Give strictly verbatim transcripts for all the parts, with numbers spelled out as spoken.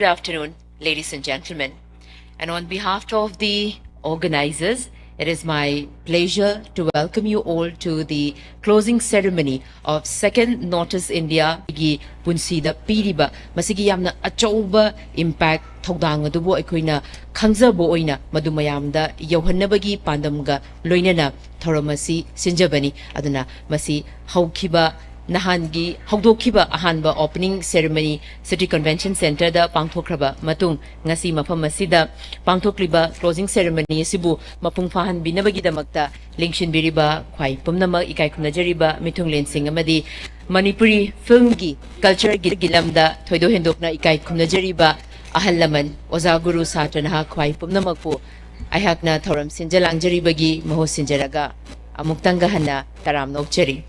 Good afternoon, ladies and gentlemen. And on behalf of the organizers, it is my pleasure to welcome you all to the closing ceremony of second North East India ꯒꯤ ꯄꯨꯟꯁꯤꯗ ꯄꯤꯔꯤꯕ ꯃꯁꯤꯒꯤ ꯌꯥꯝꯅ ꯑꯆꯧꯕ impact ꯊꯧꯗꯥꯡ ꯑꯗꯨꯕꯨ ꯑꯩꯈꯣꯏꯅ ꯈꯪꯖꯕ ꯑꯣꯏꯅ ꯃꯗꯨ ꯃꯌꯥꯝꯗ ꯌꯧꯍꯟꯅꯕꯒꯤ ꯄꯥꯟꯗꯝꯒ ꯂꯣꯏꯅꯅ ꯊꯧꯔꯝ ꯑꯁꯤ ꯁꯤꯟꯖꯕꯅꯤ꯫ ꯑꯗꯨꯅ ꯃꯁꯤ ꯍꯧꯈꯤꯕ ꯅꯍꯥꯟꯒꯤ ꯍꯧꯗꯣꯛꯈꯤꯕ ꯑꯍꯥꯟꯕ opening ceremony City Convention Centreꯗ ꯄꯥꯡꯊꯣꯛꯈ꯭ꯔꯕ ꯃꯇꯨꯡ, ꯉꯁꯤ ꯃꯐꯝ ꯑꯁꯤꯗ ꯄꯥꯡꯊꯣꯛꯂꯤꯕ closing ceremony ꯑꯁꯤꯕꯨ ꯃꯄꯨꯡ ꯐꯥꯍꯟꯕꯤꯅꯕꯒꯤꯗꯃꯛꯇ ꯂꯦꯡꯁꯤꯟꯕꯤꯔꯤꯕ ꯈ꯭ꯋꯥꯏ ꯄꯨꯝꯅꯃꯛ ꯏꯀꯥꯏ ꯈꯨꯝꯅꯖꯔꯤꯕ ꯃꯤꯊꯨꯡꯂꯦꯟꯁꯤꯡ ꯑꯃꯗꯤ ꯃꯅꯤꯄꯨꯔꯤ filmꯒꯤ cultureꯒꯤ ꯂꯝꯗ ꯊꯣꯏꯗꯣꯛ ꯍꯦꯟꯗꯣꯛꯅ ꯏꯀꯥꯏ ꯈꯨꯝꯅꯖꯔꯤꯕ ꯑꯍꯜ ꯂꯃꯟ, ꯑꯣꯖꯥ, ꯒꯨꯔꯨ, ꯁꯥꯇ꯭ꯔ, ꯅꯍꯥ ꯈ꯭ꯋꯥꯏ ꯄꯨꯝꯅꯃꯛꯄꯨ ꯑꯩꯍꯥꯛꯅ ꯊꯧꯔꯝ ꯁꯤꯟꯖ ꯂꯥꯡꯖꯔꯤꯕꯒꯤ ꯃꯍꯨꯠ ꯁꯤꯟꯖꯔꯒ ꯑꯃꯨꯛꯇꯪꯒ ꯍꯟꯅ ꯇꯔꯥꯝꯅ ꯑꯣꯛꯆꯔꯤ꯫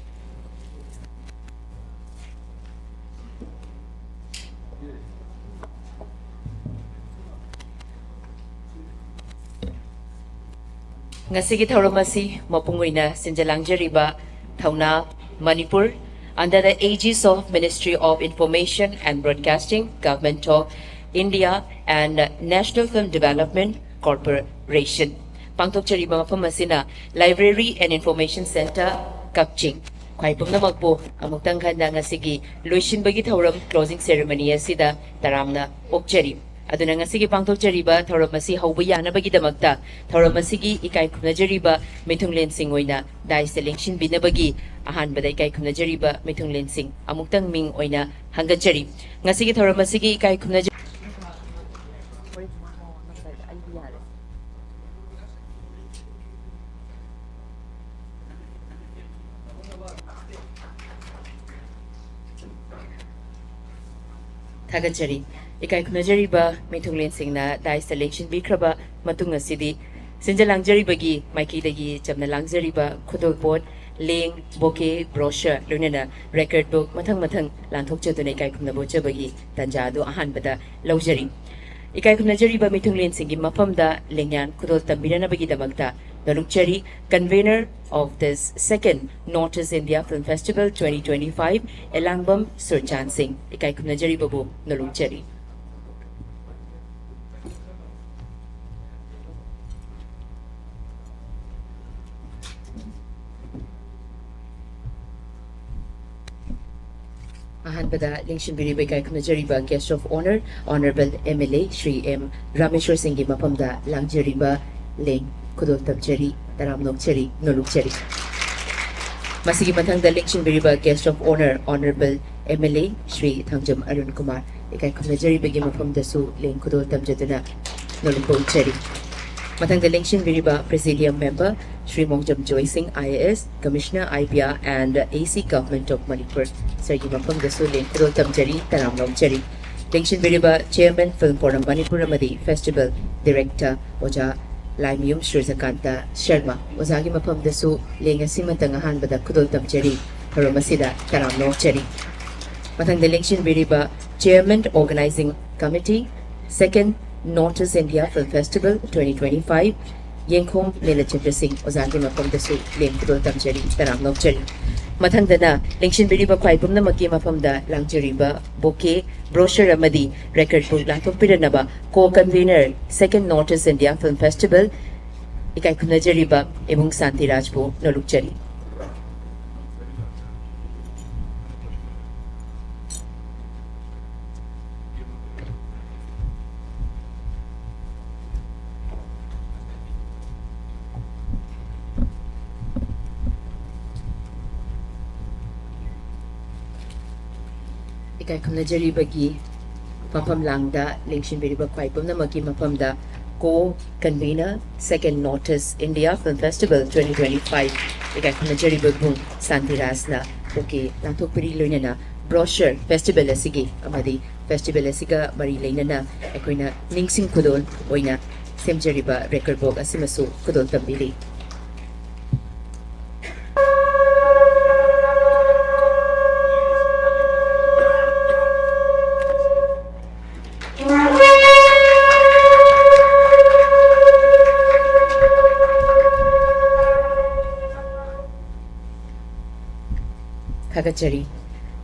ꯉꯁꯤꯒꯤ ꯊꯧꯔꯝ ꯑꯁꯤ ꯃꯄꯨꯡ ꯑꯣꯏꯅ ꯁꯤꯟꯖ ꯂꯥꯡꯖꯔꯤꯕ ꯊꯧꯅꯥ Manipur, under the aegis of Ministry of Information and Broadcasting, Government of India and National Film Development Corporation, ꯄꯥꯡꯊꯣꯛꯆꯔꯤꯕ ꯃꯐꯝ ꯑꯁꯤꯅ Library and Information Centre, ꯀꯛꯆꯤꯡ꯫ ꯈ꯭ꯋꯥꯏ ꯄꯨꯝꯅꯃꯛꯄꯨ ꯑꯃꯨꯛꯇꯪ ꯍꯟꯅ ꯉꯁꯤꯒꯤ ꯂꯣꯏꯁꯤꯟꯕꯒꯤ ꯊꯧꯔꯝ closing ceremony ꯑꯁꯤꯗ ꯇꯔꯥꯝꯅ ꯑꯣꯛꯆꯔꯤ꯫ ꯑꯗꯨꯅ ꯉꯁꯤꯒꯤ ꯄꯥꯡꯊꯣꯛꯆꯔꯤꯕ ꯊꯧꯔꯝ ꯑꯁꯤ ꯍꯧꯕ ꯌꯥꯅꯕꯒꯤꯗꯃꯛꯇ ꯊꯧꯔꯝ ꯑꯁꯤꯒꯤ ꯏꯀꯥꯏ ꯈꯨꯝꯅꯖꯔꯤꯕ ꯃꯤꯊꯨꯡꯂꯦꯟꯁꯤꯡ ꯑꯣꯏꯅ dais ꯂꯦꯡꯁꯤꯟꯕꯤꯅꯕꯒꯤ ꯑꯍꯥꯟꯕꯗ ꯏꯀꯥꯏ ꯈꯨꯝꯅꯖꯔꯤꯕ ꯃꯤꯊꯨꯡꯂꯦꯟꯁꯤꯡ ꯑꯃꯨꯛꯇꯪ ꯃꯤꯡ ꯑꯣꯏꯅ ꯍꯪꯒꯠꯆꯔꯤ꯫ ꯉꯁꯤꯒꯤ ꯊꯧꯔꯝ ꯑꯁꯤꯒꯤ ꯏꯀꯥꯏ ꯈꯨꯝꯅꯖ- ꯊꯥꯒꯠꯆꯔꯤ꯫ ꯏꯀꯥꯏ ꯈꯨꯝꯅꯖꯔꯤꯕ ꯃꯤꯊꯨꯡꯂꯦꯟꯁꯤꯡꯅ daisꯇ ꯂꯦꯡꯁꯤꯟꯕꯤꯈ꯭ꯔꯕ ꯃꯇꯨꯡ ꯑꯁꯤꯗꯤ ꯁꯤꯟꯖ ꯂꯥꯡꯖꯔꯤꯕꯒꯤ ꯃꯥꯏꯀꯩꯗꯒꯤ ꯆꯝꯅ ꯂꯥꯡꯖꯔꯤꯕ ꯈꯨꯗꯣꯜꯄꯣꯠ, ꯂꯦꯡ, bouquet, brochure ꯂꯣꯏꯅꯅ record book ꯃꯊꯪ ꯃꯊꯪ ꯂꯥꯟꯊꯣꯛꯆꯗꯨꯅ ꯏꯀꯥꯏ ꯈꯨꯝꯅꯕ ꯎꯠꯆꯕꯒꯤ ꯇꯥꯟꯖꯥ ꯑꯗꯨ ꯑꯍꯥꯟꯕꯗ ꯂꯧꯖꯔꯤ꯫ ꯏꯀꯥꯏ ꯈꯨꯝꯅꯖꯔꯤꯕ ꯃꯤꯊꯨꯡꯂꯦꯟꯁꯤꯡꯒꯤ ꯃꯐꯝꯗ ꯂꯦꯡꯌꯥꯟ ꯈꯨꯗꯣꯜ ꯇꯝꯕꯤꯅꯅꯕꯒꯤꯗꯃꯛꯇ ꯅꯣꯂꯨꯛꯆꯔꯤ꯫ Convener of this second North East India Film Festival twenty twenty-five, ꯑꯦꯂꯥꯡꯕꯝ ꯁꯨꯔꯆꯥꯟ ꯁꯤꯡ, ꯏꯀꯥꯏ ꯈꯨꯝꯅꯖꯔꯤꯕꯕꯨ ꯅꯣꯂꯨꯛꯆꯔꯤ꯫ ꯗ ꯂꯦꯡꯁꯤꯟꯕꯤꯔꯤꯕ ꯏꯀꯥꯏ ꯈꯨꯝꯅꯖꯔꯤꯕ Guest of Honour, Honourable M L A Shri M Rameshwar ꯁꯤꯡꯒꯤ ꯃꯐꯝꯗ ꯂꯥꯡꯖꯔꯤꯕ ꯂꯦꯡ ꯈꯨꯗꯣꯜ ꯇꯝꯖꯔꯤ, ꯇꯔꯥꯝ ꯅꯣꯛꯆꯔꯤ, ꯅꯣꯂꯨꯛꯆꯔꯤ꯫ ꯃꯁꯤꯒꯤ ꯃꯊꯪꯗ ꯂꯦꯡꯁꯤꯟꯕꯤꯔꯤꯕ Guest of Honour, Honourable M L A Shri Thangjam Arun Kumar, ꯏꯀꯥꯏ ꯈꯨꯝꯅꯖꯔꯤꯕꯒꯤ ꯃꯐꯝꯗꯁꯨ ꯂꯦꯡ ꯈꯨꯗꯣꯜ ꯇꯝꯖꯗꯨꯅ ꯅꯣꯂꯨꯛꯄ ꯎꯠꯆꯔꯤ꯫ ꯃꯊꯪꯗ ꯂꯦꯡꯁꯤꯟꯕꯤꯔꯤꯕ Presidium Member ꯁ꯭ꯔꯤ ꯃꯣꯡꯖꯝ ꯖꯣꯏ ꯁꯤꯡ, I A S, Commissioner, I P R and A C, Government of Manipur, ꯁꯔꯒꯤ ꯃꯐꯝꯗꯁꯨ ꯂꯦꯡ ꯈꯨꯗꯣꯜ ꯇꯝꯖꯔꯤ, ꯇꯔꯥꯝꯅ ꯑꯣꯛꯆꯔꯤ꯫ ꯂꯦꯡꯁꯤꯟꯕꯤꯔꯤꯕ Chairman Film Forum Manipur ꯑꯃꯗꯤ Festival Director ꯑꯣꯖꯥ ꯂꯥꯏꯃꯌꯨꯝ ꯁꯨꯔꯖꯀꯥꯟꯇ ꯁꯔꯃ, ꯑꯣꯖꯥꯒꯤ ꯃꯐꯝꯗꯁꯨ ꯂꯦꯡ ꯑꯁꯤꯃꯇꯪ ꯑꯍꯥꯟꯕꯗ ꯈꯨꯗꯣꯜ ꯇꯝꯖꯔꯤ, ꯊꯧꯔꯝ ꯑꯁꯤꯗ ꯇꯔꯥꯝꯅ ꯑꯣꯛꯆꯔꯤ꯫ ꯃꯊꯪꯗ ꯂꯦꯡꯁꯤꯟꯕꯤꯔꯤꯕ Chairman, Organising Committee, Second North East India Film Festival twenty twenty-five, ꯌꯦꯡꯈꯣꯝ ꯅꯤꯂꯆꯟꯗ꯭ꯔ ꯁꯤꯡ, ꯑꯣꯖꯥꯒꯤ ꯃꯐꯝꯗꯁꯨ ꯂꯦꯡ ꯈꯨꯗꯣꯜ ꯇꯝꯖꯔꯤ, ꯇꯔꯥꯝꯅ ꯑꯣꯛꯆꯔꯤ꯫ ꯃꯊꯪꯗꯅ ꯂꯦꯡꯁꯤꯟꯕꯤꯔꯤꯕ ꯈ꯭ꯋꯥꯏ ꯄꯨꯝꯅꯃꯛꯀꯤ ꯃꯐꯝꯗ ꯂꯥꯡꯖꯔꯤꯕ bouquet, brochure ꯑꯃꯗꯤ record book ꯂꯥꯟꯊꯣꯛꯄꯤꯔꯅꯕ Co-Convener, Second North East India Film Festival, ꯏꯀꯥꯏ ꯈꯨꯝꯅꯖꯔꯤꯕ ꯏꯕꯨꯡ ꯁꯥꯟꯇꯤꯔꯥꯖꯕꯨ ꯅꯣꯂꯨꯛꯆꯔꯤ꯫ ꯏꯀꯥꯏ ꯈꯨꯝꯅꯖꯔꯤꯕꯒꯤ ꯐꯝꯐꯝ ꯂꯥꯡꯗ ꯂꯦꯡꯁꯤꯟꯕꯤꯔꯤꯕ ꯈ꯭ꯋꯥꯏ ꯄꯨꯝꯅꯃꯛꯀꯤ ꯃꯐꯝꯗ Co-Convener, Second North East India Film Festival twenty twenty-five, ꯏꯀꯥꯏ ꯈꯨꯝꯅꯖꯔꯤꯕ ꯏꯕꯨꯡ ꯁꯥꯟꯇꯤꯔꯥꯖꯅ bouquet ꯂꯥꯟꯊꯣꯛꯄꯤꯔꯤ, ꯂꯣꯏꯅꯅ brochure, festival ꯑꯁꯤꯒꯤ ꯑꯃꯗꯤ festival ꯑꯁꯤꯒ ꯃꯔꯤ ꯂꯩꯅꯅ ꯑꯩꯈꯣꯏꯅ ꯅꯤꯡꯁꯤꯡ ꯈꯨꯗꯣꯜ ꯑꯣꯏꯅ ꯁꯦꯝꯖꯔꯤꯕ record book ꯑꯁꯤꯃꯁꯨ ꯈꯨꯗꯣꯜ ꯇꯝꯕꯤꯔꯤ꯫ ꯊꯥꯒꯠꯆꯔꯤ꯫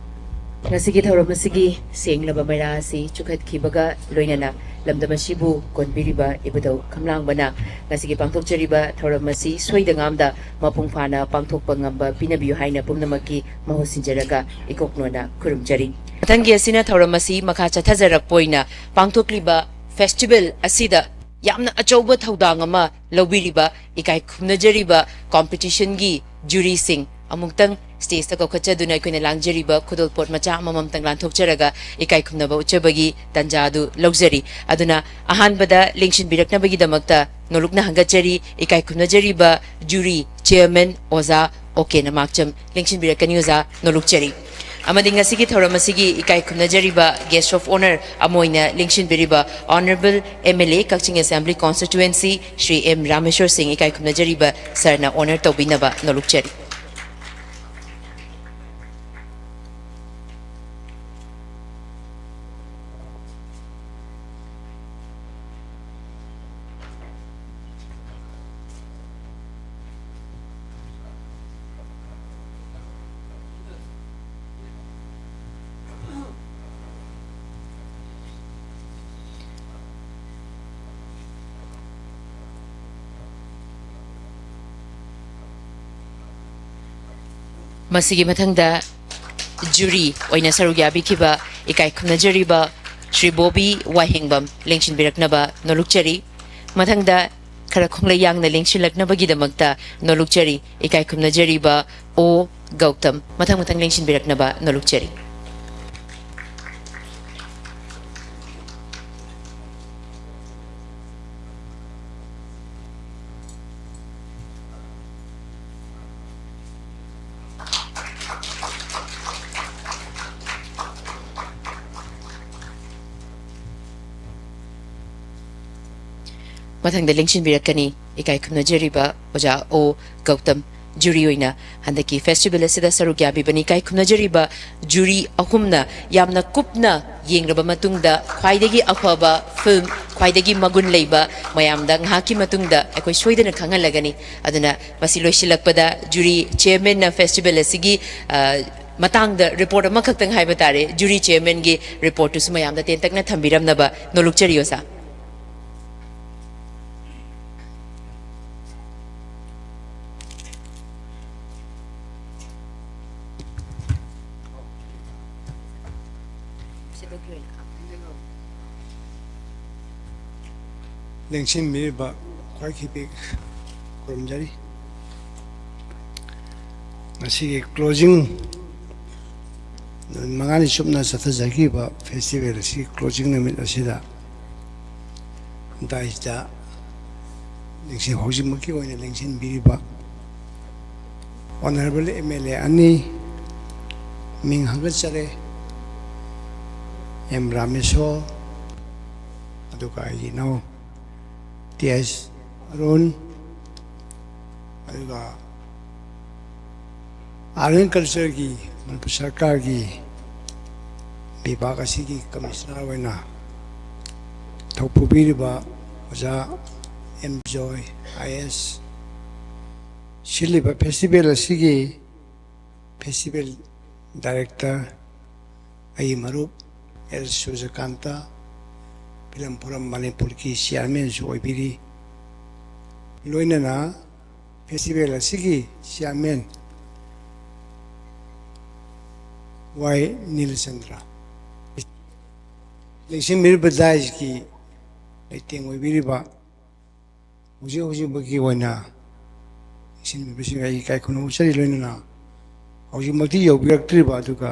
ꯉꯁꯤꯒꯤ ꯊꯧꯔꯝ ꯑꯁꯤꯒꯤ ꯁꯦꯡꯂꯕ ꯃꯩꯔꯥ ꯑꯁꯤ ꯆꯨꯈꯠꯈꯤꯕꯒ ꯂꯣꯏꯅꯅ ꯂꯝꯗꯝ ꯑꯁꯤꯕꯨ ꯀꯣꯟꯕꯤꯔꯤꯕ ꯏꯕꯨꯙꯧ ꯈꯝꯂꯥꯡꯕꯅ ꯉꯁꯤꯒꯤ ꯄꯥꯡꯊꯣꯛꯆꯔꯤꯕ ꯊꯧꯔꯝ ꯑꯁꯤ ꯁꯣꯏꯗ ꯉꯥꯝꯗ ꯃꯄꯨꯡ ꯐꯥꯅ ꯄꯥꯡꯊꯣꯛꯄ ꯉꯝꯕ ꯄꯤꯅꯕꯤꯌꯨ ꯍꯥꯏꯅ ꯄꯨꯝꯅꯃꯛꯀꯤ ꯃꯍꯨꯠ ꯁꯤꯟꯖꯔꯒ ꯏꯀꯣꯛꯅꯣꯅ ꯈꯨꯔꯨꯝꯖꯔꯤ꯫ ꯃꯊꯪꯒꯤ ꯑꯁꯤꯅ ꯊꯧꯔꯝ ꯑꯁꯤ ꯃꯈꯥ ꯆꯠꯊꯖꯔꯛꯄ ꯑꯣꯏꯅ ꯄꯥꯡꯊꯣꯛꯂꯤꯕ ꯐꯦꯁꯇꯤꯚꯦꯜ ꯑꯁꯤꯗ ꯌꯥꯝꯅ ꯑꯆꯧꯕ ꯊꯧꯗꯥꯡ ꯑꯃ ꯂꯧꯕꯤꯔꯤꯕ ꯏꯀꯥꯏ ꯈꯨꯝꯅꯖꯔꯤꯕ ꯀꯣꯝꯄꯤꯇꯤꯁꯟꯒꯤ ꯖꯨꯔꯤꯁꯤꯡ ꯑꯃꯨꯛꯇꯪ ꯁ꯭ꯇꯦꯖꯇ ꯀꯧꯈꯠꯆꯗꯨꯅ ꯑꯩꯈꯣꯏꯅ ꯂꯥꯡꯖꯔꯤꯕ ꯈꯨꯗꯣꯜꯄꯣꯠ ꯃꯆꯥ ꯑꯃꯃꯝꯇꯪ ꯂꯥꯟꯊꯣꯛꯆꯔꯒ ꯏꯀꯥꯏ ꯈꯨꯝꯅꯕ ꯎꯠꯆꯕꯒꯤ ꯇꯥꯟꯖꯥ ꯑꯗꯨ ꯂꯧꯖꯔꯤ꯫ ꯑꯗꯨꯅ ꯑꯍꯥꯟꯕꯗ ꯂꯦꯡꯁꯤꯟꯕꯤꯔꯛꯅꯕꯒꯤꯗꯃꯛꯇ ꯅꯣꯂꯨꯛꯅ ꯍꯪꯒꯠꯆꯔꯤ꯫ ꯏꯀꯥꯏ ꯈꯨꯝꯅꯖꯔꯤꯕ ꯖꯨꯔꯤ ꯆꯤꯌꯔꯃꯦꯟ ꯑꯣꯖꯥ ꯑꯣ ꯀꯦ ꯅꯃꯥꯛꯆꯝ ꯂꯦꯡꯁꯤꯟꯕꯤꯔꯛꯀꯅꯤ꯫ ꯑꯣꯖꯥ ꯅꯣꯂꯨꯛꯆꯔꯤ꯫ ꯑꯃꯗꯤ ꯉꯁꯤꯒꯤ ꯊꯧꯔꯝ ꯑꯁꯤꯒꯤ ꯏꯀꯥꯏ ꯈꯨꯝꯅꯖꯔꯤꯕ guest of honour ꯑꯃ ꯑꯣꯏꯅ ꯂꯦꯡꯁꯤꯟꯕꯤꯔꯤꯕ Honourable M L A Kakching Assembly Constituency Shri M Rameshwar Singh ꯏꯀꯥꯏ ꯈꯨꯝꯅꯖꯔꯤꯕ ꯁꯔꯅ honour ꯇꯧꯕꯤꯅꯕ ꯅꯣꯂꯨꯛꯆꯔꯤ꯫ ꯃꯁꯤꯒꯤ ꯃꯊꯪꯗ ꯖꯨꯔꯤ ꯑꯣꯏꯅ ꯁꯔꯨꯛ ꯌꯥꯕꯤꯈꯤꯕ ꯏꯀꯥꯏ ꯈꯨꯝꯅꯖꯔꯤꯕ ꯁ꯭ꯔꯤ ꯕꯣꯕꯤ ꯋꯥꯍꯦꯡꯕꯝ ꯂꯦꯡꯁꯤꯟꯕꯤꯔꯛꯅꯕ ꯅꯣꯂꯨꯛꯆꯔꯤ꯫ ꯃꯊꯪꯗ ꯈꯔ ꯈꯣꯡꯂꯩ ꯌꯥꯡꯅ ꯂꯦꯡꯁꯤꯜꯂꯛꯅꯕꯒꯤꯗꯃꯛꯇ ꯅꯣꯂꯨꯛꯆꯔꯤ ꯏꯀꯥꯏ ꯈꯨꯝꯅꯖꯔꯤꯕ ꯑꯣ ꯒꯧꯇꯝ꯫ ꯃꯊꯪ ꯃꯊꯪ ꯂꯦꯡꯁꯤꯟꯕꯤꯔꯛꯅꯕ ꯅꯣꯂꯨꯛꯆꯔꯤ꯫ ꯃꯊꯪꯗ ꯂꯦꯡꯁꯤꯟꯕꯤꯔꯛꯀꯅꯤ ꯏꯀꯥꯏ ꯈꯨꯝꯅꯖꯔꯤꯕ ꯑꯣꯖꯥ ꯑꯣ ꯒꯧꯇꯝ꯫ ꯖꯨꯔꯤ ꯑꯣꯏꯅ ꯍꯟꯗꯛꯀꯤ ꯐꯦꯁꯇꯤꯚꯦꯜ ꯑꯁꯤꯗ ꯁꯔꯨꯛ ꯌꯥꯕꯤꯕꯅꯤ꯫ ꯏꯀꯥꯏ ꯈꯨꯝꯅꯖꯔꯤꯕ ꯖꯨꯔꯤ ꯑꯍꯨꯝꯅ ꯌꯥꯝꯅ ꯀꯨꯞꯅ ꯌꯦꯡꯂꯕ ꯃꯇꯨꯡꯗ ꯈ꯭ꯋꯥꯏꯗꯒꯤ ꯑꯐꯕ ꯐꯤꯜꯝ, ꯈ꯭ꯋꯥꯏꯗꯒꯤ ꯃꯒꯨꯟ ꯂꯩꯕ ꯃꯌꯥꯝꯗ ꯉꯥꯏꯍꯥꯛꯀꯤ ꯃꯇꯨꯡꯗ ꯑꯩꯈꯣꯏ ꯁꯣꯏꯗꯅ ꯈꯪꯍꯜꯂꯒꯅꯤ꯫ ꯑꯗꯨꯅ ꯃꯁꯤ ꯂꯣꯏꯁꯤꯜꯂꯛꯄꯗ ꯖꯨꯔꯤ ꯆꯤꯌꯔꯃꯦꯟꯅ ꯐꯦꯁꯇꯤꯚꯦꯜ ꯑꯁꯤꯒꯤ, ꯑ, ꯃꯇꯥꯡꯗ ꯔꯤꯄꯣꯔꯠ ꯑꯃꯈꯛꯇꯪ ꯍꯥꯏꯕ ꯇꯥꯔꯦ, ꯖꯨꯔꯤ ꯆꯦꯌꯔꯃꯦꯟꯒꯤ ꯔꯤꯄꯣꯔꯠꯇꯨꯁꯨ ꯃꯌꯥꯝꯗ ꯇꯦꯟꯇꯛꯅ ꯊꯝꯕꯤꯔꯝꯅꯕ ꯅꯣꯂꯨꯛꯆꯔꯤ ꯑꯣꯖꯥ꯫ ꯂꯦꯡꯁꯤꯟꯕꯤꯔꯤꯕ ꯈ꯭ꯋꯥꯏ ꯈꯤꯕꯤꯛ ꯈꯨꯔꯨꯝꯖꯔꯤ꯫ ꯉꯁꯤꯒꯤ ꯀ꯭ꯂꯣꯖꯤꯡ, ꯅꯨꯃꯤꯠ ꯃꯉꯥꯅꯤ ꯆꯨꯞꯅ ꯆꯠꯊꯖꯈꯤꯕ ꯐꯦꯁꯇꯤꯚꯦꯜ ꯑꯁꯤꯒꯤ ꯀ꯭ꯂꯣꯖꯤꯡ ꯅꯨꯃꯤꯠ ꯑꯁꯤꯗ ꯗꯥꯏꯁꯇ ꯂꯦꯡꯁꯤꯟ, ꯍꯧꯖꯤꯛꯃꯛꯀꯤ ꯑꯣꯏꯅ ꯂꯦꯡꯁꯤꯟꯕꯤꯔꯤꯕ ꯑꯣꯅꯔꯦꯕꯜ ꯑꯦꯝ ꯑꯦꯜ ꯑꯦ ꯑꯅꯤ ꯃꯤꯡ ꯍꯥꯞꯀꯠꯆꯔꯦ, ꯑꯦꯝ ꯔꯥꯃꯦꯁꯣꯔ, ꯑꯗꯨꯒ ꯑꯩꯒꯤ ꯏꯅꯥꯎ ꯇꯤ ꯑꯦꯁ ꯑꯔꯨꯟ, ꯑꯗꯨꯒ ꯑꯥꯔꯠ ꯑꯦꯟ ꯀꯜꯆꯔꯒꯤ ꯃꯅꯤꯄꯨꯔ ꯁꯔꯀꯥꯔꯒꯤ ꯕꯤꯚꯥꯒ ꯑꯁꯤꯒꯤ ꯀꯃꯤꯁꯅꯔ ꯑꯣꯏꯅ ꯊꯧ ꯄꯨꯕꯤꯔꯤꯕ ꯑꯣꯖꯥ ꯑꯦꯝ ꯖꯣꯏ ꯑꯥꯏ ꯑꯦꯁ, ꯁꯤꯜꯂꯤꯕ ꯐꯦꯁꯇꯤꯚꯦꯜ ꯑꯁꯤꯒꯤ ꯐꯦꯁꯇꯤꯚꯦꯜ ꯗꯥꯏꯔꯦꯛꯇꯔ, ꯑꯩꯒꯤ ꯃꯔꯨꯞ ꯑꯦꯜ ꯁꯨꯔꯖꯀꯥꯟꯇ, ꯐꯤꯂꯝ ꯐꯣꯔꯝ ꯃꯅꯤꯄꯨꯔꯒꯤ ꯆꯤꯌꯥꯔꯃꯦꯟꯁꯨ ꯑꯣꯏꯕꯤꯔꯤ, ꯂꯣꯏꯅꯅ ꯐꯦꯁꯇꯤꯚꯦꯜ ꯑꯁꯤꯒꯤ ꯆꯤꯌꯥꯔꯃꯦꯟ ꯋꯥꯏ ꯅꯤꯂꯆꯟꯗ꯭ꯔ, ꯂꯦꯡꯁꯤꯟꯕꯤꯔꯤꯕ ꯗꯥꯏꯁꯀꯤ ꯂꯩꯇꯦꯡ ꯑꯣꯏꯕꯤꯔꯤꯕ, ꯍꯧꯖꯤꯛ ꯍꯧꯖꯤꯛꯃꯛꯀꯤ ꯑꯣꯏꯅ ꯂꯦꯡꯁꯤꯟꯕꯤꯕꯁꯤꯡ ꯑꯩ ꯏꯀꯥꯏ ꯈꯨꯝꯅꯕ ꯎꯠꯆꯔꯤ, ꯂꯣꯏꯅꯅ ꯍꯧꯖꯤꯛꯃꯛꯇꯤ ꯌꯧꯕꯤꯔꯛꯇ꯭ꯔꯤꯕ, ꯑꯗꯨꯒ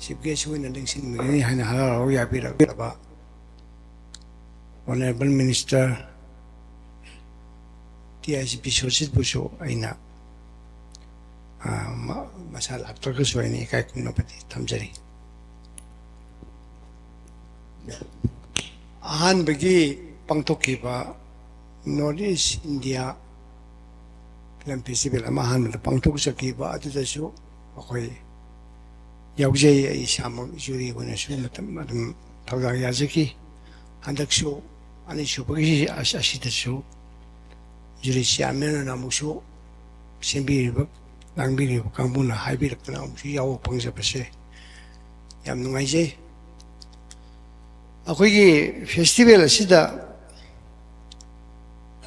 ꯆꯤꯐ ꯒꯦꯁ ꯑꯣꯏꯅ ꯂꯦꯡꯁꯤꯟꯕꯤꯒꯅꯤ ꯍꯥꯏꯅ ꯍꯔꯥꯎ ꯍꯔꯥꯎ ꯌꯥꯕꯤꯔꯛꯂꯕ honourable minister T I C ꯕꯤꯁ꯭ꯋꯖꯤꯠꯄꯨꯁꯨ ꯑꯩꯅ, ꯑ, ꯃ-, ꯃꯁꯥ ꯂꯥꯛꯇ꯭ꯔꯒꯁꯨ ꯑꯩꯅ ꯏꯀꯥꯏ ꯈꯨꯝꯅꯕꯗꯤ ꯊꯝꯖꯔꯤ꯫ ꯑꯍꯥꯟꯕꯒꯤ ꯄꯥꯡꯊꯣꯛꯈꯤꯕ north East India Film festival ꯑꯃ ꯑꯍꯥꯟꯕꯗ ꯄꯥꯡꯊꯣꯛꯆꯈꯤꯕ ꯑꯗꯨꯗꯁꯨ ꯑꯩꯈꯣꯏ ꯌꯥꯎꯖꯩ꯫ ꯑꯩ ꯏꯁꯥꯃꯛ ꯖꯨꯔꯤ ꯑꯣꯏꯅꯁꯨ ꯃꯇꯝ ꯑꯗꯨꯝ ꯊꯧꯗꯥꯡ ꯌꯥꯖꯈꯤ꯫ ꯍꯟꯗꯛꯁꯨ ꯑꯅꯤꯁꯨꯕꯒꯤ ꯑꯁ-, ꯑꯁꯤꯗꯁꯨ ꯖꯨꯔꯤ ꯆꯤꯌꯥꯔꯃꯦꯟ ꯑꯣꯏꯅ ꯑꯃꯨꯛꯁꯨ ꯁꯤꯟꯕꯤꯔꯤꯕ ꯂꯥꯡꯕꯤꯔꯤꯕ ꯀꯥꯡꯕꯨꯅ ꯍꯥꯏꯕꯤꯔꯛꯇꯅ ꯑꯃꯨꯛꯁꯨ ꯌꯥꯎꯕ ꯐꯪꯖꯕꯁꯦ ꯌꯥꯝ ꯅꯨꯡꯉꯥꯏꯖꯩ꯫ ꯑꯩꯈꯣꯏꯒꯤ ꯐꯦꯁꯇꯤꯚꯦꯜ ꯑꯁꯤꯗ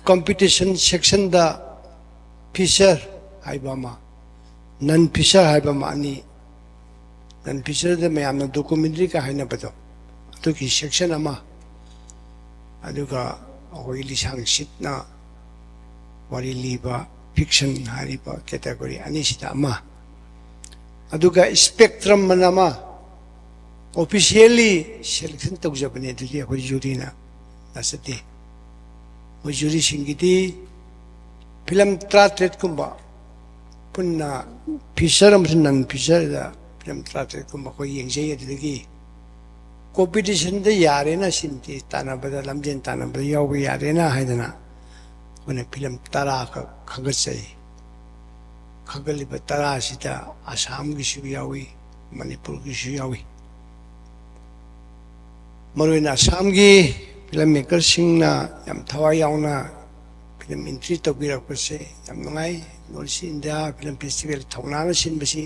ꯀꯝꯄꯤꯇꯤꯁꯟ ꯁꯦꯛꯁꯟꯗ ꯐꯤꯆꯔ ꯍꯥꯏꯕ ꯑꯃ, ꯅꯟ ꯐꯤꯆꯔ ꯍꯥꯏꯕ ꯑꯃ, ꯑꯅꯤ, ꯅꯟ ꯐꯤꯆꯔꯗ ꯃꯌꯥꯝꯅ ꯗꯣꯀꯨꯃꯦꯟꯇꯔꯤꯒ ꯍꯥꯏꯅꯕꯗꯣ, ꯑꯗꯨꯒꯤ ꯁꯦꯛꯁꯟ ꯑꯃ, ꯑꯗꯨꯒ ꯑꯩꯈꯣꯏꯒꯤ ꯂꯤꯁꯥꯡ ꯁꯤꯠꯅ ꯋꯥꯔꯤ ꯂꯤꯕ, ꯐꯤꯛꯁꯟ ꯍꯥꯏꯔꯤꯕ ꯀꯦꯇꯦꯒꯣꯔꯤ ꯑꯅꯤꯁꯤꯗ ꯑꯃ, ꯑꯗꯨꯒ ꯁ꯭ꯄꯦꯛꯇ꯭ꯔꯝ ꯑꯅ ꯑꯃ꯫ ꯑꯣꯐꯤꯁꯤꯌꯦꯜꯂꯤ ꯁꯦꯂꯦꯛꯁꯟ ꯇꯧꯖꯕꯅꯦ, ꯑꯗꯨꯗꯤ ꯑꯩꯈꯣꯏ ꯖꯨꯔꯤꯅ ꯅꯠꯆꯗꯦ꯫ ꯑꯩꯈꯣꯏ ꯖꯨꯔꯤꯁꯤꯡꯒꯤꯗꯤ ꯐꯤꯂꯝ ꯇꯔꯥꯇꯔꯦꯠꯀꯨꯝꯕ, ꯄꯨꯟꯅ ꯐꯤꯆꯔ ꯑꯃꯁꯨꯡ ꯅꯟ ꯐꯤꯆꯔꯗ ꯐꯤꯂꯝ ꯇꯔꯥꯇꯔꯦꯠꯀꯨꯝꯕ ꯑꯩꯈꯣꯏ ꯌꯦꯡꯖꯩ꯫ ꯑꯗꯨꯗꯒꯤ ꯀꯣꯝꯄꯤꯇꯤꯁꯟꯗ ꯌꯥꯔꯦꯅ, ꯁꯤꯟꯇꯤ ꯇꯥꯟꯅꯕꯗ, ꯂꯝꯖꯦꯟ ꯇꯥꯟꯅꯕꯗ ꯌꯥꯎꯕ ꯌꯥꯔꯦꯅ ꯍꯥꯏꯗꯅ ꯑꯩꯈꯣꯏꯅ ꯐꯤꯂꯝ ꯇꯔꯥ ꯈꯛ ꯈꯟꯒꯠꯆꯩ꯫ ꯈꯟꯒꯠꯂꯤꯕ ꯇꯔꯥꯁꯤꯗ ꯑꯁꯥꯝꯒꯤꯁꯨ ꯌꯥꯎꯏ, ꯃꯅꯤꯄꯨꯔꯒꯤꯁꯨ ꯌꯥꯎꯏ꯫ ꯃꯔꯨꯑꯣꯏꯅ ꯑꯁꯥꯝꯒꯤ ꯐꯤꯂꯝ ꯃꯦꯀꯔꯁꯤꯡꯅ ꯌꯥꯝ ꯊꯋꯥꯏ ꯌꯥꯎꯅ ꯐꯤꯂꯝ ꯏꯟꯇ꯭ꯔꯤ ꯇꯧꯕꯤꯔꯛꯄꯁꯦ ꯌꯥꯝ ꯅꯨꯡꯉꯥꯏ꯫ North East India Film Festival ꯊꯧꯅꯥꯅ ꯁꯤꯟꯕꯁꯤ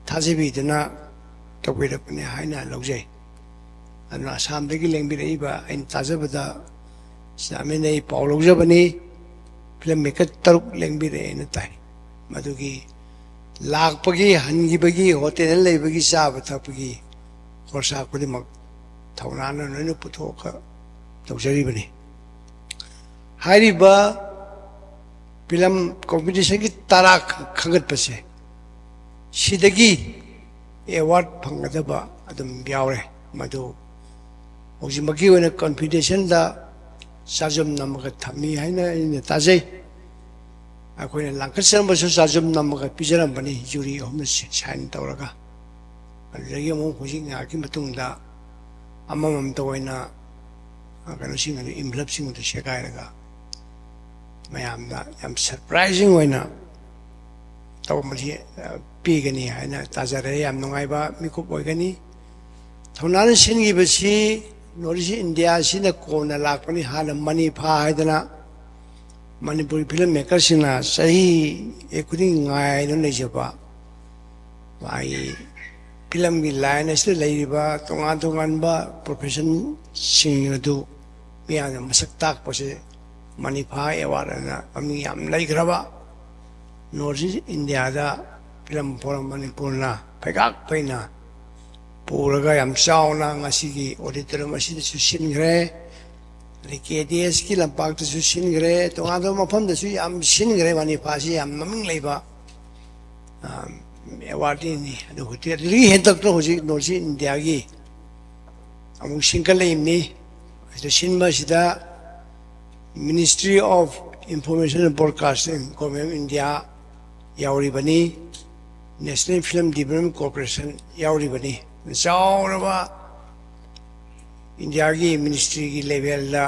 ꯊꯥꯖꯕꯤꯗꯨꯅ ꯇꯧꯕꯤꯔꯛꯄꯅꯤ ꯍꯥꯏꯅ ꯂꯧꯖꯩ꯫ ꯑꯗꯨꯅ ꯑꯁꯥꯝꯗꯒꯤ ꯂꯦꯡꯕꯤꯔꯛꯏꯕ, ꯑꯩꯅ ꯇꯥꯖꯕꯗ, ꯆꯤꯌꯥꯔꯃꯦꯟꯗ ꯑꯩ ꯄꯥꯎ ꯂꯧꯖꯕꯅꯤ, ꯐꯤꯂꯝ ꯃꯦꯀꯔ ꯇꯔꯨꯛ ꯂꯦꯡꯕꯤꯔꯛꯑꯦꯅ ꯇꯥꯏ꯫ ꯃꯗꯨꯒꯤ ꯂꯥꯛꯄꯒꯤ, ꯍꯟꯈꯤꯕꯒꯤ, ꯍꯣꯇꯦꯜꯗ ꯂꯩꯕꯒꯤ, ꯆꯥꯕ ꯊꯛꯄꯒꯤ ꯈꯣꯔꯁꯥ ꯈꯨꯗꯤꯡꯃꯛ ꯊꯧꯅꯥꯅ ꯂꯣꯏꯅ ꯄꯨꯊꯣꯛꯑꯒ ꯇꯧꯖꯔꯤꯕꯅꯤ꯫ ꯍꯥꯏꯔꯤꯕ ꯐꯤꯂꯝ ꯀꯣꯝꯄꯤꯇꯤꯁꯟꯒꯤ ꯇꯔꯥ ꯈꯟꯒꯠꯄꯁꯦ, ꯁꯤꯗꯒꯤ ꯑꯦꯋꯥꯔꯗ ꯐꯪꯒꯗꯕ ꯑꯗꯨꯝ ꯌꯥꯎꯔꯦ꯫ ꯃꯗꯨ ꯍꯧꯖꯤꯛꯃꯛꯀꯤ ꯑꯣꯏꯅ ꯀꯟꯐꯤꯗꯦꯟꯁꯤꯌꯦꯜꯗ ꯆꯥꯖꯨꯝ ꯅꯝꯃꯒ ꯊꯝꯃꯤ ꯍꯥꯏꯅ ꯑꯩꯅ ꯇꯥꯖꯩ꯫ ꯑꯩꯈꯣꯏꯅ ꯂꯥꯡꯈꯠꯆꯔꯝꯕꯁꯨ ꯆꯥꯖꯨꯝ ꯅꯝꯃꯒ ꯄꯤꯖꯔꯝꯕꯅꯤ, ꯖꯨꯔꯤ ꯑꯍꯨꯝꯅ ꯁꯤ-, ꯁꯥꯏꯟ ꯇꯧꯔꯒ꯫ ꯑꯗꯨꯗꯒꯤ ꯑꯃꯨꯛ ꯍꯧꯖꯤꯛ ꯉꯥꯏꯍꯥꯛꯀꯤ ꯃꯇꯨꯡꯗ ꯑꯃꯃꯝꯇ ꯑꯣꯏꯅ, ꯑ, ꯀꯩꯅꯣꯁꯤꯡ ꯑꯗꯨ, ꯏꯟꯚꯂꯞꯁꯤꯡ ꯑꯗꯨ ꯁꯦꯒꯥꯏꯔꯒ ꯃꯌꯥꯝꯗ ꯌꯥꯝ ꯁꯔꯄ꯭ꯔꯥꯏꯖꯤꯡ ꯑꯣꯏꯅ ꯇꯧꯕꯁꯤ, ꯑ, ꯄꯤꯒꯅꯤ ꯍꯥꯏꯅ ꯇꯥꯖꯔꯦ꯫ ꯌꯥꯝ ꯅꯨꯡꯉꯥꯏꯕ ꯃꯤꯀꯨꯞ ꯑꯣꯏꯒꯅꯤ꯫ ꯊꯧꯅꯥꯅ ꯁꯤꯟꯈꯤꯕꯁꯤ ꯅꯣꯔꯠ ꯏꯁ ꯏꯟꯗꯤꯌꯥꯁꯤꯅ ꯀꯣꯟꯅ ꯂꯥꯛꯄꯅꯤ꯫ ꯍꯥꯟꯅ ꯃꯅꯤꯐꯥ ꯍꯥꯏꯗꯅ ꯃꯅꯤꯄꯨꯔꯤ ꯐꯤꯂꯝ ꯃꯦꯀꯔꯁꯤꯡꯅ ꯆꯍꯤ ꯈꯨꯗꯤꯡ ꯉꯥꯏꯗꯨꯅ ꯂꯩꯖꯕ ꯃꯥꯒꯤ ꯐꯤꯂꯝꯒꯤ ꯂꯥꯏꯟ ꯑꯁꯤꯗ ꯂꯩꯔꯤꯕ ꯇꯣꯉꯥꯟ ꯇꯣꯉꯥꯟꯕ ꯄ꯭ꯔꯣꯐꯦꯁꯟꯁꯤꯡ ꯑꯗꯨ ꯃꯤꯌꯥꯝꯅ ꯃꯁꯛ ꯇꯥꯛꯄꯁꯦ ꯃꯅꯤꯐꯥ ꯑꯦꯋꯥꯔꯗ ꯑꯅ ꯃꯃꯤꯡ ꯌꯥꯝ ꯂꯩꯈ꯭ꯔꯕ ꯅꯣꯔꯠ ꯏꯁ ꯏꯟꯗꯤꯌꯥꯗ ꯐꯤꯂꯝ ꯐꯣꯔꯝ ꯃꯅꯤꯄꯨꯔꯅ ꯄꯩꯒꯥꯛ ꯐꯩꯅ ꯄꯨꯔꯒ ꯌꯥꯝ ꯆꯥꯎꯅ ꯉꯁꯤꯒꯤ ꯑꯣꯗꯤꯇꯣꯔꯤꯌꯝ ꯑꯁꯤꯗꯁꯨ ꯁꯤꯟꯈ꯭ꯔꯦ꯫ ꯑꯗꯩ ꯀꯦ ꯗꯤ ꯑꯦꯁꯀꯤ ꯂꯝꯄꯥꯛꯇꯁꯨ ꯁꯤꯟꯈ꯭ꯔꯦ꯫ ꯇꯣꯉꯥꯟ ꯇꯣꯉꯥꯟꯕ ꯃꯐꯝꯗꯁꯨ ꯌꯥꯝ ꯁꯤꯟꯈ꯭ꯔꯦ꯫ ꯃꯅꯤꯐꯥꯁꯤ ꯌꯥꯝ ꯃꯃꯤꯡ ꯂꯩꯕ ꯑꯦꯋꯥꯔꯗꯅꯤ꯫ ꯑꯗꯨ ꯍꯧꯖꯤꯛ ꯑꯗꯨꯗꯒꯤ ꯍꯦꯟꯗꯣꯛꯇꯅ ꯍꯧꯖꯤꯛ ꯅꯣꯔꯠ ꯏꯁ ꯏꯟꯗꯤꯌꯥꯒꯤ ꯑꯃꯨꯛ ꯁꯤꯟꯒꯠꯂꯛꯏꯕꯅꯤ꯫ ꯑꯁꯤꯗ ꯁꯤꯟꯕ ꯑꯁꯤꯗ Ministry of Information and Broadcasting, Government of India ꯌꯥꯎꯔꯤꯕꯅꯤ, National Film Development Corporation ꯌꯥꯎꯔꯤꯕꯅꯤ꯫ ꯆꯥꯎꯔꯕ ꯏꯟꯗꯤꯌꯥꯒꯤ ꯃꯤꯅꯤꯁꯇ꯭ꯔꯤꯒꯤ ꯂꯦꯚꯦꯜꯗ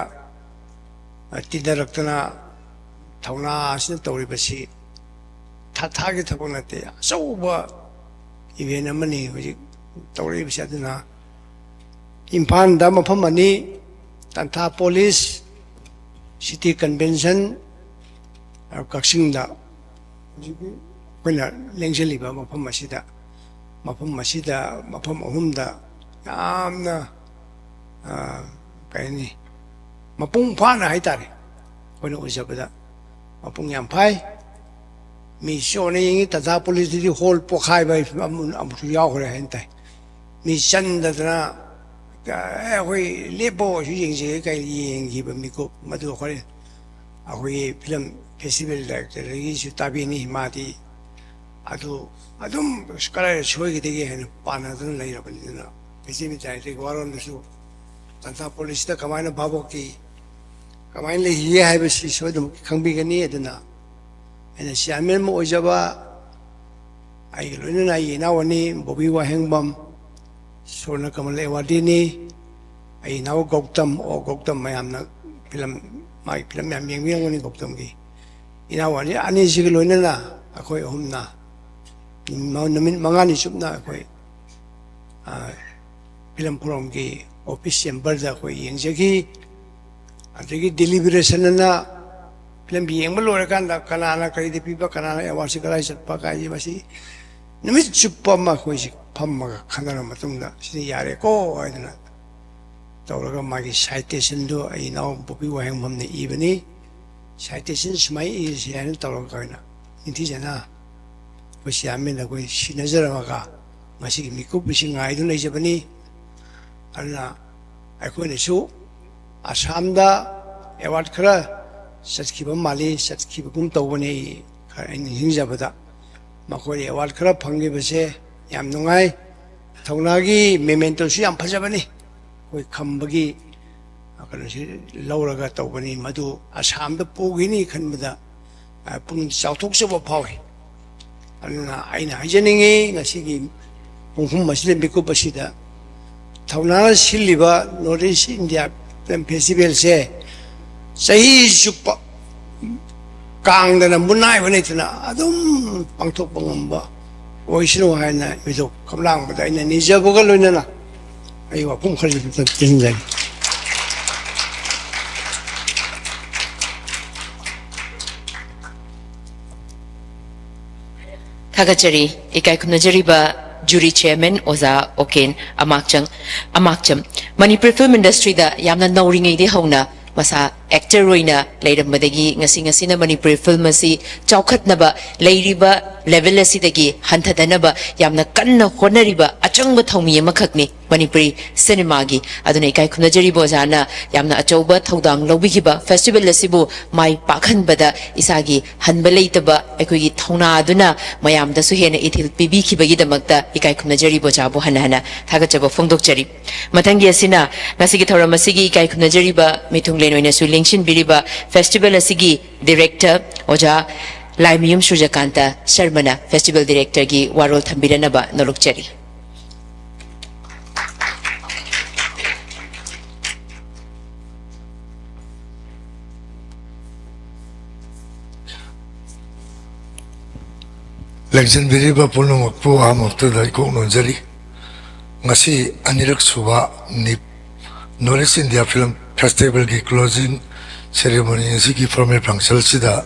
ꯇꯤꯟꯅꯔꯛꯇꯅ ꯊꯧꯅꯥ ꯑꯁꯤꯅ ꯇꯧꯔꯤꯕꯁꯤ ꯊꯥ ꯊꯥꯒꯤ ꯊꯕꯛ ꯅꯠꯇꯦ, ꯑꯆꯧꯕ ꯏꯚꯦꯟ ꯑꯃꯅꯤ ꯍꯧꯖꯤꯛ ꯇꯧꯔꯛꯏꯕꯁꯤ꯫ ꯑꯗꯨꯅ ꯏꯝꯐꯥꯜꯗ ꯃꯐꯝ ꯑꯅꯤ, ꯇꯥꯟꯊꯥ ꯄꯣꯂꯤꯁ ꯁꯤꯇꯤ ꯀꯟꯚꯦꯟꯁꯟ, ꯀꯛꯆꯤꯡꯗ ꯍꯧꯖꯤꯛꯀꯤ ꯑꯩꯈꯣꯏꯅ ꯂꯦꯡꯁꯤꯜꯂꯤꯕ ꯃꯐꯝ ꯑꯁꯤꯗ, ꯃꯐꯝ ꯑꯁꯤꯗ ꯃꯐꯝ ꯑꯍꯨꯝꯗ ꯌꯥꯝꯅ ꯀꯩ ꯍꯥꯏꯅꯤ, ꯃꯄꯨꯡ ꯐꯥꯅ ꯍꯥꯏꯇꯥꯔꯦ, ꯑꯩꯈꯣꯏꯅ ꯎꯖꯕꯗ ꯃꯄꯨꯡ ꯌꯥꯝ ꯐꯥꯏ꯫ ꯃꯤ ꯆꯣꯟꯅ ꯌꯦꯡꯉꯤ꯫ ꯇꯥꯟꯊꯥ ꯄꯨꯂꯤꯁꯇꯨꯗꯤ ꯍꯣꯜ ꯄꯣꯈꯥꯏꯕ ꯑꯃꯨꯛꯁꯨ ꯌꯥꯎꯈ꯭ꯔꯦ ꯍꯥꯏꯅ ꯇꯥꯏ꯫ ꯃꯤ ꯆꯟꯗꯗꯅ, "ꯑꯦ, ꯑꯩꯈꯣꯏ ꯂꯦꯞꯄꯣ, ꯑꯩꯁꯨ ꯌꯦꯡꯖꯒꯦ" ꯀꯥꯏꯅ ꯌꯦꯡꯈꯤꯕ ꯃꯤꯀꯨꯞ ꯃꯗꯨ ꯍꯣꯔꯦꯟ ꯑꯩꯈꯣꯏꯒꯤ ꯐꯤꯂꯝ ꯐꯦꯁꯇꯤꯚꯦꯜ ꯗꯥꯏꯔꯦꯛꯇꯔꯗꯒꯤꯁꯨ ꯇꯥꯕꯤꯅꯤ꯫ ꯃꯥꯗꯤ ꯑꯗꯨ ꯑꯗꯨꯝ ꯀꯗꯥꯏꯗ ꯁꯣꯏꯒꯗꯒꯦ ꯍꯥꯏꯅ ꯄꯥꯅꯗꯨꯅ ꯂꯩꯔꯕꯅꯤ꯫ ꯑꯗꯨꯅ ꯐꯦꯁꯇꯤꯚꯦꯜ ꯗꯥꯏꯔꯦꯛꯇꯔꯒꯤ ꯋꯥꯔꯣꯜꯗꯁꯨ ꯇꯥꯟꯊꯥ ꯄꯨꯂꯤꯁꯇ ꯀꯃꯥꯏꯅ ꯚꯥꯕꯣꯛꯀꯤ ꯀꯃꯥꯏꯅ ꯂꯩꯈꯤꯒꯦ ꯍꯥꯏꯕꯁꯤ ꯁꯣꯏꯗꯅꯃꯛꯀꯤ ꯈꯪꯕꯤꯒꯅꯤ꯫ ꯑꯗꯨꯅ ꯑꯩꯅ ꯆꯤꯌꯥꯔꯃꯦꯟ ꯑꯃ ꯑꯣꯏꯖꯕ, ꯑꯩꯒꯤ ꯂꯣꯏꯅꯅ ꯑꯩꯒꯤ ꯏꯅꯥꯎ ꯑꯅꯤ, ꯕꯣꯕꯤ ꯋꯥꯍꯦꯡꯕꯝ, ꯁꯣꯔꯅ ꯀꯃꯜ ꯑꯦꯋꯥꯔꯗꯤꯅꯤ꯫ ꯑꯩ ꯏꯅꯥꯎ ꯒꯧꯇꯝ, ꯑꯣ ꯒꯧꯇꯝ, ꯃꯌꯥꯝꯅ ꯐꯤꯂꯝ, ꯃꯥꯒꯤ ꯐꯤꯂꯝ ꯃꯌꯥꯝ ꯌꯦꯡꯕꯤꯔꯝꯒꯅꯤ ꯒꯧꯇꯝꯒꯤ꯫ ꯏꯅꯥꯎ ꯑꯅꯤ, ꯑꯅꯤꯁꯤꯒ ꯂꯣꯏꯅꯅ ꯑꯩꯈꯣꯏ ꯑꯍꯨꯝꯅ ꯅꯨꯃꯤꯠ ꯃꯉꯥꯅꯤ ꯆꯨꯞꯅ ꯑꯩꯈꯣꯏ, ꯑ, ꯐꯤꯂꯝ ꯐꯣꯔꯝꯒꯤ ꯑꯣꯐꯤꯁ ꯆꯦꯝꯕꯔꯗ ꯑꯩꯈꯣꯏ ꯌꯦꯡꯖꯈꯤ꯫ ꯑꯗꯒꯤ ꯗꯤꯂꯤꯕꯔꯦꯁꯟ ꯑꯅ ꯐꯤꯂꯝ ꯌꯦꯡꯕ ꯂꯣꯏꯔꯀꯥꯟꯗ ꯀꯅꯥꯅ ꯀꯔꯤꯗ ꯄꯤꯕ, ꯀꯅꯥꯅ ꯑꯦꯋꯥꯔꯗꯁꯤ ꯀꯗꯥꯏ ꯆꯠꯄ ꯀꯥꯏꯁꯦ, ꯃꯁꯤ ꯅꯨꯃꯤꯠ ꯆꯨꯞꯄ ꯑꯃ ꯑꯩꯈꯣꯏꯁꯤ ꯐꯝꯃꯒ ꯈꯟꯅꯔ ꯃꯇꯨꯡꯗ ꯁꯤꯗꯤ ꯌꯥꯔꯦꯀꯣ ꯍꯥꯏꯗꯅ ꯇꯧꯔꯒ ꯃꯥꯒꯤ ꯁꯥꯏꯇꯦꯁꯟꯗꯨ ꯑꯩ ꯏꯅꯥꯎ ꯕꯣꯕꯤ ꯋꯥꯍꯦꯡꯕꯝꯅ ꯏꯕꯅꯤ꯫ ꯁꯥꯏꯇꯦꯁꯟ ꯁꯨꯃꯥꯏꯅ ꯏꯔꯤꯁꯤ ꯍꯥꯏꯅ ꯇꯧꯔꯒ ꯑꯩꯈꯣꯏꯅ ꯅꯤꯡꯊꯤꯖꯅ ꯑꯩꯈꯣꯏ ꯆꯤꯌꯥꯔꯃꯦꯟꯗ ꯑꯩꯈꯣꯏ ꯁꯤꯟꯅꯖꯔꯝꯃꯒ ꯉꯁꯤꯒꯤ ꯃꯤꯀꯨꯞ ꯑꯁꯤ ꯉꯥꯏꯗꯨꯅ ꯂꯩꯖꯕꯅꯤ꯫ ꯑꯗꯨꯅ ꯑꯩꯈꯣꯏꯅꯁꯨ ꯑꯁꯥꯝꯗ ꯑꯦꯋꯥꯔꯗ ꯈꯔ ꯆꯠꯈꯤꯕ ꯃꯥꯜꯂꯤ, ꯆꯠꯈꯤꯕꯒꯨꯝ ꯇꯧꯕꯅꯤ, ꯑꯩ ꯈꯔ ꯑꯩ ꯅꯤꯡꯁꯤꯡꯖꯕꯗ꯫ ꯃꯈꯣꯏ ꯑꯦꯋꯥꯔꯗ ꯈꯔ ꯐꯪꯈꯤꯕꯁꯦ ꯌꯥꯝ ꯅꯨꯡꯉꯥꯏ꯫ ꯊꯧꯅꯥꯒꯤ ꯃꯦꯃꯦꯟꯇꯣꯁꯨ ꯌꯥꯝ ꯐꯖꯕꯅꯤ꯫ ꯑꯩꯈꯣꯏ ꯈꯝꯕꯒꯤ ꯀꯩꯅꯣꯁꯤ ꯂꯧꯔꯒ ꯇꯧꯕꯅꯤ꯫ ꯃꯗꯨ ꯑꯁꯥꯝꯗ ꯄꯨꯈꯤꯅꯤ ꯈꯟꯕꯗ, ꯑ, ꯄꯨꯛꯅꯤꯡ ꯆꯥꯎꯊꯣꯛꯆꯕ ꯐꯥꯎꯏ꯫ ꯑꯗꯨꯅ ꯑꯩꯅ ꯍꯥꯏꯖꯅꯤꯡꯉꯤ, ꯉꯁꯤꯒꯤ ꯄꯨꯡꯐꯝ ꯑꯁꯤꯗ, ꯃꯤꯀꯨꯞ ꯑꯁꯤꯗ ꯊꯧꯅꯥꯅ ꯁꯤꯜꯂꯤꯕ ꯅꯣꯔꯠ ꯏꯁ ꯏꯟꯗꯤꯌꯥ ꯐꯤꯂꯝ ꯐꯦꯁꯇꯤꯚꯦꯜꯁꯦ ꯆꯍꯤ ꯆꯨꯞꯄ ꯀꯥꯡꯗꯅ ꯃꯨꯅꯥꯏꯕ ꯂꯩꯇꯅ ꯑꯗꯨꯝ ꯄꯥꯡꯊꯣꯛꯄ ꯉꯝꯕ ꯑꯣꯏꯁꯅꯨ ꯍꯥꯏꯅ ꯃꯤꯊꯣꯛ ꯈꯝꯂꯥꯡꯕꯗ ꯑꯩꯅ ꯅꯤꯖꯕꯒ ꯂꯣꯏꯅꯅ ꯑꯩ ꯋꯥꯐꯝ ꯈꯔꯁꯤ ꯇꯦꯟꯖꯒꯦ꯫ ꯊꯥꯒꯠꯆꯔꯤ꯫ ꯏꯀꯥꯏ ꯈꯨꯝꯅꯖꯔꯤꯕ ꯖꯨꯔꯤ ꯆꯦꯌꯔꯃꯦꯟ ꯑꯣꯖꯥ ꯑꯣꯀꯦꯟ ꯑꯃꯥꯛꯆꯪ, ꯑꯃꯥꯛꯆꯝ꯫ ꯃꯅꯤꯄꯨꯔ ꯐꯤꯂꯝ ꯏꯟꯗꯁꯇ꯭ꯔꯤꯗ ꯌꯥꯝꯅ ꯅꯧꯔꯤꯉꯩꯗꯒꯤ ꯍꯧꯅ ꯃꯁꯥ ꯑꯦꯛꯇꯔ ꯑꯣꯏꯅ ꯂꯩꯔꯝꯕꯗꯒꯤ ꯉꯁꯤ, ꯉꯁꯤꯅ ꯃꯅꯤꯄꯨꯔꯤ ꯐꯤꯂꯝ ꯑꯁꯤ ꯆꯥꯎꯈꯠꯅꯕ, ꯂꯩꯔꯤꯕ ꯂꯦꯚꯦꯜ ꯑꯁꯤꯗꯒꯤ ꯍꯟꯊꯗꯅꯕ ꯌꯥꯝꯅ ꯀꯟꯅ ꯍꯣꯠꯅꯔꯤꯕ ꯑꯆꯪꯕ ꯊꯧꯃꯤ ꯑꯃꯈꯛꯅꯤ ꯃꯅꯤꯄꯨꯔꯤ ꯁꯤꯅꯦꯃꯥꯒꯤ꯫ ꯑꯗꯨꯅ ꯏꯀꯥꯏ ꯈꯨꯝꯅꯖꯔꯤꯕ ꯑꯣꯖꯥꯅ ꯌꯥꯝꯅ ꯑꯆꯧꯕ ꯊꯧꯗꯥꯡ ꯂꯧꯕꯤꯈꯤꯕ ꯐꯦꯁꯇꯤꯚꯦꯜ ꯑꯁꯤꯕꯨ ꯃꯥꯏ ꯄꯥꯛꯍꯟꯕꯗ ꯏꯁꯥꯒꯤ ꯍꯟꯕ ꯂꯩꯇꯕ ꯑꯩꯈꯣꯏꯒꯤ ꯊꯧꯅꯥ ꯑꯗꯨꯅ ꯃꯌꯥꯝꯗꯁꯨ ꯍꯦꯟꯅ ꯏꯊꯤꯜ ꯄꯤꯕꯤꯈꯤꯕꯒꯤꯗꯃꯛꯇ ꯏꯀꯥꯏ ꯈꯨꯝꯅꯖꯔꯤꯕ ꯑꯣꯖꯥꯕꯨ ꯍꯟꯅ ꯍꯟꯅ ꯊꯥꯒꯠꯆꯕ ꯐꯣꯡꯗꯣꯛꯆꯔꯤ꯫ ꯃꯊꯪꯒꯤ ꯑꯁꯤꯅ ꯉꯁꯤꯒꯤ ꯊꯧꯔꯝ ꯑꯁꯤꯒꯤ ꯏꯀꯥꯏ ꯈꯨꯝꯅꯖꯔꯤꯕ ꯃꯤꯊꯨꯡꯂꯦꯟ ꯑꯣꯏꯅꯁꯨ ꯂꯦꯡꯁꯤꯟꯕꯤꯔꯤꯕ ꯐꯦꯁꯇꯤꯚꯦꯜ ꯑꯁꯤꯒꯤ ꯗꯤꯔꯦꯛꯇꯔ ꯑꯣꯖꯥ ꯂꯥꯏꯃꯌꯨꯝ ꯁꯨꯔꯖꯀꯥꯟꯇ ꯁꯔꯃꯅ ꯐꯦꯁꯇꯤꯚꯦꯜ ꯗꯤꯔꯦꯛꯇꯔꯒꯤ ꯋꯥꯔꯣꯜ ꯊꯝꯕꯤꯔꯅꯕ ꯅꯣꯂꯨꯛꯆꯔꯤ꯫ ꯂꯦꯡꯁꯤꯟꯕꯤꯔꯤꯕ ꯄꯨꯝꯅꯃꯛꯄꯨ ꯑꯍꯥꯟꯕꯃꯛꯇꯗ ꯏꯀꯣꯛ ꯅꯣꯟꯖꯔꯤ꯫ ꯉꯁꯤ ꯑꯅꯤꯔꯛ ꯁꯨꯕ neap north East India film ꯐꯦꯁꯇꯤꯚꯦꯜꯒꯤ ꯀ꯭ꯂꯣꯖꯤꯡ Ceremony ꯑꯁꯤꯒꯤ formal function ꯑꯁꯤꯗ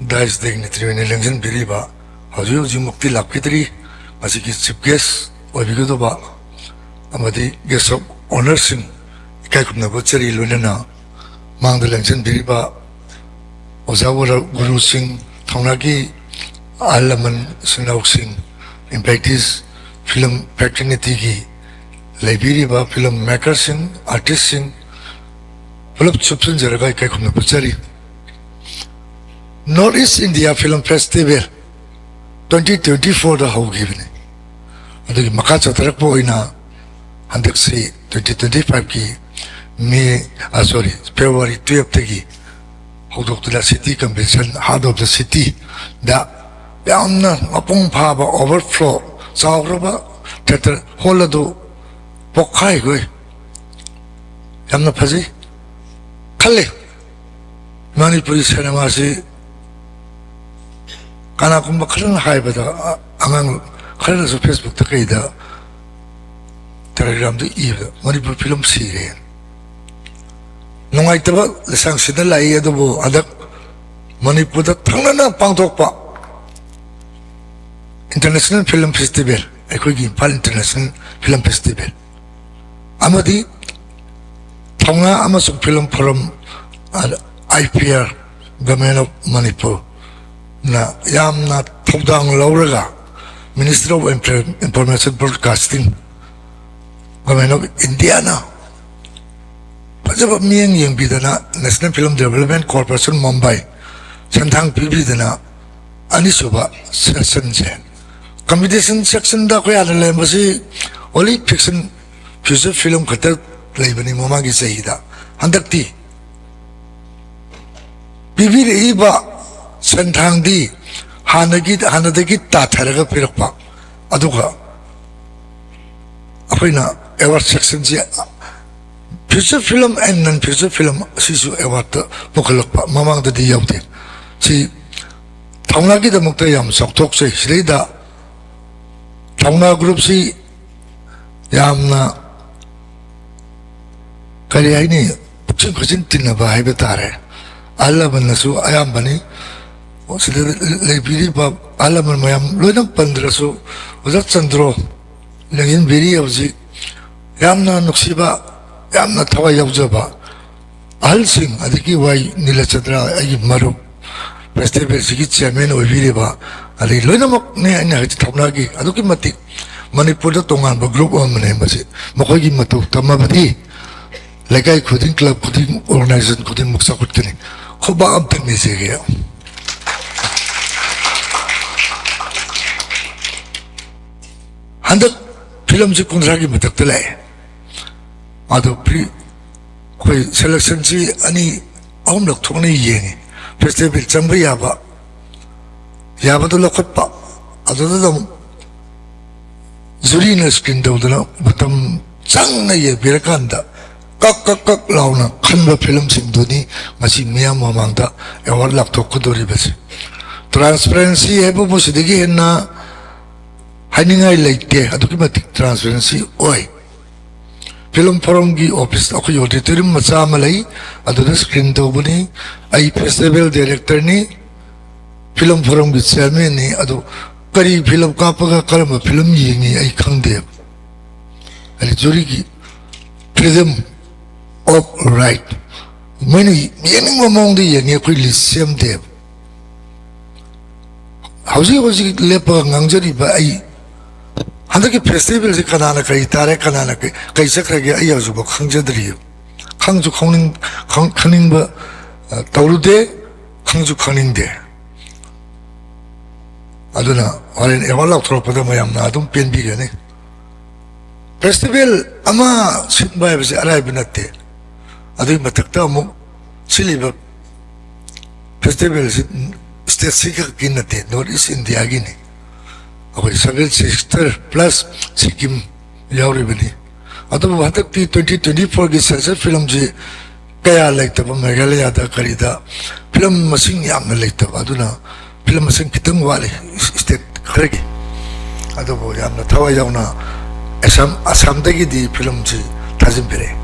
dais dignitary ꯑꯣꯏꯅ ꯂꯦꯡꯁꯤꯟꯕꯤꯔꯤꯕ, ꯍꯧꯖꯤꯛ ꯍꯧꯖꯤꯛꯃꯛꯇꯤ ꯂꯥꯛꯄꯤꯗ꯭ꯔꯤ, ꯃꯁꯤꯒꯤ chief guest ꯑꯣꯏꯕꯤꯒꯗꯧꯕ ꯑꯃꯗꯤ guest of honourꯁꯤꯡ ꯏꯀꯥꯏ ꯈꯨꯝꯅꯕ ꯎꯠꯆꯔꯤ꯫ ꯂꯣꯏꯅꯅ ꯃꯥꯡꯗ ꯂꯦꯡꯁꯤꯟꯕꯤꯔꯤꯕ ꯑꯣꯖꯥ ꯋꯥꯔ-, ꯒꯨꯔꯨꯁꯤꯡ, ꯊꯧꯅꯥꯒꯤ ꯑꯍꯜ ꯂꯃꯟ, ꯏꯆꯤꯟ ꯏꯅꯥꯎꯁꯤꯡ, Impetus film fraternityꯒꯤ ꯂꯩꯕꯤꯔꯤꯕ film makerꯁꯤꯡ, artistꯁꯤꯡ, ꯄꯨꯂꯞ ꯆꯨꯞꯁꯤꯟꯖꯔꯒ ꯏꯀꯥꯏ ꯈꯨꯝꯅꯕ ꯎꯠꯆꯔꯤ꯫ North East India Film Festival twenty twenty fourꯗ ꯍꯧꯈꯤꯕꯅꯤ꯫ ꯑꯗꯨꯒꯤ ꯃꯈꯥ ꯆꯠꯊꯔꯛꯄ ꯑꯣꯏꯅ ꯍꯟꯗꯛꯁꯤ twenty twenty fiveꯀꯤ May, ꯑ, sorry, February twelveꯇꯒꯤ ꯍꯧꯗꯣꯛꯇꯨꯅ city convention, Heart of the Cityꯗ ꯌꯥꯝꯅ ꯃꯄꯨꯡ ꯐꯥꯕ overflow, ꯆꯥꯎꯈ꯭ꯔꯕ theatre hall ꯑꯗꯨ ꯄꯣꯛꯈꯥꯏꯈꯣꯏ꯫ ꯌꯥꯝꯅ ꯐꯖꯩ ꯈꯜꯂꯤ꯫ ꯃꯅꯤꯄꯨꯔꯤ cinemaꯁꯤ ꯀꯅꯥꯒꯨꯝꯕ ꯈꯔꯅ ꯍꯥꯏꯕꯗ, ꯑ-, ꯑꯉꯥꯡ ꯈꯔꯅꯁꯨ Facebookꯇ ꯀꯩꯗ, Telegramꯗ ꯏꯕꯗ ꯃꯅꯤꯄꯨꯔ film ꯁꯤꯔꯦ꯫ ꯅꯨꯡꯉꯥꯏꯇꯕ ꯂꯩꯁꯥꯡꯁꯤꯗ ꯂꯥꯛꯏ, ꯑꯗꯨꯕꯨ ꯍꯟꯗꯛ ꯃꯅꯤꯄꯨꯔꯗ ꯊꯪꯅꯅ ꯄꯥꯡꯊꯣꯛꯄ International Film Festival, ꯑꯩꯈꯣꯏꯒꯤ ꯏꯝꯐꯥꯜ International Film Festival ꯑꯃꯗꯤ ꯊꯧꯅꯥ ꯑꯃꯁꯨꯡ film forum, IPR, Government of ꯃꯅꯤꯄꯨꯔꯅ ꯌꯥꯝꯅ ꯊꯧꯗꯥꯡ ꯂꯧꯔꯒ Ministry of Infor-, Information Broadcasting, Government of Indiaꯅ ꯐꯖꯕ ꯃꯤꯠꯌꯦꯡ ꯌꯦꯡꯕꯤꯗꯅ National Film Development Corporation Mumbai ꯁꯦꯟꯊꯥꯡ ꯄꯤꯕꯤꯗꯅ ꯑꯅꯤꯁꯨꯕ sectionꯁꯦ, competition sectionꯗ ꯑꯩꯈꯣꯏ ꯍꯥꯟꯅ ꯂꯩꯔꯝꯕꯁꯤ only fiction, feature film ꯈꯛꯇ ꯂꯩꯕꯅꯤ ꯃꯃꯥꯡꯒꯤ ꯆꯍꯤꯗ꯫ ꯍꯟꯗꯛꯇꯤ ꯄꯤꯕꯤꯔꯛꯏꯕ ꯁꯦꯟꯊꯥꯡꯗꯤ ꯍꯥꯟꯅꯒꯤ, ꯍꯥꯟꯅꯗꯒꯤ ꯇꯥꯊꯔꯒ ꯄꯤꯔꯛꯄ, ꯑꯗꯨꯒ ꯑꯩꯈꯣꯏꯅ award sectionꯁꯤ feature film and non feature film ꯑꯁꯤꯁꯨ awardꯇ ꯄꯨꯈꯠꯂꯛꯄ, ꯃꯃꯥꯡꯗꯗꯤ ꯌꯥꯎꯗꯦ꯫ ꯁꯤ ꯊꯧꯅꯥꯒꯤꯗꯃꯛꯇ ꯌꯥꯝ ꯆꯥꯎꯊꯣꯛꯆꯩ꯫ ꯁꯤꯗꯩꯗ ꯊꯧꯅꯥ groupꯁꯤ ꯌꯥꯝꯅ, ꯀꯔꯤ ꯍꯥꯏꯅꯤ, ꯈꯨꯠꯆꯤꯟ ꯇꯤꯟꯅꯕ ꯍꯥꯏꯕ ꯇꯥꯔꯦ꯫ ꯑꯍꯜ ꯂꯃꯟꯅꯁꯨ ꯑꯌꯥꯝꯕꯅꯤ꯫ ꯁꯤꯗ ꯂꯩꯕꯤꯔꯤꯕ ꯑꯍꯜ ꯂꯃꯟ ꯃꯌꯥꯝ ꯂꯣꯏꯅ ꯄꯟꯗ꯭ꯔꯁꯨ, ꯑꯣꯖꯥ ꯆꯟꯗ꯭ꯔꯣ, ꯂꯦꯡꯖꯤꯟꯕꯤꯔꯤ ꯍꯧꯖꯤꯛ꯫ ꯌꯥꯝꯅ ꯅꯨꯡꯁꯤꯕ, ꯌꯥꯝꯅ ꯊꯋꯥꯏ ꯌꯥꯎꯖꯕ ꯑꯍꯜꯁꯤꯡ, ꯑꯗꯒꯤ ꯋꯥꯏ ꯅꯤꯂꯆꯟꯗ꯭ꯔ, ꯑꯩꯒꯤ ꯃꯔꯨꯞ, ꯐꯦꯁꯇꯤꯚꯦꯜꯁꯤꯒꯤ ꯆꯤꯌꯔꯃꯦꯟ ꯑꯣꯏꯕꯤꯔꯤꯕ, ꯑꯗꯩ ꯂꯣꯏꯅꯃꯛꯅꯦ ꯑꯩꯅ ꯍꯧꯖꯤꯛ ꯊꯧꯅꯥꯒꯤ, ꯑꯗꯨꯛꯀꯤ ꯃꯇꯤꯛ ꯃꯅꯤꯄꯨꯔꯗ ꯇꯣꯉꯥꯟꯕ ꯒ꯭ꯔꯨꯞ ꯑꯃꯅꯦ ꯃꯁꯤ꯫ ꯃꯈꯣꯏꯒꯤ ꯃꯇꯧ ꯇꯝꯃꯕꯗꯤ ꯂꯩꯀꯥꯏ ꯈꯨꯗꯤꯡ, ꯀ꯭ꯂꯕ ꯈꯨꯗꯤꯡ, ꯑꯣꯔꯒꯅꯥꯏꯖꯦꯁꯟ ꯈꯨꯗꯤꯡꯃꯛ ꯆꯥꯎꯈꯠꯀꯅꯤ꯫ ꯈꯨꯕꯥꯛ ꯑꯝꯇꯪ ꯅꯤꯖꯒꯦ꯫ ꯍꯟꯗꯛ ꯐꯤꯂꯝꯁꯤ ꯀꯨꯟꯊ꯭ꯔꯥꯒꯤ ꯃꯊꯛꯇ ꯂꯥꯛꯑꯦ꯫ ꯑꯗꯣ ꯄ꯭ꯔꯤ-, ꯑꯩꯈꯣꯏ ꯁꯦꯂꯦꯛꯁꯟꯁꯤ ꯑꯅꯤ ꯑꯍꯨꯝꯂꯛ ꯊꯣꯛꯅ ꯌꯦꯡꯉꯤ꯫ ꯐꯦꯁꯇꯤꯚꯦꯜ ꯆꯪꯕ ꯌꯥꯕ, ꯌꯥꯕꯗꯨ ꯂꯧꯈꯠꯄ, ꯑꯗꯨꯗ ꯑꯃꯨꯛ ꯖꯨꯔꯤꯅ ꯁ꯭ꯀ꯭ꯔꯤꯟ ꯇꯧꯗꯅ ꯃꯇꯝ ꯆꯪꯅ ꯌꯦꯡꯕꯤꯔꯀꯥꯟꯗ ꯀꯛ ꯀꯛ ꯀꯛ ꯂꯥꯎꯅ ꯈꯟꯕ ꯐꯤꯂꯝꯁꯤꯡꯗꯨꯅꯤ ꯉꯁꯤ ꯃꯤꯌꯥꯝ ꯃꯃꯥꯡꯗ ꯑꯦꯋꯥꯔꯗ ꯂꯥꯎꯊꯣꯛꯀꯗꯧꯔꯤꯕꯁꯤ꯫ ꯇ꯭ꯔꯥꯟꯁꯄꯔꯦꯟꯁꯤ ꯍꯥꯏꯕꯕꯨ ꯁꯤꯗꯒꯤ ꯍꯦꯟꯅ ꯍꯥꯏꯅꯤꯡꯉꯥꯏ ꯂꯩꯇꯦ꯫ ꯑꯗꯨꯛꯀꯤ ꯃꯇꯤꯛ ꯇ꯭ꯔꯥꯟꯁꯄꯔꯦꯟꯁꯤ ꯑꯣꯏ꯫ ꯐꯤꯂꯝ ꯐꯣꯔꯝꯒꯤ ꯑꯣꯐꯤꯁ, ꯑꯩꯈꯣꯏ ꯑꯣꯗꯤꯇꯣꯔꯤꯌꯝ ꯃꯆꯥ ꯑꯃ ꯂꯩ, ꯑꯗꯨꯗ ꯁ꯭ꯀ꯭ꯔꯤꯟ ꯇꯧꯕꯅꯤ꯫ ꯑꯩ ꯐꯦꯁꯇꯤꯚꯦꯜ ꯗꯥꯏꯔꯦꯛꯇꯔꯅꯤ꯫ ꯐꯤꯂꯝ ꯐꯣꯔꯝꯒꯤ ꯆꯤꯌꯔꯃꯦꯟꯅꯤ꯫ ꯑꯗꯨ ꯀꯔꯤ ꯐꯤꯂꯝ ꯀꯥꯞꯄꯒ ꯀꯔꯝꯕ ꯐꯤꯂꯝ ꯌꯦꯡꯉꯤ ꯑꯩ ꯈꯪꯗꯦꯕ꯫ ꯍꯥꯏꯗꯤ ꯖꯨꯔꯤꯒꯤ freedom of right, ꯃꯣꯏꯅ ꯌꯦꯡꯅꯤꯡꯕ ꯃꯑꯣꯡꯗ ꯌꯦꯡꯉꯤ, ꯑꯩꯈꯣꯏ ꯂꯤꯁ ꯁꯦꯝꯗꯦꯕ꯫ ꯍꯧꯖꯤꯛ ꯍꯧꯖꯤꯛ ꯂꯦꯞꯄꯒ ꯉꯥꯡꯖꯔꯤꯕ ꯑꯩ ꯍꯟꯗꯛꯀꯤ ꯐꯦꯁꯇꯤꯚꯦꯜꯁꯤ ꯀꯅꯥꯅ ꯀꯔꯤ ꯇꯥꯔꯦ, ꯀꯅꯥꯅ ꯀꯔꯤ, ꯀꯔꯤ ꯆꯠꯈ꯭ꯔꯒꯦ, ꯑꯩ ꯍꯧꯖꯤꯛꯐꯥꯎ ꯈꯪꯖꯗ꯭ꯔꯤꯕ꯫ ꯈꯪꯁꯨ ꯈꯪꯅꯤꯡ-, ꯈꯪ-, ꯈꯪꯅꯤꯡꯕ, ꯑ, ꯇꯧꯔꯨꯗꯦ, ꯈꯪꯁꯨ ꯈꯪꯅꯤꯡꯗꯦ꯫ ꯑꯗꯨꯅ ꯍꯣꯔꯦꯟ ꯑꯦꯋꯥꯔꯗ ꯂꯥꯎꯊꯣꯔꯛꯄꯗ ꯃꯌꯥꯝꯅ ꯑꯗꯨꯝ ꯄꯦꯟꯕꯤꯒꯅꯤ꯫ ꯐꯦꯁꯇꯤꯚꯦꯜ ꯑꯃ ꯁꯤꯟꯕ ꯍꯥꯏꯕꯁꯤ ꯑꯔꯥꯏꯕ ꯅꯠꯇꯦ꯫ ꯑꯗꯨꯒꯤ ꯃꯊꯛꯇ ꯑꯃꯨꯛ ꯁꯤꯜꯂꯤꯕ ꯐꯦꯁꯇꯤꯚꯦꯜꯁꯤ ꯁ꯭ꯇꯦꯠꯁꯤ ꯈꯛꯀꯤ ꯅꯠꯇꯦ, ꯅꯣꯔꯠ ꯏꯁ ꯏꯟꯗꯤꯌꯥꯒꯤꯅꯤ꯫ ꯑꯩꯈꯣꯏ ꯁꯚꯦꯟ ꯁꯤꯁꯇꯔ ꯄ꯭ꯂꯁ ꯁꯤꯛꯀꯤꯝ ꯌꯥꯎꯔꯤꯕꯅꯤ꯫ ꯑꯗꯨꯕꯨ ꯍꯟꯗꯛꯇꯤ ꯇ꯭ꯋꯦꯟꯇꯤ ꯇ꯭ꯋꯦꯟꯇꯤ ꯐꯣꯔꯒꯤ ꯁꯦꯟꯁꯁ ꯐꯤꯂꯝꯁꯤ ꯀꯌꯥ ꯂꯩꯇꯕ, ꯃꯦꯘꯥꯂꯌꯥꯗ ꯀꯔꯤꯗ ꯐꯤꯂꯝ ꯃꯁꯤꯡ ꯌꯥꯝꯅ ꯂꯩꯇꯕ, ꯑꯗꯨꯅ ꯐꯤꯂꯝ ꯃꯁꯤꯡ ꯈꯤꯇꯪ ꯋꯥꯠꯂꯤ ꯁ꯭ꯇꯦꯠ ꯈꯔꯒꯤ꯫ ꯑꯗꯨꯕꯨ ꯌꯥꯝꯅ ꯊꯋꯥꯏ ꯌꯥꯎꯅ ꯑꯁꯥꯝ, ꯑꯁꯥꯝꯗꯒꯤꯗꯤ ꯐꯤꯂꯝꯁꯤ ꯊꯥꯖꯤꯟꯕꯤꯔꯛꯑꯦ꯫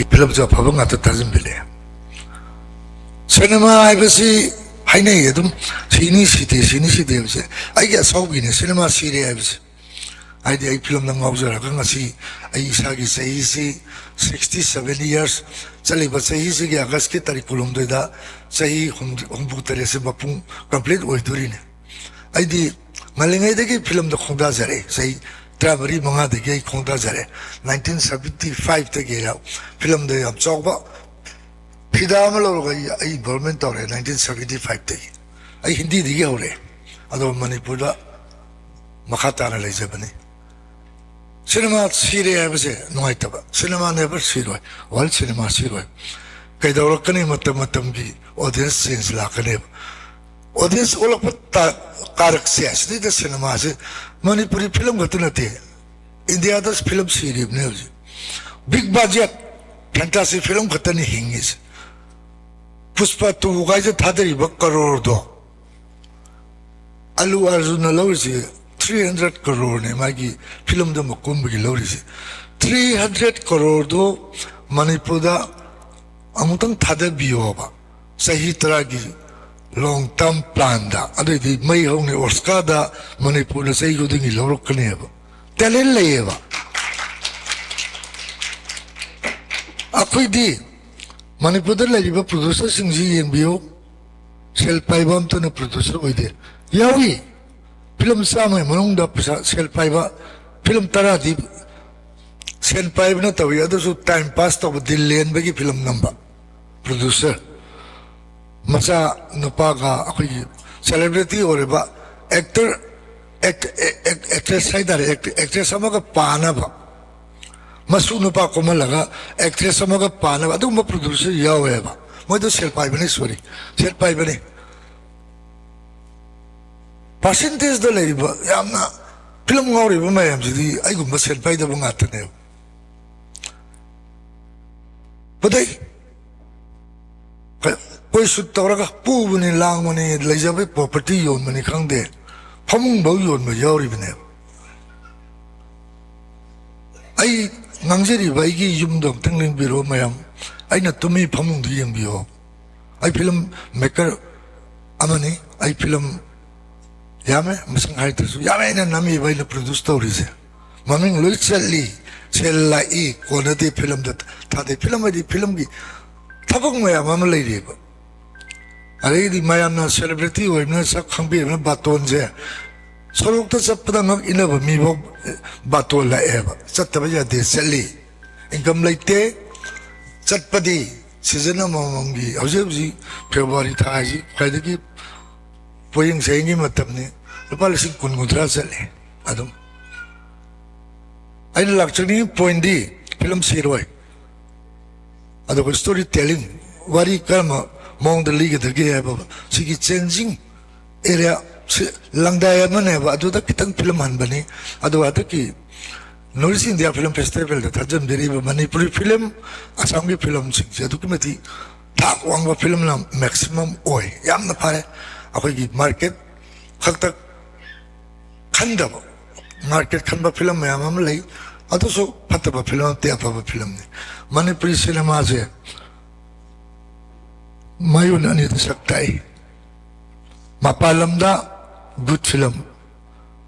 ꯐꯤꯂꯝꯁꯨ ꯑꯐꯕ ꯉꯥꯛꯇ ꯊꯥꯖꯤꯟꯕꯤꯔꯛꯑꯦ꯫ ꯁꯤꯅꯦꯃꯥ ꯍꯥꯏꯕꯁꯤ ꯍꯥꯏꯅꯩ ꯑꯗꯨꯝ, ꯁꯤꯅꯤ ꯁꯤꯗꯦ, ꯁꯤꯅꯤ ꯁꯤꯗꯦ ꯍꯥꯏꯕꯁꯦ꯫ ꯑꯩꯒꯤ ꯑꯁꯥꯎꯕꯤꯅꯦ ꯁꯤꯅꯦꯃꯥ ꯁꯤꯔꯦ ꯍꯥꯏꯕꯁꯦ꯫ ꯍꯥꯏꯗꯤ ꯑꯩ ꯐꯤꯂꯝꯗ ꯉꯥꯎꯖꯔꯒ ꯉꯁꯤ ꯑꯩ ꯏꯁꯥꯒꯤ ꯆꯍꯤꯁꯤ sixty seven years, ꯆꯠꯂꯤꯕ ꯆꯍꯤꯁꯤꯒꯤ ꯑꯥꯒꯁꯀꯤ ꯇꯥꯔꯤꯛ ꯀꯨꯟꯍꯨꯝꯗꯣꯏꯗ ꯆꯍꯤ ꯍꯨꯝ-, ꯍꯨꯝꯐꯨ ꯇꯔꯦꯠꯁꯦ ꯃꯄꯨꯡ complete ꯑꯣꯏꯗꯣꯔꯤꯅꯦ꯫ ꯑꯩꯗꯤ ꯉꯜꯂꯤꯉꯩꯗꯒꯤ ꯐꯤꯂꯝꯗ ꯈꯣꯡꯗꯥꯖꯔꯛꯑꯦ꯫ ꯆꯍꯤ ꯇꯔꯥꯃꯔꯤ ꯃꯉꯥꯗꯒꯤ ꯑꯩ ꯈꯣꯡꯗꯥꯖꯔꯦ꯫ Nineteen seventy five ꯇꯒꯤ ꯑꯩ ꯐꯤꯂꯝꯗ ꯌꯥꯝ ꯆꯥꯎꯕ ꯐꯤꯗꯥ ꯑꯃ ꯂꯧꯔꯒ ꯑꯩ, ꯑꯩ involvement ꯇꯧꯔꯦ nineteen seventy five ꯇꯒꯤ꯫ ꯑꯩ ꯍꯤꯟꯗꯤꯗꯒꯤ ꯍꯧꯔꯛꯑꯦ, ꯑꯗꯣ ꯃꯅꯤꯄꯨꯔꯗ ꯃꯈꯥ ꯇꯥꯅ ꯂꯩꯖꯕꯅꯤ꯫ ꯁꯤꯅꯦꯃꯥ ꯁꯤꯔꯦ ꯍꯥꯏꯕꯁꯦ ꯅꯨꯡꯉꯥꯏꯇꯕ꯫ ꯁꯤꯅꯦꯃꯥ never ꯁꯤꯔꯣꯏ, world ꯁꯤꯅꯦꯃꯥ ꯁꯤꯔꯣꯏ꯫ ꯀꯩꯗꯧꯔꯛꯀꯅꯤ? ꯃꯇꯝ ꯃꯇꯝꯒꯤ audience change ꯂꯥꯛꯀꯅꯦꯕ꯫ Audience ꯑꯣꯜꯂꯛꯄ ꯇꯥ-, ꯀꯥꯔꯛꯁꯦ ꯑꯁꯤꯗꯩꯗ ꯁꯤꯅꯦꯃꯥꯁꯦ ꯃꯅꯤꯄꯨꯔꯤ ꯐꯤꯂꯝ ꯈꯛꯇ ꯅꯠꯇꯦ, ꯏꯟꯗꯤꯌꯥꯗ ꯐꯤꯂꯝ ꯁꯤꯔꯤꯕꯅꯦ ꯍꯧꯖꯤꯛ꯫ Big budget fantasy ꯐꯤꯂꯝ ꯈꯛꯇꯅꯤ ꯍꯤꯡꯉꯤꯁꯦ꯫ ꯄꯨꯁꯄꯥ two ꯀꯥꯏꯁꯦ ꯊꯥꯗꯔꯤꯕ ꯀꯔꯣꯔꯗꯣ, ꯑꯜꯂꯨ ꯑꯥꯔꯖꯨꯟꯅ ꯂꯧꯔꯤꯁꯤ three hundred ꯀꯔꯣꯔꯅꯦ ꯃꯥꯒꯤ ꯐꯤꯂꯝꯗꯨ ꯑꯃ ꯀꯨꯝꯕꯒꯤ ꯂꯧꯔꯤꯁꯤ꯫ Three hundred ꯀꯔꯣꯔꯗꯨ ꯃꯅꯤꯄꯨꯔꯗ ꯑꯃꯨꯛꯇꯪ ꯊꯥꯗꯕꯤꯌꯣꯕ꯫ ꯆꯍꯤ ꯇꯔꯥꯒꯤ long term planꯗ, ꯑꯗꯨꯑꯣꯏꯗꯤ ꯃꯩ ꯍꯧꯅꯤ꯫ ꯑꯣꯁꯀꯥꯔꯗ ꯃꯅꯤꯄꯨꯔꯅ ꯆꯍꯤ ꯈꯨꯗꯤꯡꯒꯤ ꯂꯧꯔꯛꯀꯅꯦꯕ꯫ Talent ꯂꯩꯌꯦꯕ꯫ ꯑꯩꯈꯣꯏꯗꯤ ꯃꯅꯤꯄꯨꯔꯗ ꯂꯩꯔꯤꯕ producerꯁꯤꯡꯁꯤ ꯌꯦꯡꯕꯤꯌꯨ, ꯁꯦꯜ ꯄꯥꯏꯕ ꯑꯝꯇꯅ producer ꯑꯣꯏꯗꯦ꯫ ꯌꯥꯎꯏ, ꯐꯤꯂꯝ ꯆꯥꯝꯃꯒꯤ ꯃꯅꯨꯡꯗ ꯄꯩꯁꯥ, ꯁꯦꯜ ꯄꯥꯏꯕ ꯐꯤꯂꯝ ꯇꯔꯥꯗꯤ ꯁꯦꯜ ꯄꯥꯏꯕꯅ ꯇꯧꯏ, ꯑꯗꯨꯁꯨ time pass ꯇꯧꯕ, ꯗꯤꯜ ꯂꯦꯟꯕꯒꯤ ꯐꯤꯂꯝ ꯅꯝꯕ producer꯫ ꯃꯆꯥ ꯅꯨꯄꯥꯒ ꯑꯩꯈꯣꯏꯒꯤ celebrity ꯑꯣꯏꯔꯤꯕ actor, act-, act-, actress ꯍꯥꯏꯇꯥꯔꯦ, act-, actress ꯑꯃꯒ ꯄꯥꯅꯕ, ꯃꯁꯨ ꯅꯨꯄꯥ ꯀꯣꯝꯍꯜꯂꯒ actress ꯑꯃꯒ ꯄꯥꯅꯕ ꯑꯗꯨꯒꯨꯝꯕ producer ꯌꯥꯎꯋꯦꯕ꯫ ꯃꯣꯏꯗꯣ ꯁꯦꯜ ꯄꯥꯏꯕꯅꯤ, sorry, ꯁꯦꯜ ꯄꯥꯏꯕꯅꯤ꯫ Percentageꯗ ꯂꯩꯔꯤꯕ ꯌꯥꯝꯅ ꯐꯤꯂꯝ ꯉꯥꯎꯔꯤꯕ ꯃꯌꯥꯝꯁꯤꯗꯤ ꯑꯩꯒꯨꯝꯕ ꯁꯦꯜ ꯄꯥꯏꯗꯕ ꯉꯥꯛꯇꯅꯦꯕ꯫ ꯐꯗꯩ꯫ ꯀ-, ꯀꯣꯏ ꯁꯨꯠ ꯇꯧꯔꯒ ꯄꯨꯕꯅꯤ, ꯂꯥꯡꯕꯅꯤ, ꯂꯩꯖꯕꯩ property ꯌꯣꯟꯕꯅꯤ ꯈꯪꯗꯦ, ꯐꯃꯨꯡꯐꯧ ꯌꯣꯟꯕ ꯌꯥꯎꯔꯤꯕꯅꯦꯕ꯫ ꯑꯩ ꯉꯥꯡꯖꯔꯤꯕ ꯑꯩꯒꯤ ꯌꯨꯝꯗꯣ ꯑꯝꯇꯪ ꯌꯦꯡꯕꯤꯔꯣ ꯃꯌꯥꯝ꯫ ꯑꯩꯅ ꯇꯨꯝꯃꯤ ꯐꯃꯨꯡꯗꯨ ꯌꯦꯡꯕꯤꯌꯣ꯫ ꯑꯩ ꯐꯤꯂꯝ ꯃꯦꯀꯔ ꯑꯃꯅꯤ꯫ ꯑꯩ ꯐꯤꯂꯝ ꯌꯥꯝꯃꯦ, ꯃꯁꯤꯡ ꯍꯥꯏꯗ꯭ꯔꯁꯨ ꯌꯥꯝꯃꯦ ꯑꯩꯅ ꯅꯝꯃꯤꯕ, ꯑꯩꯅ ꯄ꯭ꯔꯣꯗ꯭ꯌꯨꯁ ꯇꯧꯔꯤꯁꯦ꯫ ꯃꯃꯤꯡ ꯂꯣꯏ ꯆꯠꯂꯤ, ꯁꯦꯜ ꯂꯥꯛꯏ, ꯀꯣꯟꯅꯗꯦ ꯐꯤꯂꯝꯗ ꯊꯥꯗꯩ꯫ ꯐꯤꯂꯝ ꯍꯥꯏꯗꯤ ꯐꯤꯂꯝꯒꯤ ꯊꯕꯛ ꯃꯌꯥꯝ ꯑꯃ ꯂꯩꯔꯤꯕ꯫ ꯑꯗꯩꯗꯤ ꯃꯌꯥꯝꯅ ꯁꯦꯂꯦꯕ꯭ꯔꯤꯇꯤ ꯑꯣꯏꯕꯅꯤꯅ ꯁꯛ ꯈꯪꯕꯤꯔꯕꯅꯤꯅ ꯕꯥꯇꯣꯟꯁꯦ ꯁꯣꯔꯣꯛꯇ ꯆꯠꯄꯗ ꯉꯛ ꯏꯟꯅꯕ ꯃꯤꯐꯥꯎ ꯕꯥꯇꯣꯟ ꯂꯥꯛꯑꯦꯕ꯫ ꯆꯠꯇꯕ ꯌꯥꯗꯦ, ꯆꯠꯂꯤ꯫ ꯏꯟꯀꯝ ꯂꯩꯇꯦ꯫ ꯆꯠꯄꯗꯤ ꯁꯤꯖꯟ ꯑꯃꯃꯝꯒꯤ, ꯍꯧꯖꯤꯛ ꯍꯧꯖꯤꯛ ꯐꯦꯕ꯭ꯔꯨꯋꯥꯔꯤ ꯊꯥ ꯍꯥꯏꯁꯤ ꯈ꯭ꯋꯥꯏꯗꯒꯤ ꯄꯣꯌꯦꯡ ꯆꯌꯦꯡꯒꯤ ꯃꯇꯝꯅꯤ꯫ ꯂꯨꯄꯥ ꯂꯤꯁꯤꯡ ꯀꯨꯟ ꯀꯨꯟꯊ꯭ꯔꯥ ꯆꯠꯂꯤ꯫ ꯑꯗꯨꯝ ꯑꯩꯅ ꯂꯥꯛꯆꯅꯤꯡꯉꯤ ꯄꯣꯏꯟꯗꯤ ꯐꯤꯂꯝ ꯁꯤꯔꯣꯏ, ꯑꯗꯨꯒ ꯁ꯭ꯇꯣꯔꯤ ꯇꯦꯂꯤꯡ, ꯋꯥꯔꯤ ꯀꯔꯝꯕ ꯃꯑꯣꯡꯗ ꯂꯤꯒꯗꯒꯦ ꯍꯥꯏꯕ ꯁꯤꯒꯤ ꯆꯦꯟꯖꯤꯡ ꯑꯦꯔꯤꯌꯥ ꯁꯤ ꯂꯪꯗꯥꯏ ꯑꯃꯅꯦꯕ꯫ ꯑꯗꯨꯗ ꯈꯤꯇꯪ ꯐꯤꯂꯝ ꯍꯟꯕꯅꯤ꯫ ꯑꯗꯨꯒ ꯍꯟꯗꯛꯀꯤ ꯅꯣꯔꯠ ꯏꯁ ꯏꯟꯗꯤꯌꯥ ꯐꯤꯂꯝ ꯐꯦꯁꯇꯤꯚꯦꯜꯗ ꯊꯥꯖꯤꯟꯕꯤꯔꯛꯏꯕ ꯃꯅꯤꯄꯨꯔꯤ ꯐꯤꯂꯝ, ꯑꯁꯥꯝꯒꯤ ꯐꯤꯂꯝꯁꯤꯡꯁꯦ ꯑꯗꯨꯛꯀꯤ ꯃꯇꯤꯛ ꯊꯥꯛ ꯋꯥꯡꯕ ꯐꯤꯂꯝꯅ ꯃꯦꯛꯁꯤꯃꯝ ꯑꯣꯏ꯫ ꯌꯥꯝꯅ ꯐꯔꯦ꯫ ꯑꯩꯈꯣꯏꯒꯤ ꯃꯥꯔꯀꯦꯠ ꯈꯛꯇ ꯈꯟꯗꯕ, ꯃꯥꯔꯀꯦꯠ ꯈꯟꯕ ꯐꯤꯂꯝ ꯃꯌꯥꯝ ꯑꯃ ꯂꯩ꯫ ꯑꯗꯨꯁꯨ ꯐꯠꯇꯕ ꯐꯤꯂꯝ ꯅꯠꯇꯦ, ꯑꯐꯕ ꯐꯤꯂꯝꯅꯤ꯫ ꯃꯅꯤꯄꯨꯔꯤ ꯁꯤꯅꯦꯃꯥꯁꯦ ꯃꯌꯣꯟ ꯑꯅꯤꯗ ꯁꯛ ꯇꯥꯛꯏ꯫ ꯃꯄꯥꯟ ꯂꯝꯗ ꯒꯨꯗ ꯐꯤꯂꯝ,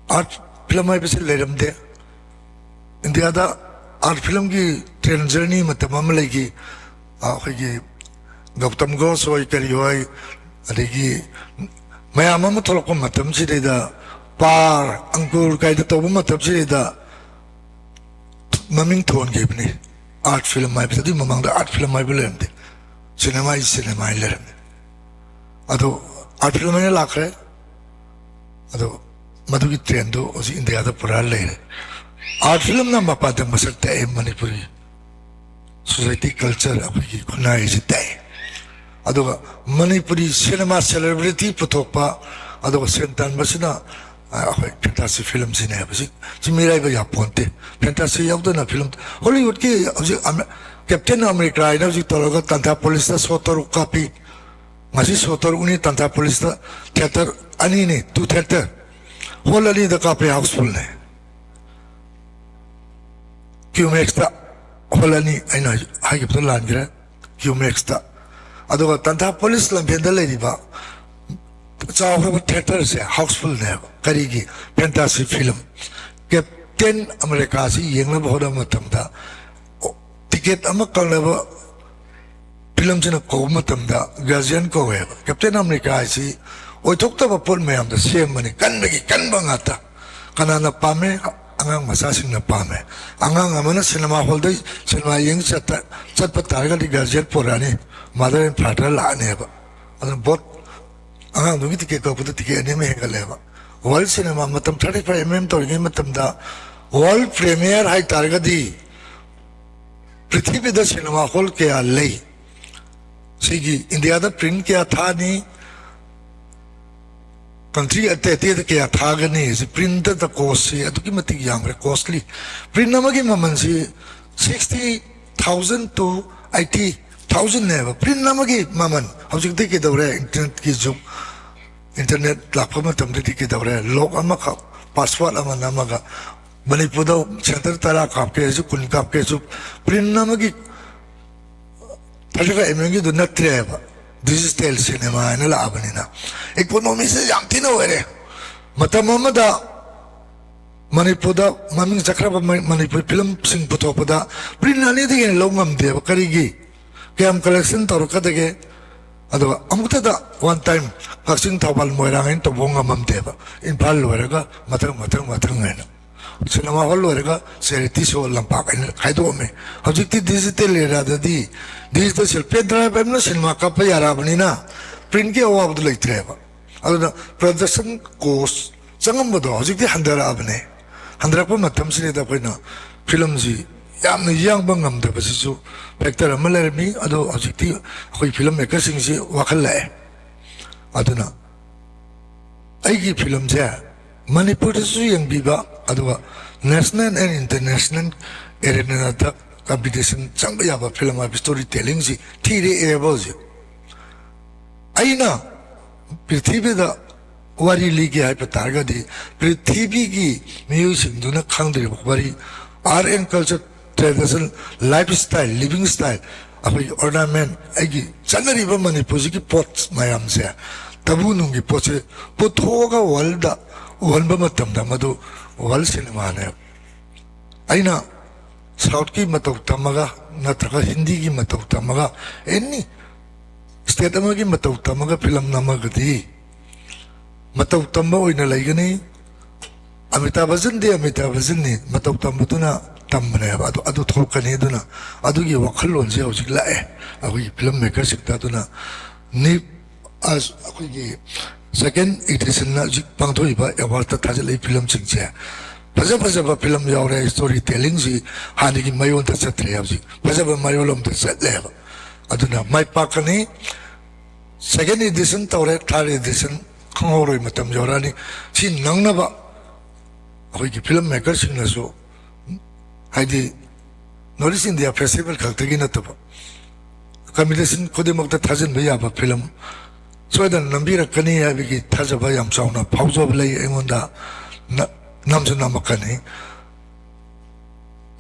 ꯑꯥꯔꯠ ꯐꯤꯂꯝ ꯍꯥꯏꯕꯁꯤ ꯂꯩꯔꯝꯗꯦ꯫ ꯏꯟꯗꯤꯌꯥꯗ ꯑꯥꯔꯠ ꯐꯤꯂꯝꯒꯤ ꯇ꯭ꯔꯦꯟ ꯖꯔꯅꯤ ꯃꯇꯝ ꯑꯃ ꯂꯩꯈꯤ꯫ ꯑꯩꯈꯣꯏꯒꯤ ꯒꯧꯇꯝ ꯘꯣꯁ ꯍꯣꯏ ꯀꯔꯤ ꯍꯣꯏ, ꯑꯗꯒꯤ ꯃꯌꯥꯝ ꯑꯃ ꯊꯣꯛꯂꯛꯄ ꯃꯇꯝꯁꯤꯗꯩꯗ ꯄꯥꯔ, ꯑꯪꯀꯨꯔ ꯀꯥꯏꯗ ꯇꯧꯕ ꯃꯇꯝꯁꯤꯗꯩꯗ ꯃꯃꯤꯡ ꯊꯣꯟꯈꯤꯕꯅꯤ ꯑꯥꯔꯠ ꯐꯤꯂꯝ ꯍꯥꯏꯕꯁꯦ꯫ ꯑꯗꯨꯒꯤ ꯃꯃꯥꯡꯗ ꯑꯥꯔꯠ ꯐꯤꯂꯝ ꯍꯥꯏꯕ ꯂꯩꯔꯝꯗꯦ, ꯁꯤꯅꯦꯃꯥ ꯏꯁ ꯁꯤꯅꯦꯃꯥ ꯍꯥꯏꯅ ꯂꯩꯔꯝꯃꯦ꯫ ꯑꯗꯣ ꯑꯥꯔꯠ ꯐꯤꯂꯝ ꯍꯥꯏꯅ ꯂꯥꯛꯈ꯭ꯔꯦ꯫ ꯑꯗꯣ ꯃꯗꯨꯒꯤ ꯇ꯭ꯔꯦꯟꯗꯨ ꯍꯧꯖꯤꯛ ꯏꯟꯗꯤꯌꯥꯗ ꯄꯨꯔꯥ ꯂꯩꯔꯦ꯫ ꯑꯥꯔꯠ ꯐꯤꯂꯝꯅ ꯃꯄꯥꯟꯗ ꯃꯁꯛ ꯇꯥꯛꯑꯦ, ꯃꯅꯤꯄꯨꯔꯤ ꯁꯣꯁꯥꯏꯇꯤ ꯀꯜꯆꯔ, ꯑꯩꯈꯣꯏꯒꯤ ꯈꯨꯟꯅꯥꯏ ꯑꯁꯤ ꯇꯥꯛꯑꯦ꯫ ꯑꯗꯨꯒ ꯃꯅꯤꯄꯨꯔꯤ ꯁꯤꯅꯦꯃꯥ ꯁꯦꯂꯦꯕ꯭ꯔꯤꯇꯤ ꯄꯨꯊꯣꯛꯄ, ꯑꯗꯨꯒ ꯁꯦꯟ ꯇꯥꯟꯕꯁꯤꯅ ꯑꯩꯈꯣꯏ ꯐꯦꯟꯇꯥꯁꯤ ꯐꯤꯂꯝꯁꯤꯅꯦ ꯍꯥꯏꯕꯁꯤ, ꯁꯤ ꯃꯤꯔꯥꯏꯕ ꯌꯥꯄꯣꯟꯇꯦ꯫ ꯐꯦꯟꯇꯥꯁꯤ ꯌꯥꯎꯗꯅ ꯐꯤꯂꯝ, ꯍꯣꯂꯤꯋꯨꯗꯀꯤ ꯍꯧꯖꯤꯛ ꯑꯃꯦ-, ꯀꯦꯞꯇꯦꯟ ꯑꯃꯦꯔꯤꯀꯥ ꯍꯥꯏꯅ ꯍꯧꯖꯤꯛ ꯇꯧꯔꯒ ꯇꯥꯟꯊꯥ ꯄꯨꯂꯤꯁꯇ ꯁꯣ ꯇꯔꯨꯛ ꯀꯥꯞꯄꯤ꯫ ꯉꯁꯤ ꯁꯣ ꯇꯔꯨꯛꯅꯤ ꯇꯥꯟꯊꯥ ꯄꯨꯂꯤꯁꯇ, ꯊꯤꯌꯦꯇꯔ ꯑꯅꯤꯅꯤ, ꯇꯨ ꯊꯤꯌꯦꯇꯔ, ꯍꯣꯜ ꯑꯅꯤꯗ ꯀꯥꯞꯄꯦ, ꯍꯥꯎꯁꯐꯨꯜꯅꯦ꯫ ꯀ꯭ꯌꯨꯃꯦꯛꯁꯇ ꯍꯣꯜ ꯑꯅꯤ, ꯑꯩꯅ ꯍꯥꯏꯈꯤꯕꯗꯣ ꯂꯥꯟꯈ꯭ꯔꯦ, ꯀ꯭ꯌꯨꯃꯦꯛꯁꯇ꯫ ꯑꯗꯨꯒ ꯇꯥꯟꯊꯥꯄꯣꯂꯤꯁ ꯂꯝꯐꯦꯜꯗ ꯂꯩꯔꯤꯕ ꯆꯥꯎꯈ꯭ꯔꯕ ꯊꯤꯌꯦꯇꯔꯁꯦ ꯍꯥꯎꯁꯐꯨꯜꯅꯦꯕ꯫ ꯀꯔꯤꯒꯤ? ꯐꯦꯟꯇꯥꯁꯤ ꯐꯤꯂꯝ꯫ ꯀꯦꯞꯇꯦꯟ ꯑꯃꯦꯔꯤꯀꯥꯁꯤ ꯌꯦꯡꯅꯕ ꯍꯣꯠꯅꯕ ꯃꯇꯝꯗ ꯇꯤꯀꯦꯠ ꯑꯃ ꯀꯛꯅꯕ ꯐꯤꯂꯝꯁꯤꯅ ꯀꯧꯕ ꯃꯇꯝꯗ ꯒꯥꯔꯖꯤꯌꯟ ꯀꯧꯋꯦꯕ꯫ ꯀꯦꯞꯇꯦꯟ ꯑꯃꯦꯔꯤꯀꯥ ꯍꯥꯏꯁꯤ ꯑꯣꯏꯊꯣꯛꯇꯕ ꯄꯣꯠ ꯃꯌꯥꯝꯗꯣ ꯁꯦꯝꯕꯅꯤ, ꯀꯟꯕꯒꯤ ꯀꯟꯕ ꯉꯥꯛꯇ꯫ ꯀꯅꯥꯅ ꯄꯥꯝꯃꯦ? ꯑꯉꯥꯡ ꯃꯆꯥꯁꯤꯡꯅ ꯄꯥꯝꯃꯦ꯫ ꯑꯉꯥꯡ ꯑꯃꯅ ꯁꯤꯅꯦꯃꯥ ꯍꯣꯜꯗ ꯁꯤꯅꯦꯃꯥ ꯌꯦꯡ ꯆꯠꯇ-, ꯆꯠꯄ ꯇꯥꯔꯒꯗꯤ ꯒꯥꯔꯖꯤꯌꯟ ꯄꯣꯔꯛꯑꯅꯤ, ꯃꯥꯗꯔ ꯑꯦꯟ ꯐꯥꯗꯔ ꯂꯥꯛꯑꯅꯦꯕ꯫ ꯑꯗꯨꯅ ꯕꯣꯠ, ꯑꯉꯥꯡꯗꯨꯒꯤ ꯇꯤꯀꯦꯠ ꯀꯛꯄꯗ ꯇꯤꯀꯦꯠ ꯑꯅꯤ ꯑꯃ ꯍꯦꯟꯒꯠꯂꯦꯕ꯫ ꯋꯥꯔꯜ ꯁꯤꯅꯦꯃꯥ ꯃꯇꯝ ꯊꯥꯔꯇꯤ ꯐꯥꯏꯚ ꯑꯦꯝ ꯑꯦꯝ ꯇꯧꯔꯤꯉꯩ ꯃꯇꯝꯗ ꯋꯥꯔꯜ ꯄ꯭ꯔꯤꯃꯤꯌꯔ ꯍꯥꯏꯇꯥꯔꯒꯗꯤ ꯄ꯭ꯔꯤꯊꯤꯕꯤꯗ ꯁꯤꯅꯦꯃꯥ ꯍꯣꯜ ꯀꯌꯥ ꯂꯩ? ꯁꯤꯒꯤ ꯏꯟꯗꯤꯌꯥꯗ ꯄ꯭ꯔꯤꯟ ꯀꯌꯥ ꯊꯥꯅꯤ, ꯀꯟꯇ꯭ꯔꯤ ꯑꯇꯩ ꯑꯇꯩꯗ ꯀꯌꯥ ꯊꯥꯒꯅꯤ? ꯁꯤ ꯄ꯭ꯔꯤꯟꯇꯗ ꯀꯣꯁꯁꯤ ꯑꯗꯨꯛꯀꯤ ꯃꯇꯤꯛ ꯌꯥꯝꯈ꯭ꯔꯦ, ꯀꯣꯁꯂꯤ꯫ ꯄ꯭ꯔꯤꯟ ꯑꯃꯒꯤ ꯃꯃꯜꯁꯤ sixty thousand to eighty thousandꯅꯦꯕ, ꯄ꯭ꯔꯤꯟ ꯑꯃꯒꯤ ꯃꯃꯜ꯫ ꯍꯧꯖꯤꯛꯇꯤ ꯀꯩꯗꯧꯔꯦ? ꯏꯟꯇꯔꯅꯦꯠꯀꯤ ꯖꯨꯛ, ꯏꯟꯇꯔꯅꯦꯠ ꯂꯥꯛꯄ ꯃꯇꯝꯗꯗꯤ ꯀꯩꯗꯧꯔꯦ? ꯂꯣꯛ ꯑꯃꯈꯛ, ꯄꯥꯁꯋꯥꯔꯗ ꯑꯃ ꯅꯝꯃꯒ, ꯃꯅꯤꯄꯨꯔꯗ ꯁꯦꯟꯇꯔ ꯇꯔꯥ ꯀꯥꯞꯀꯦ ꯍꯥꯏꯔꯁꯨ, ꯀꯨꯟ ꯀꯥꯞꯀꯦ ꯍꯥꯏꯔꯁꯨ, ꯄ꯭ꯔꯤꯟ ꯑꯃꯒꯤ ꯊꯥꯔꯇꯤ ꯐꯥꯏꯚ ꯑꯦꯝ ꯑꯦꯝꯒꯤꯗꯨ ꯅꯠꯇ꯭ꯔꯦꯕ, ꯗꯤꯖꯤꯇꯦꯜ ꯁꯤꯅꯦꯃꯥ ꯍꯥꯏꯅ ꯂꯥꯛꯑꯕꯅꯤꯅ ꯏꯀꯣꯅꯣꯃꯤꯁꯤ ꯌꯥꯝ ꯊꯤꯅ ꯑꯣꯏꯔꯦ꯫ ꯃꯇꯝ ꯑꯃꯗ ꯃꯅꯤꯄꯨꯔꯗ ꯃꯃꯤꯡ ꯆꯠꯈ꯭ꯔꯕ ꯃ-, ꯃꯅꯤꯄꯨꯔꯤ ꯐꯤꯂꯝꯁꯤꯡ ꯄꯨꯊꯣꯛꯄꯗ ꯄ꯭ꯔꯤꯟ ꯑꯅꯤꯗꯒꯤ ꯍꯦꯟꯅ ꯂꯧ ꯉꯝꯗꯦꯕ꯫ ꯀꯔꯤꯒꯤ? ꯀꯌꯥꯝ ꯀꯂꯦꯛꯁꯟ ꯇꯧꯔꯛꯀꯗꯒꯦ? ꯑꯗꯨꯒ ꯑꯃꯨꯛꯇꯗ ꯋꯥꯟ ꯇꯥꯏꯝ ꯀꯛꯆꯤꯡ, ꯊꯧꯕꯥꯜ, ꯃꯣꯏꯔꯥꯡ ꯍꯥꯏꯅ ꯇꯧꯕ ꯉꯝꯃꯝꯗꯦꯕ꯫ ꯏꯝꯐꯥꯜ ꯂꯣꯏꯔꯒ ꯃꯊꯪ, ꯃꯊꯪ, ꯃꯊꯪ ꯍꯥꯏꯅ꯫ ꯁꯤꯅꯦꯃꯥ ꯍꯣꯜ ꯂꯣꯏꯔꯒ ꯆꯦꯔꯤꯇꯤ ꯁꯣ ꯂꯝꯄꯥꯛ ꯍꯥꯏꯅ ꯈꯥꯏꯗꯣꯛꯑꯝꯃꯦ꯫ ꯍꯧꯖꯤꯛꯇꯤ ꯗꯤꯖꯤꯇꯦꯜ ꯑꯦꯔꯥꯗꯗꯤ ꯗꯤꯖꯤꯇꯦꯜ ꯁꯤꯜ-, ꯄꯦꯟ ꯗ꯭ꯔꯥꯏꯚ ꯑꯃꯅ ꯁꯤꯅꯦꯃꯥ ꯀꯥꯞꯄ ꯌꯥꯔꯛꯑꯕꯅꯤꯅ ꯄ꯭ꯔꯤꯟꯒꯤ ꯑꯋꯥꯕꯗꯨ ꯂꯩꯇ꯭ꯔꯦꯕ꯫ ꯑꯗꯨꯅ ꯄ꯭ꯔꯗꯛꯁꯟ ꯀꯣꯁ ꯆꯪꯉꯝꯕꯗꯣ ꯍꯧꯖꯤꯛꯇꯤ ꯍꯟꯊꯔꯛꯑꯕꯅꯦ꯫ ꯍꯟꯊꯔꯛꯄ ꯃꯇꯝꯁꯤꯗꯩꯗ ꯑꯩꯈꯣꯏꯅ ꯐꯤꯂꯝꯁꯤ ꯌꯥꯝꯅ ꯌꯥꯡꯕ ꯉꯝꯗꯕꯁꯤꯁꯨ ꯐꯦꯛꯇꯔ ꯑꯃ ꯂꯩꯔꯝꯃꯤ꯫ ꯑꯗꯣ ꯍꯧꯖꯤꯛꯇꯤ ꯑꯩꯈꯣꯏ ꯐꯤꯂꯝ ꯃꯦꯀꯔꯁꯤꯡꯁꯤ ꯋꯥꯈꯜ ꯂꯥꯛꯑꯦ꯫ ꯑꯗꯨꯅ ꯑꯩꯒꯤ ꯐꯤꯂꯝꯁꯦ ꯃꯅꯤꯄꯨꯔꯗꯁꯨ ꯌꯦꯡꯕꯤꯕ, ꯑꯗꯨꯒ national and international arena the competition ꯆꯪꯕ ꯌꯥꯕ ꯐꯤꯂꯝ ꯍꯥꯏꯕ ꯁ꯭ꯇꯣꯔꯤ ꯇꯦꯂꯤꯡꯁꯤ ꯊꯤꯔꯛꯑꯦꯕ ꯍꯧꯖꯤꯛ꯫ ꯑꯩꯅ ꯄ꯭ꯔꯤꯊꯤꯕꯤꯗ ꯋꯥꯔꯤ ꯂꯤꯒꯦ ꯍꯥꯏꯕ ꯇꯥꯔꯒꯗꯤ, ꯄ꯭ꯔꯤꯊꯤꯕꯤꯒꯤ ꯃꯤꯑꯣꯏꯁꯤꯡꯗꯨꯅ ꯈꯪꯗ꯭ꯔꯤꯕ ꯋꯥꯔꯤ Art and culture, tradition, lifestyle, living style, ꯑꯩꯈꯣꯏꯒꯤ ornament, ꯑꯩꯒꯤ ꯆꯠꯅꯔꯤꯕ ꯃꯅꯤꯄꯨꯔꯁꯤꯒꯤ ꯄꯣꯠ ꯃꯌꯥꯝꯁꯦ, ꯇꯥꯕꯨ ꯅꯨꯡꯒꯤ ꯄꯣꯠꯁꯦ ꯄꯨꯊꯣꯛꯑꯒ worldꯗ ꯎꯍꯟꯕ ꯃꯇꯝꯗ ꯃꯗꯨ world cinemaꯅꯦꯕ꯫ ꯑꯩꯅ Southꯀꯤ ꯃꯇꯧ ꯇꯝꯃꯒ ꯅꯠꯇ꯭ꯔꯒ ꯍꯤꯟꯗꯤꯒꯤ ꯃꯇꯧ ꯇꯝꯃꯒ, any state ꯑꯃꯒꯤ ꯃꯇꯧ ꯇꯝꯃꯒ film ꯅꯝꯃꯒꯗꯤ ꯃꯇꯧ ꯇꯝꯕ ꯑꯣꯏꯅ ꯂꯩꯒꯅꯤ꯫ ꯑꯃꯤꯇꯥꯕ ꯕꯆꯟꯗꯤ ꯑꯃꯤꯇꯥꯕ ꯕꯆꯟꯅꯤ, ꯃꯇꯧ ꯇꯝꯕꯗꯨꯅ ꯇꯝꯕꯅꯦꯕ꯫ ꯑꯗꯨ, ꯑꯗꯨ ꯊꯣꯛꯀꯅꯤ꯫ ꯑꯗꯨꯅ ꯑꯗꯨꯒꯤ ꯋꯥꯈꯜꯂꯣꯟꯁꯦ ꯍꯧꯖꯤꯛ ꯂꯥꯛꯑꯦ ꯑꯩꯈꯣꯏꯒꯤ film makerꯁꯤꯡꯗ꯫ ꯑꯗꯨꯅ ꯅꯤ-, ꯑꯁ, ꯑꯩꯈꯣꯏꯒꯤ second editionꯅ ꯍꯧꯖꯤꯛ ꯄꯥꯡꯊꯣꯛꯏꯕ awardꯇ ꯊꯥꯖꯤꯜꯂꯛꯏ filmꯁꯤꯡꯁꯦ, ꯐꯖ ꯐꯖꯕ film ꯌꯥꯎꯔꯦ꯫ Story tellingꯁꯤ ꯍꯥꯟꯅꯒꯤ ꯃꯌꯣꯟꯗ ꯆꯠꯇ꯭ꯔꯦ, ꯍꯧꯖꯤꯛ ꯐꯖꯕ ꯃꯌꯣꯜꯂꯣꯝꯗ ꯆꯠꯂꯦꯕ꯫ ꯑꯗꯨꯅ ꯃꯥꯏ ꯄꯥꯛꯀꯅꯤ꯫ Second edition ꯇꯧꯔꯦ, third edition ꯈꯪꯍꯧꯔꯣꯏ, ꯃꯇꯝ ꯌꯧꯔꯛꯑꯅꯤ꯫ ꯁꯤ ꯅꯪꯅꯕ ꯑꯩꯈꯣꯏꯒꯤ film makerꯁꯤꯡꯅꯁꯨ, ꯍꯥꯏꯗꯤ North East India Festival ꯈꯛꯇꯒꯤ ꯅꯠꯇꯕ, competition ꯈꯨꯗꯤꯡꯃꯛꯇ ꯊꯥꯖꯤꯟꯕ ꯌꯥꯕ film ꯁꯣꯏꯗꯅ ꯅꯝꯕꯤꯔꯛꯀꯅꯤ ꯍꯥꯏꯕꯒꯤ ꯊꯥꯖꯕ ꯌꯥꯝ ꯆꯥꯎꯅ ꯐꯥꯎꯖꯕ ꯂꯩ ꯑꯩꯉꯣꯟꯗ꯫ ꯅ-, ꯅꯝꯁꯨ ꯅꯝꯃꯛꯀꯅꯤ꯫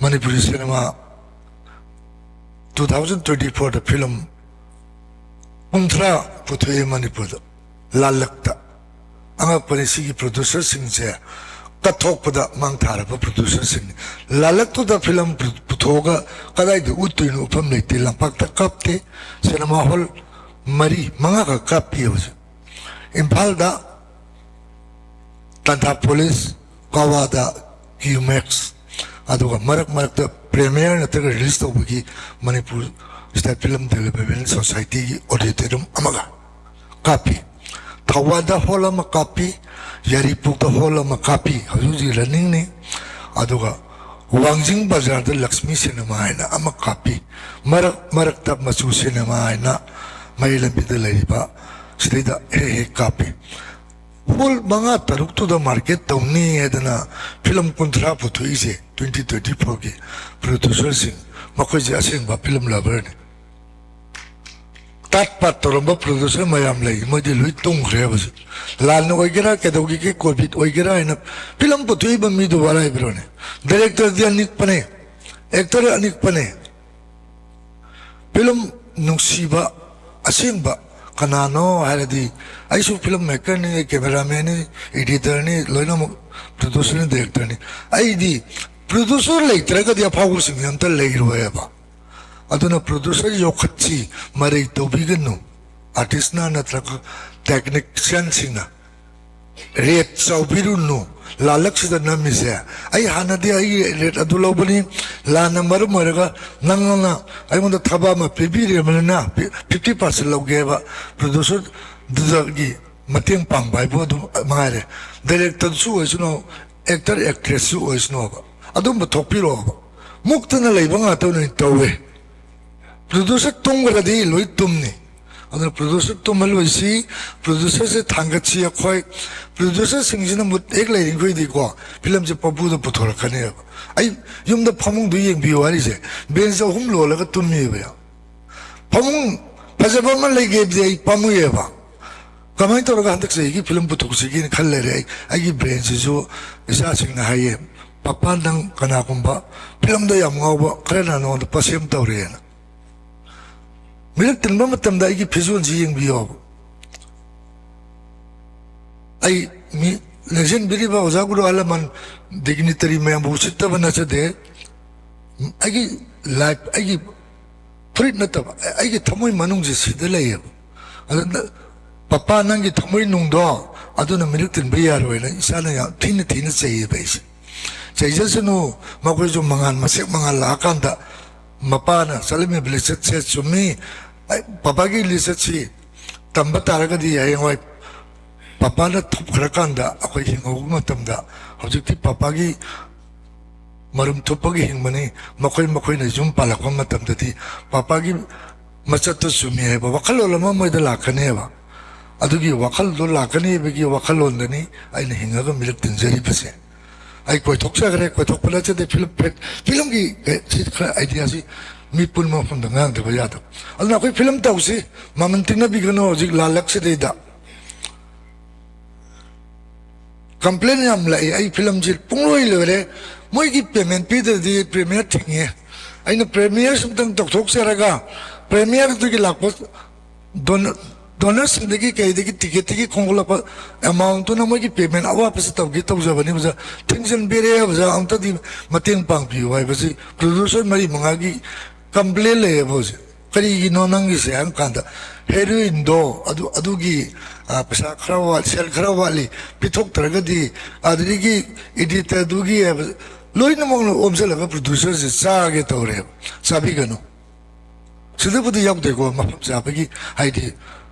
Manipuri cinema two thousand twenty fourꯗ film ꯀꯨꯟꯊ꯭ꯔꯥ ꯄꯨꯊꯣꯛꯑꯦ ꯃꯅꯤꯄꯨꯔꯗ꯫ ꯂꯥꯜꯂꯛꯇ꯫ ꯑꯉꯛꯄꯅꯤ, ꯁꯤꯒꯤ producerꯁꯤꯡꯁꯦ ꯀꯠꯊꯣꯛꯄꯗ ꯃꯥꯡ ꯊꯥꯔꯕ producerꯁꯤꯡꯅꯤ꯫ ꯂꯥꯜꯂꯛꯇꯨꯗ film ꯄꯨ-, ꯄꯨꯊꯣꯛꯑꯒ ꯀꯗꯥꯏꯗ ꯎꯠꯇꯣꯏꯅꯣ? ꯎꯠꯐꯝ ꯂꯩꯇꯦ꯫ ꯂꯝꯄꯥꯛꯇ ꯀꯥꯞꯇꯦ꯫ Cinema hall ꯃꯔꯤ ꯃꯉꯥꯈꯛ ꯀꯥꯞꯄꯤ ꯍꯧꯖꯤꯛ꯫ ꯏꯝꯐꯥꯜꯗ ꯇꯥꯟꯊꯥ ꯄꯣꯂꯤꯁ, ꯀꯋꯥꯗ ꯀ꯭ꯌꯨꯃꯦꯛꯁ, ꯑꯗꯨꯒ ꯃꯔꯛ ꯃꯔꯛꯇ premiere ꯅꯠꯇ꯭ꯔꯒ release ꯇꯧꯕꯒꯤ Manipur State Film Development Societyꯒꯤ auditorium ꯑꯃꯒ ꯀꯥꯞꯄꯤ꯫ ꯊꯧꯕꯥꯜꯗ hall ꯑꯃ ꯀꯥꯞꯄꯤ, ꯌꯥꯏꯔꯤꯄꯣꯛꯇ hall ꯑꯃ ꯀꯥꯞꯄꯤ, ꯍꯧꯖꯤꯛ ꯍꯧꯖꯤꯛ runningꯅꯤ꯫ ꯑꯗꯨꯒ ꯋꯥꯡꯖꯤꯡ ꯕꯖꯥꯔꯗ ꯂꯛꯁꯃꯤ cinema ꯍꯥꯏꯅ ꯑꯃ ꯀꯥꯞꯄꯤ꯫ ꯃꯔꯛ ꯃꯔꯛꯇ ꯃꯆꯨ cinema ꯍꯥꯏꯅ ꯃꯌꯥꯏ ꯂꯝꯕꯤꯗ ꯂꯩꯔꯤꯕ ꯁꯤꯗꯩꯗ ꯍꯦꯛ ꯍꯦꯛ ꯀꯥꯞꯄꯤ꯫ Hall ꯃꯉꯥ ꯇꯔꯨꯛꯇꯨꯗ market ꯇꯧꯅꯤ ꯍꯥꯏꯗꯅ film ꯀꯨꯟꯊ꯭ꯔꯥ ꯄꯨꯊꯣꯛꯏꯁꯦ twenty twenty fourꯒꯤ producerꯁꯤꯡ, ꯃꯈꯣꯏꯁꯦ ꯑꯁꯦꯡꯕ film loverꯅꯤ꯫ ꯇꯥꯠ ꯄꯥꯠ ꯇꯧꯔꯝꯕ producer ꯃꯌꯥꯝ ꯂꯩ, ꯃꯣꯏꯗꯤ ꯂꯣꯏ ꯇꯨꯝꯈ꯭ꯔꯦ ꯍꯧꯖꯤꯛ꯫ ꯂꯥꯟ ꯑꯣꯏꯒꯦꯔꯥ, ꯀꯩꯗꯧꯒꯦꯒꯦ, COVID ꯑꯣꯏꯒꯦꯔꯥ ꯍꯥꯏꯅ ꯐꯤꯂꯝ ꯄꯨꯊꯣꯛꯏꯕ ꯃꯤꯗꯨꯕꯨ ꯑꯔꯥꯏꯕ꯭ꯔꯣꯅꯦ? Directorꯗꯤ ꯑꯅꯤꯛꯄꯅꯦ, actor ꯑꯅꯤꯛꯄꯅꯦ꯫ ꯐꯤꯂꯝ ꯅꯨꯡꯁꯤꯕ ꯑꯁꯦꯡꯕ ꯀꯅꯥꯅꯣ ꯍꯥꯏꯔꯗꯤ, ꯑꯩꯁꯨ film makerꯅꯤ, cameramanꯅꯤ, editorꯅꯤ, ꯂꯣꯏꯅꯃꯛ producerꯅꯤ, directorꯅꯤ꯫ ꯑꯩꯗꯤ producer ꯂꯩꯇ꯭ꯔꯒꯗꯤ ꯑꯐꯥꯎꯕꯁꯤꯡꯁꯦ ꯑꯝꯇ ꯂꯩꯔꯣꯏꯕ꯫ ꯑꯗꯨꯅ producer ꯌꯣꯛꯈꯠꯁꯤ, ꯃꯔꯩ ꯇꯧꯕꯤꯒꯅꯨ꯫ Artistꯅ ꯅꯠꯇ꯭ꯔꯒ technicianꯁꯤꯡꯅ rate ꯆꯥꯎꯕꯤꯔꯨꯅꯨ꯫ ꯂꯥꯜꯂꯛꯁꯤꯗ ꯅꯝꯃꯤꯁꯦ, ꯑꯩ ꯍꯥꯟꯅꯗꯤ ꯑꯩꯒꯤ rate ꯑꯗꯨ ꯂꯧꯕꯅꯤ, ꯂꯥꯟꯅ ꯃꯔꯝ ꯑꯣꯏꯔꯒ ꯅꯪꯅ ꯑꯩꯉꯣꯟꯗ ꯊꯕꯛ ꯑꯃ ꯄꯤꯕꯤꯔꯕꯅꯤꯅ fifty percent ꯂꯧꯒꯦ ꯍꯥꯏꯕ producerꯗꯨꯗꯒꯤ ꯃꯇꯦꯡ ꯄꯥꯡꯕ ꯍꯥꯏꯕꯨ ꯑꯗꯨꯝ ꯃꯉꯥꯏꯔꯦ꯫ Directorꯁꯨ ꯑꯣꯏꯁꯅꯨ, actor actressꯁꯨ ꯑꯣꯏꯁꯅꯨꯕ, ꯑꯗꯨꯝꯕ ꯊꯣꯛꯄꯤꯔꯛꯑꯣꯕ꯫ ꯃꯨꯛꯇꯅ ꯂꯩꯕ ꯉꯥꯛꯇ ꯑꯣꯏꯅ ꯇꯧꯋꯦ꯫ Producer ꯇꯨꯝꯈ꯭ꯔꯗꯤ ꯂꯣꯏ ꯇꯨꯝꯅꯤ꯫ ꯑꯗꯨꯅ producer ꯇꯨꯝꯍꯜꯂꯣꯏꯁꯤ, producerꯁꯦ ꯊꯥꯡꯒꯠꯁꯤ꯫ ꯑꯩꯈꯣꯏ producerꯁꯤꯡꯁꯤꯅ ꯃꯨꯠ ꯍꯦꯛ ꯂꯩꯔꯤꯈꯣꯏꯗꯤꯀꯣ, ꯐꯤꯂꯝꯁꯦ ꯄꯞꯄꯨꯗ ꯄꯨꯊꯣꯔꯛꯀꯅꯦꯕ꯫ ꯑꯩ ꯌꯨꯝꯗ ꯐꯃꯨꯡꯗꯨ ꯌꯦꯡꯕꯤꯌꯨ ꯍꯥꯏꯔꯤꯁꯦ, bench ꯑꯍꯨꯝ ꯂꯣꯜꯂꯒ ꯇꯨꯝꯃꯤꯕ ꯌꯥꯎ꯫ ꯐꯃꯨꯡ ꯐꯖꯕ ꯑꯃ ꯂꯩꯒꯦꯕꯗꯤ ꯑꯩ ꯄꯥꯝꯃꯨꯏꯌꯦꯕ꯫ ꯀꯃꯥꯏꯅ ꯇꯧꯔꯒ ꯍꯟꯗꯛ ꯆꯍꯤꯒꯤ ꯐꯤꯂꯝ ꯄꯨꯊꯣꯛꯁꯤꯒꯦꯅ ꯈꯜ ꯂꯩꯔꯦ꯫ ꯑꯩ, ꯑꯩꯒꯤ brainꯁꯤꯁꯨ ꯏꯆꯥꯁꯤꯡꯅ ꯍꯥꯏꯌꯦ, "ꯄꯄꯥ, ꯅꯪ ꯀꯅꯥꯒꯨꯝꯕ ꯐꯤꯂꯝꯗ ꯌꯥꯝ ꯉꯥꯎꯕ ꯈꯔꯅ ꯅꯉꯣꯟꯗ ꯄꯁꯦꯝ ꯇꯧꯔꯦꯅ"꯫ ꯃꯤꯔꯛ ꯇꯤꯟꯕ ꯃꯇꯝꯗ ꯑꯩꯒꯤ ꯐꯤꯖꯣꯜꯁꯤ ꯌꯦꯡꯕꯤꯌꯣꯕ꯫ ꯑꯩ ꯃꯤ ꯂꯦꯡꯁꯤꯟꯕꯤꯔꯤꯕ ꯑꯣꯖꯥ ꯒꯨꯔꯨ ꯑꯍꯜ ꯂꯃꯟ, dignitary ꯃꯌꯥꯝꯕꯨ ꯎꯁꯤꯠꯇꯕ ꯅꯠꯆꯗꯦ꯫ ꯑꯩꯒꯤ life, ꯑꯩꯒꯤ ꯐꯨꯔꯤꯠ ꯅꯠꯇꯕ, ꯑꯩꯒꯤ ꯊꯃꯣꯏ ꯃꯅꯨꯡꯁꯦ ꯁꯤꯗ ꯂꯩꯌꯦꯕ꯫ ꯑꯗꯨꯅ, "ꯄꯄꯥ, ꯅꯪꯒꯤ ꯊꯃꯣꯏ ꯅꯨꯡꯗꯣ ꯑꯗꯨꯅ ꯃꯤꯔꯛ ꯇꯤꯟꯕ ꯌꯥꯔꯣꯏꯅ" ꯏꯆꯥꯅ ꯌꯥꯝ ꯊꯤꯅ ꯊꯤꯅ ꯆꯩꯌꯦꯕ ꯑꯩꯁꯦ꯫ ꯆꯩꯖꯁꯅꯨ, ꯃꯈꯣꯏꯁꯨ ꯃꯉꯥꯜ, ꯃꯁꯦꯛ ꯃꯉꯥꯜ ꯂꯥꯛꯑꯀꯥꯟꯗ ꯃꯄꯥꯅ ꯆꯠꯂꯝꯃꯤꯕ ꯂꯤꯆꯠꯁꯦ ꯆꯨꯝꯃꯤ꯫ ꯑꯩ, ꯄꯄꯥꯒꯤ ꯂꯤꯆꯠꯁꯤ ꯇꯝꯕ ꯇꯥꯔꯒꯗꯤ ꯍꯌꯦꯡꯋꯥꯏ ꯄꯄꯥꯅ ꯊꯨꯞꯈ꯭ꯔꯀꯥꯟꯗ ꯑꯩꯈꯣꯏ ꯍꯤꯡꯍꯧꯕ ꯃꯇꯝꯗ, ꯍꯧꯖꯤꯛꯇꯤ ꯄꯄꯥꯒꯤ ꯃꯔꯨꯝ ꯊꯨꯞꯄꯒꯤ ꯍꯤꯡꯕꯅꯤ, ꯃꯈꯣꯏ ꯃꯈꯣꯏꯅ ꯌꯨꯝ ꯄꯥꯜꯂꯛꯄ ꯃꯇꯝꯗꯗꯤ ꯄꯄꯥꯒꯤ ꯃꯆꯠꯇꯨ ꯆꯨꯝꯃꯤ ꯍꯥꯏꯕ ꯋꯥꯈꯜꯂꯣꯟ ꯑꯃ ꯃꯣꯏꯗ ꯂꯥꯛꯀꯅꯦꯕ꯫ ꯑꯗꯨꯒꯤ ꯋꯥꯈꯜꯗꯣ ꯂꯥꯛꯀꯅꯤ ꯍꯥꯏꯕꯒꯤ ꯋꯥꯈꯜꯂꯣꯟꯗꯅꯤ ꯑꯩꯅ ꯍꯤꯡꯉꯒ ꯃꯤꯔꯛ ꯇꯤꯟꯖꯔꯤꯕꯁꯦ꯫ ꯑꯩ ꯀꯣꯏꯊꯣꯛꯆꯈ꯭ꯔꯦ, ꯀꯣꯏꯊꯣꯛꯄ ꯅꯠꯆꯗꯦ꯫ ꯐꯤꯂꯝ ꯐꯦ-, ꯐꯤꯂꯝꯒꯤ, ꯑꯦ, ꯁꯤ ꯈꯔ ideaꯁꯤ ꯃꯤ ꯄꯨꯟꯕ ꯃꯐꯝꯗ ꯉꯥꯡꯗꯕ ꯌꯥꯗꯕ꯫ ꯑꯗꯨꯅ ꯑꯩꯈꯣꯏ ꯐꯤꯂꯝ ꯇꯧꯁꯤ, ꯃꯃꯜ ꯇꯤꯡꯅꯕꯤꯒꯅꯨ꯫ ꯍꯧꯖꯤꯛ ꯂꯥꯜꯂꯛꯁꯤꯗꯩꯗ ꯀꯝꯄ꯭ꯂꯦꯟ ꯌꯥꯝ ꯂꯥꯛꯏ, "ꯑꯩ ꯐꯤꯂꯝꯁꯤ ꯄꯨꯡꯂꯣꯏ ꯂꯣꯏꯔꯦ, ꯃꯣꯏꯒꯤ ꯄꯦꯃꯦꯟ ꯄꯤꯗ꯭ꯔꯗꯤ ꯄ꯭ꯔꯤꯃꯤꯌꯔ ꯊꯤꯡꯉꯦ"꯫ ꯑꯩꯅ ꯄ꯭ꯔꯤꯃꯤꯌꯔꯁꯤ ꯑꯃꯨꯛꯇꯪ ꯇꯧꯊꯣꯛꯆꯔꯒ ꯄ꯭ꯔꯤꯃꯤꯌꯔꯗꯨꯒꯤ ꯂꯥꯛꯄ ꯗꯣꯅ-, ꯗꯣꯅꯔꯁꯤꯡꯗꯒꯤ ꯀꯩꯗꯒꯤ ꯇꯤꯀꯦꯠꯇꯒꯤ ꯈꯣꯝꯒꯠꯂꯛꯄ ꯑꯦꯃꯥꯎꯟꯇꯨꯅ ꯃꯣꯏꯒꯤ ꯄꯦꯃꯦꯟ ꯑꯋꯥꯠꯄꯁꯤ ꯇꯧꯒꯦ ꯇꯧꯖꯕꯅꯤ꯫ ꯑꯣꯖꯥ, ꯊꯤꯡꯖꯤꯟꯕꯤꯔꯦ ꯑꯣꯖꯥ, ꯑꯝꯇꯗꯤ ꯃꯇꯦꯡ ꯄꯥꯡꯕꯤꯌꯨ ꯍꯥꯏꯕꯁꯤ ꯄ꯭ꯔꯣꯗ꯭ꯌꯨꯁꯔ ꯃꯔꯤ ꯃꯉꯥꯒꯤ ꯀꯝꯄ꯭ꯂꯦꯟ ꯂꯩꯌꯦꯕ ꯍꯧꯖꯤꯛ꯫ "ꯀꯔꯤꯒꯤꯅꯣ ꯅꯪꯒꯤꯁꯦ?" ꯍꯥꯏꯕ ꯀꯥꯟꯗ, "ꯍꯦꯔꯣꯏꯟꯗꯣ ꯑꯗꯨ, ꯑꯗꯨꯒꯤ, ꯑ, ꯄꯩꯁꯥ ꯈꯔ ꯋꯥꯠ-, ꯁꯦꯜ ꯈꯔ ꯋꯥꯠꯂꯤ, ꯄꯤꯊꯣꯛꯇ꯭ꯔꯒꯗꯤ", ꯑꯗꯨꯗꯒꯤ ꯏꯗꯤꯇꯔꯗꯨꯒꯤ ꯍꯥꯏꯕ, ꯂꯣꯏꯅꯃꯛꯅ ꯑꯣꯝꯁꯤꯜꯂꯒ ꯄ꯭ꯔꯣꯗ꯭ꯌꯨꯁꯔꯁꯦ ꯆꯥꯒꯦ ꯇꯧꯔꯦꯕ꯫ ꯆꯥꯕꯤꯒꯅꯨ꯫ ꯁꯤꯗꯕꯨꯗꯤ ꯌꯥꯎꯗꯦꯀꯣ, ꯃꯐꯝ ꯆꯥꯕꯒꯤ, ꯍꯥꯏꯗꯤ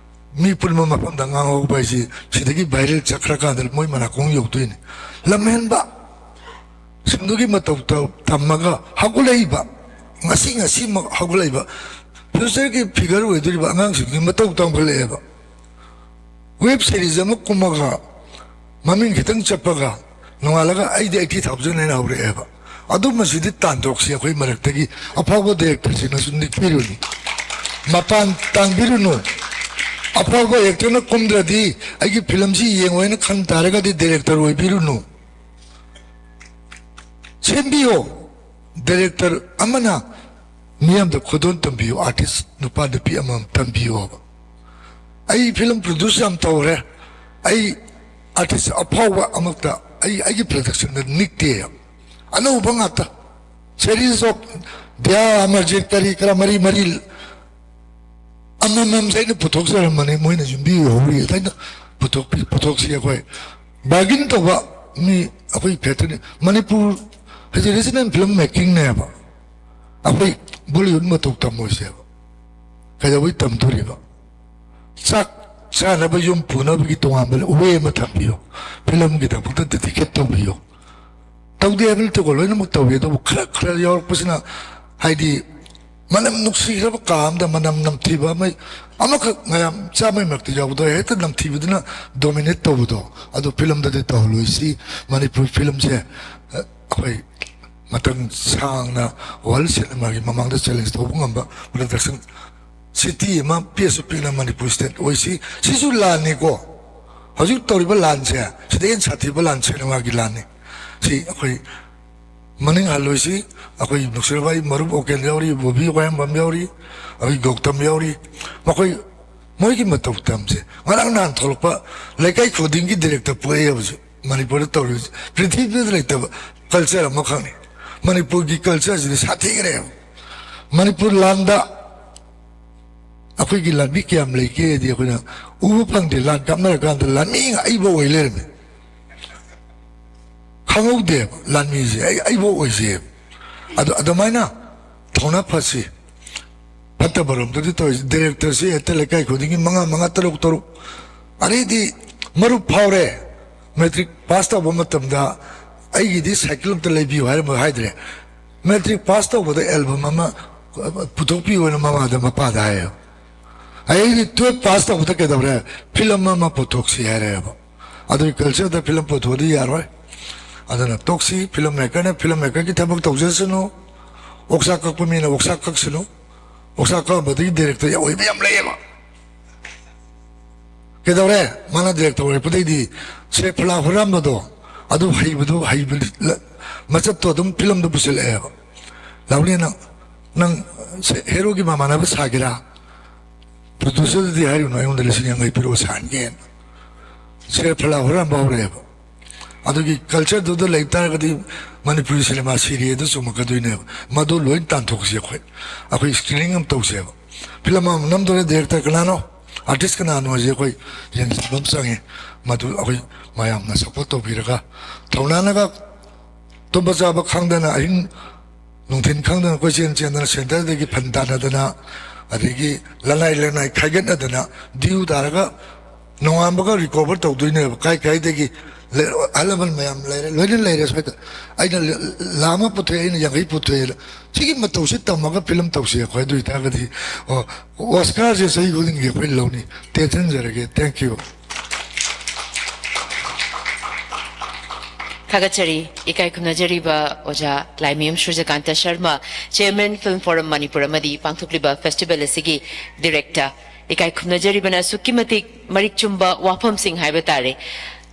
ꯃꯤ ꯄꯨꯟꯕ ꯃꯐꯝꯗ ꯉꯥꯡꯍꯧꯕ ꯍꯥꯏꯁꯤ ꯁꯤꯗꯒꯤ ꯚꯥꯏꯔꯦꯜ ꯆꯠꯈ꯭ꯔꯀꯥꯟꯗ ꯃꯣꯏ ꯃꯅꯥꯀꯣꯡ ꯌꯧꯗꯣꯏꯅꯤ꯫ ꯂꯝꯍꯦꯟꯕ ꯁꯤꯡꯗꯨꯒꯤ ꯃꯇꯧ ꯇꯧ-, ꯇꯝꯃꯒ ꯍꯧꯒꯠꯂꯛꯏꯕ, ꯉꯁꯤ ꯉꯁꯤꯃꯛ ꯍꯧꯒꯠꯂꯛꯏꯕ ꯐ꯭ꯌꯨꯆꯔꯒꯤ ꯐꯤꯒꯔ ꯑꯣꯏꯗꯣꯔꯤꯕ ꯑꯉꯥꯡꯁꯤꯡꯗꯨꯒꯤ ꯃꯇꯧ ꯇꯝꯈꯠꯂꯛꯑꯦꯕ꯫ ꯋꯦꯕ ꯁꯤꯔꯤꯁ ꯑꯃ ꯀꯨꯝꯃꯒ ꯃꯃꯤꯡ ꯈꯤꯇꯪ ꯆꯠꯄꯒ ꯅꯣꯡꯉꯥꯜꯂꯒ "ꯑꯩꯗꯤ ꯑꯩꯠꯇꯤ ꯊꯥꯎꯖꯟ" ꯍꯥꯏꯅ ꯍꯧꯔꯛꯑꯦꯕ꯫ ꯑꯗꯨꯝꯕꯁꯤꯗꯤ ꯇꯥꯟꯊꯣꯛꯁꯤ, ꯑꯩꯈꯣꯏ ꯃꯔꯛꯇꯒꯤ ꯑꯐꯥꯎꯕ ꯗꯥꯏꯔꯦꯛꯇꯔꯁꯤꯡꯅꯁꯨ ꯅꯤꯛꯄꯤꯔꯨꯅꯤ, ꯃꯄꯥꯟ ꯇꯥꯡꯕꯤꯔꯨꯅꯨ꯫ ꯑꯐꯥꯎꯕ ꯑꯦꯛꯇꯔꯅ ꯀꯨꯝꯗ꯭ꯔꯗꯤ ꯑꯩꯒꯤ ꯐꯤꯂꯝꯁꯤ ꯌꯦꯡꯉꯣꯏꯅ ꯈꯟ ꯇꯥꯔꯒꯗꯤ ꯗꯥꯏꯔꯦꯛꯇꯔ ꯑꯣꯏꯕꯤꯔꯨꯅꯨ꯫ ꯁꯦꯝꯕꯤꯌꯣ꯫ ꯗꯥꯏꯔꯦꯛꯇꯔ ꯑꯃꯅ ꯃꯤꯌꯥꯝꯗ ꯈꯨꯗꯣꯜ ꯇꯝꯕꯤꯌꯨ, ꯑꯥꯔꯇꯤꯁ ꯅꯨꯄꯥ ꯅꯨꯄꯤ ꯑꯃꯃꯝ ꯇꯝꯕꯤꯌꯣꯕ꯫ ꯑꯩ ꯐꯤꯂꯝ ꯄ꯭ꯔꯣꯗ꯭ꯌꯨꯁ ꯌꯥꯝ ꯇꯧꯔꯦ, ꯑꯩ ꯑꯥꯔꯇꯤꯁ ꯑꯐꯥꯎꯕ ꯑꯃꯛꯇ ꯑꯩ, ꯑꯩꯒꯤ ꯄ꯭ꯔꯗꯛꯁꯟꯗ ꯅꯤꯛꯇꯦ꯫ ꯑꯅꯧꯕ ꯉꯥꯛꯇ, ꯁꯦꯔꯤꯁ ꯑꯣꯐ ꯗ꯭ꯌꯥ ꯑꯃꯔꯖꯤꯠ ꯀꯔꯤ ꯀꯔꯥ ꯃꯔꯤ ꯃꯔꯤ ꯑꯃꯃꯝꯁꯦ ꯑꯩꯅ ꯄꯨꯊꯣꯛꯆꯔꯝꯕꯅꯤ, ꯃꯣꯏꯅ ꯌꯨꯝꯕꯤ ꯍꯧꯔꯤ ꯑꯗꯨꯃꯥꯏꯅ ꯄꯨꯊꯣꯛꯄꯤ-, ꯄꯨꯊꯣꯛꯁꯤ꯫ ꯑꯩꯈꯣꯏ ꯕꯥꯔꯒꯤꯟ ꯇꯧꯕ ꯃꯤ ꯑꯩꯈꯣꯏ ꯐꯦꯇꯅꯤ꯫ ꯃꯅꯤꯄꯨꯔ ꯍꯥꯏꯁꯦ ꯔꯤꯖꯅꯦꯜ ꯐꯤꯂꯝ ꯃꯦꯀꯤꯡꯅꯦꯕ꯫ ꯑꯩꯈꯣꯏ ꯕꯣꯂꯤꯋꯨꯗ ꯃꯇꯧ ꯇꯝꯃꯣꯏꯁꯦꯕ꯫ ꯀꯩꯗꯧꯕꯩ ꯇꯝꯗꯣꯔꯤꯕ? ꯆꯥꯛ ꯆꯥꯅꯕ ꯌꯨꯝ ꯄꯨꯅꯕꯒꯤ ꯇꯣꯉꯥꯟꯕ ꯋꯦ ꯑꯃ ꯊꯝꯕꯤꯌꯨ, ꯐꯤꯂꯝꯒꯤꯗꯃꯛꯇ ꯗꯦꯗꯤꯀꯦꯠ ꯇꯧꯕꯤꯌꯨ꯫ ꯇꯧꯗꯦ ꯍꯥꯏꯕ ꯅꯠꯇꯦꯀꯣ, ꯂꯣꯏꯅꯃꯛ ꯇꯧꯏ꯫ ꯑꯗꯨꯕꯨ ꯈꯔ ꯈꯔ ꯌꯥꯎꯔꯛꯄꯁꯤꯅ, ꯍꯥꯏꯗꯤ, ꯃꯅꯝ ꯅꯨꯡꯁꯤꯈ꯭ꯔꯕ ꯀꯥ ꯑꯃꯗ ꯃꯅꯝ ꯅꯝꯊꯤꯕ ꯑꯃ, ꯑꯃꯈꯛ ꯃꯌꯥꯝ ꯆꯥꯝꯃꯩ ꯃꯔꯛꯇ ꯌꯥꯎꯕꯗꯣ ꯍꯦꯛꯇ ꯅꯝꯊꯤꯕꯗꯨꯅ ꯗꯣꯃꯤꯅꯦꯠ ꯇꯧꯕꯗꯣ, ꯑꯗꯨ ꯐꯤꯂꯝꯗꯗꯤ ꯇꯧꯍꯜꯂꯣꯏꯁꯤ꯫ ꯃꯅꯤꯄꯨꯔ ꯐꯤꯂꯝꯁꯦ, ꯑ, ꯑꯩꯈꯣꯏ ꯃꯇꯝ ꯁꯥꯡꯅ ꯋꯥꯔꯜ ꯁꯤꯅꯦꯃꯥꯒꯤ ꯃꯃꯥꯡꯗ ꯆꯦꯂꯦꯟꯖ ꯇꯧꯕ ꯉꯝꯕ ꯄ꯭ꯔꯗꯛꯁꯟ ꯁꯤꯇꯤ ꯑꯃ ꯄꯤꯛꯑꯁꯨ ꯄꯤꯛꯅ ꯃꯅꯤꯄꯨꯔ ꯁ꯭ꯇꯦꯠ ꯑꯣꯏꯁꯤ꯫ ꯁꯤꯁꯨ ꯂꯥꯟꯅꯤꯀꯣ, ꯍꯧꯖꯤꯛ ꯇꯧꯔꯤꯕ ꯂꯥꯟꯁꯦ ꯁꯤꯗꯩ ꯍꯦꯟꯅ ꯁꯥꯊꯤꯕ ꯂꯥꯟ ꯁꯤꯅꯦꯃꯥꯒꯤ ꯂꯥꯟꯅꯤ꯫ ꯁꯤ ꯑꯩꯈꯣꯏ ꯃꯅꯤꯡ ꯍꯜꯂꯣꯏꯁꯤ꯫ ꯑꯩꯈꯣꯏ ꯅꯨꯡꯁꯤꯔꯕ ꯑꯩ ꯃꯔꯨꯞ ꯑꯣꯀꯦꯟ ꯌꯥꯎꯔꯤ, ꯕꯣꯕꯤ ꯋꯥꯍꯦꯡꯕꯝ ꯌꯥꯎꯔꯤ, ꯑꯩꯈꯣꯏ ꯒꯧꯇꯝ ꯌꯥꯎꯔꯤ꯫ ꯃꯈꯣꯏ ꯃꯣꯏꯒꯤ ꯃꯇꯧ ꯇꯝꯁꯦ꯫ ꯉꯔꯥꯡ ꯅꯍꯥꯟ ꯊꯣꯛꯂꯛꯄ ꯂꯩꯀꯥꯏ ꯈꯨꯗꯤꯡꯒꯤ ꯗꯤꯔꯦꯛꯇꯔ ꯄꯣꯛꯑꯦ ꯍꯥꯏꯕꯁꯦ ꯃꯅꯤꯄꯨꯔꯗ ꯇꯧꯔꯤꯕꯁꯦ ꯄ꯭ꯔꯤꯊꯤꯕꯤꯗ ꯂꯩꯇꯕ ꯀꯜꯆꯔ ꯑꯃꯈꯛꯅꯤ꯫ ꯃꯅꯤꯄꯨꯔꯒꯤ ꯀꯜꯆꯔꯁꯤꯗꯤ ꯁꯥꯊꯤꯈ꯭ꯔꯦꯕ꯫ ꯃꯅꯤꯄꯨꯔ ꯂꯥꯟꯗ ꯑꯩꯈꯣꯏꯒꯤ ꯂꯥꯟꯃꯤ ꯀꯌꯥꯝ ꯂꯩꯒꯦꯗꯤ ꯑꯩꯈꯣꯏꯅ ꯎꯕ ꯐꯪꯗꯦ꯫ ꯂꯥꯟ ꯀꯥꯞꯅꯔꯀꯥꯟꯗ ꯂꯥꯟꯃꯤ ꯑꯩꯕ ꯑꯣꯏ ꯂꯩꯔꯝꯃꯦ꯫ ꯈꯪꯍꯧꯗꯦꯕ ꯂꯥꯟꯃꯤꯁꯦ ꯑꯩ ꯑꯩꯕꯨ ꯑꯣꯏꯖꯩꯑꯕ꯫ ꯑꯗꯨ ꯑꯗꯨꯃꯥꯏꯅ ꯊꯧꯅꯥ ꯐꯁꯤ꯫ ꯐꯠꯇꯕꯔꯣꯝꯗꯗꯤ ꯇꯧꯔꯤꯁꯦ ꯗꯤꯔꯦꯛꯇꯔꯁꯤ ꯍꯦꯛꯇ ꯂꯩꯀꯥꯏ ꯈꯨꯗꯤꯡꯒꯤ ꯃꯉꯥ ꯃꯉꯥ, ꯇꯔꯨꯛ ꯇꯔꯨꯛ꯫ ꯑꯗꯩꯗꯤ ꯃꯔꯨꯞ ꯐꯥꯎꯔꯦ꯫ ꯃꯦꯇ꯭ꯔꯤꯛ ꯄꯥꯁ ꯇꯧꯕ ꯃꯇꯝꯗ ꯑꯩꯒꯤꯗꯤ ꯁꯥꯏꯀꯜ ꯑꯝꯇ ꯂꯩꯕꯤꯌꯨ ꯍꯥꯏꯔꯝꯕ ꯍꯥꯏꯗ꯭ꯔꯦ꯫ ꯃꯦꯇ꯭ꯔꯤꯛ ꯄꯥꯁ ꯇꯧꯕꯗ ꯑꯦꯜꯕꯝ ꯑꯃ ꯄꯨꯊꯣꯛꯄꯤꯌꯨ ꯍꯥꯏꯅ ꯃꯃꯥꯗ ꯃꯄꯥꯗ ꯍꯥꯏꯌꯦꯕ꯫ ꯑꯩꯗꯤ ꯇꯨꯌꯦꯜꯞ ꯄꯥꯁ ꯇꯧꯕꯗ ꯀꯩꯗꯧꯔꯦ? ꯐꯤꯂꯝ ꯑꯃ ꯄꯨꯊꯣꯛꯁꯤ ꯍꯥꯏꯔꯦꯕ꯫ ꯑꯗꯨꯒꯤ ꯀꯜꯆꯔꯗ ꯐꯤꯂꯝ ꯄꯨꯊꯣꯛꯑꯗꯤ ꯌꯥꯔꯣꯏ꯫ ꯑꯗꯨꯅ ꯇꯣꯛꯁꯤ, ꯐꯤꯂꯝ ꯃꯦꯀꯔꯅ ꯐꯤꯂꯝ ꯃꯦꯀꯔꯒꯤ ꯊꯕꯛ ꯇꯧꯖꯁꯅꯨ, ꯑꯣꯛꯆꯥꯛ ꯀꯛꯄ ꯃꯤꯅ ꯑꯣꯛꯆꯥꯛ ꯀꯛꯁꯅꯨ꯫ ꯑꯣꯛꯆꯥꯛ ꯀꯛꯑꯝꯕꯗꯒꯤ ꯗꯤꯔꯦꯛꯇꯔ ꯑꯣꯏꯕ ꯌꯥꯝ ꯂꯩꯌꯦꯕ꯫ ꯀꯩꯗꯧꯔꯦ? ꯃꯥꯅ ꯗꯤꯔꯦꯛꯇꯔ ꯑꯣꯏꯔꯛꯄꯗꯩꯗꯤ ꯁꯦ ꯐꯂꯥ ꯍꯨꯔꯥꯟꯕꯗꯣ ꯑꯗꯨ ꯍꯩꯕꯗꯣ ꯍꯩꯕ ꯂ-, ꯃꯆꯠꯇꯣ ꯑꯗꯨꯝ ꯐꯤꯂꯝꯗ ꯄꯨꯁꯤꯜꯂꯛꯑꯦꯕ꯫ ꯂꯥꯎꯅꯦ ꯅꯪ, ꯅꯪ ꯁꯦ ꯍꯦꯔꯣꯒꯤ ꯃꯃꯥꯟꯅꯕ ꯁꯥꯒꯦꯔꯥ? ꯄ꯭ꯔꯣꯗ꯭ꯌꯨꯁꯔꯗꯗꯤ ꯍꯥꯏꯔꯨꯅꯨ, ꯑꯩꯉꯣꯟꯗ ꯂꯤꯁꯤꯡ ꯌꯥꯡꯈꯩ ꯄꯤꯔꯛꯑꯣ ꯁꯥꯍꯟꯒꯦꯅ꯫ ꯁꯦ ꯐꯂꯥ ꯍꯨꯔꯥꯟꯕ ꯍꯧꯔꯛꯑꯦꯕ꯫ ꯑꯗꯨꯒꯤ ꯀꯜꯆꯔꯗꯨꯗ ꯂꯩ ꯇꯥꯔꯒꯗꯤ ꯃꯅꯤꯄꯨꯔꯤ ꯁꯤꯅꯦꯃꯥ ꯁꯤꯔꯦ ꯑꯗꯨ ꯆꯨꯝꯃꯛꯀꯗꯣꯏꯅꯦꯕ꯫ ꯃꯗꯨ ꯂꯣꯏ ꯇꯥꯟꯊꯣꯛꯁꯤ ꯑꯩꯈꯣꯏ꯫ ꯑꯩꯈꯣꯏ ꯁ꯭ꯀ꯭ꯔꯤꯅꯤꯡ ꯑꯃ ꯇꯧꯁꯦꯕ꯫ ꯐꯤꯂꯝ ꯑꯃ ꯅꯝꯗꯣꯔꯦ, ꯗꯤꯔꯦꯛꯇꯔ ꯀꯅꯥꯅꯣ, ꯑꯥꯔꯇꯤꯁ ꯀꯅꯥꯅꯣ ꯍꯥꯏꯁꯦ ꯑꯩꯈꯣꯏ ꯌꯦꯡꯁꯤꯟꯕ ꯑꯃ ꯆꯪꯉꯦ꯫ ꯃꯗꯨ ꯑꯩꯈꯣꯏ ꯃꯌꯥꯝꯅ ꯁꯞꯄꯣꯔꯠ ꯇꯧꯕꯤꯔꯒ ꯊꯧꯅꯥꯅꯒ ꯇꯨꯝꯕ ꯆꯥꯕ ꯈꯪꯗꯅ ꯑꯍꯤꯡ ꯅꯨꯡꯊꯤꯟ ꯈꯪꯗꯅ ꯀꯣꯏꯆꯦꯟ ꯆꯦꯟꯗꯅ ꯁꯦꯟꯇꯔꯗꯒꯤ ꯐꯟ ꯇꯥꯟꯅꯗꯅ ꯑꯗꯒꯤ ꯂꯅꯥꯏ ꯂꯅꯥꯏ ꯈꯥꯏꯒꯠꯅꯗꯅ ꯗ꯭ꯌꯨ ꯇꯥꯔꯒ ꯅꯣꯡꯉꯥꯟꯕꯒ ꯔꯤꯀꯣꯚꯔ ꯇꯧꯗꯣꯏꯅꯦꯕ꯫ ꯀꯥꯏ ꯀꯥꯏꯗꯒꯤ ꯂꯩ-, ꯑꯍꯜ ꯂꯃꯟ ꯃꯌꯥꯝ ꯂꯩꯔꯦ, ꯂꯣꯏꯅ ꯂꯩꯔꯦ ꯁ꯭ꯋꯥꯏꯗ꯫ ꯑꯩꯅ ꯂ-, ꯂꯥꯈ ꯑꯃ ꯄꯨꯊꯣꯛꯑꯦ, ꯑꯩꯅ ꯌꯥꯡꯈꯩ ꯄꯨꯊꯣꯛꯑꯦ꯫ ꯁꯤꯒꯤ ꯃꯇꯧꯁꯤ ꯇꯝꯃꯒ ꯐꯤꯂꯝ ꯇꯧꯁꯤ ꯑꯩꯈꯣꯏ꯫ ꯑꯗꯨ ꯑꯣꯏꯇꯥꯔꯒꯗꯤ, ꯑꯣ, ꯑꯣꯁꯀꯥꯔꯁꯦ ꯆꯍꯤ ꯈꯨꯗꯤꯡꯒꯤ ꯑꯩꯈꯣꯏ ꯂꯧꯅꯤ꯫ ꯇꯦꯟꯁꯤꯟꯖꯔꯒꯦ꯫ Thank you꯫ ꯊꯥꯒꯠꯆꯔꯤ꯫ ꯏꯀꯥꯏ ꯈꯨꯝꯅꯖꯔꯤꯕ ꯑꯣꯖꯥ ꯂꯥꯏꯃꯌꯨꯝ ꯁꯨꯔꯖꯀꯥꯟꯇ Sharma, Chairman Film Forum Manipur ꯑꯃꯗꯤ ꯄꯥꯡꯊꯣꯛꯂꯤꯕ festival ꯑꯁꯤꯒꯤ Director꯫ ꯏꯀꯥꯏ ꯈꯨꯝꯅꯖꯔꯤꯕꯅ ꯑꯁꯨꯛꯀꯤ ꯃꯇꯤꯛ ꯃꯔꯤꯛ ꯆꯨꯝꯕ ꯋꯥꯐꯝꯁꯤꯡ ꯍꯥꯏꯕ ꯇꯥꯔꯦ꯫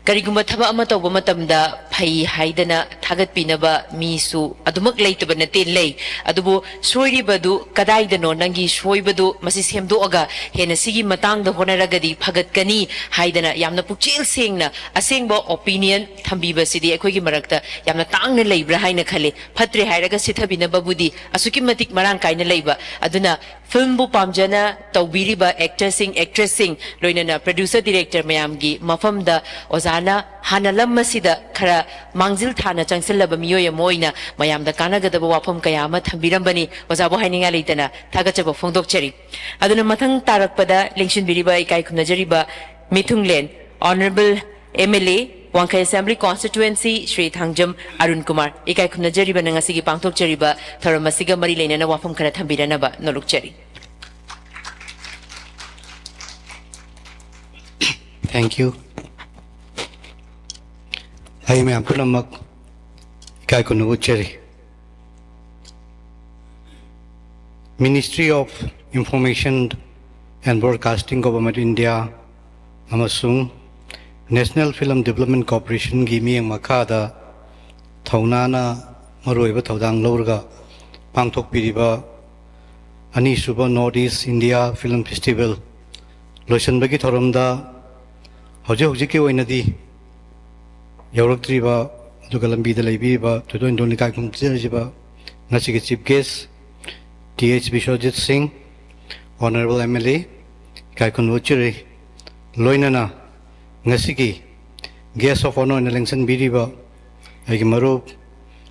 ꯀꯔꯤꯒꯨꯝꯕ ꯊꯕꯛ ꯑꯃ ꯇꯧꯕ ꯃꯇꯝꯗ ꯐꯩ ꯍꯥꯏꯗꯅ ꯊꯥꯒꯠꯄꯤꯅꯕ ꯃꯤꯁꯨ ꯑꯗꯨꯃꯛ ꯂꯩꯇꯕ ꯅꯠꯇꯦ, ꯂꯩ꯫ ꯑꯗꯨꯕꯨ ꯁꯣꯏꯔꯤꯕꯗꯨ ꯀꯗꯥꯏꯗꯅꯣ, ꯅꯪꯒꯤ ꯁꯣꯏꯕꯗꯨ ꯃꯁꯤ ꯁꯦꯝꯗꯣꯛꯑꯒ ꯍꯦꯟꯅ ꯁꯤꯒꯤ ꯃꯇꯥꯡꯗ ꯍꯣꯠꯅꯔꯒꯗꯤ ꯐꯒꯠꯀꯅꯤ ꯍꯥꯏꯗꯅ ꯌꯥꯝꯅ ꯄꯨꯛꯆꯦꯜ ꯁꯦꯡꯅ ꯑꯁꯦꯡꯕ opinion ꯊꯝꯕꯤꯕꯁꯤꯗꯤ ꯑꯩꯈꯣꯏꯒꯤ ꯃꯔꯛꯇ ꯌꯥꯝꯅ ꯇꯥꯡꯅ ꯂꯩꯕ꯭ꯔꯥ ꯍꯥꯏꯅ ꯈꯜꯂꯤ꯫ ꯐꯠꯇ꯭ꯔꯦ ꯍꯥꯏꯔꯒ ꯁꯤꯊꯕꯤꯅꯕꯕꯨꯗꯤ ꯑꯁꯨꯛꯀꯤ ꯃꯇꯤꯛ ꯃꯔꯥꯡ ꯀꯥꯏꯅ ꯂꯩꯕ꯫ ꯑꯗꯨꯅ filmꯕꯨ ꯄꯥꯝꯖꯅ ꯇꯧꯕꯤꯔꯤꯕ actorꯁꯤꯡ, actressꯁꯤꯡ, ꯂꯣꯏꯅꯅ producer, director ꯃꯌꯥꯝꯒꯤ ꯃꯐꯝꯗ ꯑꯣꯖꯥꯅ ꯍꯥꯟꯅ ꯂꯝ ꯑꯁꯤꯗ ꯈꯔ ꯃꯥꯡꯖꯤꯜ ꯊꯥꯅ ꯆꯪꯁꯤꯜꯂꯕ ꯃꯤꯑꯣꯏ ꯑꯃ ꯑꯣꯏꯅ ꯃꯌꯥꯝꯗ ꯀꯥꯟꯅꯒꯗꯕ ꯋꯥꯐꯝ ꯀꯌꯥ ꯑꯃ ꯊꯝꯕꯤꯔꯝꯕꯅꯤ꯫ ꯑꯣꯖꯥꯕꯨ ꯍꯥꯏꯅꯤꯡꯉꯥꯏ ꯂꯩꯇꯅ ꯊꯥꯒꯠꯆꯕ ꯐꯣꯡꯗꯣꯛꯆꯔꯤ꯫ ꯑꯗꯨꯅ ꯃꯊꯪ ꯇꯥꯔꯛꯄꯗ ꯂꯦꯡꯁꯤꯟꯕꯤꯔꯤꯕ ꯏꯀꯥꯏ ꯈꯨꯝꯅꯖꯔꯤꯕ ꯃꯤꯊꯨꯡꯂꯦꯟ Honourable M L A, Wangkhei Assembly Constituency, Shri Thangjam Arun Kumar, ꯏꯀꯥꯏ ꯈꯨꯝꯅꯖꯔꯤꯕ ꯅꯪ ꯑꯁꯤꯒꯤ ꯄꯥꯡꯊꯣꯛꯆꯔꯤꯕ ꯊꯧꯔꯝ ꯑꯁꯤꯒ ꯃꯔꯤ ꯂꯩꯅꯅ ꯋꯥꯐꯝ ꯈꯔ ꯊꯝꯕꯤꯔꯅꯕ ꯅꯣꯂꯨꯛꯆꯔꯤ꯫ Thank you. ꯑꯩ ꯃꯌꯥꯝ ꯄꯨꯝꯅꯃꯛ ꯏꯀꯥꯏ ꯈꯨꯝꯅꯕ ꯎꯠꯆꯔꯤ꯫ Ministry of Information and Broadcasting, Government of India ꯑꯃꯁꯨꯡ National Film Development Corporationꯒꯤ ꯃꯤꯠꯌꯦꯡ ꯃꯈꯥꯗ ꯊꯧꯅꯥꯅ ꯃꯔꯨꯑꯣꯏꯕ ꯊꯧꯗꯥꯡ ꯂꯧꯔꯒ ꯄꯥꯡꯊꯣꯛꯄꯤꯔꯤꯕ ꯑꯅꯤꯁꯨꯕ North East India Film Festival ꯂꯣꯏꯁꯤꯟꯕꯒꯤ ꯊꯧꯔꯝꯗ ꯍꯧꯖꯤꯛ ꯍꯧꯖꯤꯛꯀꯤ ꯑꯣꯏꯅꯗꯤ ꯌꯧꯔꯛꯇ꯭ꯔꯤꯕ ꯑꯗꯨꯒ ꯂꯝꯕꯤꯗ ꯂꯩꯕꯤꯔꯤꯕ ꯊꯣꯏꯗꯣꯛ ꯍꯦꯟꯗꯣꯛꯅ ꯏꯀꯥꯏ ꯈꯨꯝꯅꯖꯔꯤꯕ ꯉꯁꯤꯒꯤ chief guest, T H Biswajit ꯁꯤꯡ, Honourable M L A, ꯏꯀꯥꯏ ꯈꯨꯝꯅꯕ ꯎꯠꯆꯔꯤ꯫ ꯂꯣꯏꯅꯅ ꯉꯁꯤꯒꯤ guest of honour ꯑꯣꯏꯅ ꯂꯦꯡꯁꯤꯟꯕꯤꯔꯤꯕ ꯑꯩꯒꯤ ꯃꯔꯨꯞ,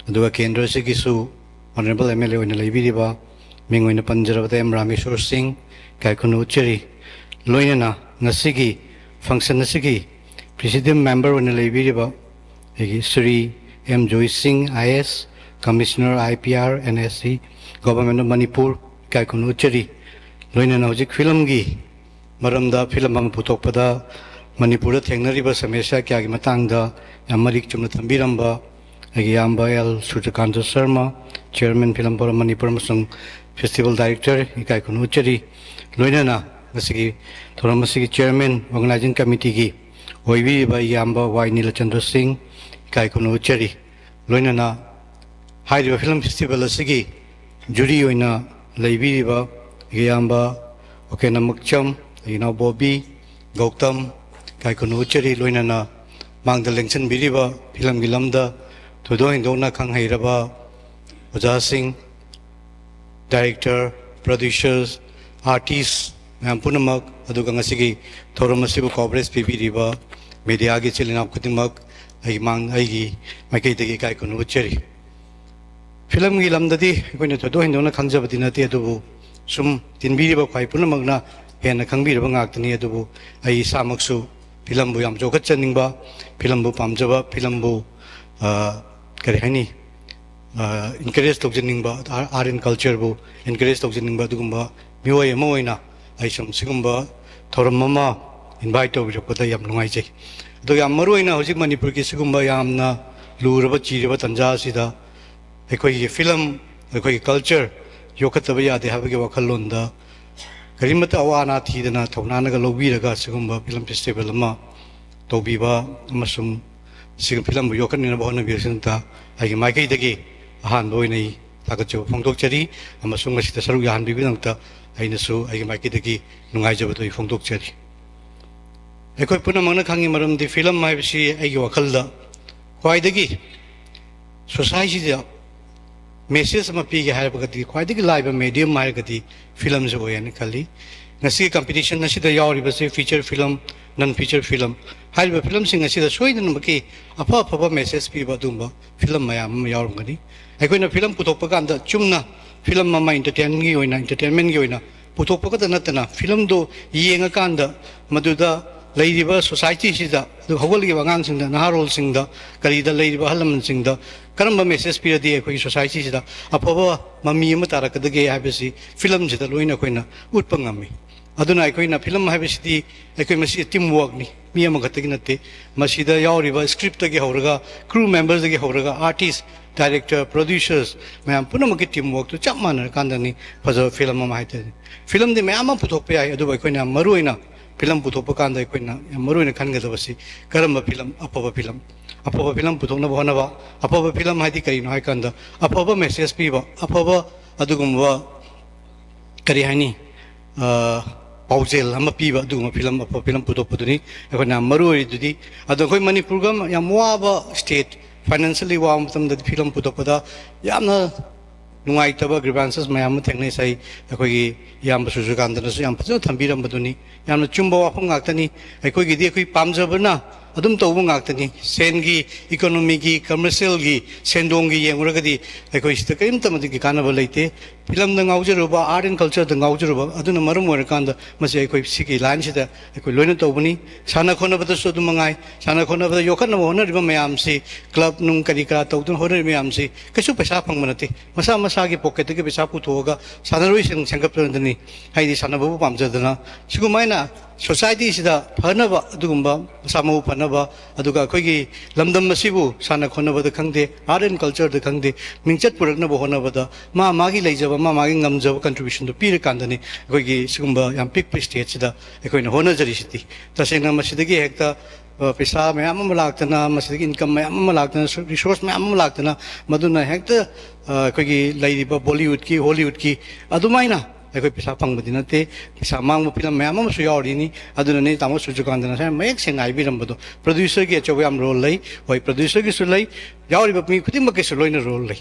ꯑꯗꯨꯒ ꯀꯦꯟꯗ꯭ꯔ ꯑꯁꯤꯒꯤꯁꯨ Honourable M L A ꯑꯣꯏꯅ ꯂꯩꯕꯤꯔꯤꯕ, ꯃꯤꯡ ꯑꯣꯏꯅ ꯄꯟꯖꯔꯕꯗ ꯑꯦꯝ ꯔꯥꯃꯦꯁ꯭ꯋꯔ ꯁꯤꯡ, ꯏꯀꯥꯏ ꯈꯨꯝꯅꯕ ꯎꯠꯆꯔꯤ꯫ ꯂꯣꯏꯅꯅ ꯉꯁꯤꯒꯤ function ꯑꯁꯤꯒꯤ presiding member ꯑꯣꯏꯅ ꯂꯩꯕꯤꯔꯤꯕ ꯑꯩꯒꯤ ꯁ꯭ꯔꯤ ꯑꯦꯝ ꯖꯣꯏ ꯁꯤꯡ, I A S, Commissioner I P R and S C, Government of Manipur, ꯏꯀꯥꯏ ꯈꯨꯝꯅꯕ ꯎꯠꯆꯔꯤ꯫ ꯂꯣꯏꯅꯅ ꯍꯧꯖꯤꯛ filmꯒꯤ ꯃꯔꯝꯗ film ꯑꯃ ꯄꯨꯊꯣꯛꯄꯗ ꯃꯅꯤꯄꯨꯔꯗ ꯊꯦꯡꯅꯔꯤꯕ ꯁꯃꯁ꯭ꯌꯥ ꯀꯌꯥꯒꯤ ꯃꯇꯥꯡꯗ ꯌꯥꯝ ꯃꯔꯤꯛ ꯆꯨꯝꯅ ꯊꯝꯕꯤꯔꯝꯕ ꯑꯩꯒꯤ ꯏꯌꯥꯝꯕ L Surjakanta Sharma, chairman film forum Manipur ꯑꯃꯁꯨꯡ ꯐꯦꯁꯇꯤꯚꯦꯜ ꯗꯥꯏꯔꯦꯛꯇꯔ, ꯏꯀꯥꯏ ꯈꯨꯝꯅ ꯎꯠꯆꯔꯤ꯫ ꯂꯣꯏꯅꯅ ꯉꯁꯤꯒꯤ ꯊꯧꯔꯝ ꯑꯁꯤꯒꯤ ꯆꯤꯌꯔꯃꯦꯟ, ꯑꯣꯔꯒꯅꯥꯏꯖꯤꯡ ꯀꯃꯤꯇꯤꯒꯤ ꯑꯣꯏꯕꯤꯔꯤꯕ ꯏꯌꯥꯝꯕ ꯋꯥꯏ ꯅꯤꯂꯆꯟꯗ꯭ꯔ ꯁꯤꯡ, ꯏꯀꯥꯏ ꯈꯨꯝꯅ ꯎꯠꯆꯔꯤ꯫ ꯂꯣꯏꯅꯅ ꯍꯥꯏꯔꯤꯕ ꯐꯤꯂꯝ ꯐꯦꯁꯇꯤꯚꯦꯜ ꯑꯁꯤꯒꯤ ꯖꯨꯔꯤ ꯑꯣꯏꯅ ꯂꯩꯕꯤꯔꯤꯕ ꯏꯌꯥꯝꯕ ꯑꯣꯀꯦꯅꯃꯛꯆꯝ, ꯏꯅꯥꯎ ꯕꯣꯕꯤ, ꯒꯧꯇꯝ, ꯏꯀꯥꯏ ꯈꯨꯝꯅ ꯎꯠꯆꯔꯤ꯫ ꯂꯣꯏꯅꯅ ꯃꯥꯡꯗ ꯂꯦꯡꯁꯤꯟꯕꯤꯔꯤꯕ ꯐꯤꯂꯝꯒꯤ ꯂꯝꯗ ꯊꯣꯏꯗꯣꯛ ꯍꯦꯟꯗꯣꯛꯅ ꯈꯪ ꯍꯩꯔꯕ ꯑꯣꯖꯥꯁꯤꯡ, ꯗꯥꯏꯔꯦꯛꯇꯔ, ꯄ꯭ꯔꯣꯗ꯭ꯌꯨꯁꯔꯁ, ꯑꯥꯔꯇꯤꯁ ꯃꯌꯥꯝ ꯄꯨꯝꯅꯃꯛ, ꯑꯗꯨꯒ ꯉꯁꯤꯒꯤ ꯊꯧꯔꯝ ꯑꯁꯤꯕꯨ ꯀꯣꯚꯔꯦꯖ ꯄꯤꯕꯤꯔꯤꯕ ꯃꯦꯗꯤꯌꯥꯒꯤ ꯏꯆꯤꯜ ꯏꯅꯥꯎ ꯈꯨꯗꯤꯡꯃꯛ ꯑꯩꯒꯤ ꯃꯥꯡ-, ꯑꯩꯒꯤ ꯃꯥꯏꯀꯩꯗꯒꯤ ꯏꯀꯥꯏ ꯈꯨꯝꯅ ꯎꯠꯆꯔꯤ꯫ ꯐꯤꯂꯝꯒꯤ ꯂꯝꯗꯗꯤ ꯑꯩꯈꯣꯏꯅ ꯊꯣꯏꯗꯣꯛ ꯍꯦꯟꯗꯣꯛꯅ ꯈꯪꯖꯕꯗꯤ ꯅꯠꯇꯦ, ꯑꯗꯨꯕꯨ ꯁꯨꯝ ꯇꯤꯟꯕꯤꯔꯤꯕ ꯈ꯭ꯋꯥꯏ ꯄꯨꯝꯅꯃꯛꯅ ꯍꯦꯟꯅ ꯈꯪꯕꯤꯔꯕ ꯉꯥꯛꯇꯅꯤ꯫ ꯑꯗꯨꯕꯨ ꯑꯩ ꯏꯁꯥꯃꯛꯁꯨ ꯐꯤꯂꯝꯕꯨ ꯌꯥꯝ ꯆꯥꯎꯈꯠꯆꯅꯤꯡꯕ, ꯐꯤꯂꯝꯕꯨ ꯄꯥꯝꯖꯕ, ꯐꯤꯂꯝꯕꯨ, ꯑ, ꯀꯔꯤ ꯍꯥꯏꯅꯤ, ꯏꯟꯀꯔꯦꯖ ꯇꯧꯖꯅꯤꯡꯕ, ꯑꯥꯔꯠ ꯑꯦꯟ ꯀꯜꯆꯔꯕꯨ ꯏꯟꯀꯔꯦꯖ ꯇꯧꯖꯅꯤꯡꯕ ꯑꯗꯨꯒꯨꯝꯕ ꯃꯤꯑꯣꯏ ꯑꯃ ꯑꯣꯏꯅ ꯑꯩ ꯁꯨꯝ ꯁꯤꯒꯨꯝꯕ ꯊꯧꯔꯝ ꯑꯃ ꯏꯟꯚꯥꯏꯠ ꯇꯧꯕꯤꯔꯛꯄꯗ ꯌꯥꯝ ꯅꯨꯡꯉꯥꯏꯖꯩ꯫ ꯑꯗꯣ ꯌꯥꯝ ꯃꯔꯨꯑꯣꯏꯅ ꯍꯧꯖꯤꯛ ꯃꯅꯤꯄꯨꯔꯒꯤ ꯁꯤꯒꯨꯝꯕ ꯌꯥꯝꯅ ꯂꯨꯔꯕ ꯆꯤꯔꯕ ꯇꯥꯟꯖꯥ ꯑꯁꯤꯗ ꯑꯩꯈꯣꯏꯒꯤ ꯐꯤꯂꯝ, ꯑꯩꯈꯣꯏꯒꯤ ꯀꯜꯆꯔ ꯌꯣꯛꯈꯠꯇꯕ ꯌꯥꯗꯦ ꯍꯥꯏꯕꯒꯤ ꯋꯥꯈꯜꯂꯣꯟꯗ ꯀꯔꯤꯃꯠꯇ ꯑꯋꯥ ꯑꯅꯥ ꯊꯤꯗꯅ ꯊꯧꯅꯥꯅꯒ ꯂꯧꯕꯤꯔꯒ ꯁꯤꯒꯨꯝꯕ ꯐꯤꯂꯝ ꯐꯦꯁꯇꯤꯚꯦꯜ ꯑꯃ ꯇꯧꯕꯤꯕ ꯑꯃꯁꯨꯡ ꯁꯤꯒꯤ ꯐꯤꯂꯝꯕꯨ ꯌꯣꯛꯈꯠꯅꯅꯕ ꯍꯣꯠꯅꯕꯤꯕꯁꯤꯡꯗ ꯑꯩꯒꯤ ꯃꯥꯏꯀꯩꯗꯒꯤ ꯑꯍꯥꯟꯕ ꯑꯣꯏꯅ ꯑꯩ ꯊꯥꯒꯠꯆꯕ ꯐꯣꯡꯗꯣꯛꯆꯔꯤ, ꯑꯃꯁꯨꯡ ꯃꯁꯤꯗ ꯁꯔꯨꯛ ꯌꯥꯍꯟꯕꯤꯕꯒꯤꯗꯃꯛꯇ ꯑꯩꯅꯁꯨ ꯑꯩꯒꯤ ꯃꯥꯏꯀꯩꯗꯒꯤ ꯅꯨꯡꯉꯥꯏꯖꯕꯗꯨ ꯑꯩ ꯐꯣꯡꯗꯣꯛꯆꯔꯤ꯫ ꯑꯩꯈꯣꯏ ꯄꯨꯝꯅꯃꯛꯅ ꯈꯪꯉꯤ, ꯃꯔꯝꯗꯤ ꯐꯤꯂꯝ ꯍꯥꯏꯕꯁꯤ ꯑꯩꯒꯤ ꯋꯥꯈꯜꯗ ꯈ꯭ꯋꯥꯏꯗꯒꯤ ꯁꯣꯁꯥꯏꯇꯤꯗ ꯃꯦꯁꯦꯖ ꯑꯃ ꯄꯤꯒꯦ ꯍꯥꯏꯔꯒꯗꯤ ꯈ꯭ꯋꯥꯏꯗꯒꯤ ꯂꯥꯏꯕ ꯃꯦꯗꯤꯌꯝ ꯍꯥꯏꯔꯒꯗꯤ ꯐꯤꯂꯝꯁꯦ ꯑꯣꯏꯌꯦꯅ ꯈꯜꯂꯤ꯫ ꯉꯁꯤꯒꯤ ꯀꯝꯄꯤꯇꯤꯁꯟ ꯑꯁꯤꯗ ꯌꯥꯎꯔꯤꯕꯁꯦ ꯐꯤꯆꯔ ꯐꯤꯂꯝ, ꯅꯟ ꯐꯤꯆꯔ ꯐꯤꯂꯝ ꯍꯥꯏꯔꯤꯕ ꯐꯤꯂꯝꯁꯤꯡ ꯑꯁꯤꯗ ꯁꯣꯏꯗꯅꯃꯛꯀꯤ ꯑꯐ ꯑꯐꯕ ꯃꯦꯁꯦꯖ ꯄꯤꯕ ꯑꯗꯨꯒꯨꯝꯕ ꯐꯤꯂꯝ ꯃꯌꯥꯝ ꯑꯃ ꯌꯥꯎꯔꯝꯒꯅꯤ꯫ ꯑꯩꯈꯣꯏꯅ ꯐꯤꯂꯝ ꯄꯨꯊꯣꯛꯄ ꯀꯥꯟꯗ ꯆꯨꯝꯅ ꯐꯤꯂꯝ ꯑꯃ ꯏꯟꯇꯔꯇꯦꯟꯒꯤ ꯑꯣꯏꯅ, ꯏꯟꯇꯔꯇꯦꯟꯃꯦꯟꯒꯤ ꯑꯣꯏꯅ ꯄꯨꯊꯣꯛꯄ ꯈꯛꯇ ꯅꯠꯇꯅ ꯐꯤꯂꯝꯗꯨ ꯌꯦꯡꯉꯀꯥꯟꯗ ꯃꯗꯨꯗ ꯂꯩꯔꯤꯕ ꯁꯣꯁꯥꯏꯇꯤꯁꯤꯗ, ꯑꯗꯨꯒ ꯍꯧꯒꯠꯂꯛꯂꯤꯕ ꯑꯉꯥꯡꯁꯤꯡꯗ, ꯅꯍꯥꯔꯣꯜꯁꯤꯡꯗ, ꯀꯔꯤꯗ ꯂꯩꯔꯤꯕ ꯑꯍꯜ ꯂꯃꯟꯁꯤꯡꯗ ꯀꯔꯝꯕ ꯃꯦꯁꯦꯖ ꯄꯤꯔꯗꯤ ꯑꯩꯈꯣꯏꯒꯤ ꯁꯣꯁꯥꯏꯇꯤꯁꯤꯗ ꯑꯐꯕ ꯃꯃꯤ ꯑꯃ ꯇꯥꯔꯛꯀꯗꯒꯦ ꯍꯥꯏꯕꯁꯤ ꯐꯤꯂꯝꯁꯤꯗ ꯂꯣꯏꯅ ꯑꯩꯈꯣꯏꯅ ꯎꯠꯄ ꯉꯝꯃꯤ꯫ ꯑꯗꯨꯅ ꯑꯩꯈꯣꯏꯅ ꯐꯤꯂꯝ ꯍꯥꯏꯕꯁꯤꯗꯤ ꯑꯩꯈꯣꯏ ꯃꯁꯤ ꯇꯤꯝ ꯋꯥꯔꯛꯅꯤ, ꯃꯤ ꯑꯃꯈꯛꯇꯒꯤ ꯅꯠꯇꯦ꯫ ꯃꯁꯤꯗ ꯌꯥꯎꯔꯤꯕ ꯁ꯭ꯀ꯭ꯔꯤꯞꯇꯒꯤ ꯍꯧꯔꯒ, ꯀ꯭ꯔꯨ ꯃꯦꯝꯕꯔꯗꯒꯤ ꯍꯧꯔꯒ, ꯑꯥꯔꯇꯤꯁ, ꯗꯥꯏꯔꯦꯛꯇꯔ, ꯄ꯭ꯔꯣꯗ꯭ꯌꯨꯁꯔꯁ ꯃꯌꯥꯝ ꯄꯨꯝꯅꯃꯛꯀꯤ ꯇꯤꯝ ꯋꯥꯔꯛꯇꯨ ꯆꯞ ꯃꯥꯟꯅꯔꯀꯥꯟꯗꯅꯤ ꯐꯖꯕ ꯐꯤꯂꯝ ꯑꯃ ꯍꯥꯏꯇꯥꯔꯦ꯫ ꯐꯤꯂꯝꯗꯤ ꯃꯌꯥꯝ ꯑꯃ ꯄꯨꯊꯣꯛꯄ ꯌꯥꯏ, ꯑꯗꯨꯕꯨ ꯑꯩꯈꯣꯏꯅ ꯌꯥꯝ ꯃꯔꯨ ꯑꯣꯏꯅ ꯐꯤꯂꯝ ꯄꯨꯊꯣꯛꯄ ꯀꯥꯟꯗ ꯑꯩꯈꯣꯏꯅ ꯌꯥꯝ ꯃꯔꯨ ꯑꯣꯏꯅ ꯈꯟꯒꯗꯕꯁꯤ ꯀꯔꯝꯕ ꯐꯤꯂꯝ, ꯑꯐꯕ ꯐꯤꯂꯝ, ꯑꯐꯕ ꯐꯤꯂꯝ ꯄꯨꯊꯣꯛꯅꯕ ꯍꯣꯠꯅꯕ꯫ ꯑꯐꯕ ꯐꯤꯂꯝ ꯍꯥꯏꯗꯤ ꯀꯔꯤꯅꯣ ꯍꯥꯏꯀꯥꯟꯗ, ꯑꯐꯕ ꯃꯦꯁꯦꯖ ꯄꯤꯕ, ꯑꯐꯕ ꯑꯗꯨꯒꯨꯝꯕ, ꯀꯔꯤ ꯍꯥꯏꯅꯤ, ꯑ, ꯄꯥꯎꯖꯦꯜ ꯑꯃ ꯄꯤꯕ ꯑꯗꯨꯒꯨꯝꯕ ꯐꯤꯂꯝ, ꯑꯐꯕ ꯐꯤꯂꯝ ꯄꯨꯊꯣꯛꯄꯗꯨꯅꯤ ꯑꯩꯈꯣꯏꯅ ꯌꯥꯝ ꯃꯔꯨ ꯑꯣꯏꯔꯤꯗꯨꯗꯤ꯫ ꯑꯗꯣ ꯑꯩꯈꯣꯏ ꯃꯅꯤꯄꯨꯔꯒ ꯌꯥꯝ ꯋꯥꯕ ꯁ꯭ꯇꯦꯠ, ꯐꯥꯏꯅꯥꯟꯁꯤꯌꯦꯜꯂꯤ ꯋꯥꯕ ꯃꯇꯝꯗꯗꯤ ꯐꯤꯂꯝ ꯄꯨꯊꯣꯛꯄꯗ ꯌꯥꯝꯅ ꯅꯨꯡꯉꯥꯏꯇꯕ ꯒ꯭ꯔꯤꯚꯥꯟꯁꯦꯁ ꯃꯌꯥꯝ ꯑꯃ ꯊꯦꯡꯅꯩ꯫ ꯉꯁꯥꯏ ꯑꯩꯈꯣꯏꯒꯤ ꯏꯌꯥꯝꯕ ꯁꯨꯔꯖꯀꯥꯟꯇꯅꯁꯨ ꯌꯥꯝ ꯐꯖꯅ ꯊꯝꯕꯤꯔꯝꯕꯗꯨꯅꯤ꯫ ꯌꯥꯝꯅ ꯆꯨꯝꯕ ꯋꯥꯐꯝ ꯉꯥꯛꯇꯅꯤ꯫ ꯑꯩꯈꯣꯏꯒꯤꯗꯤ ꯑꯩꯈꯣꯏ ꯄꯥꯝꯖꯕꯅ ꯑꯗꯨꯝ ꯇꯧꯕ ꯉꯥꯛꯇꯅꯤ꯫ ꯁꯦꯟꯒꯤ, ꯏꯀꯣꯅꯣꯃꯤꯒꯤ, ꯀꯃꯔꯁꯤꯌꯦꯜꯒꯤ, ꯁꯦꯟꯗꯣꯡꯒꯤ ꯌꯦꯡꯉꯨꯔꯒꯗꯤ ꯑꯩꯈꯣꯏ ꯁꯤꯗ ꯀꯔꯤꯝꯇ ꯃꯇꯤꯛ ꯀꯥꯟꯅꯕ ꯂꯩꯇꯦ꯫ ꯐꯤꯂꯝꯗ ꯉꯥꯎꯖꯔꯨꯕ, ꯑꯥꯔꯠ ꯑꯦꯟ ꯀꯜꯆꯔꯗ ꯉꯥꯎꯖꯔꯨꯕ ꯑꯗꯨꯅ ꯃꯔꯝ ꯑꯣꯏꯔꯀꯥꯟꯗ ꯃꯁꯤ ꯑꯩꯈꯣꯏ ꯁꯤꯒꯤ ꯂꯥꯏꯟꯁꯤꯗ ꯑꯩꯈꯣꯏ ꯂꯣꯏꯅ ꯇꯧꯕꯅꯤ꯫ ꯁꯥꯟꯅ ꯈꯣꯠꯅꯕꯗꯁꯨ ꯑꯗꯨꯝ ꯃꯉꯥꯏ, ꯁꯥꯟꯅ ꯈꯣꯠꯅꯕꯗ ꯌꯣꯛꯈꯠꯅꯕ ꯍꯣꯠꯅꯔꯤꯕ ꯃꯌꯥꯝꯁꯤ, ꯀ꯭ꯂꯕ ꯅꯨꯡ ꯀꯔꯤ ꯀꯔꯥ ꯇꯧꯗꯨꯅ ꯍꯣꯠꯅꯔꯤꯕ ꯃꯌꯥꯝꯁꯤ ꯀꯩꯁꯨ ꯄꯩꯁꯥ ꯐꯪꯕ ꯅꯠꯇꯦ꯫ ꯃꯁꯥ ꯃꯁꯥꯒꯤ ꯄꯣꯀꯦꯠꯇꯒꯤ ꯄꯩꯁꯥ ꯄꯨꯊꯣꯛꯑꯒ ꯁꯥꯟꯅꯔꯣꯏꯁꯤꯡ ꯁꯦꯝꯒꯠꯄꯗꯅꯤ, ꯍꯥꯏꯗꯤ ꯁꯥꯟꯅꯕꯕꯨ ꯄꯥꯝꯖꯗꯅ꯫ ꯁꯤꯒꯨꯝꯃꯥꯏꯅ ꯁꯣꯁꯥꯏꯇꯤꯁꯤꯗ ꯐꯅꯕ, ꯑꯗꯨꯒꯨꯝꯕ ꯃꯁꯥ ꯃꯎ ꯐꯅꯕ, ꯑꯗꯨꯒ ꯑꯩꯈꯣꯏꯒꯤ ꯂꯝꯗꯝ ꯑꯁꯤꯕꯨ ꯁꯥꯟꯅ ꯈꯣꯠꯅꯕꯗ ꯈꯪꯗꯦ, ꯑꯥꯔꯠ ꯑꯦꯟ ꯀꯜꯆꯔꯗ ꯈꯪꯗꯦ, ꯃꯤꯡꯆꯠ ꯄꯨꯔꯛꯅꯕ ꯍꯣꯠꯅꯕꯗ ꯃꯥ ꯃꯥꯒꯤ ꯂꯩꯖꯕ, ꯃꯥ ꯃꯥꯒꯤ ꯉꯝꯖꯕ ꯀꯟꯇ꯭ꯔꯤꯕ꯭ꯌꯨꯁꯟꯗꯨ ꯄꯤꯔꯀꯥꯟꯗꯅꯤ ꯑꯩꯈꯣꯏꯒꯤ ꯁꯤꯒꯨꯝꯕ ꯌꯥꯝ ꯄꯤꯛꯄ ꯁ꯭ꯇꯦꯠꯁꯤꯗ ꯑꯩꯈꯣꯏꯅ ꯍꯣꯠꯅꯖꯔꯤꯁꯤꯗꯤ꯫ ꯇꯁꯦꯡꯅ ꯃꯁꯤꯗꯒꯤ ꯍꯦꯛꯇ, ꯑ, ꯄꯩꯁꯥ ꯃꯌꯥꯝ ꯑꯃ ꯂꯥꯛꯇꯅ, ꯃꯁꯤꯗꯒꯤ ꯏꯟꯀꯝ ꯃꯌꯥꯝ ꯑꯃ ꯂꯥꯛꯇꯅ, ꯔꯤꯁꯣꯔꯁ ꯃꯌꯥꯝ ꯑꯃ ꯂꯥꯛꯇꯅ, ꯃꯗꯨꯅ ꯍꯦꯛꯇ, ꯑ, ꯑꯩꯈꯣꯏꯒꯤ ꯂꯩꯔꯤꯕ ꯕꯣꯂꯤꯋꯨꯗꯀꯤ, ꯍꯣꯂꯤꯋꯨꯗꯀꯤ ꯑꯗꯨꯃꯥꯏꯅ ꯑꯩꯈꯣꯏ ꯄꯩꯁꯥ ꯐꯪꯕꯗꯤ ꯅꯠꯇꯦ꯫ ꯄꯩꯁꯥ ꯃꯥꯡꯕ ꯐꯤꯂꯝ ꯃꯌꯥꯝ ꯑꯃꯁꯨ ꯌꯥꯎꯔꯤꯅꯤ꯫ ꯑꯗꯨꯅꯅꯦ ꯇꯥꯃꯣ ꯁꯨꯔꯖꯀꯥꯟꯇꯅ ꯉꯁꯥꯏ ꯃꯌꯦꯛ ꯁꯦꯡꯅ ꯍꯥꯏꯕꯤꯔꯝꯕꯗꯣ, ꯄ꯭ꯔꯣꯗ꯭ꯌꯨꯁꯔꯒꯤ ꯑꯆꯧꯕ ꯌꯥꯝ ꯔꯣꯜ ꯂꯩ꯫ ꯍꯣꯏ, ꯄ꯭ꯔꯣꯗ꯭ꯌꯨꯁꯔꯒꯤꯁꯨ ꯂꯩ, ꯌꯥꯎꯔꯤꯕ ꯃꯤ ꯈꯨꯗꯤꯡꯃꯛꯀꯤꯁꯨ ꯂꯣꯏꯅ ꯔꯣꯜ ꯂꯩ꯫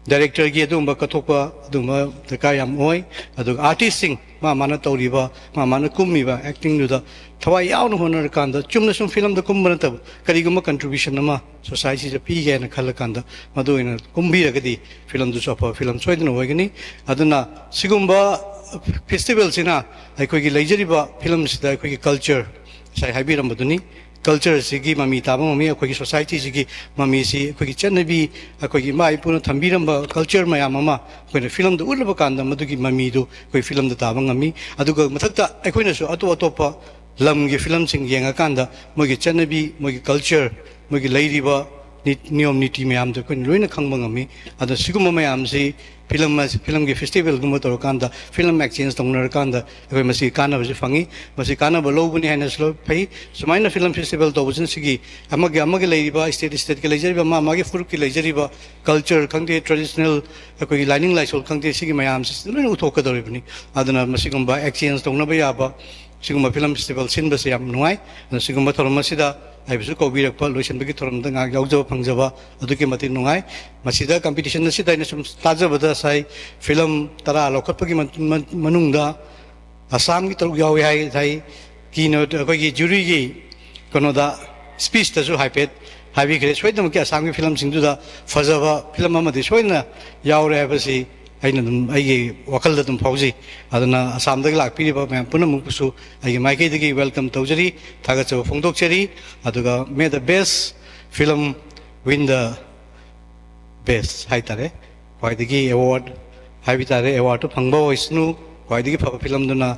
ꯗꯥꯏꯔꯦꯛꯇꯔꯒꯤ ꯑꯗꯨꯒꯨꯝꯕ ꯀꯠꯊꯣꯛꯄ ꯑꯗꯨꯒꯨꯝꯕ ꯗꯔꯀꯥꯔ ꯌꯥꯝ ꯑꯣꯏ꯫ ꯑꯗꯨꯒ ꯑꯥꯔꯇꯤꯁꯁꯤꯡ ꯃꯥ ꯃꯥꯅ ꯇꯧꯔꯤꯕ, ꯃꯥ ꯃꯥꯅ ꯀꯨꯝꯃꯤꯕ ꯑꯦꯛꯇꯤꯡꯗꯨꯗ ꯊꯋꯥꯏ ꯌꯥꯎꯅ ꯍꯣꯠꯅꯔꯀꯥꯟꯗ ꯆꯨꯝꯅ ꯁꯨꯝ ꯐꯤꯂꯝꯗ ꯀꯨꯝꯕ ꯅꯠꯇꯕ ꯀꯔꯤꯒꯨꯝꯕ ꯀꯟꯇ꯭ꯔꯤꯕ꯭ꯌꯨꯁꯟ ꯑꯃ ꯁꯣꯁꯥꯏꯇꯤꯗ ꯄꯤꯒꯦ ꯍꯥꯏꯅ ꯈꯜꯂꯀꯥꯟꯗ ꯃꯗꯨ ꯑꯣꯏꯅ ꯀꯨꯝꯕꯤꯔꯒꯗꯤ ꯐꯤꯂꯝꯗꯨꯁꯨ ꯑꯐꯕ ꯐꯤꯂꯝ ꯁꯣꯏꯗꯅ ꯑꯣꯏꯒꯅꯤ꯫ ꯑꯗꯨꯅ ꯁꯤꯒꯨꯝꯕ ꯐꯦꯁꯇꯤꯚꯦꯜꯁꯤꯅ ꯑꯩꯈꯣꯏꯒꯤ ꯂꯩꯖꯔꯤꯕ ꯐꯤꯂꯝꯁꯤꯗ ꯑꯩꯈꯣꯏꯒꯤ ꯀꯜꯆꯔ, ꯉꯁꯥꯏ ꯍꯥꯏꯕꯤꯔꯝꯕꯗꯨꯅꯤ, ꯀꯜꯆꯔꯁꯤꯒꯤ ꯃꯃꯤ ꯇꯥꯕ ꯉꯝꯃꯤ꯫ ꯑꯩꯈꯣꯏꯒꯤ ꯁꯣꯁꯥꯏꯇꯤꯁꯤꯒꯤ ꯃꯃꯤꯁꯤ, ꯑꯩꯈꯣꯏꯒꯤ ꯆꯠꯅꯕꯤ, ꯑꯩꯈꯣꯏꯒꯤ ꯏꯃꯥ ꯏꯄꯨꯅ ꯊꯝꯕꯤꯔꯝꯕ ꯀꯜꯆꯔ ꯃꯌꯥꯝ ꯑꯃ ꯑꯩꯈꯣꯏꯅ ꯐꯤꯂꯝꯗ ꯎꯠꯂꯕ ꯀꯥꯟꯗ, ꯃꯗꯨꯒꯤ ꯃꯃꯤꯗꯨ ꯑꯩꯈꯣꯏ ꯐꯤꯂꯝꯗ ꯇꯥꯕ ꯉꯝꯃꯤ꯫ ꯑꯗꯨꯒ ꯃꯊꯛꯇ ꯑꯩꯈꯣꯏꯅꯁꯨ ꯑꯇꯣꯞ ꯑꯇꯣꯞꯄ ꯂꯝꯒꯤ ꯐꯤꯂꯝꯁꯤꯡ ꯌꯦꯡꯉꯀꯥꯟꯗ, ꯃꯣꯏꯒꯤ ꯆꯠꯅꯕꯤ, ꯃꯣꯏꯒꯤ ꯀꯜꯆꯔ, ꯃꯣꯏꯒꯤ ꯂꯩꯔꯤꯕ ꯅꯤ-, ꯅꯤꯌꯣꯝ ꯅꯤꯇꯤ ꯃꯌꯥꯝꯗꯣ ꯑꯩꯈꯣꯏꯅ ꯂꯣꯏꯅ ꯈꯪꯕ ꯉꯝꯃꯤ꯫ ꯑꯗꯣ ꯁꯤꯒꯨꯝꯕ ꯃꯌꯥꯝꯁꯤ ꯐꯤꯂꯝ ꯑꯁꯤ, ꯐꯤꯂꯝꯒꯤ ꯐꯦꯁꯇꯤꯚꯦꯜꯒꯨꯝꯕ ꯇꯧꯔꯀꯥꯟꯗ, ꯐꯤꯂꯝ ꯑꯦꯛꯆꯦꯟꯖ ꯇꯧꯅꯔꯀꯥꯟꯗ ꯑꯩꯈꯣꯏ ꯃꯁꯤꯒꯤ ꯀꯥꯟꯅꯕꯁꯤ ꯐꯪꯉꯤ꯫ ꯃꯁꯤ ꯀꯥꯟꯅꯕ ꯂꯧꯕꯅꯤ ꯍꯥꯏꯅꯁꯨ ꯂꯧ-, ꯐꯩ꯫ ꯁꯨꯃꯥꯏꯅ ꯐꯤꯂꯝ ꯐꯦꯁꯇꯤꯚꯦꯜ ꯇꯧꯕꯁꯤꯅ ꯁꯤꯒꯤ ꯑꯃꯒꯤ, ꯑꯃꯒꯤ ꯂꯩꯔꯤꯕ, ꯁ꯭ꯇꯦꯠ ꯁ꯭ꯇꯦꯠꯀꯤ ꯂꯩꯖꯔꯤꯕ, ꯃꯥ ꯃꯥꯒꯤ ꯐꯨꯔꯨꯞꯀꯤ ꯂꯩꯖꯔꯤꯕ ꯀꯜꯆꯔ ꯈꯪꯗꯦ, ꯇ꯭ꯔꯦꯗꯤꯁꯅꯦꯜ ꯑꯩꯈꯣꯏꯒꯤ ꯂꯥꯏꯅꯤꯡ ꯂꯥꯏꯁꯣꯜ ꯈꯪꯗꯦ, ꯁꯤꯒꯤ ꯃꯌꯥꯝꯁꯤ ꯂꯣꯏꯅ ꯎꯠꯊꯣꯛꯀꯗꯧꯔꯤꯕꯅꯤ꯫ ꯑꯗꯨꯅ ꯃꯁꯤꯒꯨꯝꯕ ꯑꯦꯛꯆꯦꯟꯖ ꯇꯧꯅꯕ ꯌꯥꯕ ꯁꯤꯒꯨꯝꯕ ꯐꯤꯂꯝ ꯐꯦꯁꯇꯤꯚꯦꯜ ꯁꯤꯟꯕꯁꯦ ꯌꯥꯝ ꯅꯨꯡꯉꯥꯏ꯫ ꯑꯗꯨꯅ ꯁꯤꯒꯨꯝꯕ ꯊꯧꯔꯝ ꯑꯁꯤꯗ ꯑꯩꯕꯨꯁꯨ ꯀꯧꯕꯤꯔꯛꯄ, ꯂꯣꯏꯁꯤꯟꯕꯒꯤ ꯊꯧꯔꯝꯗ ꯉꯥꯏꯍꯥꯛ ꯌꯥꯎꯖꯕ ꯐꯪꯖꯕ ꯑꯗꯨꯛꯀꯤ ꯃꯇꯤꯛ ꯅꯨꯡꯉꯥꯏ꯫ ꯃꯁꯤꯗ, ꯀꯝꯄꯤꯇꯤꯁꯟ ꯑꯁꯤꯗ ꯑꯩꯅ ꯁꯨꯝ ꯇꯥꯖꯕꯗ, ꯉꯁꯥꯏ ꯐꯤꯂꯝ ꯇꯔꯥ ꯂꯧꯈꯠꯄꯒꯤ ꯃ-, ꯃ-, ꯃꯅꯨꯡꯗ ꯑꯁꯥꯝꯒꯤ ꯇꯔꯨꯛ ꯌꯥꯎꯏ ꯍꯥꯏ, ꯉꯁꯥꯏ ꯀꯤꯅꯣ ꯑꯩꯈꯣꯏꯒꯤ ꯖꯨꯔꯤꯒꯤ ꯀꯩꯅꯣꯗ, ꯁ꯭ꯄꯤꯁꯇꯁꯨ ꯍꯥꯏꯐꯦꯠ ꯍꯥꯏꯕꯤꯈ꯭ꯔꯦ꯫ ꯁꯣꯏꯗꯅꯃꯛꯀꯤ ꯑꯁꯥꯝꯒꯤ ꯐꯤꯂꯝꯁꯤꯡꯗꯨꯗ ꯐꯖꯕ ꯐꯤꯂꯝ ꯑꯃꯗꯤ ꯁꯣꯏꯗꯅ ꯌꯥꯎꯔꯦ ꯍꯥꯏꯕꯁꯤ ꯑꯩꯅ ꯑꯗꯨꯝ ꯑꯩꯒꯤ ꯋꯥꯈꯜꯗ ꯑꯗꯨꯝ ꯐꯥꯎꯖꯩ꯫ ꯑꯗꯨꯅ ꯑꯁꯥꯝꯗꯒꯤ ꯂꯥꯛꯄꯤꯔꯤꯕ ꯃꯌꯥꯝ ꯄꯨꯝꯅꯃꯛꯄꯨꯁꯨ ꯑꯩꯒꯤ ꯃꯥꯏꯀꯩꯗꯒꯤ ꯋꯦꯜꯀꯝ ꯇꯧꯖꯔꯤ, ꯊꯥꯒꯠꯆꯕ ꯐꯣꯡꯗꯣꯛꯆꯔꯤ꯫ ꯑꯗꯨꯒ may the best film win the best ꯍꯥꯏꯇꯥꯔꯦ꯫ ꯈ꯭ꯋꯥꯏꯗꯒꯤ ꯑꯦꯋꯥꯔꯗ ꯍꯥꯏꯕ ꯇꯥꯔꯦ, ꯑꯦꯋꯥꯔꯗꯇꯨ ꯐꯪꯕ ꯑꯣꯏꯁꯅꯨ, ꯈ꯭ꯋꯥꯏꯗꯒꯤ ꯐꯕ ꯐꯤꯂꯝꯗꯨꯅ,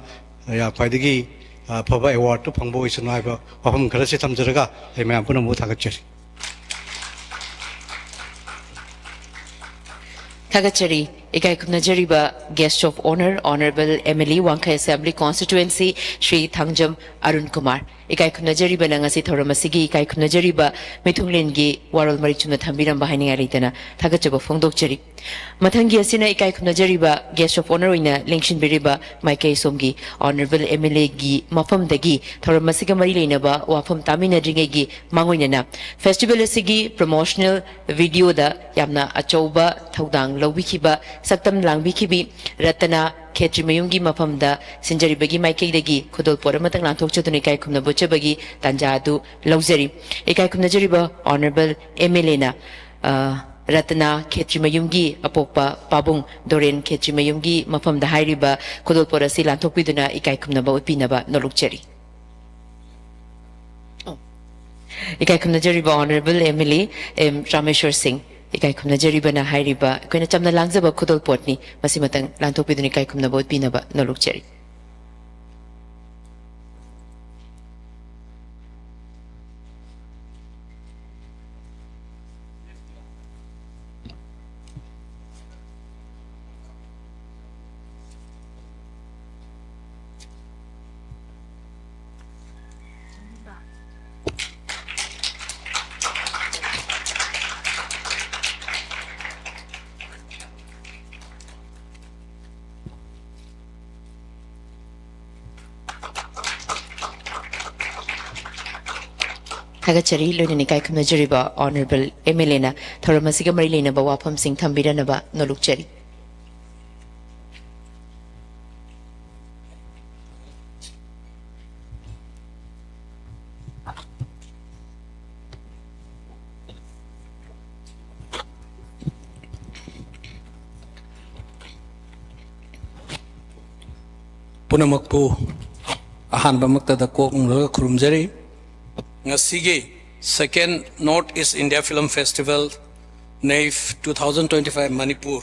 ꯑ, ꯈ꯭ꯋꯥꯏꯗꯒꯤ, ꯑ, ꯐꯕ ꯑꯦꯋꯥꯔꯗꯇꯨ ꯐꯪꯕ ꯑꯣꯏꯁꯅꯨ ꯍꯥꯏꯕ ꯋꯥꯐꯝ ꯈꯔꯁꯤ ꯊꯝꯖꯔꯒ ꯑꯩ ꯃꯌꯥꯝ ꯄꯨꯝꯅꯃꯛꯄꯨ ꯊꯥꯒꯠꯆꯔꯤ꯫ ꯊꯥꯒꯠꯆꯔꯤ꯫ ꯏꯀꯥꯏ ꯈꯨꯝꯅꯖꯔꯤꯕ Guest of Honour, Honourable M L A, Wangkhei Assembly Constituency, Shri Thangjam Arun Kumar. ꯏꯀꯥꯏ ꯈꯨꯝꯅꯖꯔꯤꯕ ꯅꯪ ꯑꯁꯤ ꯊꯧꯔꯝ ꯑꯁꯤꯒꯤ ꯏꯀꯥꯏ ꯈꯨꯝꯅꯖꯔꯤꯕ ꯃꯤꯊꯨꯡꯂꯦꯟꯒꯤ ꯋꯥꯔꯣꯜ ꯃꯔꯤꯛ ꯆꯨꯝꯅ ꯊꯝꯕꯤꯔꯝꯕ ꯍꯥꯏꯅꯤꯡꯉꯥꯏ ꯂꯩꯇꯅ ꯊꯥꯒꯠꯆꯕ ꯐꯣꯡꯗꯣꯛꯆꯔꯤ꯫ ꯃꯊꯪꯒꯤ ꯑꯁꯤꯅ ꯏꯀꯥꯏ ꯈꯨꯝꯅꯖꯔꯤꯕ Guest of Honour ꯑꯣꯏꯅ ꯂꯦꯡꯁꯤꯟꯕꯤꯔꯤꯕ ꯃꯥꯏꯀꯩ ꯁꯣꯝꯒꯤ Honourable M L A ꯒꯤ ꯃꯐꯝꯗꯒꯤ ꯊꯧꯔꯝ ꯑꯁꯤꯒ ꯃꯔꯤ ꯂꯩꯅꯕ ꯋꯥꯐꯝ ꯇꯥꯃꯤꯟꯅꯗ꯭ꯔꯤꯉꯩꯒꯤ ꯃꯥꯡꯑꯣꯏꯅꯅ festival ꯑꯁꯤꯒꯤ promotional video ꯗ ꯌꯥꯝꯅ ꯑꯆꯧꯕ ꯊꯧꯗꯥꯡ ꯂꯧꯕꯤꯈꯤꯕ, ꯁꯛꯇꯝ ꯂꯥꯡꯕꯤꯈꯤꯕꯤ ꯔꯇꯅꯥ ꯈꯦꯇ꯭ꯔꯤꯃꯌꯨꯝꯒꯤ ꯃꯐꯝꯗ ꯁꯤꯟꯖꯔꯤꯕꯒꯤ ꯃꯥꯏꯀꯩꯗꯒꯤ ꯈꯨꯗꯣꯜꯄꯣꯠ ꯑꯃꯇꯪ ꯂꯥꯟꯊꯣꯛꯆꯗꯨꯅ ꯏꯀꯥꯏ ꯈꯨꯝꯅꯕ ꯎꯠꯆꯕꯒꯤ ꯇꯥꯟꯖꯥ ꯑꯗꯨ ꯂꯧꯖꯔꯤ꯫ ꯏꯀꯥꯏ ꯈꯨꯝꯅꯖꯔꯤꯕ Honourable M L A ꯅ, ꯑ, ꯔꯇꯅꯥ ꯈꯦꯇ꯭ꯔꯤꯃꯌꯨꯝꯒꯤ ꯑꯄꯣꯛꯄ ꯄꯥꯕꯨꯡ ꯗꯣꯔꯦꯟ ꯈꯦꯇ꯭ꯔꯤꯃꯌꯨꯝꯒꯤ ꯃꯐꯝꯗ ꯍꯥꯏꯔꯤꯕ ꯈꯨꯗꯣꯜꯄꯣꯠ ꯑꯁꯤ ꯂꯥꯟꯊꯣꯛꯄꯤꯗꯨꯅ ꯏꯀꯥꯏ ꯈꯨꯝꯅꯕ ꯎꯠꯄꯤꯅꯕ ꯅꯣꯜꯂꯨꯛꯆꯔꯤ꯫ ꯏꯀꯥꯏ ꯈꯨꯝꯅꯖꯔꯤꯕ Honourable M L A M Rameshwar Singh, ꯏꯀꯥꯏ ꯈꯨꯝꯅꯖꯔꯤꯕꯅ ꯍꯥꯏꯔꯤꯕ ꯑꯩꯈꯣꯏꯅ ꯆꯝꯅ ꯂꯥꯡꯖꯕ ꯈꯨꯗꯣꯜꯄꯣꯠꯅꯤ, ꯃꯁꯤꯃꯇꯪ ꯂꯥꯟꯊꯣꯛꯄꯤꯗꯨꯅ ꯏꯀꯥꯏ ꯈꯨꯝꯅꯕ ꯎꯠꯄꯤꯅꯕ ꯅꯣꯜꯂꯨꯛꯆꯔꯤ꯫ ꯊꯥꯒꯠꯆꯔꯤ꯫ ꯂꯣꯏꯅꯅ ꯏꯀꯥꯏ ꯈꯨꯝꯅꯖꯔꯤꯕ Honourable M L A ꯅ ꯊꯧꯔꯝ ꯑꯁꯤꯒ ꯃꯔꯤ ꯂꯩꯅꯕ ꯋꯥꯐꯝꯁꯤꯡ ꯊꯝꯕꯤꯔꯅꯕ ꯅꯣꯜꯂꯨꯛꯆꯔꯤ꯫ ꯄꯨꯝꯅꯃꯛꯄꯨ ꯑꯍꯥꯟꯕꯃꯛꯇꯗ ꯀꯣꯛ ꯅꯣꯜꯂꯒ ꯈꯨꯔꯨꯝꯖꯔꯤ꯫ ꯉꯁꯤꯒꯤ Second North East India Film Festival, NEIF two thousand twenty-five Manipur,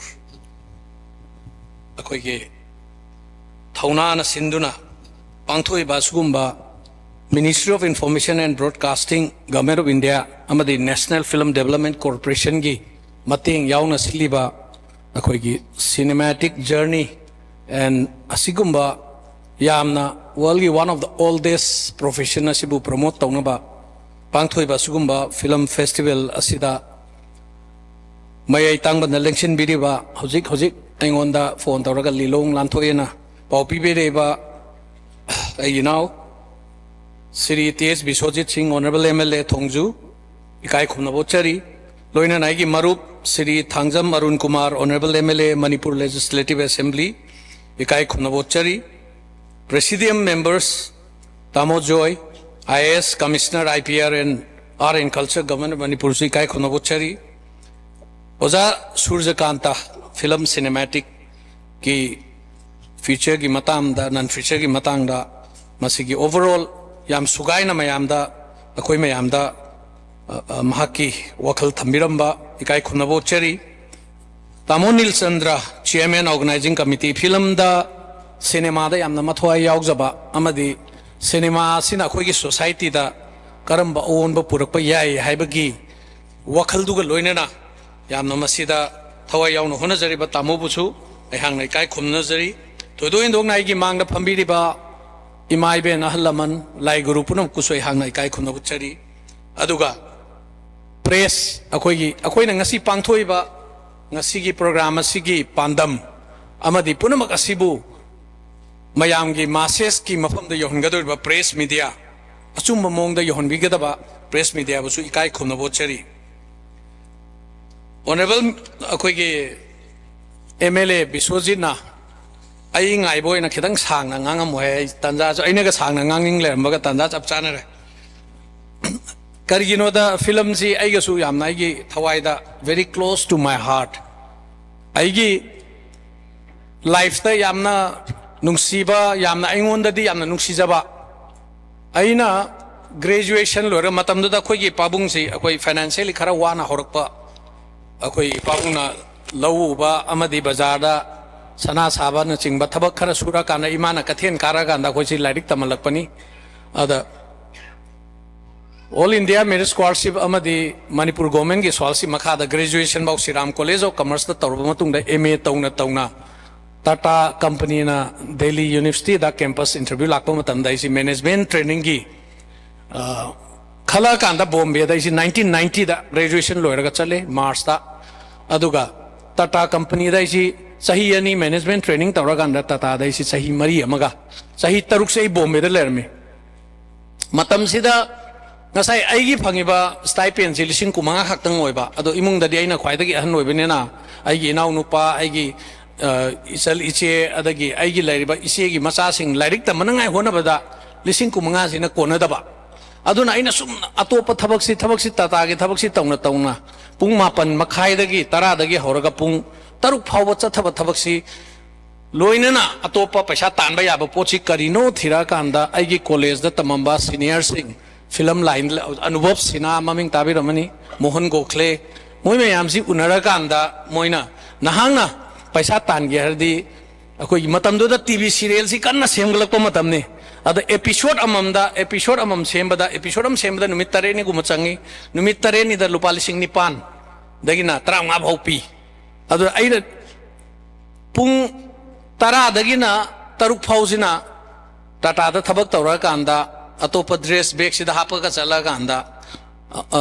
ꯑꯩꯈꯣꯏꯒꯤ ꯊꯧꯅꯥꯅ ꯁꯤꯟꯗꯨꯅ ꯄꯥꯡꯊꯣꯛꯏꯕ ꯑꯁꯤꯒꯨꯝꯕ Ministry of Information and Broadcasting, Government of India ꯑꯃꯗꯤ National Film Development Corporationꯒꯤ ꯃꯇꯦꯡ ꯌꯥꯎꯅ ꯁꯤꯜꯂꯤꯕ ꯑꯩꯈꯣꯏꯒꯤ cinematic journey and ꯑꯁꯤꯒꯨꯝꯕ ꯌꯥꯝꯅ worldꯒꯤ one of the oldest profession ꯑꯁꯤꯕꯨ promote ꯇꯧꯅꯕ ꯄꯥꯡꯊꯣꯛꯏꯕ ꯑꯁꯤꯒꯨꯝꯕ film festival ꯑꯁꯤꯗ ꯃꯌꯥꯏ ꯇꯥꯡꯕꯅ ꯂꯦꯡꯁꯤꯟꯕꯤꯔꯤꯕ, ꯍꯧꯖꯤꯛ ꯍꯧꯖꯤꯛ ꯑꯩꯉꯣꯟꯗ phone ꯇꯧꯔꯒ ꯂꯤꯂꯣꯡ ꯂꯥꯟꯊꯣꯛꯑꯦꯅ ꯄꯥꯎ ꯄꯤꯕꯤꯔꯛꯏꯕ ꯑꯩꯒꯤ ꯏꯅꯥꯎ ꯁ꯭ꯔꯤ ꯇꯤ ꯑꯦꯁ ꯕꯤꯁ꯭ꯋꯖꯤꯠ ꯁꯤꯡ, Honourable M L A ꯊꯣꯡꯖꯨ, ꯏꯀꯥꯏ ꯈꯨꯝꯅꯕ ꯎꯠꯆꯔꯤ꯫ ꯂꯣꯏꯅꯅ ꯑꯩꯒꯤ ꯃꯔꯨꯞ Shri Thangjam Arun Kumar, Honourable M L A, Manipur Legislative Assembly, ꯏꯀꯥꯏ ꯈꯨꯝꯅꯕ ꯎꯠꯆꯔꯤ꯫ Presidium members, ꯇꯥꯃꯣ ꯖꯣꯏ, I A S Commissioner, I P R and Art and Culture, Government of ꯃꯅꯤꯄꯨꯔꯁꯨ ꯏꯀꯥꯏ ꯈꯨꯝꯅꯕ ꯎꯠꯆꯔꯤ꯫ ꯑꯣꯖꯥ ꯁꯨꯔꯖꯀꯥꯟꯇ, film cinematicꯀꯤ featureꯒꯤ ꯃꯇꯥꯡꯗ, non featureꯒꯤ ꯃꯇꯥꯡꯗ, ꯃꯁꯤꯒꯤ overall ꯌꯥꯝ ꯁꯨꯒꯥꯏꯅ ꯃꯌꯥꯝꯗ ꯑꯩꯈꯣꯏ ꯃꯌꯥꯝꯗ, ꯑ, ꯑ, ꯃꯍꯥꯛꯀꯤ ꯋꯥꯈꯜ ꯊꯝꯕꯤꯔꯝꯕ ꯏꯀꯥꯏ ꯈꯨꯝꯅꯕ ꯎꯠꯆꯔꯤ꯫ ꯇꯥꯃꯣ ꯅꯤꯜꯆꯟꯗ꯭ꯔ, Chairman Organizing Committee, ꯐꯤꯂꯝꯗ, ꯁꯤꯅꯦꯃꯥꯗ ꯌꯥꯝꯅ ꯃꯊ꯭ꯋꯥꯏ ꯌꯥꯎꯖꯕ ꯑꯃꯗꯤ ꯁꯤꯅꯦꯃꯥ ꯑꯁꯤꯅ ꯑꯩꯈꯣꯏꯒꯤ societyꯗ ꯀꯔꯝꯕ ꯑꯑꯣꯟꯕ ꯄꯨꯔꯛꯄ ꯌꯥꯏ ꯍꯥꯏꯕꯒꯤ ꯋꯥꯈꯜꯗꯨꯒ ꯂꯣꯏꯅꯅ ꯌꯥꯝꯅ ꯃꯁꯤꯗ ꯊꯋꯥꯏ ꯌꯥꯎꯅ ꯍꯣꯠꯅꯖꯔꯤꯕ ꯇꯥꯃꯣꯕꯨꯁꯨ ꯑꯩꯍꯥꯛꯅ ꯏꯀꯥꯏ ꯈꯨꯝꯅꯖꯔꯤ꯫ ꯊꯣꯏꯗꯣꯛ ꯍꯦꯟꯗꯣꯛꯅ ꯑꯩꯒꯤ ꯃꯥꯡꯗ ꯐꯝꯕꯤꯔꯤꯕ ꯏꯃꯥ ꯏꯕꯦꯟ, ꯑꯍꯜ ꯂꯃꯟ, ꯂꯥꯏ ꯒꯨꯔꯨ ꯄꯨꯝꯅꯃꯛꯄꯨꯁꯨ ꯑꯩꯍꯥꯛꯅ ꯏꯀꯥꯏ ꯈꯨꯝꯅꯕ ꯎꯠꯆꯔꯤ꯫ ꯑꯗꯨꯒ press, ꯑꯩꯈꯣꯏꯒꯤ, ꯑꯩꯈꯣꯏꯅ ꯉꯁꯤ ꯄꯥꯡꯊꯣꯛꯏꯕ ꯉꯁꯤꯒꯤ program ꯑꯁꯤꯒꯤ ꯄꯥꯟꯗꯝ ꯑꯃꯗꯤ ꯄꯨꯝꯅꯃꯛ ꯑꯁꯤꯕꯨ ꯃꯌꯥꯝꯒꯤ massesꯀꯤ ꯃꯐꯝꯗ ꯌꯧꯍꯟꯒꯗꯧꯔꯤꯕ press media, ꯑꯆꯨꯝꯕ ꯃꯑꯣꯡꯗ ꯌꯧꯍꯟꯕꯤꯒꯗꯕ press mediaꯕꯨꯁꯨ ꯏꯀꯥꯏ ꯈꯨꯝꯅꯕ ꯎꯠꯆꯔꯤ꯫ Honourable ꯑꯩꯈꯣꯏꯒꯤ MLA ꯕꯤꯁ꯭ꯋꯖꯤꯠꯅ ꯑꯩ ꯉꯥꯏꯕ ꯑꯣꯏꯅ ꯈꯤꯇꯪ ꯁꯥꯡꯅ ꯉꯥꯡꯉꯝꯃꯣ ꯍꯥꯏ꯫ ꯑꯩ ꯇꯥꯟꯖꯥꯁꯨ, ꯑꯩꯅꯒ ꯁꯥꯡꯅ ꯉꯥꯡꯅꯤꯡ ꯂꯩꯔꯝꯕꯒ ꯇꯥꯟꯖꯥ ꯆꯞ ꯆꯥꯅꯔꯦ꯫ ꯀꯔꯤꯒꯤꯅꯣꯗ ꯐꯤꯂꯝꯁꯤ ꯑꯩꯒꯁꯨ ꯌꯥꯝꯅ, ꯑꯩꯒꯤ ꯊꯋꯥꯏꯗ very close to my heart, ꯑꯩꯒꯤ lifeꯇ ꯌꯥꯝꯅ ꯅꯨꯡꯁꯤꯕ, ꯌꯥꯝꯅ ꯑꯩꯉꯣꯟꯗꯗꯤ ꯌꯥꯝꯅ ꯅꯨꯡꯁꯤꯖꯕ꯫ ꯑꯩꯅ graduation ꯂꯣꯏꯔ ꯃꯇꯝꯗꯨꯗ ꯑꯩꯈꯣꯏꯒꯤ ꯄꯥꯕꯨꯡꯁꯤ ꯑꯩꯈꯣꯏ financially ꯈꯔ ꯋꯥꯅ ꯍꯧꯔꯛꯄ, ꯑꯩꯈꯣꯏ ꯏꯄꯥꯕꯨꯡꯅ ꯂꯧ ꯎꯕ ꯑꯃꯗꯤ ꯕꯖꯥꯔꯗ ꯁꯅꯥ ꯁꯥꯕꯅꯆꯤꯡꯕ ꯊꯕꯛ ꯈꯔ ꯁꯨꯔꯀꯥꯟꯗ ꯏꯃꯥꯅ ꯀꯩꯊꯦꯜ ꯀꯥꯔꯀꯥꯟꯗ ꯑꯩꯈꯣꯏꯁꯤ ꯂꯥꯏꯔꯤꯛ ꯇꯝꯍꯜꯂꯛꯄꯅꯤ꯫ ꯑꯗ All India Merit Scholarship ꯑꯃꯗꯤ ꯃꯅꯤꯄꯨꯔ governmentꯀꯤ scholarship ꯃꯈꯥꯗ graduation ꯐꯥꯎ ꯁꯤꯔꯥꯝ College of Commerceꯇ ꯇꯧꯔꯕ ꯃꯇꯨꯡꯗ MA ꯇꯧꯅ ꯇꯧꯅ ꯇꯥꯇꯥ ꯀꯝꯄꯅꯤꯅ ꯗꯦꯜꯂꯤ universityꯗ campus interview ꯂꯥꯛꯄ ꯃꯇꯝꯗ ꯑꯩꯁꯤ management trainingꯒꯤ, ꯑ, ꯈꯜꯂꯛꯑꯀꯥꯟꯗ ꯕꯣꯝꯕꯦꯗ ꯑꯩꯁꯤ nineteen ninetyꯗ graduation ꯂꯣꯏꯔꯒ ꯆꯠꯂꯦ, Marchꯇ꯫ ꯑꯗꯨꯒ ꯇꯥꯇꯥ ꯀꯝꯄꯅꯤꯗ ꯑꯩꯁꯤ ꯆꯍꯤ ꯑꯅꯤ management training ꯇꯧꯔꯀꯥꯟꯗ ꯇꯥꯇꯥꯗ ꯑꯩꯁꯤ ꯆꯍꯤ ꯃꯔꯤ ꯑꯃꯒ, ꯆꯍꯤ ꯇꯔꯨꯛꯁꯦ ꯑꯩ ꯕꯣꯝꯕꯦꯗ ꯂꯩꯔꯝꯃꯤ꯫ ꯃꯇꯝꯁꯤꯗ ꯉꯁꯥꯏ ꯑꯩꯒꯤ ꯐꯪꯉꯤꯕ stipendꯁꯤ ꯂꯤꯁꯤꯡ ꯀꯨꯟꯃꯉꯥ ꯈꯛꯇꯪ ꯑꯣꯏꯕ, ꯑꯗꯣ ꯏꯃꯨꯡꯗꯗꯤ ꯑꯩꯅ ꯈ꯭ꯋꯥꯏꯗꯒꯤ ꯑꯍꯟ ꯑꯣꯏꯕꯅꯤꯅ ꯑꯩꯒꯤ ꯏꯅꯥꯎꯅꯨꯄꯥ, ꯑꯩꯒꯤ, ꯑ, ꯏꯆꯜ ꯏꯆꯦ, ꯑꯗꯒꯤ ꯑꯩꯒꯤ ꯂꯩꯔꯤꯕ ꯏꯆꯦꯒꯤ ꯃꯆꯥꯁꯤꯡ ꯂꯥꯏꯔꯤꯛ ꯇꯝꯅꯉꯥꯏ ꯍꯣꯠꯅꯕꯗ ꯂꯤꯁꯤꯡ ꯀꯨꯟꯃꯉꯥꯁꯤꯅ ꯀꯣꯟꯅꯗꯕ꯫ ꯑꯗꯨꯅ ꯑꯩꯅ ꯁꯨꯝ ꯑꯇꯣꯞꯄ ꯊꯕꯛꯁꯤ, ꯊꯕꯛꯁꯤ ꯇꯥꯇꯥꯒꯤ ꯊꯕꯛꯁꯤ ꯇꯧꯅ ꯇꯧꯅ ꯄꯨꯡ ꯃꯥꯄꯟ ꯃꯈꯥꯏꯗꯒꯤ, ꯇꯔꯥꯗꯒꯤ ꯍꯧꯔꯒ ꯄꯨꯡ ꯇꯔꯨꯛ ꯐꯥꯎꯕ ꯆꯠꯊꯕ ꯊꯕꯛꯁꯤ ꯂꯣꯏꯅꯅ ꯑꯇꯣꯞꯄ ꯄꯩꯁꯥ ꯇꯥꯟꯕ ꯌꯥꯕ ꯄꯣꯠꯁꯤ ꯀꯔꯤꯅꯣ ꯊꯤꯔꯛꯑꯀꯥꯟꯗ ꯑꯩꯒꯤ collegeꯗ ꯇꯝꯃꯝꯕ seniorꯁꯤꯡ, ꯐꯤꯂꯝ ꯂꯥꯏꯟ, ꯑꯅꯨꯚꯕ ꯁꯤꯟꯍꯥ ꯃꯃꯤꯡ ꯇꯥꯕꯤꯔꯝꯃꯅꯤ, ꯃꯣꯍꯟ ꯒꯣꯈꯂꯦ, ꯃꯣꯏ ꯃꯌꯥꯝꯁꯤ ꯎꯅꯔꯀꯥꯟꯗ ꯃꯣꯏꯅ, "ꯅꯍꯥꯛꯅ ꯄꯩꯁꯥ ꯇꯥꯟꯒꯦ ꯍꯥꯏꯔꯗꯤ ꯑꯩꯈꯣꯏꯒꯤ ꯃꯇꯝꯗꯨꯗ ꯇꯤ ꯚꯤ ꯁꯤꯔꯤꯌꯦꯜꯁꯤ ꯀꯟꯅ ꯁꯦꯝꯒꯠꯂꯛꯄ ꯃꯇꯝꯅꯤ꯫ ꯑꯗ ꯑꯦꯄꯤꯁꯣꯗ ꯑꯃꯃꯝꯗ, ꯑꯦꯄꯤꯁꯣꯗ ꯑꯃꯃꯝ ꯁꯦꯝꯕꯗ, ꯑꯦꯄꯤꯁꯣꯗ ꯑꯃ ꯁꯦꯝꯕꯗ ꯅꯨꯃꯤꯠ ꯇꯔꯦꯠꯅꯤꯒꯨꯝꯕ ꯆꯪꯉꯤ꯫ ꯅꯨꯃꯤꯠ ꯇꯔꯦꯠꯅꯤꯗ ꯂꯨꯄꯥ ꯂꯤꯁꯤꯡ ꯅꯤꯄꯥꯟꯗꯒꯤꯅ ꯇꯔꯥꯃꯉꯥ ꯐꯥꯎ ꯄꯤ꯫ ꯑꯗꯨꯗ ꯑꯩꯅ ꯄꯨꯡ ꯇꯔꯥꯗꯒꯤꯅ ꯇꯔꯨꯛ ꯐꯥꯎꯁꯤꯅ ꯇꯥꯇꯥꯗ ꯊꯕꯛ ꯇꯧꯔꯀꯥꯟꯗ ꯑꯇꯣꯞꯄ ꯗ꯭ꯔꯦꯁ ꯕꯦꯒꯁꯤꯗ ꯍꯥꯞꯄꯒ ꯆꯠꯂꯀꯥꯟꯗ, ꯑ, ꯑ,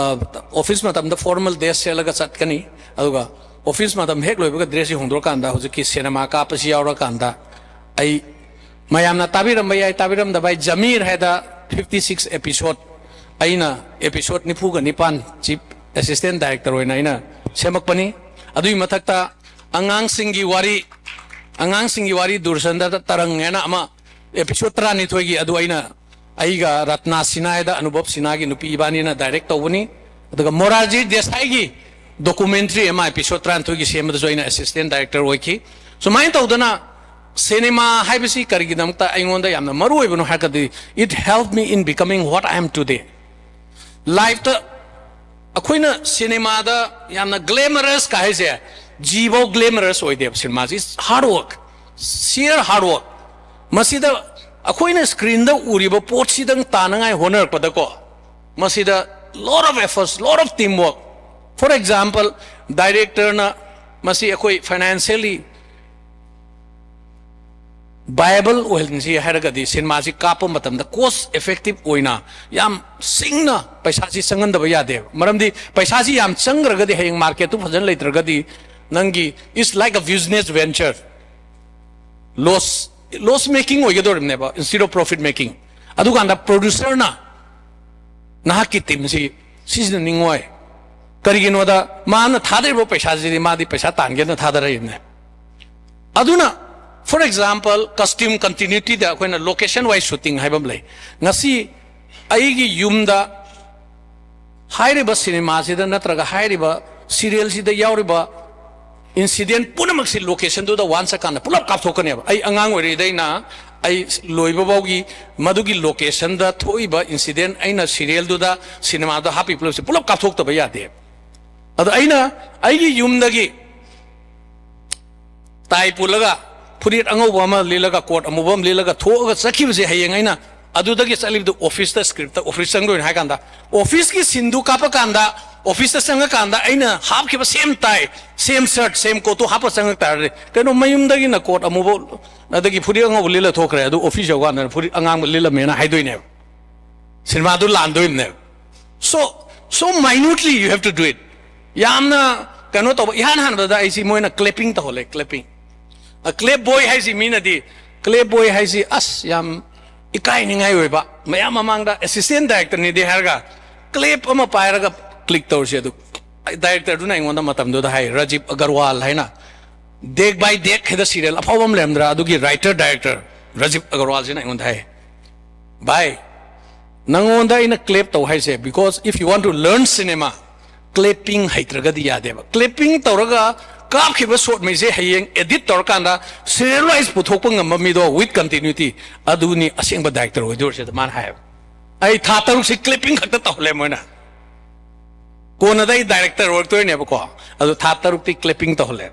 ꯑꯣꯐꯤꯁ ꯃꯇꯝꯗ ꯐꯣꯔꯃꯦꯜ ꯗ꯭ꯔꯦꯁ ꯁꯦꯠꯂꯒ ꯆꯠꯀꯅꯤ꯫ ꯑꯗꯨꯒ ꯑꯣꯐꯤꯁ ꯃꯇꯝ ꯍꯦꯛ ꯂꯣꯏꯕꯒ ꯗ꯭ꯔꯦꯁꯁꯤ ꯍꯣꯡꯗꯣꯛꯑꯀꯥꯟꯗ ꯍꯧꯖꯤꯛꯀꯤ ꯁꯤꯅꯦꯃꯥ ꯀꯥꯞꯄꯁꯤ ꯌꯥꯎꯔꯀꯥꯟꯗ ꯑꯩ, ꯃꯌꯥꯝꯅ ꯇꯥꯕꯤꯔꯝꯕ ꯌꯥꯏ, ꯇꯥꯕꯤꯔꯝꯗꯕ ꯌꯥꯏ, ꯖꯃꯤꯔ ꯍꯥꯏꯗ ꯐꯤꯐꯇꯤ ꯁꯤꯛꯁ ꯑꯦꯄꯤꯁꯣꯗ, ꯑꯩꯅ ꯑꯦꯄꯤꯁꯣꯗ ꯅꯤꯐꯨꯒ ꯅꯤꯄꯥꯟ ꯆꯤꯐ ꯑꯦꯁꯤꯁꯇꯦꯟ ꯗꯥꯏꯔꯦꯛꯇꯔ ꯑꯣꯏꯅ ꯑꯩꯅ ꯁꯦꯝꯃꯛꯄꯅꯤ꯫ ꯑꯗꯨꯒꯤ ꯃꯊꯛꯇ ꯑꯉꯥꯡꯁꯤꯡꯒꯤ ꯋꯥꯔꯤ, ꯑꯉꯥꯡꯁꯤꯡꯒꯤ ꯋꯥꯔꯤ ꯗꯨꯔꯁꯟꯗ ꯇꯔꯪ ꯍꯥꯏꯅ ꯑꯃ, ꯑꯦꯄꯤꯁꯣꯗ ꯇꯔꯥꯅꯤꯊꯣꯏꯒꯤ, ꯑꯗꯨ ꯑꯩꯅ, ꯑꯩꯒ ꯔꯠꯅꯥ ꯁꯤꯟꯍꯥ ꯍꯥꯏꯗ ꯑꯅꯨꯚꯕ ꯁꯤꯟꯍꯥꯒꯤ ꯅꯨꯄꯤ ꯏꯕꯥꯅꯤꯅ ꯗꯥꯏꯔꯦꯛ ꯇꯧꯕꯅꯤ꯫ ꯑꯗꯨꯒ ꯃꯣꯔꯥꯔꯖꯤ ꯗꯦꯁꯥꯏꯒꯤ ꯗꯣꯀꯨꯃꯦꯟꯇꯔꯤ ꯑꯃ ꯑꯦꯄꯤꯁꯣꯗ ꯇꯔꯥꯅꯤꯊꯣꯏꯒꯤ ꯁꯦꯝꯕꯗꯁꯨ ꯑꯩꯅ ꯑꯦꯁꯤꯁꯇꯦꯟ ꯗꯥꯏꯔꯦꯛꯇꯔ ꯑꯣꯏꯈꯤ꯫ ꯁꯨꯃꯥꯏꯅ ꯇꯧꯗꯅ ꯁꯤꯅꯦꯃꯥ ꯍꯥꯏꯕꯁꯤ ꯀꯔꯤꯒꯤꯗꯃꯛꯇ ꯑꯩꯉꯣꯟꯗ ꯌꯥꯝꯅ ꯃꯔꯨ ꯑꯣꯏꯕꯅꯣ ꯍꯥꯏꯔꯒꯗꯤ, it helped me in becoming what I am today꯫ ꯂꯥꯏꯐꯇ ꯑꯩꯈꯣꯏꯅ ꯁꯤꯅꯦꯃꯥꯗ ꯌꯥꯝꯅ ꯒ꯭ꯂꯦꯃꯔꯁ ꯀ ꯍꯥꯏꯁꯦ, ꯖꯤꯐꯧ ꯒ꯭ꯂꯦꯃꯔꯁ ꯑꯣꯏꯗꯦꯕ꯫ ꯁꯤꯅꯦꯃꯥꯁꯤ ꯍꯥꯔꯗ ꯋꯥꯔꯛ, ꯁꯤꯌꯔ ꯍꯥꯔꯗ ꯋꯥꯔꯛ꯫ ꯃꯁꯤꯗ ꯑꯩꯈꯣꯏꯅ ꯁ꯭ꯀ꯭ꯔꯤꯟꯗ ꯎꯔꯤꯕ ꯄꯣꯠꯁꯤꯗꯪ ꯇꯥꯅꯉꯥꯏ ꯍꯣꯠꯅꯔꯛꯄꯗꯀꯣ, ꯃꯁꯤꯗ lot of efforts, lot of team work꯫ For example, ꯗꯥꯏꯔꯦꯛꯇꯔꯅ ꯃꯁꯤ ꯑꯩꯈꯣꯏ ꯐꯥꯏꯅꯥꯟꯁꯤꯌꯦꯜꯂꯤ ꯚꯥꯏꯑꯦꯕꯜ ꯑꯣꯏꯍꯟꯁꯤ ꯍꯥꯏꯔꯒꯗꯤ ꯁꯤꯅꯦꯃꯥꯁꯤ ꯀꯥꯞꯄ ꯃꯇꯝꯗ ꯀꯣꯁ ꯏꯐꯦꯛꯇꯤꯚ ꯑꯣꯏꯅ ꯌꯥꯝ ꯁꯤꯡꯅ ꯄꯩꯁꯥꯁꯤ ꯆꯪꯍꯟꯗꯕ ꯌꯥꯗꯦꯕ꯫ ꯃꯔꯝꯗꯤ ꯄꯩꯁꯥꯁꯤ ꯌꯥꯝ ꯆꯪꯈ꯭ꯔꯒꯗꯤ ꯍꯌꯦꯡ ꯃꯥꯔꯀꯦꯠꯇꯨ ꯐꯖꯅ ꯂꯩꯇ꯭ꯔꯒꯗꯤ ꯅꯪꯒꯤ, it's like a business venture, loss, loss making ꯑꯣꯏꯒꯗꯧꯔꯤꯕꯅꯦꯕ, instead of profit making꯫ ꯑꯗꯨꯀꯥꯟꯗ ꯄ꯭ꯔꯣꯗ꯭ꯌꯨꯁꯔꯅ ꯅꯍꯥꯛꯀꯤ ꯇꯤꯝꯁꯤ ꯁꯤꯖꯤꯟꯅꯅꯤꯡꯉꯣꯏ꯫ ꯀꯔꯤꯒꯤꯅꯣꯗ ꯃꯥꯅ ꯊꯥꯗꯔꯤꯕ ꯄꯩꯁꯥꯁꯤꯗꯤ ꯃꯥꯗꯤ ꯄꯩꯁꯥ ꯇꯥꯟꯒꯦꯅ ꯊꯥꯗꯔꯛꯏꯕꯅꯦ꯫ ꯑꯗꯨꯅ, for example, costume continuity ꯗ ꯑꯩꯈꯣꯏꯅ location wise shooting ꯍꯥꯏꯕ ꯑꯃ ꯂꯩ꯫ ꯉꯁꯤ ꯑꯩꯒꯤ ꯌꯨꯝꯗ ꯍꯥꯏꯔꯤꯕ ꯁꯤꯅꯦꯃꯥꯁꯤꯗ ꯅꯠꯇ꯭ꯔꯒ ꯍꯥꯏꯔꯤꯕ ꯁꯤꯔꯤꯌꯦꯜꯁꯤꯗ ꯌꯥꯎꯔꯤꯕ ꯏꯟꯁꯤꯗꯦꯟ ꯄꯨꯝꯅꯃꯛꯁꯤ ꯂꯣꯀꯦꯁꯟꯗꯨꯗ ꯋꯥꯟꯁ ꯀꯥꯟꯗ ꯄꯨꯂꯞ ꯀꯥꯞꯊꯣꯛꯀꯅꯦꯕ꯫ ꯑꯩ ꯑꯉꯥꯡ ꯑꯣꯏꯔꯤꯉꯩꯗꯩꯅ ꯑꯩ ꯂꯣꯏꯕ ꯐꯥꯎꯒꯤ ꯃꯗꯨꯒꯤ ꯂꯣꯀꯦꯁꯟꯗ ꯊꯣꯛꯏꯕ ꯏꯟꯁꯤꯗꯦꯟ ꯑꯩꯅ ꯁꯤꯔꯤꯌꯦꯜꯗꯨꯗ, ꯁꯤꯅꯦꯃꯥꯗ ꯍꯥꯞꯄꯤ ꯄꯨꯂꯞꯁꯦ ꯄꯨꯂꯞ ꯀꯥꯞꯊꯣꯛꯇꯕ ꯌꯥꯗꯦ꯫ ꯑꯗꯣ ꯑꯩꯅ ꯑꯩꯒꯤ ꯌꯨꯝꯗꯒꯤ ꯇꯥꯏ ꯄꯨꯜꯂꯒ, ꯐꯨꯔꯤꯠ ꯑꯉꯧꯕ ꯑꯃ ꯂꯤꯠꯂꯒ, ꯀꯣꯠ ꯑꯃꯨꯕ ꯑꯃ ꯂꯤꯠꯂꯒ ꯊꯣꯛꯑꯒ ꯆꯠꯈꯤꯕꯁꯦ, ꯍꯌꯦꯡ ꯑꯩꯅ ꯑꯗꯨꯗꯒꯤ ꯆꯠꯂꯤꯕꯗꯣ ꯑꯣꯐꯤꯁꯇ, ꯁ꯭ꯀ꯭ꯔꯤꯞꯇ ꯑꯣꯐꯤꯁ ꯆꯪꯗꯣꯏꯅꯦ ꯍꯥꯏ ꯀꯥꯟꯗ, ꯑꯣꯐꯤꯁꯀꯤ ꯁꯤꯟꯗꯨ ꯀꯥꯞꯄ ꯀꯥꯟꯗ, ꯑꯣꯐꯤꯁꯇ ꯆꯪꯉꯀꯥꯟꯗ ꯑꯩꯅ ꯍꯥꯞꯈꯤꯕ ꯁꯦꯝ ꯇꯥꯏ, ꯁꯦꯝ ꯁꯔꯠ, ꯁꯦꯝ ꯀꯣꯠꯇꯨ ꯍꯥꯞꯄ ꯆꯪꯉꯛ ꯇꯥꯔꯗꯤ, ꯀꯩꯅꯣ, ꯃꯌꯨꯝꯗꯒꯤꯅ ꯀꯣꯠ ꯑꯃꯨꯕ ꯑꯗꯒꯤ ꯐꯨꯔꯤꯠ ꯑꯉꯧꯕ ꯂꯤꯠꯂ ꯊꯣꯛꯈ꯭ꯔꯦ, ꯑꯗꯨ ꯑꯣꯐꯤꯁ ꯌꯧꯀꯥꯟꯗꯅ ꯐꯨꯔꯤꯠ ꯑꯉꯥꯡꯕ ꯂꯤꯠꯂꯝꯃꯦꯅ ꯍꯥꯏꯗꯣꯏꯅꯦꯕ꯫ ꯁꯤꯅꯦꯃꯥꯗꯨ ꯂꯥꯟꯗꯣꯏꯅꯦꯕ꯫ So, so minutely you have to do it. ꯌꯥꯝꯅ ꯀꯩꯅꯣ ꯇꯧꯕ, ꯏꯍꯥꯟ ꯍꯥꯟꯕꯗ ꯑꯩꯁꯤ ꯃꯣꯏꯅ ꯀ꯭ꯂꯦꯄꯤꯡ ꯇꯧꯍꯜꯂꯦ, ꯀ꯭ꯂꯦꯄꯤꯡ꯫ ꯀ꯭ꯂꯦꯞ ꯕꯣꯏ ꯍꯥꯏꯁꯤ ꯃꯤꯅꯗꯤ, ꯀ꯭ꯂꯦꯞ ꯕꯣꯏ ꯍꯥꯏꯁꯤ ꯑꯁ ꯌꯥꯝ ꯏꯀꯥꯏꯅꯤꯡꯉꯥꯏ ꯑꯣꯏꯕ, ꯃꯌꯥꯝ ꯃꯃꯥꯡꯗ ꯑꯦꯁꯤꯁꯇꯦꯟ ꯗꯥꯏꯔꯦꯛꯇꯔꯅꯤꯗꯤ ꯍꯥꯏꯔꯒ, ꯀ꯭ꯂꯦꯞ ꯑꯃ ꯄꯥꯏꯔꯒ ꯀ꯭ꯂꯤꯛ ꯇꯧꯔꯁꯤ꯫ ꯑꯗꯨ ꯗꯥꯏꯔꯦꯛꯇꯔꯗꯨꯅ ꯑꯩꯉꯣꯟꯗ ꯃꯇꯝꯗꯨꯗ ꯍꯥꯏ, ꯔꯥꯖꯤꯕ ꯑꯒꯔꯋꯥꯜ ꯍꯥꯏꯅ, ꯗꯦꯛ ꯕꯥꯏ ꯗꯦꯛ ꯍꯥꯏꯗ ꯁꯤꯔꯤꯌꯦꯜ ꯑꯐꯥꯎꯕ ꯑꯃ ꯂꯩꯔꯝꯗ꯭ꯔꯥ, ꯑꯗꯨꯒꯤ ꯔꯥꯏꯇꯔ ꯗꯥꯏꯔꯦꯛꯇꯔ ꯔꯥꯖꯤꯕ ꯑꯒꯔꯋꯥꯜꯁꯤꯅ ꯑꯩꯉꯣꯟꯗ ꯍꯥꯏ, "ꯚꯥꯏ, ꯅꯪꯉꯣꯟꯗ ꯑꯩꯅ ꯀ꯭ꯂꯦꯞ ꯇꯧ ꯍꯥꯏꯁꯦ, because if you want to learn cinema, clapping ꯍꯩꯇ꯭ꯔꯒꯗꯤ ꯌꯥꯗꯦꯕ꯫ ꯀ꯭ꯂꯦꯄꯤꯡ ꯇꯧꯔꯒ ꯀꯥꯞꯈꯤꯕ ꯁꯣꯠꯃꯩꯁꯦ ꯍꯌꯦꯡ ꯑꯦꯗꯤꯠ ꯇꯧꯔꯀꯥꯟꯗ ꯁꯤꯔꯤꯌꯦꯜ ꯋꯥꯏꯁ ꯄꯨꯊꯣꯛꯄ ꯉꯝꯕ ꯃꯤꯗꯣ, with continuity, ꯑꯗꯨꯅꯤ ꯑꯁꯦꯡꯕ ꯗꯥꯏꯔꯦꯛꯇꯔ ꯑꯣꯏꯗꯣꯏꯁꯦ", ꯑꯗꯨ ꯃꯥꯅ ꯍꯥꯏꯌꯦꯕ꯫ ꯑꯩ ꯊꯥ ꯇꯔꯨꯛꯁꯤ ꯀ꯭ꯂꯦꯄꯤꯡ ꯈꯛꯇ ꯇꯧꯍꯜꯂꯦ ꯃꯣꯏꯅ꯫ ꯀꯣꯟꯅꯗ ꯑꯩ ꯗꯥꯏꯔꯦꯛꯇꯔ ꯑꯣꯏꯔꯛꯇꯣꯏꯅꯦꯕꯀꯣ, ꯑꯗꯣ ꯊꯥ ꯇꯔꯨꯛꯇꯤ ꯀ꯭ꯂꯦꯄꯤꯡ ꯇꯧꯍꯜꯂꯦ꯫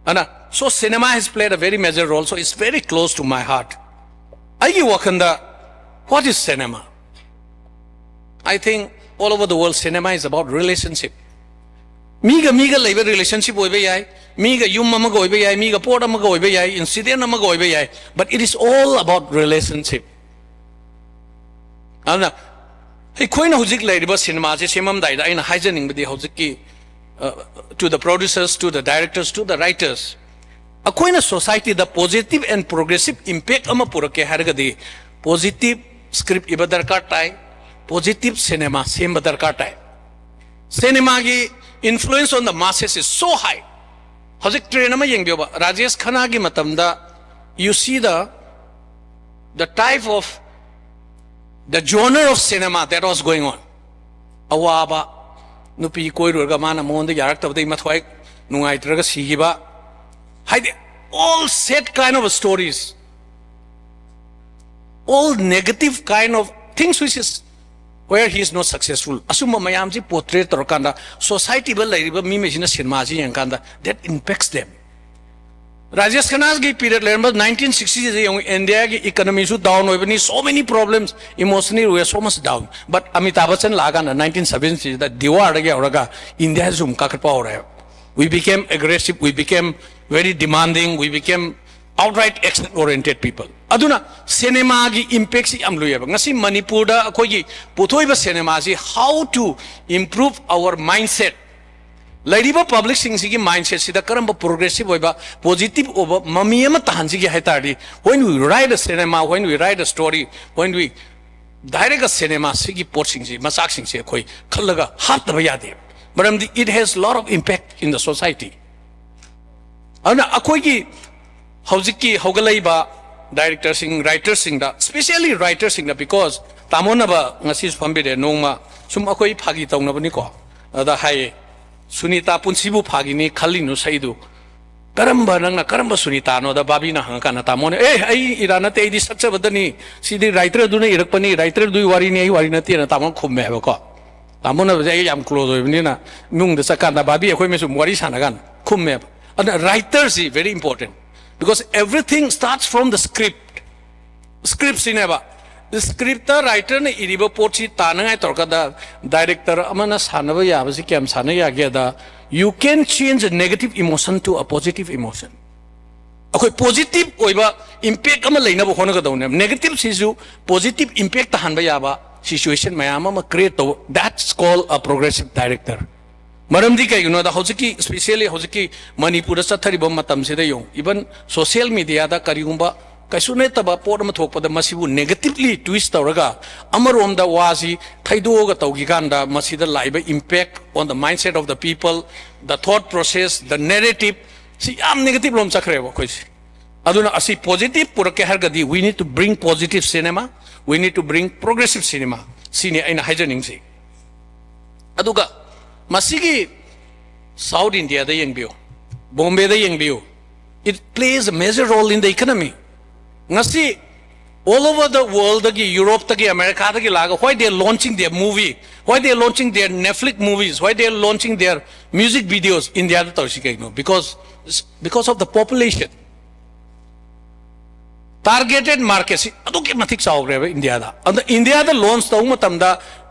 ꯑꯗꯨꯅ, so cinema has played a very major role, so it's very close to my heart. ꯑꯩꯒꯤ ꯋꯥꯈꯜꯗ, what is cinema? I think all over the world, cinema is about relationship. ꯃꯤꯒ ꯃꯤꯒ ꯂꯩꯕ ꯔꯤꯂꯦꯁꯟꯁꯤꯞ ꯑꯣꯏꯕ ꯌꯥꯏ, ꯃꯤꯒ ꯌꯨꯝ ꯑꯃꯒ ꯑꯣꯏꯕ ꯌꯥꯏ, ꯃꯤꯒ ꯄꯣꯠ ꯑꯃꯒ ꯑꯣꯏꯕ ꯌꯥꯏ, ꯏꯟꯁꯤꯗꯦꯟ ꯑꯃꯒ ꯑꯣꯏꯕ ꯌꯥꯏ, but it is all about relationship. ꯑꯗꯨꯅ ꯑꯩꯈꯣꯏꯅ ꯍꯧꯖꯤꯛ ꯂꯩꯔꯤꯕ ꯁꯤꯅꯦꯃꯥꯁꯦ ꯁꯦꯝꯃꯝꯗꯥꯏꯗ ꯑꯩꯅ ꯍꯥꯏꯖꯅꯤꯡꯕꯗꯤ, ꯍꯧꯖꯤꯛꯀꯤ, uh, to the producers, to the directors, to the writers, ꯑꯩꯈꯣꯏꯅ ꯁꯣꯁꯥꯏꯇꯤꯗ positive and progressive impact ꯑꯃ ꯄꯨꯔꯛꯀꯦ ꯍꯥꯏꯔꯒꯗꯤ, positive script ꯏꯕ ꯗꯔꯀꯥꯔ ꯇꯥꯏ, positive cinema ꯁꯦꯝꯕ ꯗꯔꯀꯥꯔ ꯇꯥꯏ꯫ ꯁꯤꯅꯦꯃꯥꯒꯤ influence on the masses is so high. ꯍꯧꯖꯤꯛ ꯇ꯭ꯔꯦꯟ ꯑꯃ ꯌꯦꯡꯕꯤꯌꯣꯕ, ꯔꯥꯖꯦꯁ ꯈꯟꯅꯥꯒꯤ ꯃꯇꯝꯗ, you see the, the type of, the genre of cinema that was going on. ꯑꯋꯥꯕ, ꯅꯨꯄꯤ ꯀꯣꯏꯔꯨꯔꯒ ꯃꯥꯅ ꯃꯉꯣꯟꯗ ꯌꯥꯔꯛꯇꯕꯗꯒꯤ ꯃꯊ꯭ꯋꯥꯏ ꯅꯨꯡꯉꯥꯏꯇ꯭ꯔꯒ ꯁꯤꯈꯤꯕ, ꯍꯥꯏꯗꯤ, all sad kind of stories. all negative kind of things which is where he is not successful. ꯑꯁꯨꯝꯕ ꯃꯌꯥꯝꯁꯤ portray ꯇꯧꯔꯀꯥꯟꯗ society ꯗ ꯂꯩꯔꯤꯕ ꯃꯤꯉꯩꯁꯤꯅ ꯁꯤꯅꯦꯃꯥꯁꯤ ꯌꯦꯡꯉꯀꯥꯟꯗ that impacts them. Rajesh ꯈꯟꯅꯥꯒꯤ period ꯂꯩꯔꯝꯕ nineteen sixty ꯁꯤꯗ ꯌꯦꯡꯉꯨ, ꯏꯟꯗꯤꯌꯥꯒꯤ economy ꯁꯨ down ꯑꯣꯏꯕꯅꯤ, so many problems, emotionally we are so much down. But ꯑꯃꯤꯇꯥꯕ Bachchan ꯂꯥꯛꯑꯀꯥꯟꯗ nineteen seventy ꯁꯤꯗ ꯗꯤꯋꯥꯔꯗꯒꯤ ꯍꯧꯔꯒ ꯏꯟꯗꯤꯌꯥꯁꯨ ꯑꯃꯨꯛ ꯀꯥꯈꯠꯄ ꯍꯧꯔꯦ. We became aggressive, we became very demanding, we became outright action oriented people. ꯑꯗꯨꯅ ꯁꯤꯅꯦꯃꯥꯒꯤ impact ꯁꯤ ꯌꯥꯝ ꯂꯨꯏꯌꯦꯕ꯫ ꯉꯁꯤ ꯃꯅꯤꯄꯨꯔꯗ ꯑꯩꯈꯣꯏꯒꯤ ꯄꯨꯊꯣꯛꯏꯕ ꯁꯤꯅꯦꯃꯥꯁꯤ, how to improve our mindset, ꯂꯩꯔꯤꯕ public ꯁꯤꯡꯁꯤꯒꯤ mindset ꯁꯤꯗ ꯀꯔꯝꯕ progressive ꯑꯣꯏꯕ, positive ꯑꯣꯏꯕ ꯃꯃꯤ ꯑꯃ ꯇꯥꯍꯟꯁꯤꯒꯦ ꯍꯥꯏ ꯇꯥꯔꯗꯤ, when we write a cinema, when we write a story, when we direct a cinema, ꯁꯤꯒꯤ ꯄꯣꯠꯁꯤꯡꯁꯤ, ꯃꯆꯥꯛꯁꯤꯡꯁꯤ ꯑꯩꯈꯣꯏ ꯈꯜꯂꯒ ꯍꯥꯞꯇꯕ ꯌꯥꯗꯦ꯫ ꯃꯔꯝꯗꯤ it has lot of impact in the society. ꯑꯗꯨꯅ ꯑꯩꯈꯣꯏꯒꯤ ꯍꯧꯖꯤꯛꯀꯤ ꯍꯧꯒꯠꯂꯛꯏꯕ director ꯁꯤꯡ, writer ꯁꯤꯡꯗ, specially writer ꯁꯤꯡꯗ, because ꯇꯥꯃꯣꯅꯕ ꯉꯁꯤꯁꯨ ꯐꯝꯕꯤꯔꯦ, ꯅꯣꯡꯃ ꯁꯨꯝ ꯑꯩꯈꯣꯏ ꯐꯥꯒꯤ ꯇꯧꯅꯕꯅꯤꯀꯣ, ꯑꯗ ꯍꯥꯏꯌꯦ, "ꯁꯨꯅꯤꯇꯥ, ꯄꯨꯟꯁꯤꯕꯨ ꯐꯥꯒꯤꯅꯤ ꯈꯜꯂꯤꯅꯨ ꯁꯛꯏꯗꯨ ꯀꯔꯝꯕ, ꯅꯪꯅ ꯀꯔꯝꯕ ꯁꯨꯅꯤꯇꯥꯅꯣꯗ?" ꯕꯥꯕꯤꯅ ꯍꯪꯉꯀꯥꯟꯗ ꯇꯥꯃꯣꯅ, "ꯑꯦ, ꯑꯩ ꯏꯔꯥ ꯅꯠꯇꯦ, ꯑꯩꯗꯤ ꯁꯛꯆꯕꯗꯅꯤ, ꯁꯤꯗꯤ writer ꯗꯨꯅ ꯏꯔꯛꯄꯅꯤ, writer ꯗꯨꯒꯤ ꯋꯥꯔꯤꯅꯤ, ꯑꯩ ꯋꯥꯔꯤ ꯅꯠꯇꯦꯅ" ꯇꯥꯃꯣꯅ ꯈꯨꯝꯃꯦ ꯍꯥꯏꯕꯀꯣ꯫ ꯇꯥꯃꯣꯅꯕꯁꯦ ꯑꯩ ꯌꯥꯝ close ꯑꯣꯏꯕꯅꯤꯅ, ꯏꯃꯨꯡꯗ ꯆꯠꯀꯥꯟꯗ ꯕꯥꯕꯤ ꯑꯩꯈꯣꯏ ꯃꯌꯥꯝ ꯁꯨꯝ ꯋꯥꯔꯤ ꯁꯥꯟꯅ ꯀꯥꯟꯗ ꯈꯨꯝꯃꯦꯕ꯫ ꯑꯗꯨꯅ writer ꯁꯤ very important, because everything starts from the script. Script ꯁꯤꯅꯦꯕ꯫ Script ꯇ writer ꯅ ꯏꯔꯤꯕ ꯄꯣꯠꯁꯤ ꯇꯥꯅꯉꯥꯏ ꯇꯧꯔꯀꯥꯟꯗ director ꯑꯃꯅ ꯁꯥꯟꯅꯕ ꯌꯥꯕꯁꯤ ꯀꯌꯥꯝ ꯁꯥꯟꯅ ꯌꯥꯒꯦꯗ, you can change a negative emotion to a positive emotion. ꯑꯩꯈꯣꯏ positive ꯑꯣꯏꯕ impact ꯑꯃ ꯂꯩꯅꯕ ꯍꯣꯠꯅꯒꯗꯧꯅꯦꯕ꯫ Negative ꯁꯤꯁꯨ positive impact ꯇꯥꯍꯟꯕ ꯌꯥꯕ situation ꯃꯌꯥꯝ ꯑꯃ create ꯇꯧꯕ, that's called a progressive director. ꯃꯔꯝꯗꯤ ꯀꯩꯒꯤꯅꯣꯗ, ꯍꯧꯖꯤꯛꯀꯤ, specially ꯍꯧꯖꯤꯛꯀꯤ ꯃꯅꯤꯄꯨꯔꯗ ꯆꯠꯊꯔꯤꯕ ꯃꯇꯝꯁꯤꯗ ꯌꯦꯡꯉꯨ, even social media ꯗ ꯀꯔꯤꯒꯨꯝꯕ ꯀꯩꯁꯨ ꯅꯠꯇꯕ ꯄꯣꯠ ꯑꯃ ꯊꯣꯛꯄꯗ ꯃꯁꯤꯕꯨ negatively twist ꯇꯧꯔꯒ ꯑꯃꯔꯣꯝꯗ ꯋꯥꯁꯤ ꯊꯩꯗꯣꯛꯑꯒ ꯇꯧꯈꯤ ꯀꯥꯟꯗ ꯃꯁꯤꯗ ꯂꯥꯛꯏꯕ impact on the mindset of the people, the thought process, the narrative, ꯁꯤ ꯌꯥꯝ negative ꯂꯣꯝ ꯆꯠꯈ꯭ꯔꯦꯕ ꯑꯩꯈꯣꯏꯁꯦ꯫ ꯑꯗꯨꯅ ꯑꯁꯤ positive ꯄꯨꯔꯛꯀꯦ ꯍꯥꯏꯔꯒꯗꯤ we need to bring positive cinema, we need to bring progressive cinema, ꯁꯤꯅꯤ ꯑꯩꯅ ꯍꯥꯏꯖꯅꯤꯡꯁꯤ꯫ ꯑꯗꯨꯒ ꯃꯁꯤꯒꯤ South India ꯗ ꯌꯦꯡꯕꯤꯌꯨ, ꯕꯣꯝꯕꯦꯗ ꯌꯦꯡꯕꯤꯌꯨ, it plays a major role in the economy. ꯉꯁꯤ All over the world ꯗꯒꯤ, ꯌꯨꯔꯣꯞꯇꯒꯤ, ꯑꯃꯦꯔꯤꯀꯥꯗꯒꯤ ꯂꯥꯛꯑꯒ, why they are launching their movie, why they are launching their Netflix movies, why they are launching their music videos, ꯏꯟꯗꯤꯌꯥꯗ ꯇꯧꯔꯤꯁꯤ ꯀꯩꯒꯤꯅꯣ? Because, because of the population. Targeted market ꯁꯤ ꯑꯗꯨꯛꯀꯤ ꯃꯇꯤꯛ ꯆꯥꯎꯈ꯭ꯔꯦꯕ ꯏꯟꯗꯤꯌꯥꯗ꯫ ꯑꯗ ꯏꯟꯗꯤꯌꯥꯗ launch ꯇꯧꯕ ꯃꯇꯝꯗ,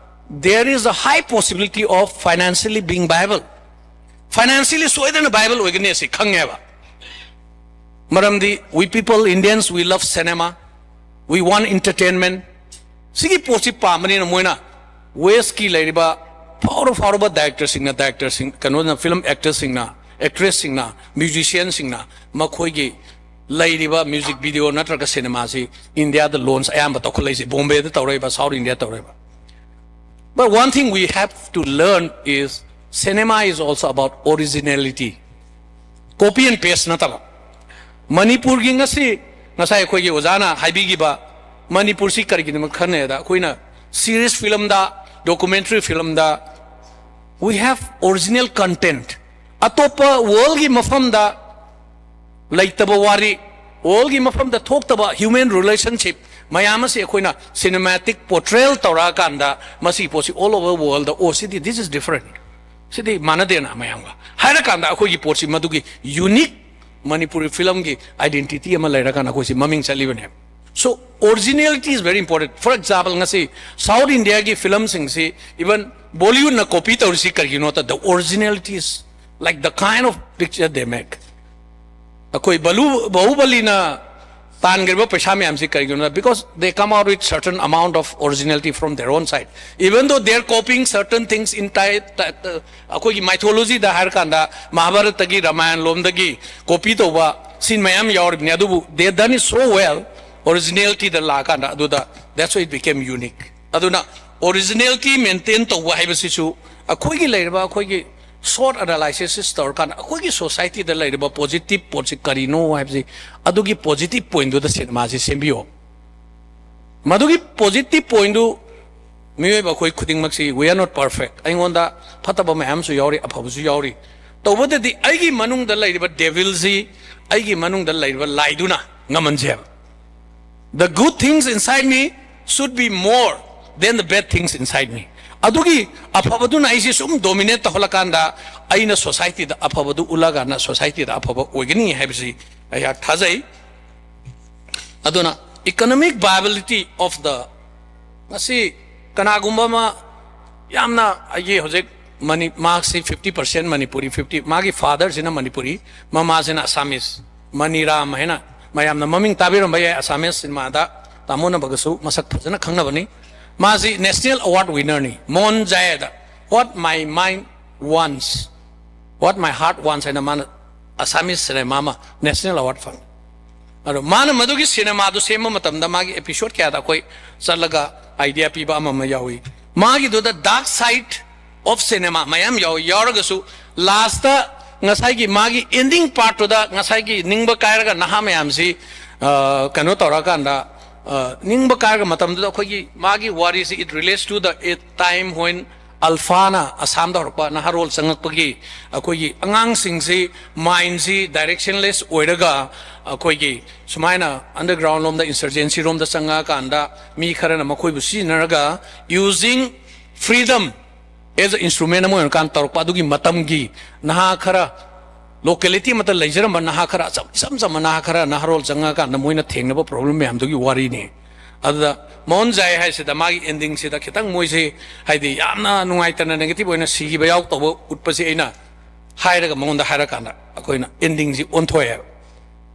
there is a high possibility of financially being viable. Financially ꯁꯣꯏꯗꯅ viable ꯑꯣꯏꯒꯅꯤ ꯑꯁꯤ ꯈꯪꯉꯦꯕ꯫ ꯃꯔꯝꯗꯤ we people, Indians, we love cinema, we want entertainment. ꯁꯤꯒꯤ ꯄꯣꯠꯁꯤ ꯄꯥꯝꯕꯅꯤꯅ ꯃꯣꯏꯅ West ꯀꯤ ꯂꯩꯔꯤꯕ ꯐꯥꯎꯔ ꯐꯥꯎꯔꯕ director ꯁꯤꯡꯅ, director ꯁꯤꯡ, ꯀꯩꯅꯣꯅ, film actor ꯁꯤꯡꯅ, actress ꯁꯤꯡꯅ, musician ꯁꯤꯡꯅ ꯃꯈꯣꯏꯒꯤ ꯂꯩꯔꯤꯕ music video ꯅꯠꯇ꯭ꯔꯒ cinema ꯁꯤ ꯏꯟꯗꯤꯌꯥꯗ launch ꯑꯌꯥꯝꯕ ꯇꯧꯈꯠꯂꯛꯏꯁꯦ, ꯕꯣꯝꯕꯦꯗ ꯇꯧꯔꯛꯏꯕ, South India ꯇꯧꯔꯛꯏꯕ꯫ But one thing we have to learn is cinema is also about originality. Copy and paste ꯅꯠꯇꯕ꯫ ꯃꯅꯤꯄꯨꯔꯒꯤ ꯉꯁꯤ, ꯉꯁꯥꯏ ꯑꯩꯈꯣꯏꯒꯤ ꯑꯣꯖꯥꯅ ꯍꯥꯏꯕꯤꯈꯤꯕ, ꯃꯅꯤꯄꯨꯔꯁꯤ ꯀꯔꯤꯒꯤꯗꯃꯛ ꯈꯟꯅꯩꯗ, ꯑꯩꯈꯣꯏꯅ series film the, documentary film the, we have original content. ꯑꯇꯣꯞꯄ world ꯀꯤ ꯃꯐꯝꯗ ꯂꯩꯇꯕ ꯋꯥꯔꯤ, world ꯀꯤ ꯃꯐꯝꯗ ꯊꯣꯛꯇꯕ human relationship ꯃꯌꯥꯝ ꯑꯁꯤ ꯑꯩꯈꯣꯏꯅ cinematic portrayal ꯇꯧꯔꯛꯑꯀꯥꯟꯗ, ꯃꯁꯤꯒꯤ ꯄꯣꯠꯁꯤ all over world ꯗ, "ꯑꯣ, ꯁꯤꯗꯤ, this is different, ꯁꯤꯗꯤ ꯃꯥꯟꯅꯗꯦꯅ ꯃꯌꯥꯝꯒ" ꯍꯥꯏꯔꯀꯥꯟꯗ, ꯑꯩꯈꯣꯏꯒꯤ ꯄꯣꯠꯁꯤ ꯃꯗꯨꯒꯤ unique ꯃꯅꯤꯄꯨꯔꯤ film ꯒꯤ identity ꯑꯃ ꯂꯩꯔꯀꯥꯟꯗ ꯑꯩꯈꯣꯏꯁꯤ ꯃꯃꯤꯡ ꯆꯠꯂꯤꯕꯅꯦꯕ꯫ So, originality is very important. For example, ꯉꯁꯤ South India ꯒꯤ film ꯁꯤꯡꯁꯤ even Bollywood ꯅ copy ꯇꯧꯔꯤꯁꯤ ꯀꯔꯤꯒꯤꯅꯣꯗ, the originality is, like, the kind of picture they make. ꯑꯩꯈꯣꯏ ꯕꯂꯨ, ꯕꯍꯨꯕꯂꯤꯅ ꯇꯥꯟꯈ꯭ꯔꯤꯕ ꯄꯩꯁꯥ ꯃꯌꯥꯝꯁꯤ ꯀꯔꯤꯒꯤꯅꯣꯗ, because they come out with certain amount of originality from their own side. Even though they are copying certain things in Thai, Thai, ꯑꯩꯈꯣꯏꯒꯤ mythology ꯗ ꯍꯥꯏꯔꯀꯥꯟꯗ ꯃꯍꯥꯚꯥꯔꯠꯇꯒꯤ, ꯔꯥꯃꯥꯌꯟ ꯂꯣꯝꯗꯒꯤ copy ꯇꯧꯕ scene ꯃꯌꯥꯝ ꯌꯥꯎꯔꯤꯕꯅꯤ, ꯑꯗꯨꯕꯨ they done it so well, originality ꯗ ꯂꯥꯛꯑꯀꯥꯟꯗ ꯑꯗꯨꯗ, that's why it became unique. ꯑꯗꯨꯅ originality maintain ꯇꯧꯕ ꯍꯥꯏꯕꯁꯤꯁꯨ ꯑꯩꯈꯣꯏꯒꯤ ꯂꯩꯔꯤꯕ, ꯑꯩꯈꯣꯏꯒꯤ SWOT analysis ꯇꯧꯔꯀꯥꯟꯗ ꯑꯩꯈꯣꯏꯒꯤ society ꯗ ꯂꯩꯔꯤꯕ positive ꯄꯣꯠꯁꯤ ꯀꯔꯤꯅꯣ ꯍꯥꯏꯕꯁꯤ, ꯑꯗꯨꯒꯤ positive point ꯗꯨꯗ cinema ꯁꯤ ꯁꯦꯝꯕꯤꯌꯣ꯫ ꯃꯗꯨꯒꯤ positive point ꯗꯨ, ꯃꯤꯑꯣꯏꯕ ꯑꯩꯈꯣꯏ ꯈꯨꯗꯤꯡꯃꯛꯁꯤ, we are not perfect. ꯑꯩꯉꯣꯟꯗ ꯐꯠꯇꯕ ꯃꯌꯥꯝꯁꯨ ꯌꯥꯎꯔꯤ, ꯑꯐꯕꯁꯨ ꯌꯥꯎꯔꯤ꯫ ꯇꯧꯕꯗꯗꯤ ꯑꯩꯒꯤ ꯃꯅꯨꯡꯗ ꯂꯩꯔꯤꯕ devil ꯁꯤ, ꯑꯩꯒꯤ ꯃꯅꯨꯡꯗ ꯂꯩꯔꯤꯕ ꯂꯥꯏꯗꯨꯅ ꯉꯝꯍꯟꯁꯦꯕ꯫ The good things inside me should be more than the bad things inside me. ꯑꯗꯨꯒꯤ ꯑꯐꯕꯗꯨꯅ ꯑꯩꯁꯦ ꯁꯨꯝ dominate ꯇꯧꯍꯜꯂꯀꯥꯟꯗ ꯑꯩꯅ society ꯗ ꯑꯐꯕꯗꯨ ꯎꯠꯂꯀꯥꯟꯗ society ꯗ ꯑꯐꯕ ꯑꯣꯏꯒꯅꯤ ꯍꯥꯏꯕꯁꯤ ꯑꯩꯍꯥꯛ ꯊꯥꯖꯩ꯫ ꯑꯗꯨꯅ economic viability of the, ꯉꯁꯤ ꯀꯅꯥꯒꯨꯝꯕ ꯑꯃ ꯌꯥꯝꯅ ꯑꯩꯒꯤ ꯍꯧꯖꯤꯛ ꯃꯅꯤ-, ꯃꯍꯥꯛꯁꯤ fifty percent ꯃꯅꯤꯄꯨꯔꯤ, fifty, ꯃꯥꯒꯤ father ꯁꯤꯅ ꯃꯅꯤꯄꯨꯔꯤ, ꯃꯃꯥꯁꯤꯅ Assamese, ꯃꯅꯤꯔꯥꯝ ꯍꯥꯏꯅ ꯃꯌꯥꯝꯅ ꯃꯃꯤꯡ ꯇꯥꯕꯤꯔꯝꯕ ꯌꯥꯏ, Assamese cinema ꯗ ꯇꯥꯃꯣꯅꯕꯒꯁꯨ ꯃꯁꯛ ꯐꯖꯅ ꯈꯪꯅꯕꯅꯤ꯫ ꯃꯥꯁꯤ national award winner ꯅꯤ, ꯃꯣꯟ ꯖꯥꯏꯗ What My Mind Wants, What My Heart Wants ꯍꯥꯏꯅ ꯃꯥꯅ Assamese cinema ꯑꯃ national award ꯐꯪꯉꯤ꯫ ꯑꯗꯣ ꯃꯥꯅ ꯃꯗꯨꯒꯤ cinema ꯗꯨ ꯁꯦꯝꯕ ꯃꯇꯝꯗ ꯃꯥꯒꯤ episode ꯀꯌꯥꯗ ꯑꯩꯈꯣꯏ ꯆꯠꯂꯒ idea ꯄꯤꯕ ꯑꯃ ꯑꯃ ꯌꯥꯎꯏ꯫ ꯃꯥꯒꯤꯗꯨꯗ dark side of cinema ꯃꯌꯥꯝ ꯌꯥꯎꯏ꯫ ꯌꯥꯎꯔꯒꯁꯨ last ꯇ ꯉꯁꯥꯏꯒꯤ ꯃꯥꯒꯤ ending part ꯇꯨꯗ ꯉꯁꯥꯏꯒꯤ ꯅꯤꯡꯕ ꯀꯥꯏꯔꯒ ꯅꯍꯥ ꯃꯌꯥꯝꯁꯤ, ꯑ, ꯀꯩꯅꯣ ꯇꯧꯔꯀꯥꯟꯗ, ꯑ, ꯅꯤꯡꯕ ꯀꯥꯏꯔꯒ ꯃꯇꯝꯗꯨꯗ ꯑꯩꯈꯣꯏꯒꯤ ꯃꯥꯒꯤ ꯋꯥꯔꯤꯁꯤ, it relates to the, a time when Alpha ꯅ ꯑꯁꯥꯝꯗ ꯍꯧꯔꯛꯄ ꯅꯍꯥꯔꯣꯜ ꯆꯪꯉꯛꯄꯒꯤ ꯑꯩꯈꯣꯏꯒꯤ ꯑꯉꯥꯡꯁꯤꯡꯁꯤ mind ꯁꯤ directionless ꯑꯣꯏꯔꯒ ꯑꯩꯈꯣꯏꯒꯤ ꯁꯨꯃꯥꯏꯅ underground ꯂꯣꯝꯗ, insurgency ꯔꯣꯝꯗ ꯆꯪꯉꯛꯑꯀꯥꯟꯗ ꯃꯤ ꯈꯔꯅ ꯃꯈꯣꯏꯕꯨ ꯁꯤꯖꯤꯟꯅꯔꯒ using freedom as a instrument ꯑꯃ ꯑꯣꯏꯔꯀꯥꯟꯗ ꯇꯧꯔꯛꯄ ꯑꯗꯨꯒꯤ ꯃꯇꯝꯒꯤ ꯅꯍꯥ ꯈꯔ, locality ꯑꯃꯠꯇ ꯂꯩꯖꯔꯝꯕ ꯅꯍꯥ ꯈꯔ, ꯑꯆꯝ-, ꯏꯆꯝ ꯆꯝꯕ ꯅꯍꯥ ꯈꯔ ꯅꯍꯥꯔꯣꯜ ꯆꯪꯉꯛꯑꯀꯥꯟꯗ ꯃꯣꯏꯅ ꯊꯦꯡꯅꯕ problem ꯃꯌꯥꯝꯗꯨꯒꯤ ꯋꯥꯔꯤꯅꯤ꯫ ꯑꯗꯨꯗ ꯃꯣꯍꯟ ꯖꯥꯏ ꯍꯥꯏꯁꯤꯗ ꯃꯥꯒꯤ ending ꯁꯤꯗ ꯈꯤꯇꯪ ꯃꯣꯏꯁꯤ, ꯍꯥꯏꯗꯤ, ꯌꯥꯝꯅ ꯅꯨꯡꯉꯥꯏꯇꯅ negative ꯑꯣꯏꯅ ꯁꯤꯈꯤꯕ ꯌꯥꯎ ꯇꯧꯕ ꯎꯠꯄꯁꯤ ꯑꯩꯅ ꯍꯥꯏꯔꯒ, ꯃꯉꯣꯟꯗ ꯍꯥꯏꯔꯀꯥꯟꯗ ꯑꯩꯈꯣꯏꯅ ending ꯁꯤ ꯑꯣꯟꯊꯣꯛꯑꯦꯕ,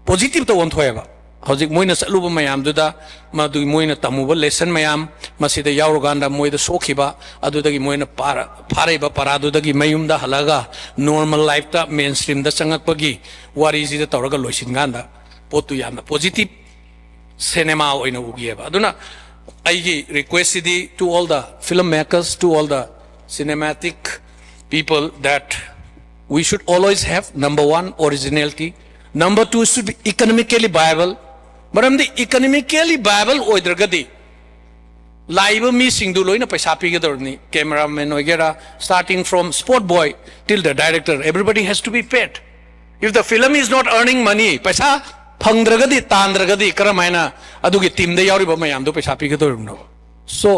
positive ꯇ ꯑꯣꯟꯊꯣꯛꯑꯦꯕ꯫ ꯍꯧꯖꯤꯛ ꯃꯣꯏꯅ ꯆꯠꯂꯨꯕ ꯃꯌꯥꯝꯗꯨꯗ, ꯃꯗꯨꯒꯤ ꯃꯣꯏꯅ ꯇꯝꯃꯨꯕ lesson ꯃꯌꯥꯝ, ꯃꯁꯤꯗ ꯌꯥꯎꯔꯀꯥꯟꯗ ꯃꯣꯏꯗ ꯁꯣꯛꯈꯤꯕ, ꯑꯗꯨꯗꯒꯤ ꯃꯣꯏꯅ ꯄꯥꯔ-, ꯐꯥꯔꯛꯏꯕ ꯄꯔꯥꯗꯨꯗꯒꯤ ꯃꯌꯨꯝꯗ ꯍꯜꯂꯛꯑꯒ normal life ꯇ, mainstream ꯗ ꯆꯪꯉꯛꯄꯒꯤ ꯋꯥꯔꯤꯁꯤꯗ ꯇꯧꯔꯒ ꯂꯣꯏꯁꯤꯟꯀꯥꯟꯗ ꯄꯣꯠꯇꯨ ꯌꯥꯝꯅ positive cinema ꯑꯣꯏꯅ ꯎꯈꯤꯑꯕ꯫ ꯑꯗꯨꯅ ꯑꯩꯒꯤ request CD to all the film makers, to all the cinematic people, that we should always have, number one, originality, number two, should be economically viable. ꯃꯔꯝꯗꯤ economically viable ꯑꯣꯏꯗ꯭ꯔꯒꯗꯤ ꯂꯥꯛꯏꯕ ꯃꯤꯁꯤꯡꯗꯨ ꯂꯣꯏꯅ ꯄꯩꯁꯥ ꯄꯤꯒꯗꯧꯔꯤꯕꯅꯤ꯫ Cameraman ꯑꯣꯏꯒꯦꯔꯥ, starting from spot boy till the director, everybody has to be paid. If the film is not earning money, ꯄꯩꯁꯥ ꯐꯪꯗ꯭ꯔꯒꯗꯤ, ꯇꯥꯟꯗ꯭ꯔꯒꯗꯤ ꯀꯔꯝ ꯍꯥꯏꯅ ꯑꯗꯨꯒꯤ teamꯗ ꯌꯥꯎꯔꯤꯕ ꯃꯌꯥꯝꯗꯣ ꯄꯩꯁꯥ ꯄꯤꯒꯗꯧꯔꯤꯕꯅꯣ? So,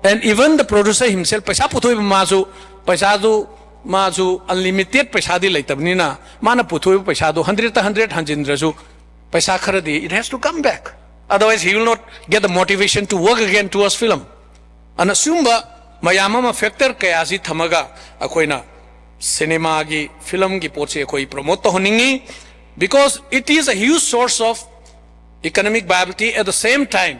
and even the producer himself, ꯄꯩꯁꯥ ꯄꯨꯊꯣꯛꯏꯕ ꯃꯥꯁꯨ, ꯄꯩꯁꯥꯗꯨ ꯃꯥꯁꯨ unlimited ꯄꯩꯁꯥꯗꯤ ꯂꯩꯇꯕꯅꯤꯅ, ꯃꯥꯅ ꯄꯨꯊꯣꯛꯏꯕ ꯄꯩꯁꯥꯗꯨ hundredꯇ hundred ꯍꯟꯖꯤꯟꯗ꯭ꯔꯁꯨ, ꯄꯩꯁꯥ ꯈꯔꯗꯤ it has to come back. Otherwise, he will not get the motivation to work again towards film. ꯑꯗꯨꯅ ꯁꯤꯒꯨꯝꯕ ꯃꯌꯥꯝ ꯑꯃ factor ꯀꯌꯥꯁꯤ ꯊꯝꯃꯒ ꯑꯩꯈꯣꯏꯅ cinemaꯒꯤ, filmꯒꯤ ꯄꯣꯠꯁꯤ ꯑꯩꯈꯣꯏ promote ꯇꯧꯍꯟꯅꯤꯡꯉꯤ, because it is a huge source of economic viability. At the same time,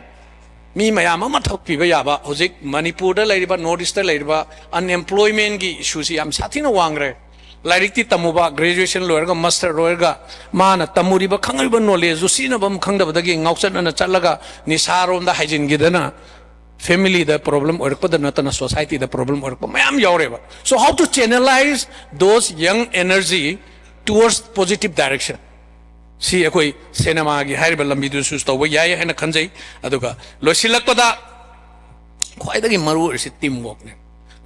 ꯃꯤ ꯃꯌꯥꯝ ꯑꯃ ꯊꯕꯛ ꯄꯤꯕ ꯌꯥꯕ, ꯍꯧꯖꯤꯛ ꯃꯅꯤꯄꯨꯔꯗ ꯂꯩꯔꯤꯕ, North Eastꯇ ꯂꯩꯔꯤꯕ unemploymentꯒꯤ issueꯁꯤ ꯌꯥꯝ ꯁꯥꯊꯤꯅ ꯋꯥꯡꯈ꯭ꯔꯦ꯫ ꯂꯥꯏꯔꯤꯛꯇꯤ ꯇꯝꯃꯨꯕ, graduation ꯂꯣꯏꯔꯒ, master ꯂꯣꯏꯔꯒ, ꯃꯥꯅ ꯇꯝꯃꯨꯔꯤꯕ, ꯈꯪꯉꯤꯕ knowledgeꯗꯨ ꯁꯤꯖꯤꯟꯅꯕ ꯑꯃ ꯈꯪꯗꯕꯗꯒꯤ ꯉꯥꯎꯆꯠꯅꯅ ꯆꯠꯂꯒ ꯅꯤꯁꯥꯔꯣꯝꯗ ꯍꯥꯏꯖꯤꯟꯈꯤꯗꯅ familyꯗ problem ꯑꯣꯏꯔꯛꯄꯗ ꯅꯠꯇꯅ societyꯗ problem ꯑꯣꯏꯔꯛꯄ ꯃꯌꯥꯝ ꯌꯥꯎꯔꯦꯕ꯫ So how to channelize those young energy towards positive direction? ꯁꯤ ꯑꯩꯈꯣꯏ cinemaꯒꯤ ꯍꯥꯏꯔꯤꯕ ꯂꯝꯕꯤꯗꯨꯁꯨ ꯇꯧꯕ ꯌꯥꯏ ꯍꯥꯏꯅ ꯈꯟꯖꯩ꯫ ꯑꯗꯨꯒ ꯂꯣꯏꯁꯤꯜꯂꯛꯄꯗ ꯈ꯭ꯋꯥꯏꯗꯒꯤ ꯃꯔꯨ ꯑꯣꯏꯔꯤꯁꯤ teamworkꯅꯦ꯫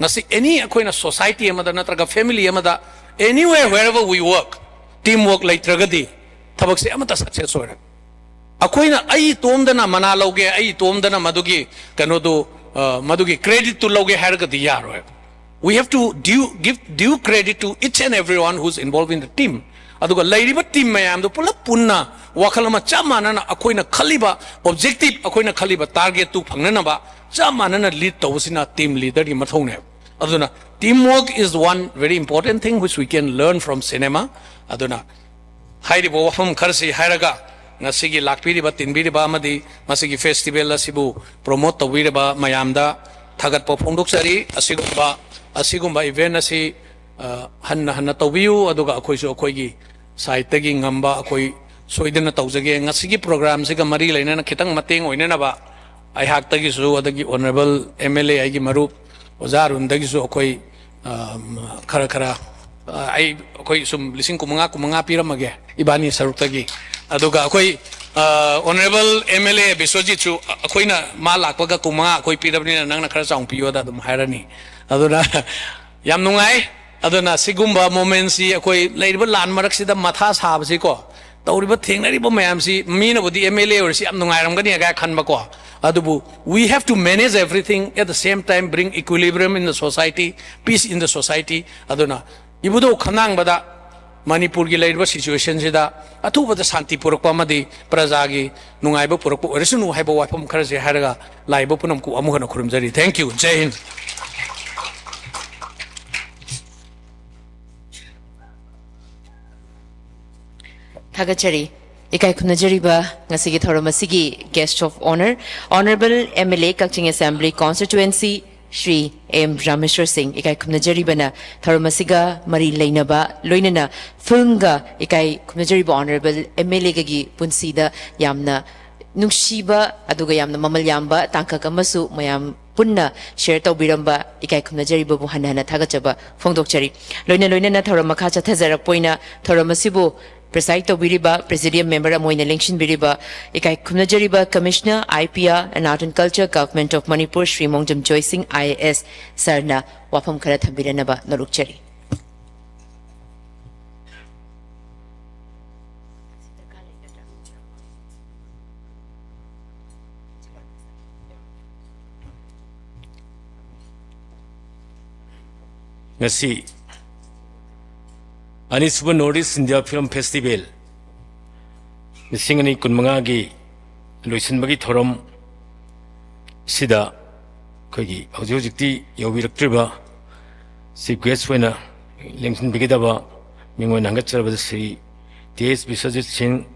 ꯉꯁꯤ any ꯑꯩꯈꯣꯏꯅ society ꯑꯃꯗ ꯅꯠꯇ꯭ꯔꯒ family ꯑꯃꯗ, anywhere, wherever we work, teamwork ꯂꯩꯇ꯭ꯔꯒꯗꯤ ꯊꯕꯛꯁꯦ ꯑꯃꯠꯇ success ꯑꯣꯏꯔꯣꯏ꯫ ꯑꯩꯈꯣꯏꯅ ꯑꯩ ꯏꯇꯣꯝꯗꯅ ꯃꯅꯥ ꯂꯧꯒꯦ, ꯑꯩ ꯏꯇꯣꯝꯗꯅ ꯃꯗꯨꯒꯤ ꯀꯩꯅꯣꯗꯨ, ꯑ, ꯃꯗꯨꯒꯤ creditꯇꯨ ꯂꯧꯒꯦ ꯍꯥꯏꯔꯒꯗꯤ ꯌꯥꯔꯣꯏ꯫ We have to due, give due credit to each and everyone who's involved in the team. ꯑꯗꯨꯒ ꯂꯩꯔꯤꯕ team ꯃꯌꯥꯝꯗꯨ ꯄꯨꯂꯞ ꯄꯨꯟꯅ ꯋꯥꯈꯜ ꯑꯃ ꯆꯞ ꯃꯥꯟꯅꯅ ꯑꯩꯈꯣꯏꯅ ꯈꯜꯂꯤꯕ objective, ꯑꯩꯈꯣꯏꯅ ꯈꯜꯂꯤꯕ targetꯇꯨ ꯐꯪꯅꯅꯕ ꯆꯞ ꯃꯥꯟꯅꯅ lead ꯇꯧꯕꯁꯤꯅ team leaderꯒꯤ ꯃꯊꯧꯅꯦꯕ꯫ ꯑꯗꯨꯅ teamwork is one very important thing which we can learn from cinema. ꯑꯗꯨꯅ ꯍꯥꯏꯔꯤꯕ ꯋꯥꯐꯝ ꯈꯔꯁꯤ ꯍꯥꯏꯔꯒ, ꯉꯁꯤꯒꯤ ꯂꯥꯛꯄꯤꯔꯤꯕ, ꯇꯤꯟꯕꯤꯔꯤꯕ ꯑꯃꯗꯤ ꯃꯁꯤꯒꯤ festival ꯑꯁꯤꯕꯨ promote ꯇꯧꯕꯤꯔꯕ ꯃꯌꯥꯝꯗ ꯊꯥꯒꯠꯄ ꯐꯣꯡꯗꯣꯛꯆꯔꯤ꯫ ꯑꯁꯤꯒꯨꯝꯕ, ꯑꯁꯤꯒꯨꯝꯕ event ꯑꯁꯤ, ꯑ, ꯍꯟꯅ ꯍꯟꯅ ꯇꯧꯕꯤꯌꯨ, ꯑꯗꯨꯒ ꯑꯩꯈꯣꯏꯁꯨ ꯑꯩꯈꯣꯏꯒꯤ sideꯇꯒꯤ ꯉꯝꯕ ꯑꯩꯈꯣꯏ ꯁꯣꯏꯗꯅ ꯇꯧꯖꯒꯦ꯫ ꯉꯁꯤꯒꯤ programꯁꯤꯒ ꯃꯔꯤ ꯂꯩꯅꯅ ꯈꯤꯇꯪ ꯃꯇꯦꯡ ꯑꯣꯏꯅꯅꯕ ꯑꯩꯍꯥꯛꯇꯒꯤꯁꯨ, ꯑꯗꯒꯤ Honourable MLA ꯑꯩꯒꯤ ꯃꯔꯨꯞ ꯑꯣꯖꯥ ꯑꯔꯨꯟꯗꯒꯤꯁꯨ ꯑꯩꯈꯣꯏ, ꯑ, ꯈꯔ ꯈꯔ, ꯑ, ꯑꯩ, ꯑꯩꯈꯣꯏ ꯁꯨꯝ ꯂꯤꯁꯤꯡ ꯀꯨꯟꯃꯉꯥ, ꯀꯨꯟꯃꯉꯥ ꯄꯤꯔꯝꯃꯒꯦ ꯏꯕꯥꯅꯤ ꯁꯔꯨꯛꯇꯒꯤ꯫ ꯑꯗꯨꯒ ꯑꯩꯈꯣꯏ, ꯑ, Honourable MLA ꯕꯤꯁ꯭ꯋꯖꯤꯠꯁꯨ, ꯑ, ꯑꯩꯈꯣꯏꯅ ꯃꯥ ꯂꯥꯛꯄꯒ ꯀꯨꯟꯃꯉꯥ ꯑꯩꯈꯣꯏ ꯄꯤꯔꯕꯅꯤꯅ ꯅꯪꯅ ꯈꯔ ꯆꯥꯎꯅ ꯄꯤꯌꯣꯗ ꯑꯗꯨꯝ ꯍꯥꯏꯔꯅꯤ꯫ ꯑꯗꯨꯅ ꯌꯥꯝ ꯅꯨꯡꯉꯥꯏ꯫ ꯑꯗꯨꯅ ꯁꯤꯒꯨꯝꯕ momentꯁꯤ ꯑꯩꯈꯣꯏ ꯂꯩꯔꯤꯕ ꯂꯥꯟ ꯃꯔꯛꯁꯤꯗ ꯃꯊꯥ ꯁꯥꯕꯁꯤꯀꯣ, ꯇꯧꯔꯤꯕ, ꯊꯦꯡꯅꯔꯤꯕ ꯃꯌꯥꯝꯁꯤ, ꯃꯤꯅꯕꯨꯗꯤ ꯑꯦꯝ ꯑꯦꯜ ꯑꯦ ꯑꯣꯏꯔꯁꯤ ꯌꯥꯝ ꯅꯨꯡꯉꯥꯏꯔꯝꯒꯅꯤ ꯀꯥꯏ ꯈꯟꯕꯀꯣ, ꯑꯗꯨꯕꯨ we have to manage everything, at the same time bring equilibrium in the society, peace in the society. ꯑꯗꯨꯅ ꯏꯕꯨꯙꯧ ꯈꯝꯂꯥꯡꯕꯗ ꯃꯅꯤꯄꯨꯔꯒꯤ ꯂꯩꯔꯤꯕ ꯁꯤꯆꯨꯋꯦꯁꯟꯁꯤꯗ ꯑꯊꯨꯕꯗ ꯁꯥꯟꯇꯤ ꯄꯨꯔꯛꯄ ꯑꯃꯗꯤ ꯄ꯭ꯔꯖꯥꯒꯤ ꯅꯨꯡꯉꯥꯏꯕ ꯄꯨꯔꯛꯄ ꯑꯣꯏꯔꯁꯅꯨ ꯍꯥꯏꯕ ꯋꯥꯐꯝ ꯈꯔꯁꯦ ꯍꯥꯏꯔꯒ ꯂꯥꯛꯏꯕ ꯄꯨꯝꯅꯃꯛꯄꯨ ꯑꯃꯨꯛ ꯍꯟꯅ ꯈꯨꯔꯨꯝꯖꯔꯤ꯫ Thank you. ꯖꯩ ꯍꯤꯟꯗ꯫ ꯊꯥꯒꯠꯆꯔꯤ꯫ ꯏꯀꯥꯏ ꯈꯨꯝꯅꯖꯔꯤꯕ ꯉꯁꯤꯒꯤ ꯊꯧꯔꯝ ꯑꯁꯤꯒꯤ Guest of Honour, Honourable M L A, Kakching Assembly Constituency, Shri M Rameshwar Singh. ꯏꯀꯥꯏ ꯈꯨꯝꯅꯖꯔꯤꯕꯅ ꯊꯧꯔꯝ ꯑꯁꯤꯒ ꯃꯔꯤ ꯂꯩꯅꯕ, ꯂꯣꯏꯅꯅ ꯐꯤꯜꯝꯒ ꯏꯀꯥꯏ ꯈꯨꯝꯅꯖꯔꯤꯕ Honourable M L A ꯒꯒꯤ ꯄꯨꯟꯁꯤꯗ ꯌꯥꯝꯅ ꯅꯨꯡꯁꯤꯕ, ꯑꯗꯨꯒ ꯌꯥꯝꯅ ꯃꯃꯜ ꯌꯥꯝꯕ ꯇꯥꯡꯀꯛ ꯑꯃꯁꯨ ꯃꯌꯥꯝ ꯄꯨꯟꯅ ꯁꯤꯌꯔ ꯇꯧꯕꯤꯔꯝꯕ ꯏꯀꯥꯏ ꯈꯨꯝꯅꯖꯔꯤꯕꯕꯨ ꯍꯟꯅ ꯍꯟꯅ ꯊꯥꯒꯠꯆꯕ ꯐꯣꯡꯗꯣꯛꯆꯔꯤ꯫ ꯂꯣꯏꯅ ꯂꯣꯏꯅꯅ ꯊꯧꯔꯝ ꯃꯈꯥ ꯆꯠꯊꯖꯔꯛꯄ ꯑꯣꯏꯅ ꯊꯧꯔꯝ ꯑꯁꯤꯕꯨ ꯄ꯭ꯔꯤꯁꯥꯏꯗ ꯇꯧꯕꯤꯔꯤꯕ, ꯄ꯭ꯔꯦꯁꯤꯗꯤꯌꯝ ꯃꯦꯝꯕꯔ ꯑꯃ ꯑꯣꯏꯅ ꯂꯦꯡꯁꯤꯟꯕꯤꯔꯤꯕ, ꯏꯀꯥꯏ ꯈꯨꯝꯅꯖꯔꯤꯕ Commissioner I P R and Art and Culture, Government of Manipur, Shri ꯃꯣꯡꯖꯝ ꯖꯣꯏ ꯁꯤꯡ I A S ꯁꯔꯅ ꯋꯥꯐꯝ ꯈꯔ ꯊꯝꯕꯤꯔꯅꯕ ꯅꯣꯂꯨꯛꯆꯔꯤ꯫ ꯉꯁꯤ ꯑꯅꯤꯁꯨꯕ North East India Film Festival ꯂꯤꯁꯤꯡ ꯑꯅꯤ ꯀꯨꯟꯃꯉꯥꯒꯤ ꯂꯣꯏꯁꯤꯟꯕꯒꯤ ꯊꯧꯔꯝ ꯁꯤꯗ ꯑꯩꯈꯣꯏꯒꯤ ꯍꯧꯖꯤꯛ ꯍꯧꯖꯤꯛꯇꯤ ꯌꯧꯕꯤꯔꯛꯇ꯭ꯔꯤꯕ Chief Guest ꯑꯣꯏꯅ ꯂꯦꯡꯁꯤꯟꯕꯤꯒꯗꯕ ꯃꯤꯡ ꯑꯣꯏꯅ ꯍꯪꯒꯠꯆꯔꯕꯗ ꯁ꯭ꯔꯤ ꯇꯤ ꯑꯦꯁ ꯕꯤꯁ꯭ꯋꯖꯤꯠ ꯁꯤꯡ,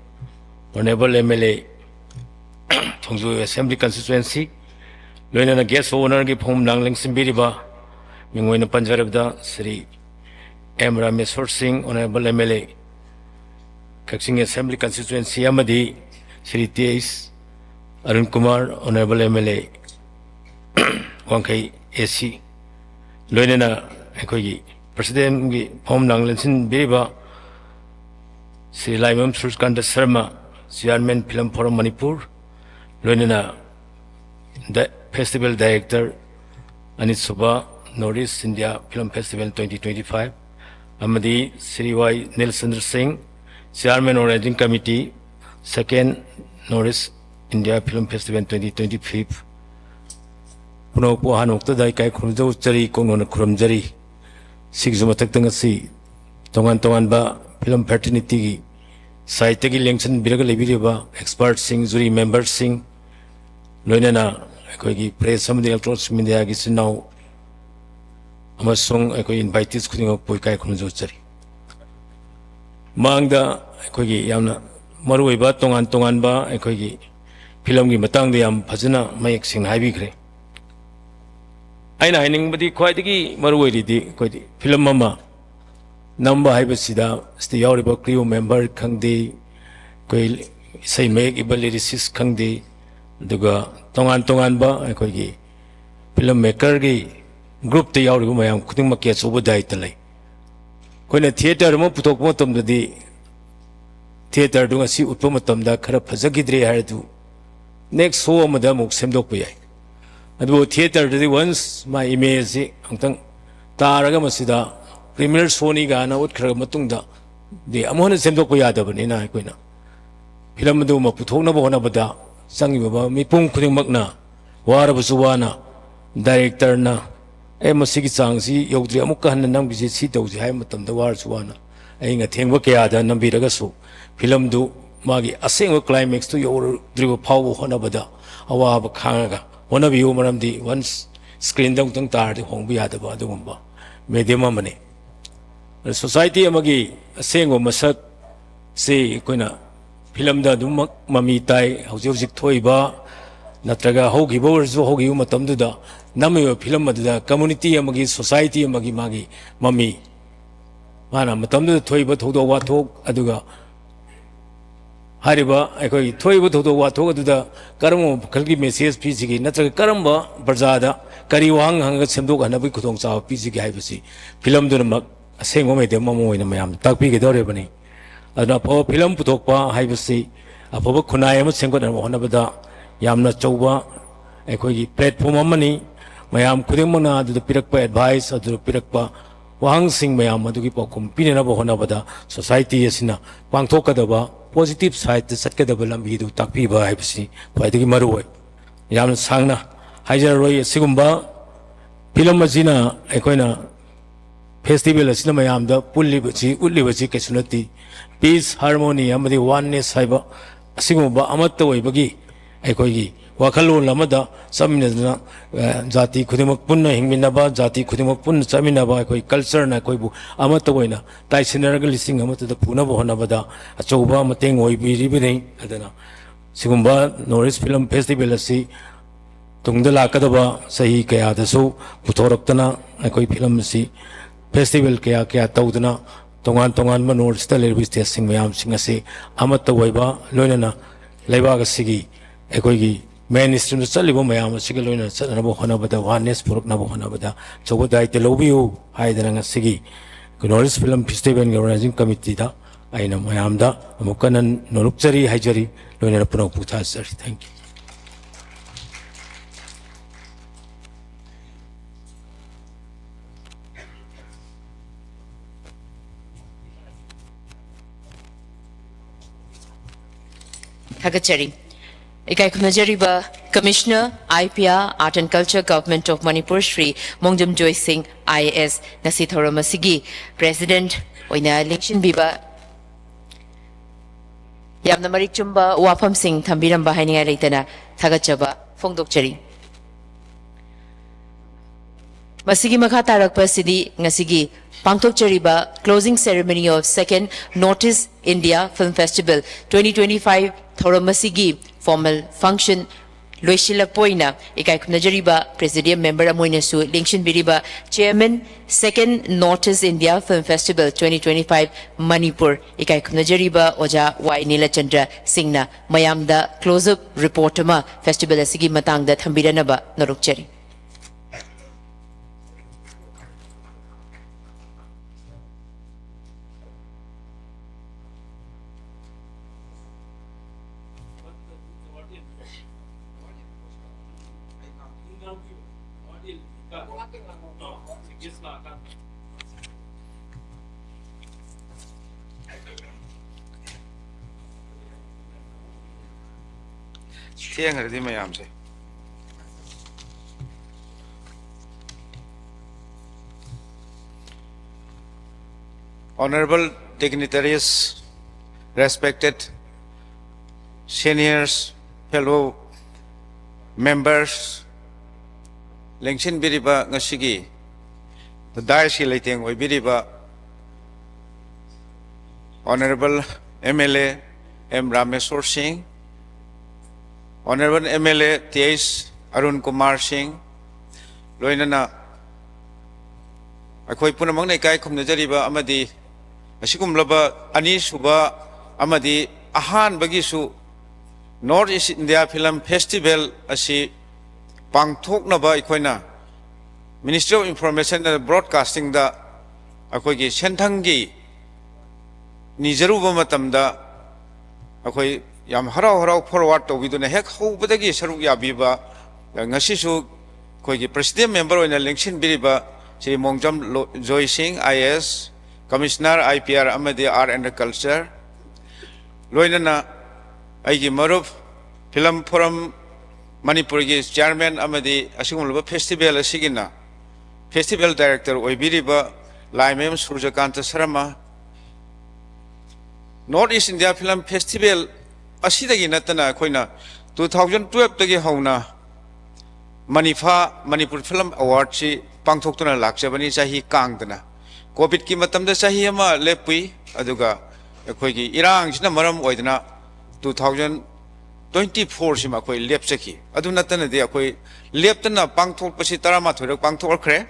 Honourable M L A, Thongju Assembly Constituency, ꯂꯣꯏꯅꯅ Guest of Honourꯒꯤ ꯐꯝꯐꯝ ꯂꯥꯡ ꯂꯦꯡꯁꯤꯟꯕꯤꯔꯤꯕ ꯃꯤꯡ ꯑꯣꯏꯅ ꯄꯟꯖꯔꯕꯗ ꯁ꯭ꯔꯤ ꯑꯦꯝ ꯔꯥꯃꯦꯁ꯭ꯋꯔ ꯁꯤꯡ, Honourable M L A, Kakching Assembly Constituency, ꯑꯃꯗꯤ Shri T S Arun Kumar, Honourable M L A, ꯋꯥꯡꯈꯩ A C, ꯂꯣꯏꯅꯅ ꯑꯩꯈꯣꯏꯒꯤ Presidentꯀꯤ ꯐꯝꯐꯝ ꯂꯥꯡ ꯂꯦꯡꯁꯤꯟꯕꯤꯔꯤꯕ ꯁ꯭ꯔꯤ ꯂꯥꯏꯃꯝ ꯁꯨꯔꯖꯀꯥꯟꯇ Sharma, Chairman Film Forum Manipur, ꯂꯣꯏꯅꯅ Festival Director, ꯑꯅꯤꯁꯨꯕ North East India Film Festival twenty twenty-five, ꯑꯃꯗꯤ ꯁ꯭ꯔꯤ ꯋꯥꯏ ꯅꯤꯜꯆꯟꯗ꯭ꯔ ꯁꯤꯡ, Chairman Organizing Committee, Second North East India Film Festival twenty twenty-five ꯄꯨꯝꯅꯃꯛꯄꯨ ꯑꯍꯥꯟꯕꯃꯛꯇꯗ ꯏꯀꯥꯏ ꯈꯨꯝꯅꯖꯧꯖꯔꯤ, ꯀꯣꯛꯅꯣꯟꯅ ꯈꯨꯔꯨꯝꯖꯔꯤ꯫ ꯁꯤꯒꯤꯁꯨ ꯃꯊꯛꯇ ꯉꯁꯤ ꯇꯣꯉꯥꯟ ꯇꯣꯉꯥꯟꯕ film fraternityꯒꯤ sideꯇꯒꯤ ꯂꯦꯡꯁꯤꯟꯕꯤꯔꯒ ꯂꯩꯕꯤꯔꯤꯕ expertꯁꯤꯡ, jury memberꯁꯤꯡ, ꯂꯣꯏꯅꯅ ꯑꯩꯈꯣꯏꯒꯤ press ꯑꯃꯗꯤ electronic mediaꯒꯤ ꯏꯆꯤꯟ ꯏꯅꯥꯎ ꯑꯃꯁꯨꯡ ꯑꯩꯈꯣꯏ invitees ꯈꯨꯗꯤꯡꯃꯛꯄꯨ ꯏꯀꯥꯏ ꯈꯨꯝꯅꯖꯧꯖꯔꯤ꯫ ꯃꯃꯥꯡꯗ ꯑꯩꯈꯣꯏꯒꯤ ꯌꯥꯝꯅ ꯃꯔꯨꯑꯣꯏꯕ ꯇꯣꯉꯥꯟ ꯇꯣꯉꯥꯟꯕ ꯑꯩꯈꯣꯏꯒꯤ filmꯒꯤ ꯃꯇꯥꯡꯗ ꯌꯥꯝ ꯐꯖꯅ ꯃꯌꯦꯛ ꯁꯦꯡꯅ ꯍꯥꯏꯕꯤꯈ꯭ꯔꯦ꯫ ꯑꯩꯅ ꯍꯥꯏꯅꯤꯡꯕꯗꯤ ꯈ꯭ꯋꯥꯏꯗꯒꯤ ꯃꯔꯨꯑꯣꯏꯔꯤꯗꯤ ꯑꯩꯈꯣꯏꯗꯤ film ꯑꯃ ꯅꯝꯕ ꯍꯥꯏꯕꯁꯤꯗ ꯁꯤꯗ ꯌꯥꯎꯔꯤꯕ crew member ꯈꯪꯗꯦ, ꯑꯩꯈꯣꯏ ꯏꯁꯩ ꯃꯌꯦꯛ ꯏꯕ lyricist ꯈꯪꯗꯦ, ꯑꯗꯨꯒ ꯇꯣꯉꯥꯟ ꯇꯣꯉꯥꯟꯕ ꯑꯩꯈꯣꯏꯒꯤ film makerꯒꯤ groupꯇ ꯌꯥꯎꯔꯤꯕ ꯃꯌꯥꯝ ꯈꯨꯗꯤꯡꯃꯛꯀꯤ ꯑꯆꯧꯕ ꯗꯥꯏꯇ ꯂꯩ꯫ ꯑꯩꯈꯣꯏꯅ theatre ꯑꯃ ꯄꯨꯊꯣꯛꯄ ꯃꯇꯝꯗꯗꯤ theatreꯗꯨ ꯉꯁꯤ ꯎꯠꯄ ꯃꯇꯝꯗ ꯈꯔ ꯐꯖꯈꯤꯗ꯭ꯔꯦ ꯍꯥꯏꯔꯗꯨ next show ꯑꯃꯗ ꯑꯃꯨꯛ ꯁꯦꯝꯗꯣꯛꯄ ꯌꯥꯏ꯫ ꯑꯗꯨꯕꯨ theatreꯗꯗꯤ once ꯃꯥ imageꯁꯤ ꯑꯃꯨꯛꯇꯪ ꯇꯥꯔꯒ ꯃꯁꯤꯗ premiere showꯅꯤ ꯀꯥꯏꯅ ꯎꯠꯈ꯭ꯔꯕ ꯃꯇꯨꯡꯗꯗꯤ ꯑꯃꯨꯛ ꯍꯟꯅ ꯁꯦꯝꯗꯣꯛꯄ ꯌꯥꯗꯕꯅꯤꯅ ꯑꯩꯈꯣꯏꯅ film ꯑꯗꯨ ꯑꯃ ꯄꯨꯊꯣꯛꯅꯕ ꯍꯣꯠꯅꯕꯗ ꯆꯪꯉꯤꯕ ꯃꯤꯄꯨꯝ ꯈꯨꯗꯤꯡꯃꯛꯅ ꯋꯥꯔꯕꯁꯨ ꯋꯥꯅ directorꯅ "ꯑꯦ, ꯃꯁꯤꯒꯤ ꯆꯥꯡꯁꯤ ꯌꯧꯗ꯭ꯔꯤ, ꯑꯃꯨꯛꯀ ꯍꯟꯅ ꯅꯝꯈꯤꯁꯤ, ꯁꯤ ꯇꯧꯁꯤ" ꯍꯥꯏꯕ ꯃꯇꯝꯗ ꯋꯥꯔꯁꯨ ꯋꯥꯅ ꯑꯏꯪ ꯑꯊꯦꯡꯕ ꯀꯌꯥꯗ ꯅꯝꯕꯤꯔꯒꯁꯨ filmꯗꯨ ꯃꯥꯒꯤ ꯑꯁꯦꯡꯕ climaxꯇꯨ ꯌꯧꯔꯗ꯭ꯔꯤꯕ ꯐꯥꯎꯕ ꯍꯣꯠꯅꯕꯗ ꯑꯋꯥꯕ ꯈꯥꯡꯉꯒ ꯍꯣꯠꯅꯕꯤꯌꯨ꯫ ꯃꯔꯝꯗꯤ once screenꯗ ꯑꯃꯨꯛꯇꯪ ꯇꯥꯔꯗꯤ ꯍꯣꯡꯕ ꯌꯥꯗꯕ ꯑꯗꯨꯒꯨꯝꯕ medium ꯑꯃꯅꯤ꯫ ꯑꯗ society ꯑꯃꯒꯤ ꯑꯁꯦꯡꯕ ꯃꯁꯛꯁꯤ ꯑꯩꯈꯣꯏꯅ filmꯗ ꯑꯗꯨꯃꯛ ꯃꯃꯤ ꯇꯥꯏ꯫ ꯍꯧꯖꯤꯛ ꯍꯧꯖꯤꯛ ꯊꯣꯛꯏꯕ ꯅꯠꯇ꯭ꯔꯒ ꯍꯧꯈꯤꯕ ꯑꯣꯏꯔꯁꯨ ꯍꯧꯈꯤꯕ ꯃꯇꯝꯗꯨꯗ ꯅꯝꯃꯤꯕ film ꯑꯗꯨꯗ community ꯑꯃꯒꯤ, society ꯑꯃꯒꯤ ꯃꯥꯒꯤ ꯃꯃꯤ, ꯃꯥꯅ ꯃꯇꯝꯗꯨꯗ ꯊꯣꯛꯏꯕ ꯊꯧꯗꯣꯛ ꯋꯥꯊꯣꯛ, ꯑꯗꯨꯒ ꯍꯥꯏꯔꯤꯕ ꯑꯩꯈꯣꯏꯒꯤ ꯊꯣꯛꯏꯕ ꯊꯧꯗꯣꯛ ꯋꯥꯊꯣꯛ ꯑꯗꯨꯗ ꯀꯔꯝꯕ ꯃꯈꯜꯒꯤ message ꯄꯤꯁꯤꯒꯦ, ꯅꯠꯇ꯭ꯔꯒ ꯀꯔꯝꯕ ꯄ꯭ꯔꯖꯥꯗ ꯀꯔꯤ ꯋꯥꯍꯪ ꯍꯪꯉꯒ ꯁꯦꯝꯗꯣꯛꯍꯟꯅꯕꯒꯤ ꯈꯨꯗꯣꯡꯆꯥꯕ ꯄꯤꯁꯤꯒꯦ ꯍꯥꯏꯕꯁꯤ filmꯗꯨꯅꯃꯛ ꯑꯁꯦꯡꯕ medium ꯑꯃ ꯑꯣꯏꯅ ꯃꯌꯥꯝꯗ ꯇꯥꯛꯄꯤꯒꯗꯧꯔꯤꯕꯅꯤ꯫ ꯑꯗꯨꯅ ꯑꯐꯕ film ꯄꯨꯊꯣꯛꯄ ꯍꯥꯏꯕꯁꯤ ꯑꯐꯕ ꯈꯨꯟꯅꯥꯏ ꯑꯃ ꯁꯦꯝꯒꯠꯅꯕ ꯍꯣꯠꯅꯕꯗ ꯌꯥꯝꯅ ꯑꯆꯧꯕ ꯑꯩꯈꯣꯏꯒꯤ platform ꯑꯃꯅꯤ꯫ ꯃꯌꯥꯝ ꯈꯨꯗꯤꯡꯃꯛꯅ ꯑꯗꯨꯗ ꯄꯤꯔꯛꯄ advice, ꯑꯗꯨꯗ ꯄꯤꯔꯛꯄ ꯋꯥꯍꯪꯁꯤꯡ ꯃꯌꯥꯝ ꯑꯗꯨꯒꯤ ꯄꯥꯎꯈꯨꯝ ꯄꯤꯅꯅꯕ ꯍꯣꯠꯅꯕꯗ society ꯑꯁꯤꯅ ꯄꯥꯡꯊꯣꯛꯀꯗꯕ positive sideꯇ ꯆꯠꯀꯗꯕ ꯂꯝꯕꯤꯗꯨ ꯇꯥꯛꯄꯤꯕ ꯍꯥꯏꯕꯁꯤ ꯈ꯭ꯋꯥꯏꯗꯒꯤ ꯃꯔꯨ ꯑꯣꯏ꯫ ꯌꯥꯝꯅ ꯁꯥꯡꯅ ꯍꯥꯏꯖꯔꯔꯣꯏ꯫ ꯑꯁꯤꯒꯨꯝꯕ ꯐꯤꯂꯝ ꯑꯁꯤꯅ ꯑꯩꯈꯣꯏꯅ festival ꯑꯁꯤꯅ ꯃꯌꯥꯝꯗ ꯄꯨꯜꯂꯤꯕꯁꯤ, ꯎꯠꯂꯤꯕꯁꯤ ꯀꯩꯁꯨ ꯅꯠꯇꯦ꯫ Peace, harmony ꯑꯃꯗꯤ oneness ꯍꯥꯏꯕ ꯑꯁꯤꯒꯨꯝꯕ ꯑꯃꯠꯇ ꯑꯣꯏꯕꯒꯤ ꯑꯩꯈꯣꯏꯒꯤ ꯋꯥꯈꯜꯂꯣꯟ ꯑꯃꯗ ꯆꯠꯃꯤꯟꯅꯗꯨꯅ, ꯑ, ꯖꯥꯇꯤ ꯈꯨꯗꯤꯡꯃꯛ ꯄꯨꯟꯅ ꯍꯤꯡꯃꯤꯟꯅꯕ, ꯖꯥꯇꯤ ꯈꯨꯗꯤꯡꯃꯛ ꯄꯨꯟꯅ ꯆꯠꯃꯤꯟꯅꯕ, ꯑꯩꯈꯣꯏ cultureꯅ ꯑꯩꯈꯣꯏꯕꯨ ꯑꯃꯠꯇ ꯑꯣꯏꯅ ꯇꯥꯏꯁꯤꯟꯅꯔꯒ ꯂꯤꯁꯤꯡ ꯑꯃꯠꯇꯗ ꯄꯨꯅꯕ ꯍꯣꯠꯅꯕꯗ ꯑꯆꯧꯕ ꯃꯇꯦꯡ ꯑꯣꯏꯕꯤꯔꯤꯕꯅꯤ꯫ ꯑꯗꯨꯅ ꯁꯤꯒꯨꯝꯕ North East Film Festival ꯑꯁꯤ ꯇꯨꯡꯗ ꯂꯥꯛꯀꯗꯕ ꯆꯍꯤ ꯀꯌꯥꯗꯁꯨ ꯄꯨꯊꯣꯔꯛꯇꯅ ꯑꯩꯈꯣꯏ ꯐꯤꯂꯝ ꯑꯁꯤ festival ꯀꯌꯥ ꯀꯌꯥ ꯇꯧꯗꯨꯅ ꯇꯣꯉꯥꯟ ꯇꯣꯉꯥꯟꯕ North Eastꯇ ꯂꯩꯔꯤꯕ stateꯁꯤꯡ ꯃꯌꯥꯝꯁꯤꯡ ꯑꯁꯤ ꯑꯃꯠꯇ ꯑꯣꯏꯕ, ꯂꯣꯏꯅꯅ ꯂꯩꯕꯥꯛ ꯑꯁꯤꯒꯤ ꯑꯩꯈꯣꯏꯒꯤ mainstreamꯗ ꯆꯠꯂꯤꯕ ꯃꯌꯥꯝ ꯑꯁꯤꯒ ꯂꯣꯏꯅꯅ ꯆꯠꯅꯅꯕ ꯍꯣꯠꯅꯕꯗ, oneness ꯄꯨꯔꯛꯅꯕ ꯍꯣꯠꯅꯕꯗ ꯑꯆꯧꯕ ꯗꯥꯏꯇ ꯂꯧꯕꯤꯌꯨ ꯍꯥꯏꯗꯅ ꯉꯁꯤꯒꯤ North East Film Festivalꯒꯤ organizing committeeꯗ ꯑꯩꯅ ꯃꯌꯥꯝꯗ ꯑꯃꯨꯛ ꯍꯟꯅ ꯅꯣꯂꯨꯛꯆꯔꯤ ꯍꯥꯏꯖꯔꯤ, ꯂꯣꯏꯅꯅ ꯄꯨꯅꯧ ꯄꯨꯊꯥꯖꯔꯤ꯫ Thank you꯫ ꯊꯥꯒꯠꯆꯔꯤ꯫ ꯏꯀꯥꯏ ꯈꯨꯝꯅꯖꯔꯤꯕ Commissioner, I P R, Art and Culture, Government of Manipur, Shri ꯃꯣꯡꯖꯝ ꯖꯣꯏ ꯁꯤꯡ, I A S, ꯉꯁꯤ ꯊꯧꯔꯝ ꯑꯁꯤꯒꯤ President ꯑꯣꯏꯅ ꯂꯦꯡꯁꯤꯟꯕꯤꯕ, ꯌꯥꯝꯅ ꯃꯔꯤꯛ ꯆꯨꯝꯕ ꯋꯥꯐꯝꯁꯤꯡ ꯊꯝꯕꯤꯔꯝꯕ ꯍꯥꯏꯅꯤꯡꯉꯥꯏ ꯂꯩꯇꯅ ꯊꯥꯒꯠꯆꯕ ꯐꯣꯡꯗꯣꯛꯆꯔꯤ꯫ ꯃꯁꯤꯒꯤ ꯃꯈꯥ ꯇꯥꯔꯛꯄ ꯑꯁꯤꯗꯤ ꯉꯁꯤꯒꯤ ꯄꯥꯡꯊꯣꯛꯆꯔꯤꯕ Closing Ceremony of Second North East India Film Festival twenty twenty-five ꯊꯧꯔꯝ ꯑꯁꯤꯒꯤ formal function ꯂꯣꯏꯁꯤꯜꯂꯛꯄ ꯑꯣꯏꯅ ꯏꯀꯥꯏ ꯈꯨꯝꯅꯖꯔꯤꯕ Presidium Member ꯑꯃ ꯑꯣꯏꯅꯁꯨ ꯂꯦꯡꯁꯤꯟꯕꯤꯔꯤꯕ Chairman, Second North East India Film Festival twenty twenty-five Manipur, ꯏꯀꯥꯏ ꯈꯨꯝꯅꯖꯔꯤꯕ ꯑꯣꯖꯥ ꯋꯥꯏ ꯅꯤꯂꯆꯟꯗ꯭ꯔ ꯁꯤꯡꯅ ꯃꯌꯥꯝꯗ close up report ꯑꯃ festival ꯑꯁꯤꯒꯤ ꯃꯇꯥꯡꯗ ꯊꯝꯕꯤꯔꯅꯕ ꯅꯣꯂꯨꯛꯆꯔꯤ꯫ ꯊꯦꯡꯈ꯭ꯔꯗꯤ ꯃꯌꯥꯝꯁꯦ꯫ Honorable dignitaries, respected seniors, fellow members, ꯂꯦꯡꯁꯤꯟꯕꯤꯔꯤꯕ ꯉꯁꯤꯒꯤ ꯗꯥꯏꯁꯀꯤ ꯂꯩꯇꯦꯡ ꯑꯣꯏꯕꯤꯔꯤꯕ Honorable M L A M Rameshwar Singh, Honorable M L A T H Arun Kumar Singh, ꯂꯣꯏꯅꯅ ꯑꯩꯈꯣꯏ ꯄꯨꯝꯅꯃꯛꯅ ꯏꯀꯥꯏ ꯈꯨꯝꯅꯖꯔꯤꯕ ꯑꯃꯗꯤ ꯑꯁꯤꯒꯨꯝꯂꯕ ꯑꯅꯤꯁꯨꯕ ꯑꯃꯗꯤ ꯑꯍꯥꯟꯕꯒꯤꯁꯨ North East India Film Festival ꯑꯁꯤ ꯄꯥꯡꯊꯣꯛꯅꯕ ꯑꯩꯈꯣꯏꯅ Ministry of Information and Broadcasting ꯗ ꯑꯩꯈꯣꯏꯒꯤ ꯁꯦꯟꯊꯪꯒꯤ ꯅꯤꯖꯔꯨꯕ ꯃꯇꯝꯗ ꯑꯩꯈꯣꯏ ꯌꯥꯝ ꯍꯔꯥꯎ ꯍꯔꯥꯎ forward ꯇꯧꯕꯤꯗꯨꯅ ꯍꯦꯛ ꯍꯧꯕꯗꯒꯤ ꯁꯔꯨꯛ ꯌꯥꯕꯤꯕ, ꯉꯁꯤꯁꯨ ꯑꯩꯈꯣꯏꯒꯤ President Member ꯑꯣꯏꯅ ꯂꯦꯡꯁꯤꯟꯕꯤꯔꯤꯕ ꯁ꯭ꯔꯤ ꯃꯣꯡꯖꯝ ꯂꯣ-, ꯖꯣꯏ ꯁꯤꯡ, I A S, Commissioner I P R ꯑꯃꯗꯤ Art and Culture, ꯂꯣꯏꯅꯅ ꯑꯩꯒꯤ ꯃꯔꯨꯞ Film Forum ꯃꯅꯤꯄꯨꯔꯒꯤ Chairman ꯑꯃꯗꯤ ꯑꯁꯤꯒꯨꯝꯂꯕ festival ꯑꯁꯤꯒꯤꯅ Festival Director ꯑꯣꯏꯕꯤꯔꯤꯕ ꯂꯥꯏꯃꯌꯨꯝ ꯁꯨꯔꯖꯀꯥꯟꯇ Sharma, North East India Film Festival ꯑꯁꯤꯗꯒꯤ ꯅꯠꯇꯅ ꯑꯩꯈꯣꯏꯅ two thousand twelve ꯇꯒꯤ ꯍꯧꯅ ꯃꯅꯤꯐꯥ, Manipur Film Award ꯁꯤ ꯄꯥꯡꯊꯣꯛꯇꯨꯅ ꯂꯥꯛꯆꯕꯅꯤ, ꯆꯍꯤ ꯀꯥꯡꯗꯅ꯫ COVID ꯀꯤ ꯃꯇꯝꯗ ꯆꯍꯤ ꯑꯃ ꯂꯦꯞꯄꯨꯏ, ꯑꯗꯨꯒ ꯑꯩꯈꯣꯏꯒꯤ ꯏꯔꯥꯡꯁꯤꯅ ꯃꯔꯝ ꯑꯣꯏꯗꯅ two thousand twenty four ꯁꯤꯃ ꯑꯩꯈꯣꯏ ꯂꯦꯞꯆꯈꯤ꯫ ꯑꯗꯨ ꯅꯠꯇꯅꯗꯤ ꯑꯩꯈꯣꯏ ꯂꯦꯞꯇꯅ ꯄꯥꯡꯊꯣꯛꯄꯁꯤ ꯇꯔꯥꯃꯥꯊꯣꯏꯔꯛ ꯄꯥꯡꯊꯣꯛꯈ꯭ꯔꯦ꯫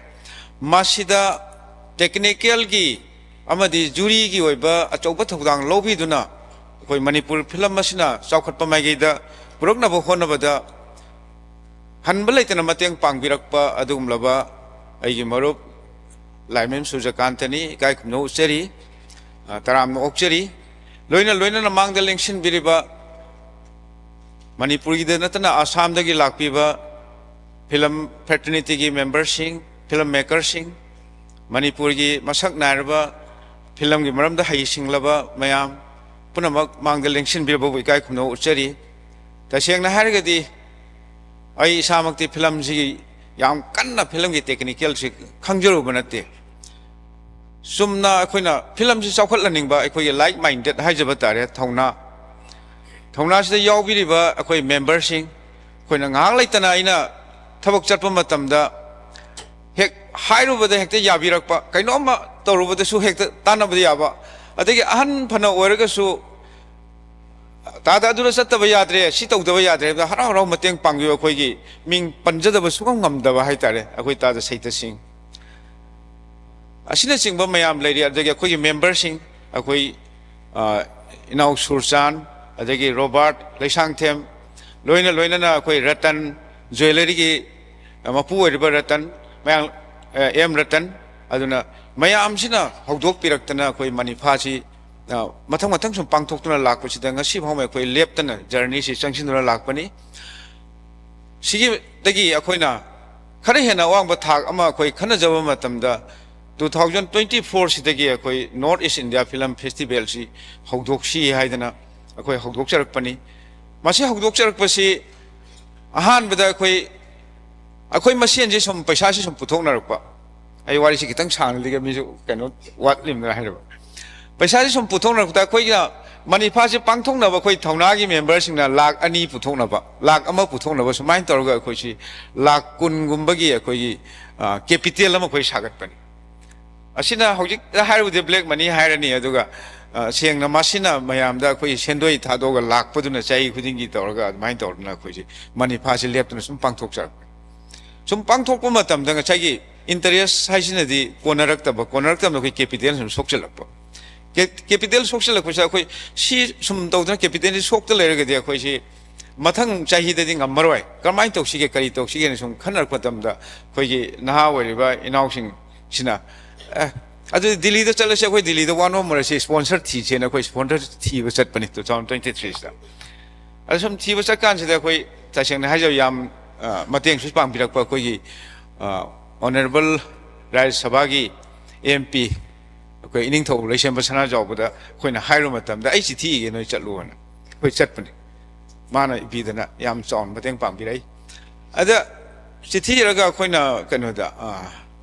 ꯃꯁꯤꯗ technical ꯒꯤ ꯑꯃꯗꯤ jury ꯒꯤ ꯑꯣꯏꯕ ꯑꯆꯧꯕ ꯊꯧꯗꯥꯡ ꯂꯧꯕꯤꯗꯨꯅ ꯑꯩꯈꯣꯏ ꯃꯅꯤꯄꯨꯔ film ꯑꯁꯤꯅ ꯆꯥꯎꯈꯠꯄ ꯃꯥꯏꯀꯩꯗ ꯄꯨꯔꯛꯅꯕ ꯍꯣꯠꯅꯕꯗ ꯍꯟꯕ ꯂꯩꯇꯅ ꯃꯇꯦꯡ ꯄꯥꯡꯕꯤꯔꯛꯄ ꯑꯗꯨꯒꯨꯝꯂꯕ ꯑꯩꯒꯤ ꯃꯔꯨꯞ ꯂꯥꯏꯃꯌꯨꯝ ꯁꯨꯔꯖꯀꯥꯟꯇꯅꯤ, ꯏꯀꯥꯏ ꯈꯨꯝꯅꯧ ꯎꯠꯆꯔꯤ, ꯑ, ꯇꯔꯥꯝꯅ ꯑꯣꯛꯆꯔꯤ꯫ ꯂꯣꯏꯅ ꯂꯣꯏꯅꯅ ꯃꯥꯡꯗ ꯂꯦꯡꯁꯤꯟꯕꯤꯔꯤꯕ ꯃꯅꯤꯄꯨꯔꯒꯤꯗ ꯅꯠꯇꯅ ꯑꯁꯥꯝꯗꯒꯤ ꯂꯥꯛꯄꯤꯕ film fraternity ꯒꯤ member ꯁꯤꯡ, film maker ꯁꯤꯡ, ꯃꯅꯤꯄꯨꯔꯒꯤ ꯃꯁꯛ ꯅꯥꯏꯔꯕ film ꯒꯤ ꯃꯔꯝꯗ ꯍꯩꯁꯤꯡꯂꯕ ꯃꯌꯥꯝ ꯄꯨꯝꯅꯃꯛ ꯃꯥꯡꯗ ꯂꯦꯡꯁꯤꯟꯕꯤꯔꯕꯕꯨ ꯏꯀꯥꯏ ꯈꯨꯝꯅꯧ ꯎꯠꯆꯔꯤ꯫ ꯇꯁꯦꯡꯅ ꯍꯥꯏꯔꯒꯗꯤ ꯑꯩ ꯏꯁꯥꯃꯛꯇꯤ ꯐꯤꯂꯝꯁꯤꯒꯤ ꯌꯥꯝ ꯀꯟꯅ ꯐꯤꯂꯝꯒꯤ ꯇꯦꯛꯅꯤꯀꯦꯜꯁꯤ ꯈꯪꯖꯔꯨꯕ ꯅꯠꯇꯦ꯫ ꯆꯨꯝꯅ ꯑꯩꯈꯣꯏꯅ ꯐꯤꯂꯝꯁꯤ ꯆꯥꯎꯈꯠꯍꯟꯅꯤꯡꯕ ꯑꯩꯈꯣꯏꯒꯤ ꯂꯥꯏꯛ ꯃꯥꯏꯟꯗꯦꯠ ꯍꯥꯏꯖꯕ ꯇꯥꯔꯦ, ꯊꯧꯅꯥ, ꯊꯧꯅꯥꯁꯤꯗ ꯌꯥꯎꯕꯤꯔꯤꯕ ꯑꯩꯈꯣꯏ ꯃꯦꯝꯕꯔꯁꯤꯡ, ꯑꯩꯈꯣꯏꯅ ꯉꯥꯏꯍꯥꯛ ꯂꯩꯇꯅ ꯑꯩꯅ ꯊꯕꯛ ꯆꯠꯄ ꯃꯇꯝꯗ ꯍꯦꯛ ꯍꯥꯏꯔꯨꯕꯗ ꯍꯦꯛꯇ ꯌꯥꯕꯤꯔꯛꯄ, ꯀꯩꯅꯣꯝꯃ ꯇꯧꯔꯨꯕꯗꯁꯨ ꯍꯦꯛꯇ ꯇꯥꯟꯅꯕꯗ ꯌꯥꯕ, ꯑꯗꯒꯤ ꯑꯍꯟ ꯐꯅ ꯑꯣꯏꯔꯒꯁꯨ "ꯇꯥꯗ, ꯑꯗꯨꯗ ꯆꯠꯇꯕ ꯌꯥꯗ꯭ꯔꯦ, ꯁꯤ ꯇꯧꯗꯕ ꯌꯥꯗ꯭ꯔꯦ" ꯍꯥꯏꯕꯗ ꯍꯔꯥꯎ ꯍꯔꯥꯎ ꯃꯇꯦꯡ ꯄꯥꯡꯕꯤꯕ, ꯑꯩꯈꯣꯏꯒꯤ ꯃꯤꯡ ꯄꯟꯖꯗꯕ ꯁꯨꯡꯉꯝ ꯉꯝꯗꯕ ꯍꯥꯏꯇꯥꯔꯦ, ꯑꯩꯈꯣꯏ ꯇꯥꯗ ꯁꯩꯇ ꯁꯤꯡ ꯑꯁꯤꯅꯆꯤꯡꯕ ꯃꯌꯥꯝ ꯂꯩꯔꯤ꯫ ꯑꯗꯒꯤ ꯑꯩꯈꯣꯏꯒꯤ ꯃꯦꯝꯕꯔꯁꯤꯡ, ꯑꯩꯈꯣꯏ, ꯑ, ꯏꯅꯥꯎ ꯁꯨꯔꯆꯥꯟ, ꯑꯗꯒꯤ ꯔꯣꯕꯥꯔꯠ ꯂꯩꯁꯥꯡꯊꯦꯝ, ꯂꯣꯏꯅ ꯂꯣꯏꯅꯅ ꯑꯩꯈꯣꯏ ꯔꯇꯟ, ꯖ꯭ꯋꯦꯂꯔꯤꯒꯤ, ꯑ, ꯃꯄꯨ ꯑꯣꯏꯔꯤꯕ ꯔꯇꯟ, ꯃꯌꯥꯝ, ꯑ, ꯑꯦꯝ ꯔꯇꯟ, ꯑꯗꯨꯅ ꯃꯌꯥꯝꯁꯤꯅ ꯍꯧꯗꯣꯛꯄꯤꯔꯛꯇꯅ ꯑꯩꯈꯣꯏ ꯃꯅꯤꯐꯥꯁꯤ, ꯑ, ꯃꯊꯪ ꯃꯊꯪ ꯁꯨꯝ ꯄꯥꯡꯊꯣꯛꯇꯨꯅ ꯂꯥꯛꯄꯁꯤꯗ ꯉꯁꯤ ꯐꯥꯎꯕ ꯑꯩꯈꯣꯏ ꯂꯦꯞꯇꯅ ꯖꯔꯅꯤꯁꯤ ꯆꯪꯁꯤꯟꯗꯨꯅ ꯂꯥꯛꯄꯅꯤ꯫ ꯁꯤꯒꯤꯗꯒꯤ ꯑꯩꯈꯣꯏꯅ ꯈꯔ ꯍꯦꯟꯅ ꯑꯋꯥꯡꯕ ꯊꯥꯛ ꯑꯃ ꯑꯩꯈꯣꯏ ꯈꯟꯅꯖꯕ ꯃꯇꯝꯗ, two thousand twenty four ꯁꯤꯗꯒꯤ ꯑꯩꯈꯣꯏ North East India Film Festivalꯁꯤ ꯍꯧꯗꯣꯛꯁꯤ ꯍꯥꯏꯗꯅ ꯑꯩꯈꯣꯏ ꯍꯧꯗꯣꯛꯆꯔꯛꯄꯅꯤ꯫ ꯃꯁꯤ ꯍꯧꯗꯣꯛꯆꯔꯛꯄꯁꯤ ꯑꯍꯥꯟꯕꯗ ꯑꯩꯈꯣꯏ, ꯑꯩꯈꯣꯏ ꯃꯁꯦꯟꯁꯤ ꯁꯨꯝ ꯄꯩꯁꯥꯁꯤ ꯁꯨꯝ ꯄꯨꯊꯣꯛꯅꯔꯛꯄ꯫ ꯑꯩ ꯋꯥꯔꯤꯁꯤ ꯈꯤꯇꯪ ꯁꯥꯡꯅ ꯂꯤꯒꯦ, ꯃꯤꯁꯨ ꯀꯩꯅꯣ ꯋꯥꯠꯂꯤꯕꯅ ꯍꯥꯏꯔꯕ꯫ ꯄꯩꯁꯥꯁꯤ ꯁꯨꯝ ꯄꯨꯊꯣꯛꯅꯔꯛꯄꯗ ꯑꯩꯈꯣꯏꯅ ꯃꯅꯤꯐꯥꯁꯤ ꯄꯥꯡꯊꯣꯛꯅꯕ ꯑꯩꯈꯣꯏ ꯊꯧꯅꯥꯒꯤ ꯃꯦꯝꯕꯔꯁꯤꯡꯅ ꯂꯥꯛ ꯑꯅꯤ ꯄꯨꯊꯣꯛꯅꯕ, ꯂꯥꯛ ꯑꯃ ꯄꯨꯊꯣꯛꯅꯕ, ꯁꯨꯃꯥꯏꯅ ꯇꯧꯔꯒ ꯑꯩꯈꯣꯏꯁꯤ ꯂꯥꯛ ꯀꯨꯟꯒꯨꯝꯕꯒꯤ ꯑꯩꯈꯣꯏꯒꯤ, ꯑ, ꯀꯦꯄꯤꯇꯦꯜ ꯑꯃ ꯑꯩꯈꯣꯏ ꯁꯥꯒꯠꯄꯅꯤ꯫ ꯑꯁꯤꯅ ꯍꯧꯖꯤꯛ ꯍꯥꯏꯔꯨꯕꯗꯤ ꯕ꯭ꯂꯦꯛ ꯃꯅꯤ ꯍꯥꯏꯔꯅꯤ, ꯑꯗꯨꯒ, ꯑ, ꯁꯦꯡꯅ ꯃꯁꯤꯅ ꯃꯌꯥꯝꯗ ꯑꯩꯈꯣꯏ ꯁꯦꯟꯗꯣꯏ ꯊꯥꯗꯣꯛꯑꯒ ꯂꯥꯛꯄꯗꯨꯅ ꯆꯍꯤ ꯈꯨꯗꯤꯡꯒꯤ ꯇꯧꯔꯒ ꯑꯗꯨꯃꯥꯏꯅ ꯇꯧꯗꯅ ꯑꯩꯈꯣꯏꯁꯤ ꯃꯅꯤꯐꯥꯁꯤ ꯂꯦꯞꯇꯅ ꯁꯨꯝ ꯄꯥꯡꯊꯣꯛꯆꯔꯛꯄꯅꯤ꯫ ꯁꯨꯝ ꯄꯥꯡꯊꯣꯛꯄ ꯃꯇꯝꯗ ꯉꯁꯥꯏꯒꯤ ꯏꯟꯇꯔꯦꯁ ꯍꯥꯏꯁꯤꯅꯗꯤ ꯀꯣꯟꯅꯔꯛꯇꯕ, ꯀꯣꯟꯅꯔꯛꯇꯕꯗ ꯑꯩꯈꯣꯏ ꯀꯦꯄꯤꯇꯦꯜ ꯁꯨꯝ ꯁꯣꯛꯆꯤꯜꯂꯛꯄ꯫ ꯀꯦ-, ꯀꯦꯄꯤꯇꯦꯜ ꯁꯣꯛꯆꯤꯜꯂꯛꯄꯁꯤꯗ ꯑꯩꯈꯣꯏ ꯁꯤ ꯁꯨꯝ ꯇꯧꯗꯅ ꯀꯦꯄꯤꯇꯦꯜꯁꯤ ꯁꯣꯛꯇ ꯂꯩꯔꯒꯗꯤ ꯑꯩꯈꯣꯏꯁꯤ ꯃꯊꯪ ꯆꯍꯤꯗꯗꯤ ꯉꯝꯃꯔꯣꯏ, ꯀꯔꯝꯍꯥꯏꯅ ꯇꯧꯁꯤꯒꯦ, ꯀꯔꯤ ꯇꯧꯁꯤꯒꯦꯅ ꯁꯨꯝ ꯈꯟꯅꯔꯛꯄ ꯃꯇꯝꯗ ꯑꯩꯈꯣꯏꯒꯤ ꯅꯍꯥ ꯑꯣꯏꯔꯤꯕ ꯏꯅꯥꯎꯁꯤꯡꯁꯤꯅ, "ꯑꯦ, ꯑꯗꯨꯗꯤ ꯗꯤꯜꯂꯤꯗ ꯆꯠꯂꯁꯤ, ꯑꯩꯈꯣꯏ ꯗꯤꯜꯂꯤꯗ ꯋꯥ ꯅꯣꯝꯃꯔꯁꯤ, ꯁ꯭ꯄꯣꯟꯁꯔ ꯊꯤꯁꯦꯅ" ꯑꯩꯈꯣꯏ ꯁ꯭ꯄꯣꯟꯁꯔ ꯊꯤꯕ ꯆꯠꯄꯅꯤ two thousand twenty threeꯁꯤꯗ꯫ ꯑꯗ ꯁꯨꯝ ꯊꯤꯕ ꯆꯠꯀꯥꯟꯁꯤꯗ ꯑꯩꯈꯣꯏ ꯇꯁꯦꯡꯅ ꯍꯥꯏꯖꯕ ꯌꯥꯝ, ꯑ, ꯃꯇꯦꯡꯁꯨ ꯄꯥꯡꯕꯤꯔꯛꯄ ꯑꯩꯈꯣꯏꯒꯤ, ꯑ, ꯑꯣꯅꯔꯦꯕꯜ ꯔꯥꯖ꯭ꯌ ꯁꯚꯥꯒꯤ ꯑꯦꯝ ꯄꯤ ꯑꯩꯈꯣꯏ ꯏꯅꯤꯡꯊꯧ ꯂꯩꯁꯦꯝꯕ ꯁꯅꯥꯖꯥꯎꯕꯗ ꯑꯩꯈꯣꯏꯅ ꯍꯥꯏꯔꯨꯕ ꯃꯇꯝꯗ, "ꯑꯩ ꯆꯤꯊꯤ ꯏꯒꯦ, ꯅꯣꯏ ꯆꯠꯂꯨꯅ" ꯑꯩꯈꯣꯏ ꯆꯠꯄꯅꯤ꯫ ꯃꯥꯅ ꯏꯕꯤꯗꯅ ꯌꯥꯝ ꯆꯥꯎꯅ ꯃꯇꯦꯡ ꯄꯥꯡꯕꯤꯔꯛꯏ꯫ ꯑꯗ ꯆꯤꯊꯤ ꯏꯔꯒ ꯑꯩꯈꯣꯏꯅ ꯀꯩꯅꯣꯗ, ꯑ,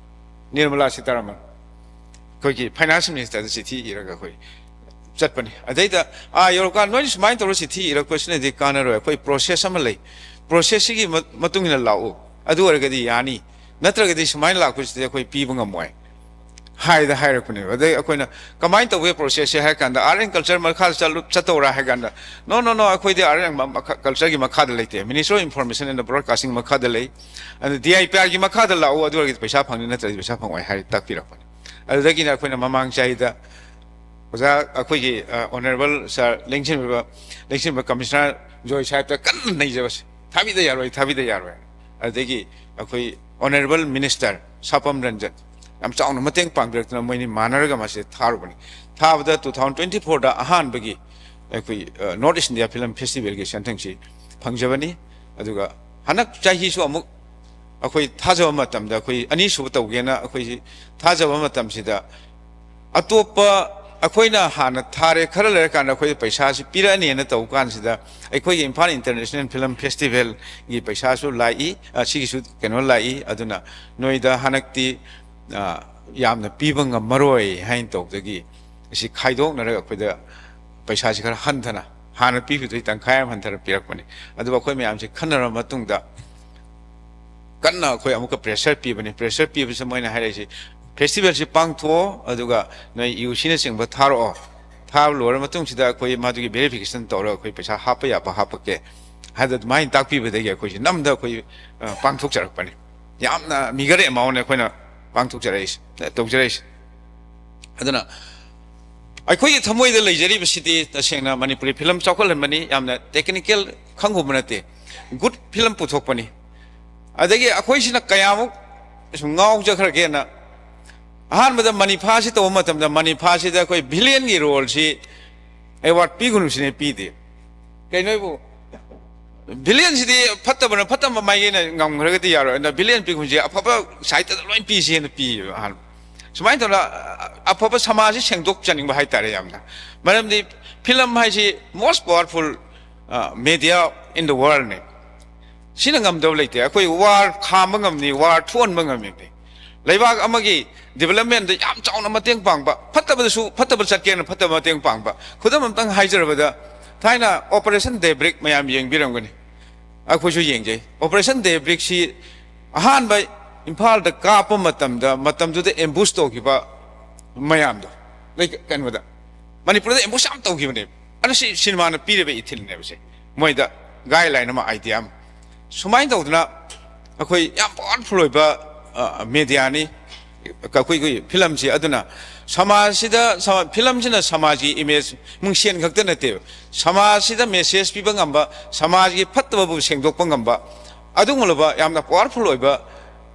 ꯅꯤꯔꯃꯂꯥ ꯁꯤꯇꯥꯔꯥꯃꯟ, ꯑꯩꯈꯣꯏꯒꯤ ꯐꯥꯏꯅꯥꯟꯁ ꯃꯤꯅꯤꯁꯇꯔꯗ ꯆꯤꯊꯤ ꯏꯔꯒ ꯑꯩꯈꯣꯏ ꯆꯠꯄꯅꯤ꯫ ꯑꯗꯩꯗ ꯑꯥ ꯌꯧꯔꯀꯥꯟꯗ ꯅꯣꯏꯅ ꯁꯨꯃꯥꯏꯅ ꯇꯧꯔ ꯆꯤꯊꯤ ꯏꯔꯒ ꯀꯣꯏꯁꯟꯗꯤ ꯀꯥꯟꯅꯔꯣꯏ, ꯑꯩꯈꯣꯏ ꯄ꯭ꯔꯣꯁꯦꯁ ꯑꯃ ꯂꯩ, ꯄ꯭ꯔꯣꯁꯦꯁꯁꯤꯒꯤ ꯃ-, ꯃꯇꯨꯡ ꯏꯟꯅ ꯂꯥꯛꯎ, ꯑꯗꯨ ꯑꯣꯏꯔꯒꯗꯤ ꯌꯥꯅꯤ, ꯅꯠꯇ꯭ꯔꯒꯗꯤ ꯁꯨꯃꯥꯏꯅ ꯂꯥꯛꯄꯁꯤꯗꯤ ꯑꯩꯈꯣꯏ ꯄꯤꯕ ꯉꯝꯃꯣꯏ ꯍꯥꯏꯗ ꯍꯥꯏꯔꯛꯄꯅꯦꯕ꯫ ꯑꯗꯩ ꯑꯩꯈꯣꯏꯅ ꯀꯃꯥꯏꯅ ꯇꯧꯒꯦ ꯄ꯭ꯔꯣꯁꯦꯁꯁꯦ ꯍꯥꯏꯔ ꯀꯥꯟꯗ, ꯑꯥꯔꯠ ꯑꯦꯟ ꯀꯜꯆꯔ ꯃꯈꯥꯗ ꯆꯠꯂꯨ-, ꯆꯠꯇꯧꯔꯥ ꯍꯥꯏ ꯀꯥꯟꯗ, "ꯅꯣ, ꯅꯣ, ꯅꯣ, ꯑꯩꯈꯣꯏꯗꯤ ꯑꯥꯔꯠ ꯑꯦꯟ ꯀꯜꯆꯔꯒꯤ ꯃꯈꯥꯗ ꯂꯩꯇꯦ, ministry of information and broadcasting ꯃꯈꯥꯗ ꯂꯩ, ꯑꯗꯨ ꯗꯤ ꯑꯥꯏ ꯄꯤ ꯑꯥꯔꯒꯤ ꯃꯈꯥꯗ ꯂꯥꯛꯎ, ꯑꯗꯨ ꯑꯣꯏꯔꯒꯗꯤ ꯄꯩꯁꯥ ꯐꯪꯅꯤ, ꯅꯠꯇ꯭ꯔꯗꯤ ꯄꯩꯁꯥ ꯐꯪꯉꯣꯏ" ꯍꯥꯏꯔ ꯇꯥꯛꯄꯤꯔꯛꯄꯅꯦ꯫ ꯑꯗꯨꯗꯒꯤꯅ ꯑꯩꯈꯣꯏꯅ ꯃꯃꯥꯡ ꯆꯍꯤꯗ ꯑꯣꯖꯥ ꯑꯩꯈꯣꯏꯒꯤ, ꯑ, ꯑꯣꯅꯔꯦꯕꯜ ꯁꯥꯔ ꯂꯦꯡꯁꯤꯟꯕ, ꯂꯦꯡꯁꯤꯟꯕ ꯀꯃꯤꯁꯅꯔ ꯖꯣꯏ ꯁꯥꯍꯦꯕꯇ ꯀꯟꯅ ꯅꯩꯖꯕꯁꯦ, "ꯊꯥꯕꯤꯗ ꯌꯥꯔꯣꯏ, ꯊꯥꯕꯤꯗ ꯌꯥꯔꯣꯏ"꯫ ꯑꯗꯨꯗꯒꯤ ꯑꯩꯈꯣꯏ ꯑꯣꯅꯔꯦꯕꯜ ꯃꯤꯅꯤꯁꯇꯔ ꯁꯥꯄꯝ ꯔꯟꯖꯟ ꯌꯥꯝ ꯆꯥꯎꯅ ꯃꯇꯦꯡ ꯄꯥꯡꯕꯤꯔꯛꯇꯅ ꯃꯣꯏꯅꯤ ꯃꯥꯟꯅꯔꯒ ꯃꯁꯤ ꯊꯥꯔꯨꯕꯅꯤ꯫ ꯊꯥꯕꯗ two thousand twenty fourꯗ ꯑꯍꯥꯟꯕꯒꯤ ꯑꯩꯈꯣꯏ, ꯑ, ꯅꯣꯔꯠ ꯏꯁ ꯏꯟꯗꯤꯌꯥ ꯐꯤꯂꯝ ꯐꯦꯁꯇꯤꯚꯦꯜꯒꯤ ꯁꯦꯟꯊꯪꯁꯤ ꯐꯪꯖꯕꯅꯤ꯫ ꯑꯗꯨꯒ ꯍꯟꯗꯛ ꯆꯍꯤꯁꯨ ꯑꯃꯨꯛ ꯑꯩꯈꯣꯏ ꯊꯥꯖꯕ ꯃꯇꯝꯗ, ꯑꯩꯈꯣꯏ ꯑꯅꯤꯁꯨꯕ ꯇꯧꯒꯦꯅ ꯑꯩꯈꯣꯏꯁꯤ ꯊꯥꯖꯕ ꯃꯇꯝꯁꯤꯗ, ꯑꯇꯣꯞꯄ ꯑꯩꯈꯣꯏꯅ ꯍꯥꯟꯅ ꯊꯥꯔꯦ, ꯈꯔ ꯂꯩꯔꯀꯥꯟꯗ ꯑꯩꯈꯣꯏꯗ ꯄꯩꯁꯥꯁꯤ ꯄꯤꯔꯛꯑꯅꯤꯅ ꯇꯧꯕ ꯀꯥꯟꯁꯤꯗ, ꯑꯩꯈꯣꯏꯒꯤ ꯏꯝꯐꯥꯜ ꯏꯟꯇꯔꯅꯦꯁꯅꯦꯜ ꯐꯤꯂꯝ ꯐꯦꯁꯇꯤꯚꯦꯜꯒꯤ ꯄꯩꯁꯥꯁꯨ ꯂꯥꯛꯏ, ꯑ, ꯁꯤꯒꯤꯁꯨ ꯀꯩꯅꯣ ꯂꯥꯛꯏ꯫ ꯑꯗꯨꯅ ꯅꯣꯏꯗ ꯍꯟꯗꯛꯇꯤ, ꯑ, ꯌꯥꯝꯅ ꯄꯤꯕ ꯉꯝꯃꯔꯣꯏ ꯍꯥꯏꯅ ꯇꯧꯕꯗꯒꯤ, ꯑꯁꯤ ꯈꯥꯏꯗꯣꯛꯅꯔꯒ ꯑꯩꯈꯣꯏꯗ ꯄꯩꯁꯥꯁꯤ ꯈꯔ ꯍꯟꯊꯅ, ꯍꯥꯟꯅ ꯄꯤꯈꯤꯕꯗꯒꯤ ꯇꯪꯈꯥꯏ ꯑꯃ ꯍꯟꯊꯅ ꯄꯤꯔꯛꯄꯅꯤ꯫ ꯑꯗꯨꯒ ꯑꯩꯈꯣꯏ ꯃꯌꯥꯝꯁꯤ ꯈꯟꯅꯔꯕ ꯃꯇꯨꯡꯗ, ꯀꯟꯅ ꯑꯩꯈꯣꯏ ꯑꯃꯨꯛꯀ ꯄ꯭ꯔꯦꯁꯔ ꯄꯤꯕꯅꯤ꯫ ꯄ꯭ꯔꯦꯁꯔ ꯄꯤꯕꯁꯤ ꯃꯣꯏꯅ ꯍꯥꯏꯔꯛꯏꯁꯤ, "ꯐꯦꯁꯇꯤꯚꯦꯜꯁꯤ ꯄꯥꯡꯊꯣꯛꯑꯣ, ꯑꯗꯨꯒ ꯅꯣꯏ ꯌꯨ ꯁꯤꯅꯆꯤꯡꯕ ꯊꯥꯔꯛꯑꯣ, ꯊꯥꯕ ꯂꯣꯏꯔ ꯃꯇꯨꯡꯁꯤꯗ ꯑꯩꯈꯣꯏ ꯃꯗꯨꯒꯤ ꯚꯦꯔꯤꯐꯤꯀꯦꯁꯟ ꯇꯧꯔꯒ ꯑꯩꯈꯣꯏ ꯄꯩꯁꯥ ꯍꯥꯞꯄ ꯌꯥꯕ ꯍꯥꯞꯄꯛꯀꯦ" ꯍꯥꯏꯗ ꯑꯗꯨꯃꯥꯏꯅ ꯇꯥꯛꯄꯤꯕꯗꯒꯤ ꯑꯩꯈꯣꯏꯁꯤ ꯅꯝꯗ ꯑꯩꯈꯣꯏ, ꯑ, ꯄꯥꯡꯊꯣꯛꯆꯔꯛꯄꯅꯤ꯫ ꯌꯥꯝꯅ ꯃꯤꯒꯔ ꯑꯦꯃꯥꯎꯟꯅꯦ ꯑꯩꯈꯣꯏꯅ ꯄꯥꯡꯊꯣꯛꯆꯔꯛꯏꯁꯦ, ꯇꯧꯖꯔꯛꯏꯁꯦ꯫ ꯑꯗꯨꯅ ꯑꯩꯈꯣꯏꯒꯤ ꯊꯃꯣꯏꯗ ꯂꯩꯖꯔꯤꯕꯁꯤꯗꯤ ꯇꯁꯦꯡꯅ ꯃꯅꯤꯄꯨꯔꯤ ꯐꯤꯂꯝ ꯆꯥꯎꯈꯠꯍꯟꯕꯅꯤ, ꯌꯥꯝꯅ ꯇꯦꯛꯅꯤꯀꯦꯜ ꯈꯪꯉꯨꯕ ꯅꯠꯇꯦ, ꯒꯨꯗ ꯐꯤꯂꯝ ꯄꯨꯊꯣꯛꯄꯅꯤ꯫ ꯑꯗꯒꯤ ꯑꯩꯈꯣꯏꯁꯤꯅ ꯀꯌꯥꯃꯨꯛ ꯁꯨꯝ ꯉꯥꯎꯖꯈ꯭ꯔꯒꯦꯅ, ꯑꯍꯥꯟꯕꯗ ꯃꯅꯤꯐꯥꯁꯤ ꯇꯧꯕ ꯃꯇꯝꯗ, ꯃꯅꯤꯐꯥꯁꯤꯗ ꯑꯩꯈꯣꯏ ꯚꯤꯂꯦꯟꯒꯤ ꯔꯣꯜꯁꯤ ꯑꯦꯋꯥꯔꯗ ꯄꯤꯒꯅꯨ ꯁꯤꯅꯦ ꯄꯤꯗꯦ꯫ ꯀꯩꯅꯣꯕꯨ, ꯚꯤꯂꯦꯟꯁꯤꯗꯤ ꯐꯠꯇꯕꯅ ꯐꯠꯇꯕ ꯃꯥꯏꯀꯩꯅ ꯉꯝꯈ꯭ꯔꯒꯗꯤ ꯌꯥꯔꯣꯏ꯫ ꯑꯗꯨꯅ ꯚꯤꯂꯦꯟ ꯄꯤꯒꯨꯝꯁꯦ ꯑꯐꯕ ꯁꯥꯏꯠꯇꯗ ꯂꯣꯏ ꯄꯤꯁꯦꯅ ꯄꯤꯌꯦꯕ ꯑꯍꯥꯟꯕ꯫ ꯁꯨꯃꯥꯏꯅ ꯇꯧꯅ ꯑꯐꯕ ꯁꯃꯥꯖꯁꯤ ꯁꯦꯡꯗꯣꯛꯆꯅꯤꯡꯕ ꯍꯥꯏꯇꯥꯔꯦ ꯌꯥꯝꯅ꯫ ꯃꯔꯝꯗꯤ ꯐꯤꯂꯝ ꯍꯥꯏꯁꯤ most powerful, media in the world ꯅꯦ꯫ ꯁꯤꯅ ꯉꯝꯗꯕ ꯂꯩꯇꯦ꯫ ꯑꯩꯈꯣꯏ ꯋꯥꯔ ꯈꯥꯝꯕ ꯉꯝꯅꯤ, ꯋꯥꯔ ꯊꯣꯛꯍꯟꯕ ꯉꯝꯃꯤꯕꯅꯤ꯫ ꯂꯩꯕꯥꯛ ꯑꯃꯒꯤ ꯗꯤꯕꯂꯞꯃꯦꯟꯗ ꯌꯥꯝ ꯆꯥꯎꯅ ꯃꯇꯦꯡ ꯄꯥꯡꯕ, ꯐꯠꯇꯕꯗꯁꯨ ꯐꯠꯇꯕ ꯆꯠꯀꯦꯅ ꯐꯠꯇꯕ ꯃꯇꯦꯡ ꯄꯥꯡꯕ꯫ ꯈꯨꯗꯝ ꯑꯝꯇꯪ ꯍꯥꯏꯖꯔꯕꯗ, ꯊꯥꯏꯅ ꯑꯣꯄꯔꯦꯁꯟ ꯗꯦꯕ꯭ꯔꯤꯛ ꯃꯌꯥꯝ ꯌꯦꯡꯕꯤꯔꯝꯒꯅꯤ, ꯑꯩꯈꯣꯏꯁꯨ ꯌꯦꯡꯖꯩ꯫ ꯑꯣꯄꯔꯦꯁꯟ ꯗꯦꯕ꯭ꯔꯤꯛꯁꯤ ꯑꯍꯥꯟꯕ ꯏꯝꯐꯥꯜꯗ ꯀꯥꯞꯄ ꯃꯇꯝꯗ, ꯃꯇꯝꯗꯨꯗ ꯑꯦꯝꯕꯨꯁ ꯇꯧꯈꯤꯕ ꯃꯌꯥꯝꯗꯣ, ꯂꯩ-, ꯀꯩꯅꯣꯗ, ꯃꯅꯤꯄꯨꯔꯗ ꯑꯦꯝꯕꯨꯁ ꯌꯥꯝ ꯇꯧꯈꯤꯕꯅꯦꯕ꯫ ꯑꯗꯨ ꯁꯤ ꯁꯤꯅꯦꯃꯥꯅ ꯄꯤꯔꯤꯕ ꯏꯊꯤꯜꯅꯦꯕꯁꯦ, ꯃꯣꯏꯗ ꯒꯥꯏꯗꯂꯥꯏꯟ ꯑꯃ, ꯑꯥꯏꯗꯤꯌꯥ ꯑꯃ꯫ ꯁꯨꯃꯥꯏꯅ ꯇꯧꯗꯅ ꯑꯩꯈꯣꯏ ꯌꯥꯝ ꯄꯥꯋꯔꯐꯨꯜ ꯑꯣꯏꯕ ꯃꯦꯗꯤꯌꯥꯅꯤ ꯑꯩꯈꯣꯏꯒꯤ ꯐꯤꯂꯝꯁꯤ꯫ ꯑꯗꯨꯅ ꯁꯃꯥꯖꯁꯤꯗ, ꯁꯃꯥ-, ꯐꯤꯂꯝꯁꯤꯅ ꯁꯃꯥꯖꯒꯤ ꯏꯃꯦꯖ ꯃꯤꯡꯁꯦꯟ ꯈꯛꯇ ꯅꯠꯇꯦꯕ, ꯁꯃꯥꯖꯁꯤꯗ ꯃꯦꯁꯦꯖ ꯄꯤꯕ ꯉꯝꯕ, ꯁꯃꯥꯖꯒꯤ ꯐꯠꯇꯕꯕꯨ ꯁꯦꯡꯗꯣꯛꯄ ꯉꯝꯕ, ꯑꯗꯨꯒꯨꯝꯂꯕ ꯌꯥꯝꯅ ꯄꯥꯋꯔꯐꯨꯜ ꯑꯣꯏꯕ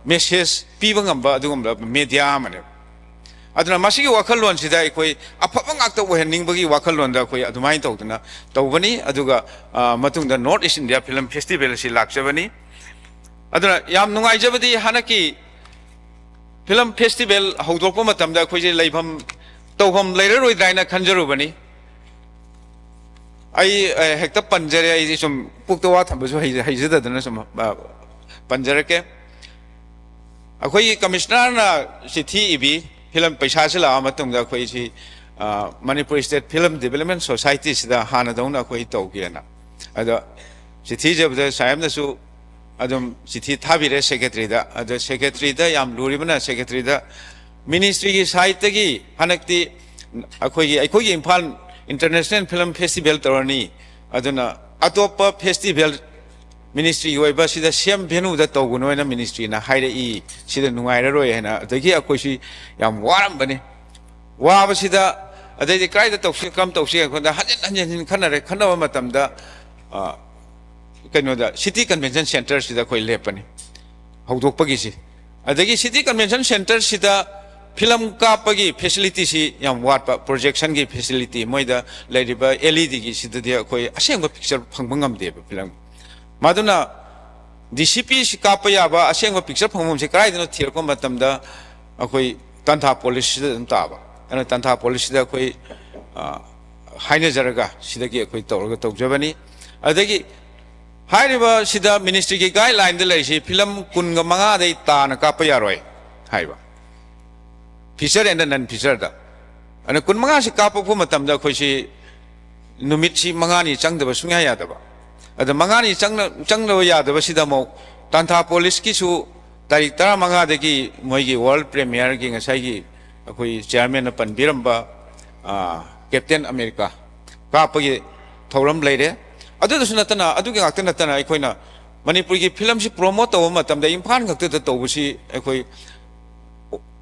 ꯃꯦꯁꯦꯖ ꯄꯤꯕ ꯉꯝꯕ ꯑꯗꯨꯒꯨꯝꯂꯕ ꯃꯦꯗꯤꯌꯥ ꯑꯃꯅꯦꯕ꯫ ꯑꯗꯨꯅ ꯃꯁꯤꯒꯤ ꯋꯥꯈꯜꯂꯣꯟꯁꯤꯗ ꯑꯩꯈꯣꯏ ꯑꯐꯕ ꯉꯥꯛꯇ ꯑꯣꯏꯍꯟꯅꯤꯡꯕꯒꯤ ꯋꯥꯈꯜꯂꯣꯟꯗ ꯑꯩꯈꯣꯏ ꯑꯗꯨꯃꯥꯏꯅ ꯇꯧꯗꯅ ꯇꯧꯕꯅꯤ꯫ ꯑꯗꯨꯒ, ꯑ, ꯃꯇꯨꯡꯗ north East India Film festival ꯑꯁꯤ ꯂꯥꯛꯆꯕꯅꯤ꯫ ꯑꯗꯨꯅ ꯌꯥꯝ ꯅꯨꯡꯉꯥꯏꯖꯕꯗꯤ, ꯍꯟꯗꯛꯀꯤ ꯐꯤꯂꯝ ꯐꯦꯁꯇꯤꯚꯦꯜ ꯍꯧꯗꯣꯛꯄ ꯃꯇꯝꯗ ꯑꯩꯈꯣꯏꯁꯦ ꯂꯩꯐꯝ ꯇꯧꯐꯝ ꯂꯩꯔꯔꯣꯏꯗ꯭ꯔꯥ ꯍꯥꯏꯅ ꯈꯟꯖꯔꯨꯕꯅꯤ꯫ ꯑꯩ, ꯑ, ꯍꯦꯛꯇ ꯄꯟꯖꯔꯦ, ꯑꯩꯗꯤ ꯁꯨꯝ ꯄꯨꯛꯇ ꯋꯥ ꯊꯝꯕꯁꯨ ꯍꯩꯖ-, ꯍꯩꯖꯗꯗꯅ ꯁꯨꯝ, ꯑ, ꯄꯟꯖꯔꯛꯀꯦ꯫ ꯑꯩꯈꯣꯏꯒꯤ ꯀꯃꯤꯁꯅꯔꯅ ꯆꯤꯊꯤ ꯏꯕꯤ, ꯐꯤꯂꯝ ꯄꯩꯁꯥꯁꯤ ꯂꯥꯛꯑ ꯃꯇꯨꯡꯗ ꯑꯩꯈꯣꯏꯁꯤ, ꯑ, ꯃꯅꯤꯄꯨꯔ ꯁ꯭ꯇꯦꯠ ꯐꯤꯂꯝ ꯗꯤꯕꯦꯂꯞꯃꯦꯟ ꯁꯣꯁꯥꯏꯇꯤꯁꯤꯗ ꯍꯥꯟꯅꯗꯧꯅ ꯑꯩꯈꯣꯏ ꯇꯧꯒꯦꯅ꯫ ꯑꯗꯣ ꯆꯤꯊꯤ ꯏꯖꯕꯗ ꯁꯥꯍꯦꯕꯅꯁꯨ ꯑꯗꯨꯝ ꯆꯤꯊꯤ ꯊꯥꯕꯤꯔꯦ ꯁꯦꯀ꯭ꯔꯦꯇꯔꯤꯗ꯫ ꯑꯗꯣ ꯁꯦꯀ꯭ꯔꯦꯇꯔꯤꯗ ꯌꯥꯝ ꯂꯨꯔꯤꯕꯅ, ꯁꯦꯀ꯭ꯔꯦꯇꯔꯤꯗ ꯃꯤꯅꯤꯁꯇ꯭ꯔꯤꯒꯤ ꯁꯥꯏꯠꯇꯒꯤ ꯍꯟꯗꯛꯇꯤ ꯑꯩꯈꯣꯏꯒꯤ, ꯑꯩꯈꯣꯏꯒꯤ ꯏꯝꯐꯥꯜ ꯏꯟꯇꯔꯅꯦꯁꯅꯦꯜ ꯐꯤꯂꯝ ꯐꯦꯁꯇꯤꯚꯦꯜ ꯇꯧꯔꯅꯤ, ꯑꯗꯨꯅ ꯑꯇꯣꯞꯄ ꯐꯦꯁꯇꯤꯚꯦꯜ ꯃꯤꯅꯤꯁꯇ꯭ꯔꯤꯒꯤ ꯑꯣꯏꯕ ꯁꯤꯗ ꯁꯦꯝ ꯚꯦꯅꯨꯗ ꯇꯧꯒꯅꯣ ꯍꯥꯏꯅ ꯃꯤꯅꯤꯁꯇ꯭ꯔꯤꯅ ꯍꯥꯏꯔꯛꯏ, ꯁꯤꯗ ꯅꯨꯡꯉꯥꯏꯔꯔꯣꯏ ꯍꯥꯏꯅ꯫ ꯑꯗꯒꯤ ꯑꯩꯈꯣꯏꯁꯤ ꯌꯥꯝ ꯋꯥꯔꯝꯕꯅꯤ꯫ ꯋꯥꯕꯁꯤꯗ ꯑꯗꯩꯗꯤ ꯀꯗꯥꯏꯗ ꯇꯧꯁꯤ, ꯀꯔꯝ ꯇꯧꯁꯤ ꯍꯥꯏꯕꯗ ꯍꯟꯖꯤꯟ ꯍꯟꯖꯤꯟ ꯍꯟꯖꯤꯟ ꯈꯟꯅꯔꯦ꯫ ꯈꯟꯅꯕ ꯃꯇꯝꯗ, ꯑ, ꯀꯩꯅꯣꯗ, ꯁꯤꯇꯤ ꯀꯟꯚꯦꯟꯁꯟ ꯁꯦꯟꯇꯔꯁꯤꯗ ꯑꯩꯈꯣꯏ ꯂꯦꯞꯄꯅꯤ ꯍꯧꯗꯣꯛꯄꯒꯤꯁꯤ꯫ ꯑꯗꯒꯤ ꯁꯤꯇꯤ ꯀꯟꯚꯦꯟꯁꯟ ꯁꯦꯟꯇꯔꯁꯤꯗ ꯐꯤꯂꯝ ꯀꯥꯞꯄꯒꯤ ꯐꯦꯁꯤꯂꯤꯇꯤꯁꯤ ꯌꯥꯝ ꯋꯥꯠꯄ, ꯄ꯭ꯔꯣꯖꯦꯛꯁꯟꯒꯤ ꯐꯦꯁꯤꯂꯤꯇꯤ, ꯃꯣꯏꯗ ꯂꯩꯔꯤꯕ ꯑꯦꯜ ꯏ ꯗꯤꯒꯤ ꯁꯤꯗꯗꯤ ꯑꯩꯈꯣꯏ ꯑꯁꯦꯡꯕ ꯄꯤꯛꯆꯔ ꯐꯪꯕ ꯉꯝꯗꯦꯕ ꯐꯤꯂꯝ꯫ ꯃꯗꯨꯅ ꯗꯤ ꯁꯤ ꯄꯤ ꯁꯤ ꯀꯥꯞꯄ ꯌꯥꯕ ꯑꯁꯦꯡꯕ ꯄꯤꯛꯆꯔ ꯐꯪꯐꯝꯁꯤ ꯀꯗꯥꯏꯗꯅꯣ ꯊꯤꯔꯛꯄ ꯃꯇꯝꯗ ꯑꯩꯈꯣꯏ ꯇꯟꯊꯥ ꯄꯣꯂꯤꯁꯁꯤꯗ ꯑꯗꯨꯝ ꯇꯥꯕ꯫ ꯑꯗꯨꯅ ꯇꯟꯊꯥ ꯄꯣꯂꯤꯁꯁꯤꯗ ꯑꯩꯈꯣꯏ, ꯑ, ꯍꯥꯏꯅꯖꯔꯒ ꯁꯤꯗꯒꯤ ꯑꯩꯈꯣꯏ ꯇꯧꯔꯒ ꯇꯧꯖꯕꯅꯤ꯫ ꯑꯗꯒꯤ ꯍꯥꯏꯔꯤꯕ ꯁꯤꯗ ꯃꯤꯅꯤꯁꯇ꯭ꯔꯤꯒꯤ ꯒꯥꯏꯗꯂꯥꯏꯟꯗ ꯂꯩꯔꯤꯁꯤ ꯐꯤꯂꯝ ꯀꯨꯟꯒ ꯃꯉꯥꯗꯩ ꯇꯥꯅ ꯀꯥꯞꯄ ꯌꯥꯔꯣꯏ ꯍꯥꯏꯕ, ꯐꯤꯆꯔ ꯑꯦꯟ ꯗ ꯅꯟ ꯐꯤꯆꯔꯗ꯫ ꯑꯗꯨꯅ ꯀꯨꯟꯃꯉꯥꯁꯤ ꯀꯥꯞꯄꯛꯄ ꯃꯇꯝꯗ ꯑꯩꯈꯣꯏꯁꯤ ꯅꯨꯃꯤꯠꯁꯤ ꯃꯉꯥꯅꯤ ꯆꯪꯗꯕ ꯁꯨꯡꯌꯥ ꯌꯥꯗꯕ꯫ ꯑꯗ ꯃꯉꯥꯅꯤ ꯆꯪꯅ ꯆꯪꯗꯕ ꯌꯥꯗꯕꯁꯤꯗ ꯑꯃꯨꯛ ꯇꯥꯟꯊꯥ ꯄꯣꯂꯤꯁꯀꯤꯁꯨ ꯇꯥꯔꯤꯛ ꯇꯔꯥꯃꯉꯥꯗꯒꯤ ꯃꯣꯏꯒꯤ ꯋꯥꯔꯜ ꯄ꯭ꯔꯤꯃꯤꯌꯔꯒꯤ ꯉꯁꯥꯏꯒꯤ ꯑꯩꯈꯣꯏ ꯆꯤꯌꯥꯔꯃꯦꯟꯅ ꯄꯟꯕꯤꯔꯝꯕ, ꯑꯥ, ꯀꯦꯞꯇꯦꯟ ꯑꯃꯦꯔꯤꯀꯥ ꯀꯥꯞꯄꯒꯤ ꯊꯧꯔꯝ ꯂꯩꯔꯦ꯫ ꯑꯗꯨꯗꯁꯨ ꯅꯠꯇꯅ, ꯑꯗꯨꯒꯤ ꯉꯥꯛꯇ ꯅꯠꯇꯅ, ꯑꯩꯈꯣꯏꯅ ꯃꯅꯤꯄꯨꯔꯒꯤ ꯐꯤꯂꯝꯁꯤ ꯄ꯭ꯔꯣꯃꯣꯠ ꯇꯧꯕ ꯃꯇꯝꯗ ꯏꯝꯐꯥꯜ ꯈꯛꯇꯗ ꯇꯧꯕꯁꯤ ꯑꯩꯈꯣꯏ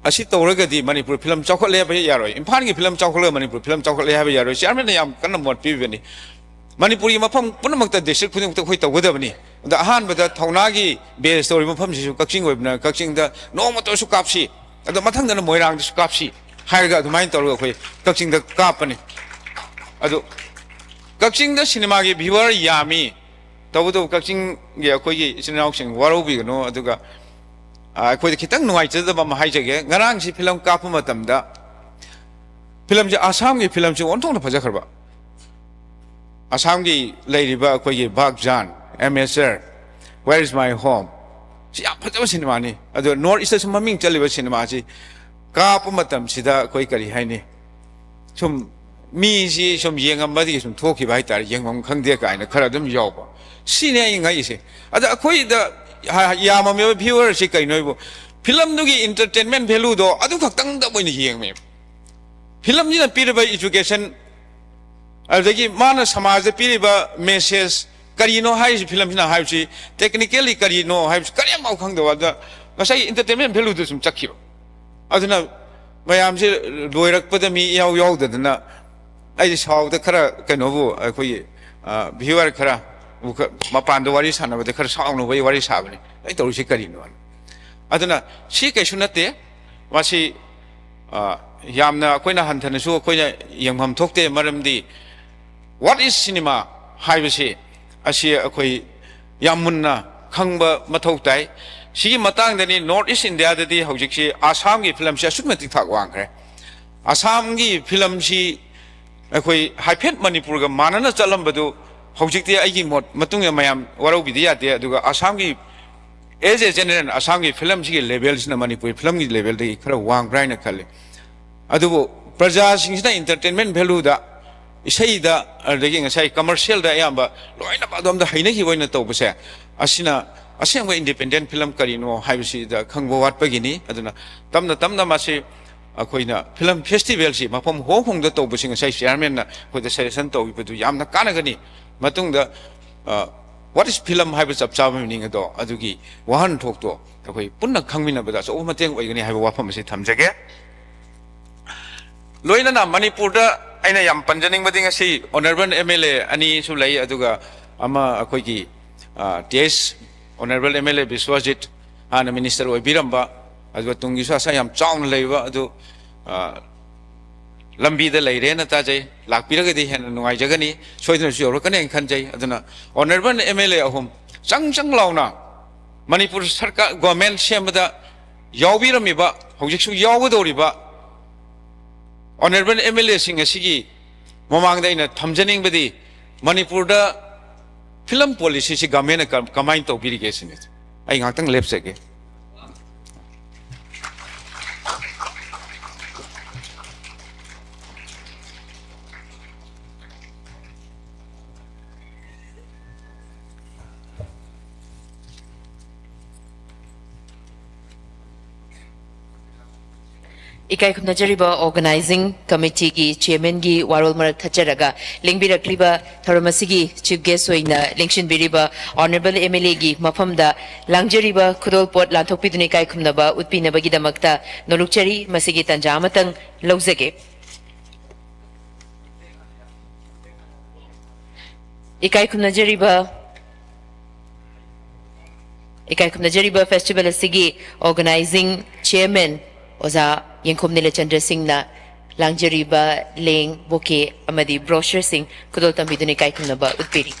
ꯑꯁꯤ ꯇꯧꯔꯒꯗꯤ ꯃꯅꯤꯄꯨꯔ ꯐꯤꯂꯝ ꯆꯥꯎꯈꯠꯂꯦ ꯍꯥꯏꯕ ꯌꯥꯔꯣꯏ, ꯏꯝꯐꯥꯜꯒꯤ ꯐꯤꯂꯝ ꯆꯥꯎꯈꯠꯂꯒ ꯃꯅꯤꯄꯨꯔ ꯐꯤꯂꯝ ꯆꯥꯎꯈꯠꯂꯦ ꯍꯥꯏꯕ ꯌꯥꯔꯣꯏ꯫ ꯆꯤꯌꯥꯔꯃꯦꯟꯅ ꯌꯥꯝ ꯀꯟꯅ ꯃꯣꯠ ꯄꯤꯕꯅꯤ꯫ ꯃꯅꯤꯄꯨꯔꯒꯤ ꯃꯐꯝ ꯄꯨꯝꯅꯃꯛꯇ, ꯗꯤꯁꯇ꯭ꯔꯤꯛ ꯈꯨꯗꯤꯡꯃꯛꯇ ꯑꯩꯈꯣꯏ ꯇꯧꯒꯗꯕꯅꯤ꯫ ꯑꯗ ꯑꯍꯥꯟꯕꯗ ꯊꯧꯅꯥꯒꯤ ꯕꯦꯁ ꯇꯧꯔꯤꯕ ꯃꯐꯝꯁꯤꯁꯨ ꯀꯛꯆꯤꯡ ꯑꯣꯏꯕꯅ, ꯀꯛꯆꯤꯡꯗ ꯅꯣꯡꯃꯇꯁꯨ ꯀꯥꯞꯁꯤ, ꯑꯗꯣ ꯃꯊꯪꯗꯅ ꯃꯣꯏꯔꯥꯡꯗꯁꯨ ꯀꯥꯞꯁꯤ ꯍꯥꯏꯔꯒ ꯑꯗꯨꯃꯥꯏꯅ ꯇꯧꯔꯒ ꯑꯩꯈꯣꯏ ꯀꯛꯆꯤꯡꯗ ꯀꯥꯞꯄꯅꯤ꯫ ꯑꯗꯨ ꯀꯛꯆꯤꯡꯗ ꯁꯤꯅꯦꯃꯥꯒꯤ ꯚ꯭ꯌꯨꯋꯔ ꯌꯥꯝꯃꯤ, ꯇꯧꯕꯇꯕꯨ ꯀꯛꯆꯤꯡꯒꯤ ꯑꯩꯈꯣꯏꯒꯤ ꯏꯆꯤꯟ ꯏꯅꯥꯎꯁꯤꯡ ꯋꯥꯔꯧꯕꯤꯒꯅꯨ꯫ ꯑꯗꯨꯒ, ꯑ, ꯑꯩꯈꯣꯏꯗ ꯈꯤꯇꯪ ꯅꯨꯡꯉꯥꯏꯖꯗꯕ ꯑꯃ ꯍꯥꯏꯖꯒꯦ꯫ ꯉꯔꯥꯡꯁꯤ ꯐꯤꯂꯝ ꯀꯥꯞꯄ ꯃꯇꯝꯗ ꯐꯤꯂꯝꯁꯦ, ꯑꯁꯥꯝꯒꯤ ꯐꯤꯂꯝꯁꯦ ꯑꯣꯟꯊꯣꯛꯅ ꯐꯖꯈ꯭ꯔꯕ꯫ ꯑꯁꯥꯝꯒꯤ ꯂꯩꯔꯤꯕ ꯑꯩꯈꯣꯏꯒꯤ ꯚꯥꯒꯖꯥꯟ, amateur, Where is my home, ꯁꯤ ꯌꯥꯝ ꯐꯖꯕ ꯁꯤꯅꯦꯃꯥꯅꯤ꯫ ꯑꯗꯣ ꯅꯣꯔꯠ ꯏꯁꯇꯁꯨ ꯃꯃꯤꯡ ꯆꯠꯂꯤꯕ ꯁꯤꯅꯦꯃꯥꯁꯤ ꯀꯥꯞꯄ ꯃꯇꯝꯁꯤꯗ ꯑꯩꯈꯣꯏ ꯀꯔꯤ ꯍꯥꯏꯅꯤ, ꯁꯨꯝ ꯃꯤꯁꯤ ꯁꯨꯝ ꯌꯦꯡꯉꯝꯕꯗꯒꯤ ꯁꯨꯝ ꯊꯣꯛꯈꯤꯕ ꯍꯥꯏꯇꯥꯔꯦ, ꯌꯦꯡꯐꯝ ꯈꯪꯗꯦ ꯀꯥꯏꯅ ꯈꯔ ꯑꯗꯨꯝ ꯌꯥꯎꯕ꯫ ꯁꯤꯅꯦ ꯑꯩ ꯉꯛꯏꯁꯦ꯫ ꯑꯗ ꯑꯩꯈꯣꯏꯗ ꯍꯥ-, ꯌꯥꯝꯃꯝꯃꯦꯕ ꯚ꯭ꯌꯨꯋꯔꯁꯤ ꯀꯩꯅꯣ ꯍꯥꯏꯕꯨ, ꯐꯤꯂꯝꯗꯨꯒꯤ ꯏꯟꯇꯔꯇꯦꯟꯃꯦꯟ ꯚꯦꯂꯨꯗꯣ ꯑꯗꯨ ꯈꯛꯇꯪꯗ ꯑꯣꯏꯅ ꯌꯦꯡꯉꯝꯃꯦꯕ꯫ ꯐꯤꯂꯝꯁꯤꯅ ꯄꯤꯔꯤꯕ ꯏꯖꯨꯀꯦꯁꯟ, ꯑꯗꯨꯗꯒꯤ ꯃꯥꯅ ꯁꯃꯥꯖꯗ ꯄꯤꯔꯤꯕ ꯃꯦꯁꯦꯖ ꯀꯔꯤꯅꯣ ꯍꯥꯏꯔꯤꯁꯤ, ꯐꯤꯂꯝꯁꯤꯅ ꯍꯥꯏꯕꯁꯤ, ꯇꯦꯛꯅꯤꯀꯦꯜꯂꯤ ꯀꯔꯤꯅꯣ ꯍꯥꯏꯕꯁꯤ ꯀꯔꯤꯝꯐꯥꯎ ꯈꯪꯗꯕ꯫ ꯑꯗ ꯉꯁꯥꯏꯒꯤ ꯏꯟꯇꯔꯇꯦꯟꯃꯦꯟ ꯚꯦꯂꯨꯗꯨ ꯁꯨꯝ ꯆꯠꯈꯤꯕ꯫ ꯑꯗꯨꯅ ꯃꯌꯥꯝꯁꯦ ꯂꯣꯏꯔꯛꯄꯗ ꯃꯤ ꯏꯌꯥꯎ ꯌꯥꯎꯗꯗꯅ, ꯑꯩꯗꯤ ꯁꯥꯎꯗ ꯈꯔ ꯀꯩꯅꯣꯕꯨ, ꯑꯩꯈꯣꯏꯒꯤ, ꯑ, ꯚ꯭ꯌꯨꯋꯔ ꯈꯔ ꯎ-, ꯈ-, ꯃꯄꯥꯟꯗ ꯋꯥꯔꯤ ꯁꯥꯟꯅꯕꯗ ꯈꯔ ꯁꯥꯎꯅꯕꯒꯤ ꯋꯥꯔꯤ ꯁꯥꯕꯅꯤ꯫ ꯑꯩ ꯇꯧꯔꯤꯁꯤ ꯀꯔꯤꯅꯣ? ꯑꯗꯨꯅ ꯁꯤ ꯀꯩꯁꯨ ꯅꯠꯇꯦ꯫ ꯃꯁꯤ, ꯑ, ꯌꯥꯝꯅ ꯑꯩꯈꯣꯏꯅ ꯍꯟꯊꯅꯁꯨ ꯑꯩꯈꯣꯏꯅ ꯌꯦꯡꯐꯝ ꯊꯣꯛꯇꯦ, ꯃꯔꯝꯗꯤ what is cinema ꯍꯥꯏꯕꯁꯤ ꯑꯁꯤ ꯑꯩꯈꯣꯏ ꯌꯥꯝ ꯃꯨꯟꯅ ꯈꯪꯕ ꯃꯊꯧ ꯇꯥꯏ꯫ ꯁꯤꯒꯤ ꯃꯇꯥꯡꯗꯅꯤ ꯅꯣꯔꯠ ꯏꯁ ꯏꯟꯗꯤꯌꯥꯗꯗꯤ ꯍꯧꯖꯤꯛꯁꯤ ꯑꯁꯥꯝꯒꯤ ꯐꯤꯂꯝꯁꯤ ꯑꯁꯨꯛꯀꯤ ꯃꯇꯤꯛ ꯊꯥꯛ ꯋꯥꯡꯈ꯭ꯔꯦ꯫ ꯑꯁꯥꯝꯒꯤ ꯐꯤꯂꯝꯁꯤ ꯑꯩꯈꯣꯏ ꯍꯥꯏꯐꯦꯠ ꯃꯅꯤꯄꯨꯔꯒ ꯃꯥꯟꯅꯅ ꯆꯠꯂꯝꯕꯗꯨ ꯍꯧꯖꯤꯛꯇꯤ ꯑꯩꯒꯤ ꯃꯣꯠ ꯃꯇꯨꯡ ꯏꯟꯅ ꯃꯌꯥꯝ ꯋꯥꯔꯧꯕꯤꯗ ꯌꯥꯗꯦ꯫ ꯑꯗꯨꯒ ꯑꯁꯥꯝꯒꯤ, as a general, ꯑꯁꯥꯝꯒꯤ ꯐꯤꯂꯝꯁꯤꯒꯤ ꯂꯦꯚꯦꯜꯁꯤꯅ ꯃꯅꯤꯄꯨꯔꯤ ꯐꯤꯂꯝꯒꯤ ꯂꯦꯚꯦꯜꯗꯒꯤ ꯈꯔ ꯋꯥꯡꯕ꯭ꯔꯥ ꯍꯥꯏꯅ ꯈꯜꯂꯤ꯫ ꯑꯗꯨꯕꯨ ꯄ꯭ꯔꯖꯥꯁꯤꯡꯁꯤꯅ ꯏꯟꯇꯔꯇꯦꯟꯃꯦꯟ ꯚꯦꯂꯨꯗ, ꯏꯁꯩꯗ, ꯑꯗꯨꯗꯒꯤ ꯉꯁꯥꯏ ꯀꯃꯔꯁꯤꯌꯦꯜꯗ ꯑꯌꯥꯝꯕ ꯂꯣꯏꯅꯃꯛ ꯑꯗꯣꯝꯗ ꯍꯩꯅꯈꯤꯕ ꯑꯣꯏꯅ ꯇꯧꯕꯁꯦ, ꯑꯁꯤꯅ ꯑꯁꯦꯡꯕ ꯏꯟꯗꯤꯄꯦꯟꯗꯦꯟ ꯐꯤꯂꯝ ꯀꯔꯤꯅꯣ ꯍꯥꯏꯕꯁꯤꯗ ꯈꯪꯕ ꯋꯥꯠꯄꯒꯤꯅꯤ꯫ ꯑꯗꯨꯅ ꯇꯞꯅ ꯇꯞꯅ ꯃꯁꯤ ꯑꯩꯈꯣꯏꯅ ꯐꯤꯂꯝ ꯐꯦꯁꯇꯤꯚꯦꯜꯁꯤ ꯃꯐꯝ ꯍꯣꯡ ꯍꯣꯡꯗ ꯇꯧꯕꯁꯤ ꯉꯁꯥꯏ ꯆꯤꯌꯥꯔꯃꯦꯟꯅ ꯑꯩꯈꯣꯏꯗ ꯁꯖꯦꯁꯟ ꯇꯧꯕꯤꯕꯗꯨ ꯌꯥꯝꯅ ꯀꯥꯟꯅꯒꯅꯤ꯫ ꯃꯇꯨꯡꯗ, ꯑ, what is film ꯍꯥꯏꯕ ꯆꯞ ꯆꯥꯕ ꯃꯤꯅꯤꯡ ꯑꯗꯣ, ꯑꯗꯨꯒꯤ ꯋꯥꯍꯟꯊꯣꯛꯇꯣ ꯑꯩꯈꯣꯏ ꯄꯨꯟꯅ ꯈꯪꯃꯤꯟꯅꯕꯗ ꯑꯆꯧꯕ ꯃꯇꯦꯡ ꯑꯣꯏꯒꯅꯤ ꯍꯥꯏꯕ ꯋꯥꯐꯝ ꯑꯁꯤ ꯊꯝꯖꯒꯦ꯫ ꯂꯣꯏꯅꯅ ꯃꯅꯤꯄꯨꯔꯗ ꯑꯩꯅ ꯌꯥꯝ ꯄꯟꯖꯅꯤꯡꯕꯗꯤ ꯉꯁꯤ ꯑꯣꯅꯔꯦꯕꯜ ꯑꯦꯝ ꯑꯦꯜ ꯑꯦ ꯑꯅꯤꯁꯨ ꯂꯩ, ꯑꯗꯨꯒ ꯑꯃ ꯑꯩꯈꯣꯏꯒꯤ, ꯑ, T S, honourable M L A Biswajit, ꯍꯥꯟꯅ ꯃꯤꯅꯤꯁꯇꯔ ꯑꯣꯏꯕꯤꯔꯝꯕ, ꯑꯗꯨꯒ ꯇꯨꯡꯒꯤꯁꯨ ꯑꯁꯥ ꯌꯥꯝ ꯆꯥꯎꯅ ꯂꯩꯕ ꯑꯗꯨ, ꯑ, ꯂꯝꯕꯤꯗ ꯂꯩꯔꯦꯅ ꯇꯥꯖꯩ꯫ ꯂꯥꯛꯄꯤꯔꯒꯗꯤ ꯍꯦꯟꯅ ꯅꯨꯡꯉꯥꯏꯖꯒꯅꯤ, ꯁꯣꯏꯗꯅꯁꯨ ꯌꯧꯔꯛꯀꯅꯤ ꯍꯥꯏꯅ ꯈꯟꯖꯩ꯫ ꯑꯗꯨꯅ ꯑꯣꯅꯔꯦꯕꯜ ꯑꯦꯝ ꯑꯦꯜ ꯑꯦ ꯑꯍꯨꯝ ꯆꯪ ꯆꯪ ꯂꯥꯎꯅ ꯃꯅꯤꯄꯨꯔ ꯁꯔꯀꯥꯔ, ꯒꯣꯔꯃꯦꯟ ꯁꯦꯝꯕꯗ ꯌꯥꯎꯕꯤꯔꯝꯃꯤꯕ, ꯍꯧꯖꯤꯛꯁꯨ ꯌꯥꯎꯒꯗꯧꯔꯤꯕ ꯑꯣꯅꯔꯦꯕꯜ ꯑꯦꯝ ꯑꯦꯜ ꯑꯦꯁꯤꯡ ꯑꯁꯤꯒꯤ ꯃꯃꯥꯡꯗ ꯑꯩꯅ ꯊꯝꯖꯅꯤꯡꯕꯗꯤ, ꯃꯅꯤꯄꯨꯔꯗ ꯐꯤꯂꯝ ꯄꯣꯂꯤꯁꯤꯁꯤ ꯒꯃꯦꯟꯅ ꯀ-, ꯀꯃꯥꯏꯅ ꯇꯧꯕꯤꯔꯤꯒꯦ ꯁꯤꯅꯤ꯫ ꯑꯩ ꯉꯥꯛꯇꯪ ꯂꯦꯞꯆꯒꯦ꯫ ꯏꯀꯥꯏ ꯈꯨꯝꯅꯖꯔꯤꯕ ꯑꯣꯔꯒꯅꯥꯏꯖꯤꯡ ꯀꯃꯤꯇꯤꯒꯤ ꯆꯤꯌꯔꯃꯦꯟꯒꯤ ꯋꯥꯔꯣꯜ ꯃꯔꯛ ꯊꯠꯆꯔꯒ, ꯂꯦꯡꯕꯤꯔꯛꯂꯤꯕ ꯊꯧꯔꯝ ꯑꯁꯤꯒꯤ ꯆꯤꯐ ꯒꯦꯁ ꯑꯣꯏꯅ ꯂꯦꯡꯁꯤꯟꯕꯤꯔꯤꯕ ꯑꯣꯅꯔꯦꯕꯜ ꯑꯦꯝ ꯑꯦꯜ ꯑꯦꯒꯤ ꯃꯐꯝꯗ ꯂꯥꯡꯖꯔꯤꯕ ꯈꯨꯗꯣꯜꯄꯣꯠ ꯂꯥꯟꯊꯣꯛꯄꯤꯗꯨꯅ ꯏꯀꯥꯏ ꯈꯨꯝꯅꯕ ꯎꯠꯄꯤꯅꯕꯒꯤꯗꯃꯛꯇ ꯅꯣꯂꯨꯛꯆꯔꯤ꯫ ꯃꯁꯤꯒꯤ ꯇꯥꯟꯖꯥ ꯑꯃꯇꯪ ꯂꯧꯖꯒꯦ꯫ ꯏꯀꯥꯏ ꯈꯨꯝꯅꯖꯔꯤꯕ, ꯏꯀꯥꯏ ꯈꯨꯝꯅꯖꯔꯤꯕ ꯐꯦꯁꯇꯤꯚꯦꯜ ꯑꯁꯤꯒꯤ ꯑꯣꯔꯒꯅꯥꯏꯖꯤꯡ ꯆꯤꯌꯔꯃꯦꯟ ꯑꯣꯖꯥ ꯌꯦꯡꯈꯣꯝ ꯅꯤꯂꯆꯟꯗ꯭ꯔ ꯁꯤꯡꯅ ꯂꯥꯡꯖꯔꯤꯕ ꯂꯦꯡ, ꯕꯣꯀꯦ ꯑꯃꯗꯤ ꯕ꯭ꯔꯣꯁꯔꯁꯤꯡ ꯈꯨꯗꯣꯜ ꯇꯝꯕꯤꯗꯨꯅ ꯏꯀꯥꯏ ꯈꯨꯝꯅꯕ ꯎꯠꯄꯤꯔꯤ꯫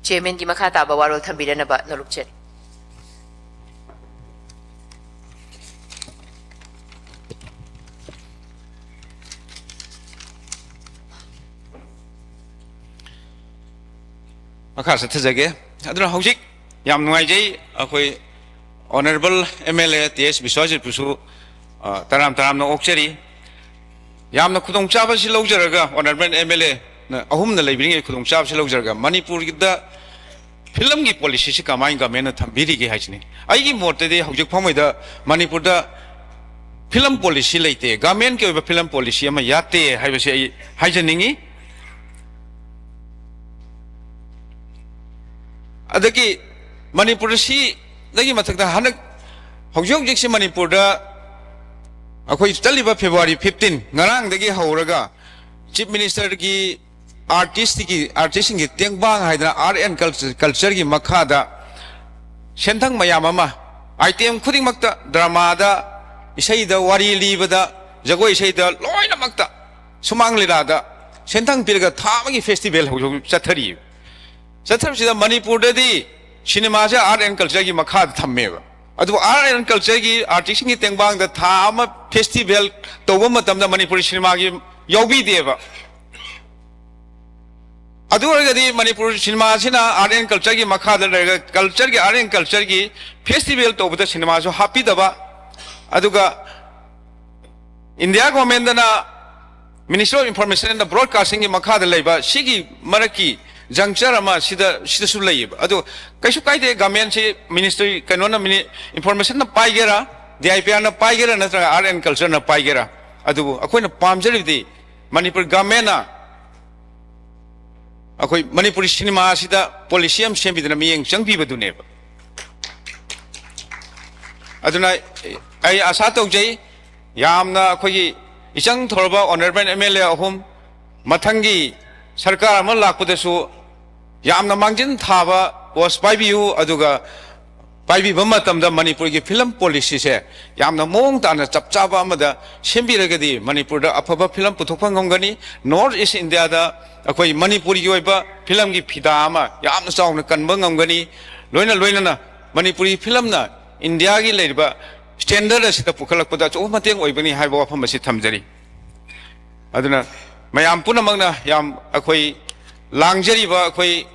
ꯆꯤꯌꯔꯃꯦꯟꯒꯤ ꯃꯈꯥ ꯇꯥꯕ ꯋꯥꯔꯣꯜ ꯊꯝꯕꯤꯔꯅꯕ ꯅꯣꯂꯨꯛꯆꯔꯤ꯫ ꯃꯈꯥ ꯆꯠꯊꯖꯒꯦ꯫ ꯑꯗꯨꯅ ꯍꯧꯖꯤꯛ ꯌꯥꯝ ꯅꯨꯡꯉꯥꯏꯖꯩ, ꯑꯩꯈꯣꯏ Honourable M L A T S ꯕꯤꯁ꯭ꯋꯥꯖꯤꯠꯄꯨꯁꯨ, ꯑ, ꯇꯔꯥꯝ ꯇꯔꯥꯝꯅ ꯑꯣꯛꯆꯔꯤ꯫ ꯌꯥꯝꯅ ꯈꯨꯗꯣꯡꯆꯥꯕꯁꯤ ꯂꯧꯖꯔꯒ, Honourable M L A ꯅ ꯑꯍꯨꯝꯅ ꯂꯩꯕꯤꯔꯤꯉꯩ ꯈꯨꯗꯣꯡꯆꯥꯕꯁꯤ ꯂꯧꯖꯔꯒ, ꯃꯅꯤꯄꯨꯔꯗ ꯐꯤꯂꯝꯒꯤ ꯄꯣꯂꯤꯁꯤꯁꯤ ꯀꯃꯥꯏꯅ ꯒꯚꯔꯟꯃꯦꯟꯅ ꯊꯝꯕꯤꯔꯤꯒꯦ ꯍꯥꯏꯁꯤꯅꯤ꯫ ꯑꯩꯒꯤ ꯃꯣꯠꯇꯗꯤ ꯍꯧꯖꯤꯛ ꯐꯥꯎꯉꯩꯗ ꯃꯅꯤꯄꯨꯔꯗ ꯐꯤꯂꯝ ꯄꯣꯂꯤꯁꯤ ꯂꯩꯇꯦ, ꯒꯚꯔꯟꯃꯦꯟꯠꯀꯤ ꯑꯣꯏꯕ ꯐꯤꯂꯝ ꯄꯣꯂꯤꯁꯤ ꯑꯃ ꯌꯥꯠꯇꯦ ꯍꯥꯏꯕꯁꯤ ꯑꯩ ꯍꯥꯏꯖꯅꯤꯡꯉꯤ꯫ ꯑꯗꯒꯤ ꯃꯅꯤꯄꯨꯔꯁꯤꯗꯒꯤ ꯃꯊꯛꯇ ꯍꯟꯗꯛ ꯍꯧꯖꯤꯛ ꯍꯧꯖꯤꯛꯁꯤ ꯃꯅꯤꯄꯨꯔꯗ ꯑꯩꯈꯣꯏ ꯆꯠꯂꯤꯕ February fifteen, ꯉꯔꯥꯡꯗꯒꯤ ꯍꯧꯔꯒ Chief Minister ꯒꯤ ꯑꯥꯔꯇꯤꯁꯀꯤ, ꯑꯥꯔꯇꯤꯁꯁꯤꯡꯒꯤ ꯇꯦꯡꯕꯥꯡ ꯍꯥꯏꯗꯅ Art and Culture, Culture ꯒꯤ ꯃꯈꯥꯗ ꯁꯦꯟꯊꯪ ꯃꯌꯥꯝ ꯑꯃ, item ꯈꯨꯗꯤꯡꯃꯛꯇ, drama ꯗ, ꯏꯁꯩꯗ, ꯋꯥꯔꯤ ꯂꯤꯕꯗ, ꯖꯒꯣꯏ ꯏꯁꯩꯗ, ꯂꯣꯏꯅꯃꯛꯇ, ꯁꯨꯃꯥꯡ ꯂꯤꯂꯥꯗ ꯁꯦꯟꯊꯪ ꯄꯤꯔꯒ ꯊꯥ ꯑꯃꯒꯤ festival ꯍꯧꯖꯤꯛ ꯍꯧꯖꯤꯛ ꯆꯠꯊꯔꯤ꯫ ꯆꯠꯊꯔꯤꯕꯁꯤꯗ ꯃꯅꯤꯄꯨꯔꯗꯗꯤ ꯁꯤꯅꯦꯃꯥꯁꯦ Art and Culture ꯒꯤ ꯃꯈꯥꯗ ꯊꯝꯃꯦꯕ꯫ ꯑꯗꯨꯕꯨ Art and Culture ꯒꯤ ꯑꯥꯔꯇꯤꯁꯁꯤꯡꯒꯤ ꯇꯦꯡꯕꯥꯡꯗ ꯊꯥ ꯑꯃ festival ꯇꯧꯕ ꯃꯇꯝꯗ ꯃꯅꯤꯄꯨꯔꯤ ꯁꯤꯅꯦꯃꯥꯒꯤ ꯌꯥꯎꯕꯤꯗꯦꯕ꯫ ꯑꯗꯨ ꯑꯣꯏꯔꯒꯗꯤ ꯃꯅꯤꯄꯨꯔ ꯁꯤꯅꯦꯃꯥꯁꯤꯅ Art and Culture ꯒꯤ ꯃꯈꯥꯗ ꯂꯩꯔꯒ, culture ꯒꯤ, Art and Culture ꯒꯤ festival ꯇꯧꯕꯗ ꯁꯤꯅꯦꯃꯥꯁꯨ ꯍꯥꯞꯄꯤꯗꯕ, ꯑꯗꯨꯒ India ꯒꯣꯔꯃꯦꯟꯗꯅ Ministry of Information and Broadcasting ꯒꯤ ꯃꯈꯥꯗ ꯂꯩꯕ ꯁꯤꯒꯤ ꯃꯔꯛꯀꯤ juncture ꯑꯃ ꯁꯤꯗ, ꯁꯤꯗꯁꯨ ꯂꯩꯌꯦꯕ꯫ ꯑꯗꯨ ꯀꯩꯁꯨ ꯀꯥꯏꯗꯦ, ꯒꯚꯔꯟꯃꯦꯟꯠꯁꯤ, ꯃꯤꯅꯤꯁꯇ꯭ꯔꯤ, ꯀꯩꯅꯣꯅ, ꯃꯤꯅꯤ-, ꯏꯟꯐꯣꯔꯃꯦꯁꯟꯅ ꯄꯥꯏꯒꯦꯔꯥ, ꯗꯤ ꯑꯥꯏ ꯄꯤ ꯑꯥꯔꯅ ꯄꯥꯏꯒꯦꯔꯥ, ꯅꯠꯇ꯭ꯔꯒ Art and Culture ꯅ ꯄꯥꯏꯒꯦꯔꯥ, ꯑꯗꯨꯕꯨ ꯑꯩꯈꯣꯏꯅ ꯄꯥꯝꯖꯔꯤꯕꯗꯤ ꯃꯅꯤꯄꯨꯔ ꯒꯚꯔꯟꯃꯦꯟꯠꯅ ꯑꯩꯈꯣꯏ ꯃꯅꯤꯄꯨꯔꯤ ꯁꯤꯅꯦꯃꯥ ꯑꯁꯤꯗ ꯄꯣꯂꯤꯁꯤ ꯑꯃ ꯁꯦꯝꯕꯤꯗꯅ ꯃꯤꯠꯌꯦꯡ ꯆꯪꯕꯤꯕꯗꯨꯅꯦꯕ꯫ ꯑꯗꯨꯅ ꯑꯩ ꯑꯥꯁꯥ ꯇꯧꯖꯩ, ꯌꯥꯝꯅ ꯑꯩꯈꯣꯏꯒꯤ ꯏꯆꯪ ꯊꯧꯔꯕ Honourable M L A ꯑꯍꯨꯝ ꯃꯊꯪꯒꯤ ꯁꯔꯀꯥꯔ ꯑꯃ ꯂꯥꯛꯄꯗꯁꯨ ꯌꯥꯝꯅ ꯃꯥꯡꯖꯤꯟ ꯊꯥꯕ post ꯄꯥꯏꯕꯤꯌꯨ, ꯑꯗꯨꯒ ꯄꯥꯏꯕꯤꯕ ꯃꯇꯝꯗ ꯃꯅꯤꯄꯨꯔꯒꯤ ꯐꯤꯂꯝ ꯄꯣꯂꯤꯁꯤꯁꯦ ꯌꯥꯝꯅ ꯃꯑꯣꯡ ꯇꯥꯅ ꯆꯞ ꯆꯥꯕ ꯑꯃꯗ ꯁꯦꯝꯕꯤꯔꯒꯗꯤ ꯃꯅꯤꯄꯨꯔꯗ ꯑꯐꯕ ꯐꯤꯂꯝ ꯄꯨꯊꯣꯛꯄ ꯉꯝꯒꯅꯤ꯫ North East India ꯗ ꯑꯩꯈꯣꯏ ꯃꯅꯤꯄꯨꯔꯒꯤ ꯑꯣꯏꯕ ꯐꯤꯂꯝꯒꯤ ꯐꯤꯗꯥ ꯑꯃ ꯌꯥꯝꯅ ꯆꯥꯎꯅ ꯀꯟꯕ ꯉꯝꯒꯅꯤ꯫ ꯂꯣꯏꯅ ꯂꯣꯏꯅꯅ ꯃꯅꯤꯄꯨꯔꯤ ꯐꯤꯂꯝꯅ ꯏꯟꯗꯤꯌꯥꯒꯤ ꯂꯩꯔꯤꯕ standard ꯑꯁꯤꯗ ꯄꯨꯈꯠꯂꯛꯄꯗ ꯑꯆꯧꯕ ꯃꯇꯦꯡ ꯑꯣꯏꯒꯅꯤ ꯍꯥꯏꯕ ꯋꯥꯐꯝ ꯑꯁꯤ ꯊꯝꯖꯔꯤ꯫ ꯑꯗꯨꯅ ꯃꯌꯥꯝ ꯄꯨꯝꯅꯃꯛꯅ ꯌꯥꯝ ꯑꯩꯈꯣꯏ ꯂꯥꯡꯖꯔꯤꯕ ꯑꯩꯈꯣꯏ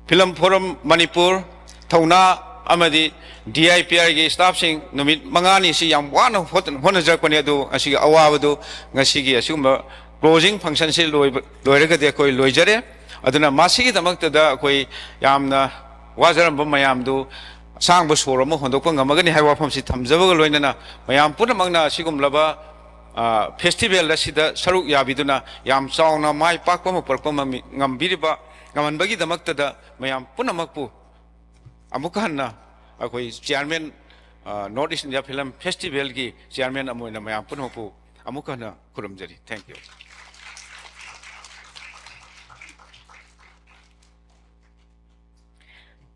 Film Forum Manipur ꯊꯧꯅꯥ ꯑꯃꯗꯤ D I P Rꯒꯤ staffꯁꯤꯡ ꯅꯨꯃꯤꯠ ꯃꯉꯥꯅꯤꯁꯤ ꯌꯥꯝ ꯋꯥꯅ ꯍꯣꯠ-, ꯍꯣꯠꯅꯖꯔꯛꯄꯅꯤ꯫ ꯑꯗꯨ ꯉꯁꯤꯒꯤ ꯑꯋꯥꯕꯗꯨ ꯉꯁꯤꯒꯤ ꯑꯁꯤꯒꯨꯝꯕ closing functionꯁꯤ ꯂꯣꯏꯕ, ꯂꯣꯏꯔꯒꯗꯤ ꯑꯩꯈꯣꯏ ꯂꯣꯏꯖꯔꯦ꯫ ꯑꯗꯨꯅ ꯃꯁꯤꯒꯤꯗꯃꯛꯇꯗ ꯑꯩꯈꯣꯏ ꯌꯥꯝꯅ ꯋꯥꯖꯔꯝꯕ ꯃꯌꯥꯝꯗꯨ ꯑꯁꯥꯡꯕ ꯁꯣꯔ ꯑꯃ ꯍꯣꯟꯗꯣꯛꯄ ꯉꯝꯃꯒꯅꯤ ꯍꯥꯏꯕ ꯋꯥꯐꯝꯁꯤ ꯊꯝꯖꯕꯒ ꯂꯣꯏꯅꯅ, ꯃꯌꯥꯝ ꯄꯨꯝꯅꯃꯛꯅ ꯑꯁꯤꯒꯨꯝꯂꯕ, ꯑ, festival ꯑꯁꯤꯗ ꯁꯔꯨꯛ ꯌꯥꯕꯤꯗꯨꯅ ꯌꯥꯝ ꯆꯥꯎꯅ ꯃꯥꯏ ꯄꯥꯛꯄ ꯑꯃ ꯄꯨꯔꯛꯄ ꯉꯝꯃꯤ-, ꯉꯝꯕꯤꯔꯤꯕ, ꯉꯝꯍꯟꯕꯒꯤꯗꯃꯛꯇꯗ ꯃꯌꯥꯝ ꯄꯨꯝꯅꯃꯛꯄꯨ ꯑꯃꯨꯛꯀ ꯍꯟꯅ ꯑꯩꯈꯣꯏ chairman, ꯑ, North East India Film Festivalꯒꯤ chairman ꯑꯃ ꯑꯣꯏꯅ ꯃꯌꯥꯝ ꯄꯨꯝꯅꯃꯛꯄꯨ ꯑꯃꯨꯛꯀ ꯍꯟꯅ ꯈꯨꯔꯨꯝꯖꯔꯤ꯫ Thank you.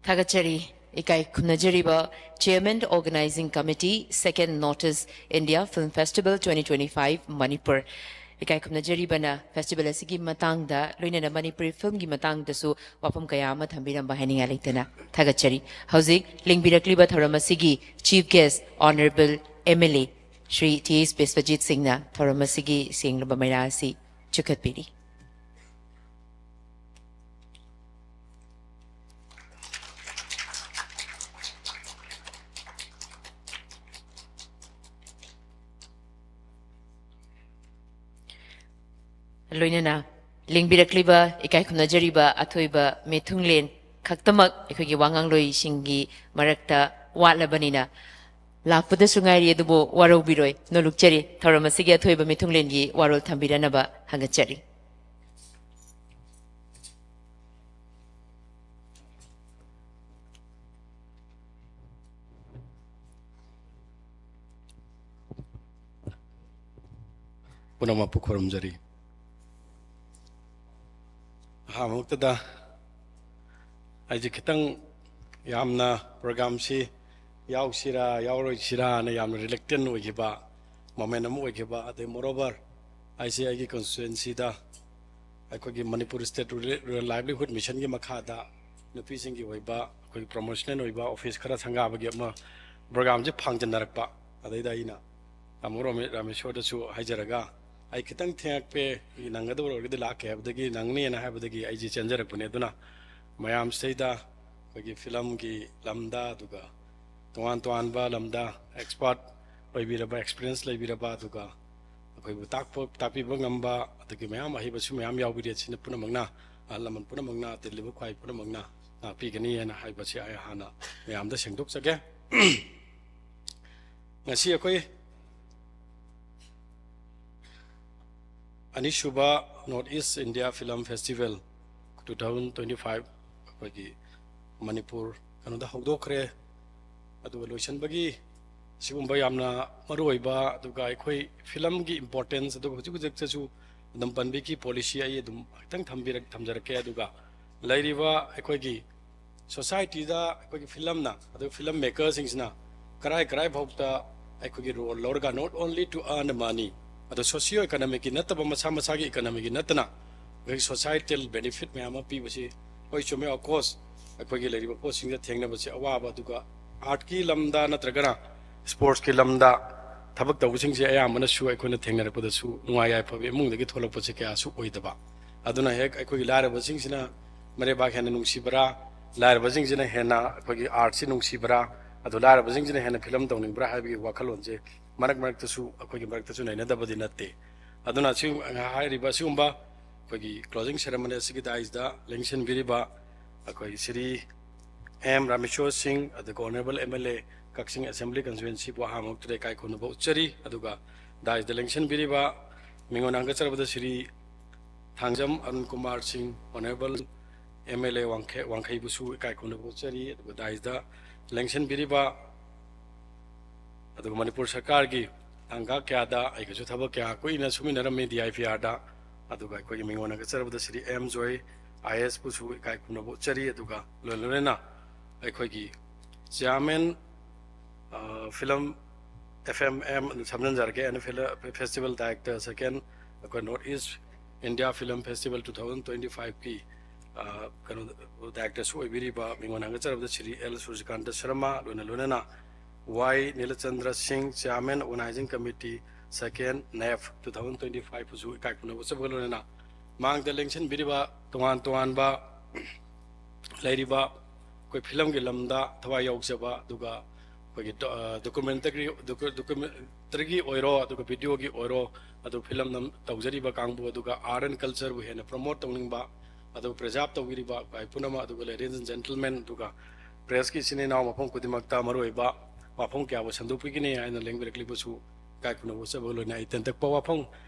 ꯊꯥꯒꯠꯆꯔꯤ꯫ ꯏꯀꯥꯏ ꯈꯨꯝꯅꯖꯔꯤꯕ Chairman, Organizing Committee, Second North East India Film Festival twenty twenty-five, Manipur꯫ ꯏꯀꯥꯏ ꯈꯨꯝꯅꯖꯔꯤꯕꯅ festival ꯑꯁꯤꯒꯤ ꯃꯇꯥꯡꯗ, ꯂꯣꯏꯅꯅ ꯃꯅꯤꯄꯨꯔꯤ filmꯒꯤ ꯃꯇꯥꯡꯗꯁꯨ ꯋꯥꯐꯝ ꯀꯌꯥ ꯑꯃ ꯊꯝꯕꯤꯔꯝꯕ ꯍꯥꯏꯅꯤꯡꯉꯥꯏ ꯂꯩꯇꯅ ꯊꯥꯒꯠꯆꯔꯤ꯫ ꯍꯧꯖꯤꯛ ꯂꯤꯡꯕꯤꯔꯛꯂꯤꯕ ꯊꯧꯔꯝ ꯑꯁꯤꯒꯤ Chief Guest, Honourable M L A Shri T S Biswajit ꯁꯤꯡꯅ ꯊꯧꯔꯝ ꯑꯁꯤꯒꯤ ꯁꯦꯡꯂꯕ ꯃꯩꯔꯥ ꯑꯁꯤ ꯆꯤꯡꯈꯠꯄꯤꯔꯤ꯫ ꯂꯣꯏꯅꯅ ꯂꯦꯡꯕꯤꯔꯛꯂꯤꯕ, ꯏꯀꯥꯏ ꯈꯨꯝꯅꯖꯔꯤꯕ ꯑꯊꯣꯏꯕ ꯃꯤꯊꯨꯡꯂꯦꯟ ꯈꯛꯇꯃꯛ ꯑꯩꯈꯣꯏꯒꯤ ꯋꯥꯉꯥꯡꯂꯣꯏꯁꯤꯡꯒꯤ ꯃꯔꯛꯇ ꯋꯥꯠꯂꯕꯅꯤꯅ, ꯂꯥꯛꯄꯗꯁꯨ ꯉꯥꯏꯔꯤ, ꯑꯗꯨꯕꯨ ꯋꯥꯔꯧꯕꯤꯔꯣꯏ, ꯅꯣꯂꯨꯛꯆꯔꯤ꯫ ꯊꯧꯔꯝ ꯑꯁꯤꯒꯤ ꯑꯊꯣꯏꯕ ꯃꯤꯊꯨꯡꯂꯦꯟꯒꯤ ꯋꯥꯔꯣꯜ ꯊꯝꯕꯤꯔꯅꯕ ꯍꯪꯒꯠꯆꯔꯤ꯫ ꯄꯨꯝꯅꯃꯛꯄꯨ ꯈꯨꯔꯨꯝꯖꯔꯤ꯫ ꯑꯍꯥꯟꯕꯃꯛꯇꯗ ꯑꯩꯁꯦ ꯈꯤꯇꯪ ꯌꯥꯝꯅ programꯁꯤ ꯌꯥꯎꯁꯤꯔꯥ ꯌꯥꯎꯔꯣꯏꯁꯤꯔꯥꯅ ꯌꯥꯝꯅ reluctant ꯑꯣꯏꯈꯤꯕ moment ꯑꯃ ꯑꯣꯏꯈꯤꯕ, ꯑꯗꯩ moreover ꯑꯩꯁꯦ ꯑꯩꯒꯤ constituencyꯗ ꯑꯩꯈꯣꯏꯒꯤ ꯃꯅꯤꯄꯨꯔ State Rural Livelihood Missionꯒꯤ ꯃꯈꯥꯗ ꯅꯨꯄꯤꯁꯤꯡꯒꯤ ꯑꯣꯏꯕ ꯑꯩꯈꯣꯏꯒꯤ promotional ꯑꯣꯏꯕ office ꯈꯔ ꯁꯪꯒꯥꯕꯒꯤ ꯑꯃ programꯁꯦ ꯐꯥꯡꯖꯟꯅꯔꯛꯄ꯫ ꯑꯗꯩꯗ ꯑꯩꯅ ꯇꯥꯃꯣ ꯔꯣꯃꯦ-, ꯔꯥꯃꯦꯁꯣꯔꯗꯁꯨ ꯍꯥꯏꯖꯔꯒ, "ꯑꯩ ꯈꯤꯇꯪ ꯊꯦꯡꯉꯛꯄꯦ, ꯅꯪꯒꯗꯕ ꯑꯣꯏꯔꯒꯗꯤ ꯂꯥꯛꯀꯦ" ꯍꯥꯏꯕꯗꯒꯤ, "ꯅꯪꯅꯦꯅ" ꯍꯥꯏꯕꯗꯒꯤ ꯑꯩꯁꯦ ꯆꯦꯟꯖꯔꯛꯄꯅꯦ꯫ ꯑꯗꯨꯅ ꯃꯌꯥꯝꯁꯤꯗꯩꯗ ꯑꯩꯈꯣꯏꯒꯤ ꯐꯤꯂꯝꯒꯤ ꯂꯝꯗ, ꯑꯗꯨꯒ ꯇꯣꯉꯥꯟ ꯇꯣꯉꯥꯟꯕ ꯂꯝꯗ ꯑꯦꯛꯁꯄꯥꯔꯠ ꯑꯣꯏꯕꯤꯔꯕ, ꯑꯦꯛꯁꯄꯤꯔꯤꯌꯦꯟꯁ ꯂꯩꯕꯤꯔꯕ, ꯑꯗꯨꯒ ꯑꯩꯈꯣꯏꯕꯨ ꯇꯥꯛꯄ, ꯇꯥꯛꯄꯤꯕ ꯉꯝꯕ, ꯑꯗꯒꯤ ꯃꯌꯥꯝ ꯑꯍꯩꯕꯁꯨ ꯃꯌꯥꯝ ꯌꯥꯎꯕꯤꯔꯤ꯫ ꯑꯁꯤꯅ ꯄꯨꯝꯅꯃꯛꯅ, ꯑꯍꯜ ꯂꯃꯟ ꯄꯨꯝꯅꯃꯛꯅ, ꯇꯤꯜꯂꯤꯕ ꯈ꯭ꯋꯥꯏ ꯄꯨꯝꯅꯃꯛꯅ ꯉꯥꯛꯄꯤꯒꯅꯤ ꯍꯥꯏꯅ ꯍꯥꯏꯕꯁꯤ ꯑꯩ ꯍꯥꯟꯅ ꯃꯌꯥꯝꯗ ꯁꯦꯡꯗꯣꯛꯆꯒꯦ꯫ ꯉꯁꯤ ꯑꯩꯈꯣꯏ ꯑꯅꯤꯁꯨꯕ North East India Film Festival two thousand twenty-five ꯑꯩꯈꯣꯏꯒꯤ ꯃꯅꯤꯄꯨꯔ ꯀꯩꯅꯣꯗ ꯍꯧꯗꯣꯛꯈ꯭ꯔꯦ꯫ ꯑꯗꯨꯒ ꯂꯣꯏꯁꯤꯟꯕꯒꯤ ꯁꯤꯒꯨꯝꯕ ꯌꯥꯝꯅ ꯃꯔꯨꯑꯣꯏꯕ, ꯑꯗꯨꯒ ꯑꯩꯈꯣꯏ ꯐꯤꯂꯝꯒꯤ ꯏꯝꯄꯣꯔꯇꯦꯟꯁ, ꯑꯗꯨꯒ ꯍꯧꯖꯤꯛ ꯍꯧꯖꯤꯛꯇꯁꯨ ꯑꯗꯨꯝ ꯄꯟꯕꯤꯈꯤ꯫ ꯄꯣꯂꯤꯁꯤ ꯑꯩ ꯑꯗꯨꯝ ꯈꯤꯇꯪ ꯊꯝꯕꯤꯔꯛ-, ꯊꯝꯖꯔꯛꯀꯦ꯫ ꯑꯗꯨꯒ ꯂꯩꯔꯤꯕ ꯑꯩꯈꯣꯏꯒꯤ ꯁꯣꯁꯥꯏꯇꯤꯗ ꯑꯩꯈꯣꯏꯒꯤ ꯐꯤꯂꯝꯅ, ꯑꯗꯨꯒ ꯐꯤꯂꯝ ꯃꯦꯀꯔꯁꯤꯡꯁꯤꯅ ꯀꯔꯥꯏ ꯀꯔꯥꯏ ꯐꯥꯎꯗ ꯑꯩꯈꯣꯏꯒꯤ ꯔꯣꯜ ꯂꯧꯔꯒ, not only to earn money, ꯑꯗꯣ ꯁꯣꯁꯤꯌꯣ ꯏꯀꯣꯅꯣꯃꯤꯛꯀꯤ ꯅꯠꯇꯕ, ꯃꯁꯥ ꯃꯁꯥꯒꯤ ꯏꯀꯣꯅꯣꯃꯤꯛꯀꯤ ꯅꯠꯇꯅ ꯑꯩꯈꯣꯏꯒꯤ ꯁꯣꯁꯥꯏꯇꯦꯜ ꯕꯦꯅꯤꯐꯤꯠ ꯃꯌꯥꯝ ꯑꯃ ꯄꯤꯕꯁꯤ, ꯍꯣꯏ, ꯆꯨꯝꯃꯦ, of course, ꯑꯩꯈꯣꯏꯒꯤ ꯂꯩꯔꯤꯕ ꯄꯣꯠꯁꯤꯡꯗ ꯊꯦꯡꯅꯕꯁꯦ ꯑꯋꯥꯕ, ꯑꯗꯨꯒ ꯑꯥꯔꯠꯀꯤ ꯂꯝꯗ ꯅꯠꯇ꯭ꯔꯒꯅ ꯁ꯭ꯄꯣꯔꯠꯁꯀꯤ ꯂꯝꯗ ꯊꯕꯛ ꯇꯧꯕꯁꯤꯡꯁꯦ ꯑꯌꯥꯝꯕꯅꯁꯨ ꯑꯩꯈꯣꯏꯅ ꯊꯦꯡꯅꯔꯛꯄꯗꯁꯨ ꯅꯨꯡꯉꯥꯏ ꯌꯥꯏꯐꯕ ꯏꯃꯨꯡꯗꯒꯤ ꯊꯣꯛꯂꯛꯄꯁꯦ ꯀꯌꯥꯁꯨ ꯑꯣꯏꯗꯕ꯫ ꯑꯗꯨꯅ ꯍꯦꯛ ꯑꯩꯈꯣꯏꯒꯤ ꯂꯥꯏꯔꯕꯁꯤꯡꯁꯤꯅ ꯃꯔꯩꯕꯥꯛ ꯍꯦꯟꯅ ꯅꯨꯡꯁꯤꯕ꯭ꯔꯥ, ꯂꯥꯏꯔꯕꯁꯤꯡꯁꯤꯅ ꯍꯦꯟꯅ ꯑꯩꯈꯣꯏꯒꯤ ꯑꯥꯔꯠꯁꯤ ꯅꯨꯡꯁꯤꯕ꯭ꯔꯥ, ꯑꯗꯣ ꯂꯥꯏꯔꯕꯁꯤꯡꯁꯤꯅ ꯍꯦꯟꯅ ꯐꯤꯂꯝ ꯇꯧꯅꯤꯡꯕ꯭ꯔꯥ ꯍꯥꯏꯕꯒꯤ ꯋꯥꯈꯜꯂꯣꯟꯁꯦ ꯃꯔꯛ ꯃꯔꯛꯇꯁꯨ ꯑꯩꯈꯣꯏꯒꯤ ꯃꯔꯛꯇꯁꯨ ꯅꯩꯅꯗꯕꯗꯤ ꯅꯠꯇꯦ꯫ ꯑꯗꯨꯅ ꯁꯤ ꯍꯥꯏꯔꯤꯕ ꯑꯁꯤꯒꯨꯝꯕ ꯑꯩꯈꯣꯏꯒꯤ closing ceremony ꯑꯁꯤꯒꯤ ꯗꯥꯏꯁꯇ ꯂꯦꯡꯁꯤꯟꯕꯤꯔꯤꯕ ꯑꯩꯈꯣꯏ ꯁ꯭ꯔꯤ ꯑꯦꯝ ꯔꯥꯃꯦꯁ꯭ꯋꯔ ꯁꯤꯡ, ꯑꯗꯨꯒ Honourable M L A Kakching Assembly Constituencyꯕꯨ ꯑꯍꯥꯟꯕ ꯃꯛꯇꯗ ꯏꯀꯥꯏ ꯈꯨꯝꯅꯕ ꯎꯠꯆꯔꯤ꯫ ꯑꯗꯨꯒ ꯗꯥꯏꯁꯇ ꯂꯦꯡꯁꯤꯟꯕꯤꯔꯤꯕ ꯃꯤꯉꯣꯟ ꯍꯪꯒꯠꯆꯔꯕꯗ ꯁ꯭ꯔꯤ ꯊꯥꯡꯖꯝ ꯑꯔꯨꯟ ꯀꯨꯃꯥꯔ ꯁꯤꯡ, Honourable M L A ꯋꯥꯡꯈꯩ-, ꯋꯥꯡꯈꯩꯕꯨꯁꯨ ꯏꯀꯥꯏ ꯈꯨꯝꯅꯕ ꯎꯠꯆꯔꯤ꯫ ꯑꯗꯨꯒ ꯗꯥꯏꯁꯇ ꯂꯦꯡꯁꯤꯟꯕꯤꯔꯤꯕ ꯑꯗꯨꯒ ꯃꯅꯤꯄꯨꯔ ꯁꯔꯀꯥꯔꯒꯤ ꯇꯥꯡꯀꯛ ꯀꯌꯥꯗ ꯑꯩꯒꯁꯨ ꯊꯕꯛ ꯀꯌꯥ ꯀꯨꯏꯅ ꯁꯨꯃꯤꯟꯅꯔꯝꯃꯤ D I P Rꯗ꯫ ꯑꯗꯨꯒ ꯑꯩꯈꯣꯏꯒꯤ ꯃꯤꯉꯣꯟ ꯍꯪꯒꯠꯆꯔꯕꯗ Shri M Joy I A S ꯄꯨꯁꯨ ꯏꯀꯥꯏ ꯈꯨꯝꯅꯕ ꯎꯠꯆꯔꯤ꯫ ꯑꯗꯨꯒ ꯂꯣꯏ ꯂꯣꯏꯅꯅ ꯑꯩꯈꯣꯏꯒꯤ chairman, ꯑ, film F M M ꯑꯗꯨ ꯁꯝꯖꯤꯟꯖꯔꯒꯦ, and fil-, festival director second, ꯑꯩꯈꯣꯏ North East India Film Festival two thousand twenty-fiveꯀꯤ, ꯑ, ꯀꯩꯅꯣ, directorꯁꯨ ꯑꯣꯏꯕꯤꯔꯤꯕ ꯃꯤꯉꯣꯟ ꯍꯪꯒꯠꯆꯔꯕꯗ ꯁ꯭ꯔꯤ ꯑꯦꯜ ꯁꯨꯔꯖꯤꯀꯥꯟꯇ ꯁꯔꯃ, ꯂꯣꯏꯅ ꯂꯣꯏꯅꯅ ꯋꯥꯏ ꯅꯤꯂꯆꯟꯗ꯭ꯔ ꯁꯤꯡ, chairman organizing committee second, NEF two thousand twenty-fiveꯕꯨꯁꯨ ꯏꯀꯥꯏ ꯈꯨꯝꯅꯕ ꯎꯠꯆꯕꯒ ꯂꯣꯏꯅꯅ ꯃꯥꯡꯗ ꯂꯦꯡꯁꯤꯟꯕꯤꯔꯤꯕ ꯇꯣꯉꯥꯟ ꯇꯣꯉꯥꯟꯕ ꯂꯩꯔꯤꯕ ꯑꯩꯈꯣꯏ ꯐꯤꯂꯝꯒꯤ ꯂꯝꯗ ꯊꯋꯥꯏ ꯌꯥꯎꯖꯕ, ꯑꯗꯨꯒ ꯑꯩꯈꯣꯏꯒꯤ ꯗꯣ-, ꯑ, ꯗꯣꯀꯨꯃꯦꯟꯇꯔꯤ-, ꯗꯣꯀꯨ-, ꯗꯣꯀꯨꯃꯦꯟꯇꯔꯤꯒꯤ ꯑꯣꯏꯔꯣ, ꯑꯗꯨꯒ ꯚꯤꯗꯤꯑꯣꯒꯤ ꯑꯣꯏꯔꯣ, ꯑꯗꯨ ꯐꯤꯂꯝ ꯅꯝ-, ꯇꯧꯖꯔꯤꯕ ꯀꯥꯡꯕꯨ, ꯑꯗꯨꯒ ꯑꯥꯔꯠ ꯑꯦꯟ ꯀꯜꯆꯔꯕꯨ ꯍꯦꯟꯅ ꯄ꯭ꯔꯣꯃꯣꯠ ꯇꯧꯅꯤꯡꯕ, ꯑꯗꯨ ꯄ꯭ꯔꯤꯖꯥꯔꯕ ꯇꯧꯕꯤꯔꯤꯕ ꯑꯩꯈꯣꯏ ꯄꯨꯝꯅꯃꯛ, ꯑꯗꯨꯒ ꯂꯦꯗꯤꯁ ꯑꯦꯟ ꯖꯦꯟꯇꯜꯃꯦꯟ, ꯑꯗꯨꯒ ꯄ꯭ꯔꯦꯁꯀꯤ ꯏꯆꯤꯟ ꯏꯅꯥꯎ ꯃꯐꯝ ꯈꯨꯗꯤꯡꯃꯛꯇ ꯃꯔꯨꯑꯣꯏꯕ ꯋꯥꯐꯝ ꯀꯌꯥꯕꯨ ꯁꯟꯗꯣꯛꯄꯤꯒꯅꯤ ꯍꯥꯏꯅ ꯂꯦꯡꯕꯤꯔꯛꯂꯤꯕꯁꯨ ꯏꯀꯥꯏ ꯈꯨꯝꯅꯕ ꯎꯠꯆꯕꯒ ꯂꯣꯏꯅꯅ ꯑꯩ ꯇꯦꯟꯇꯛꯄ ꯋꯥꯐꯝ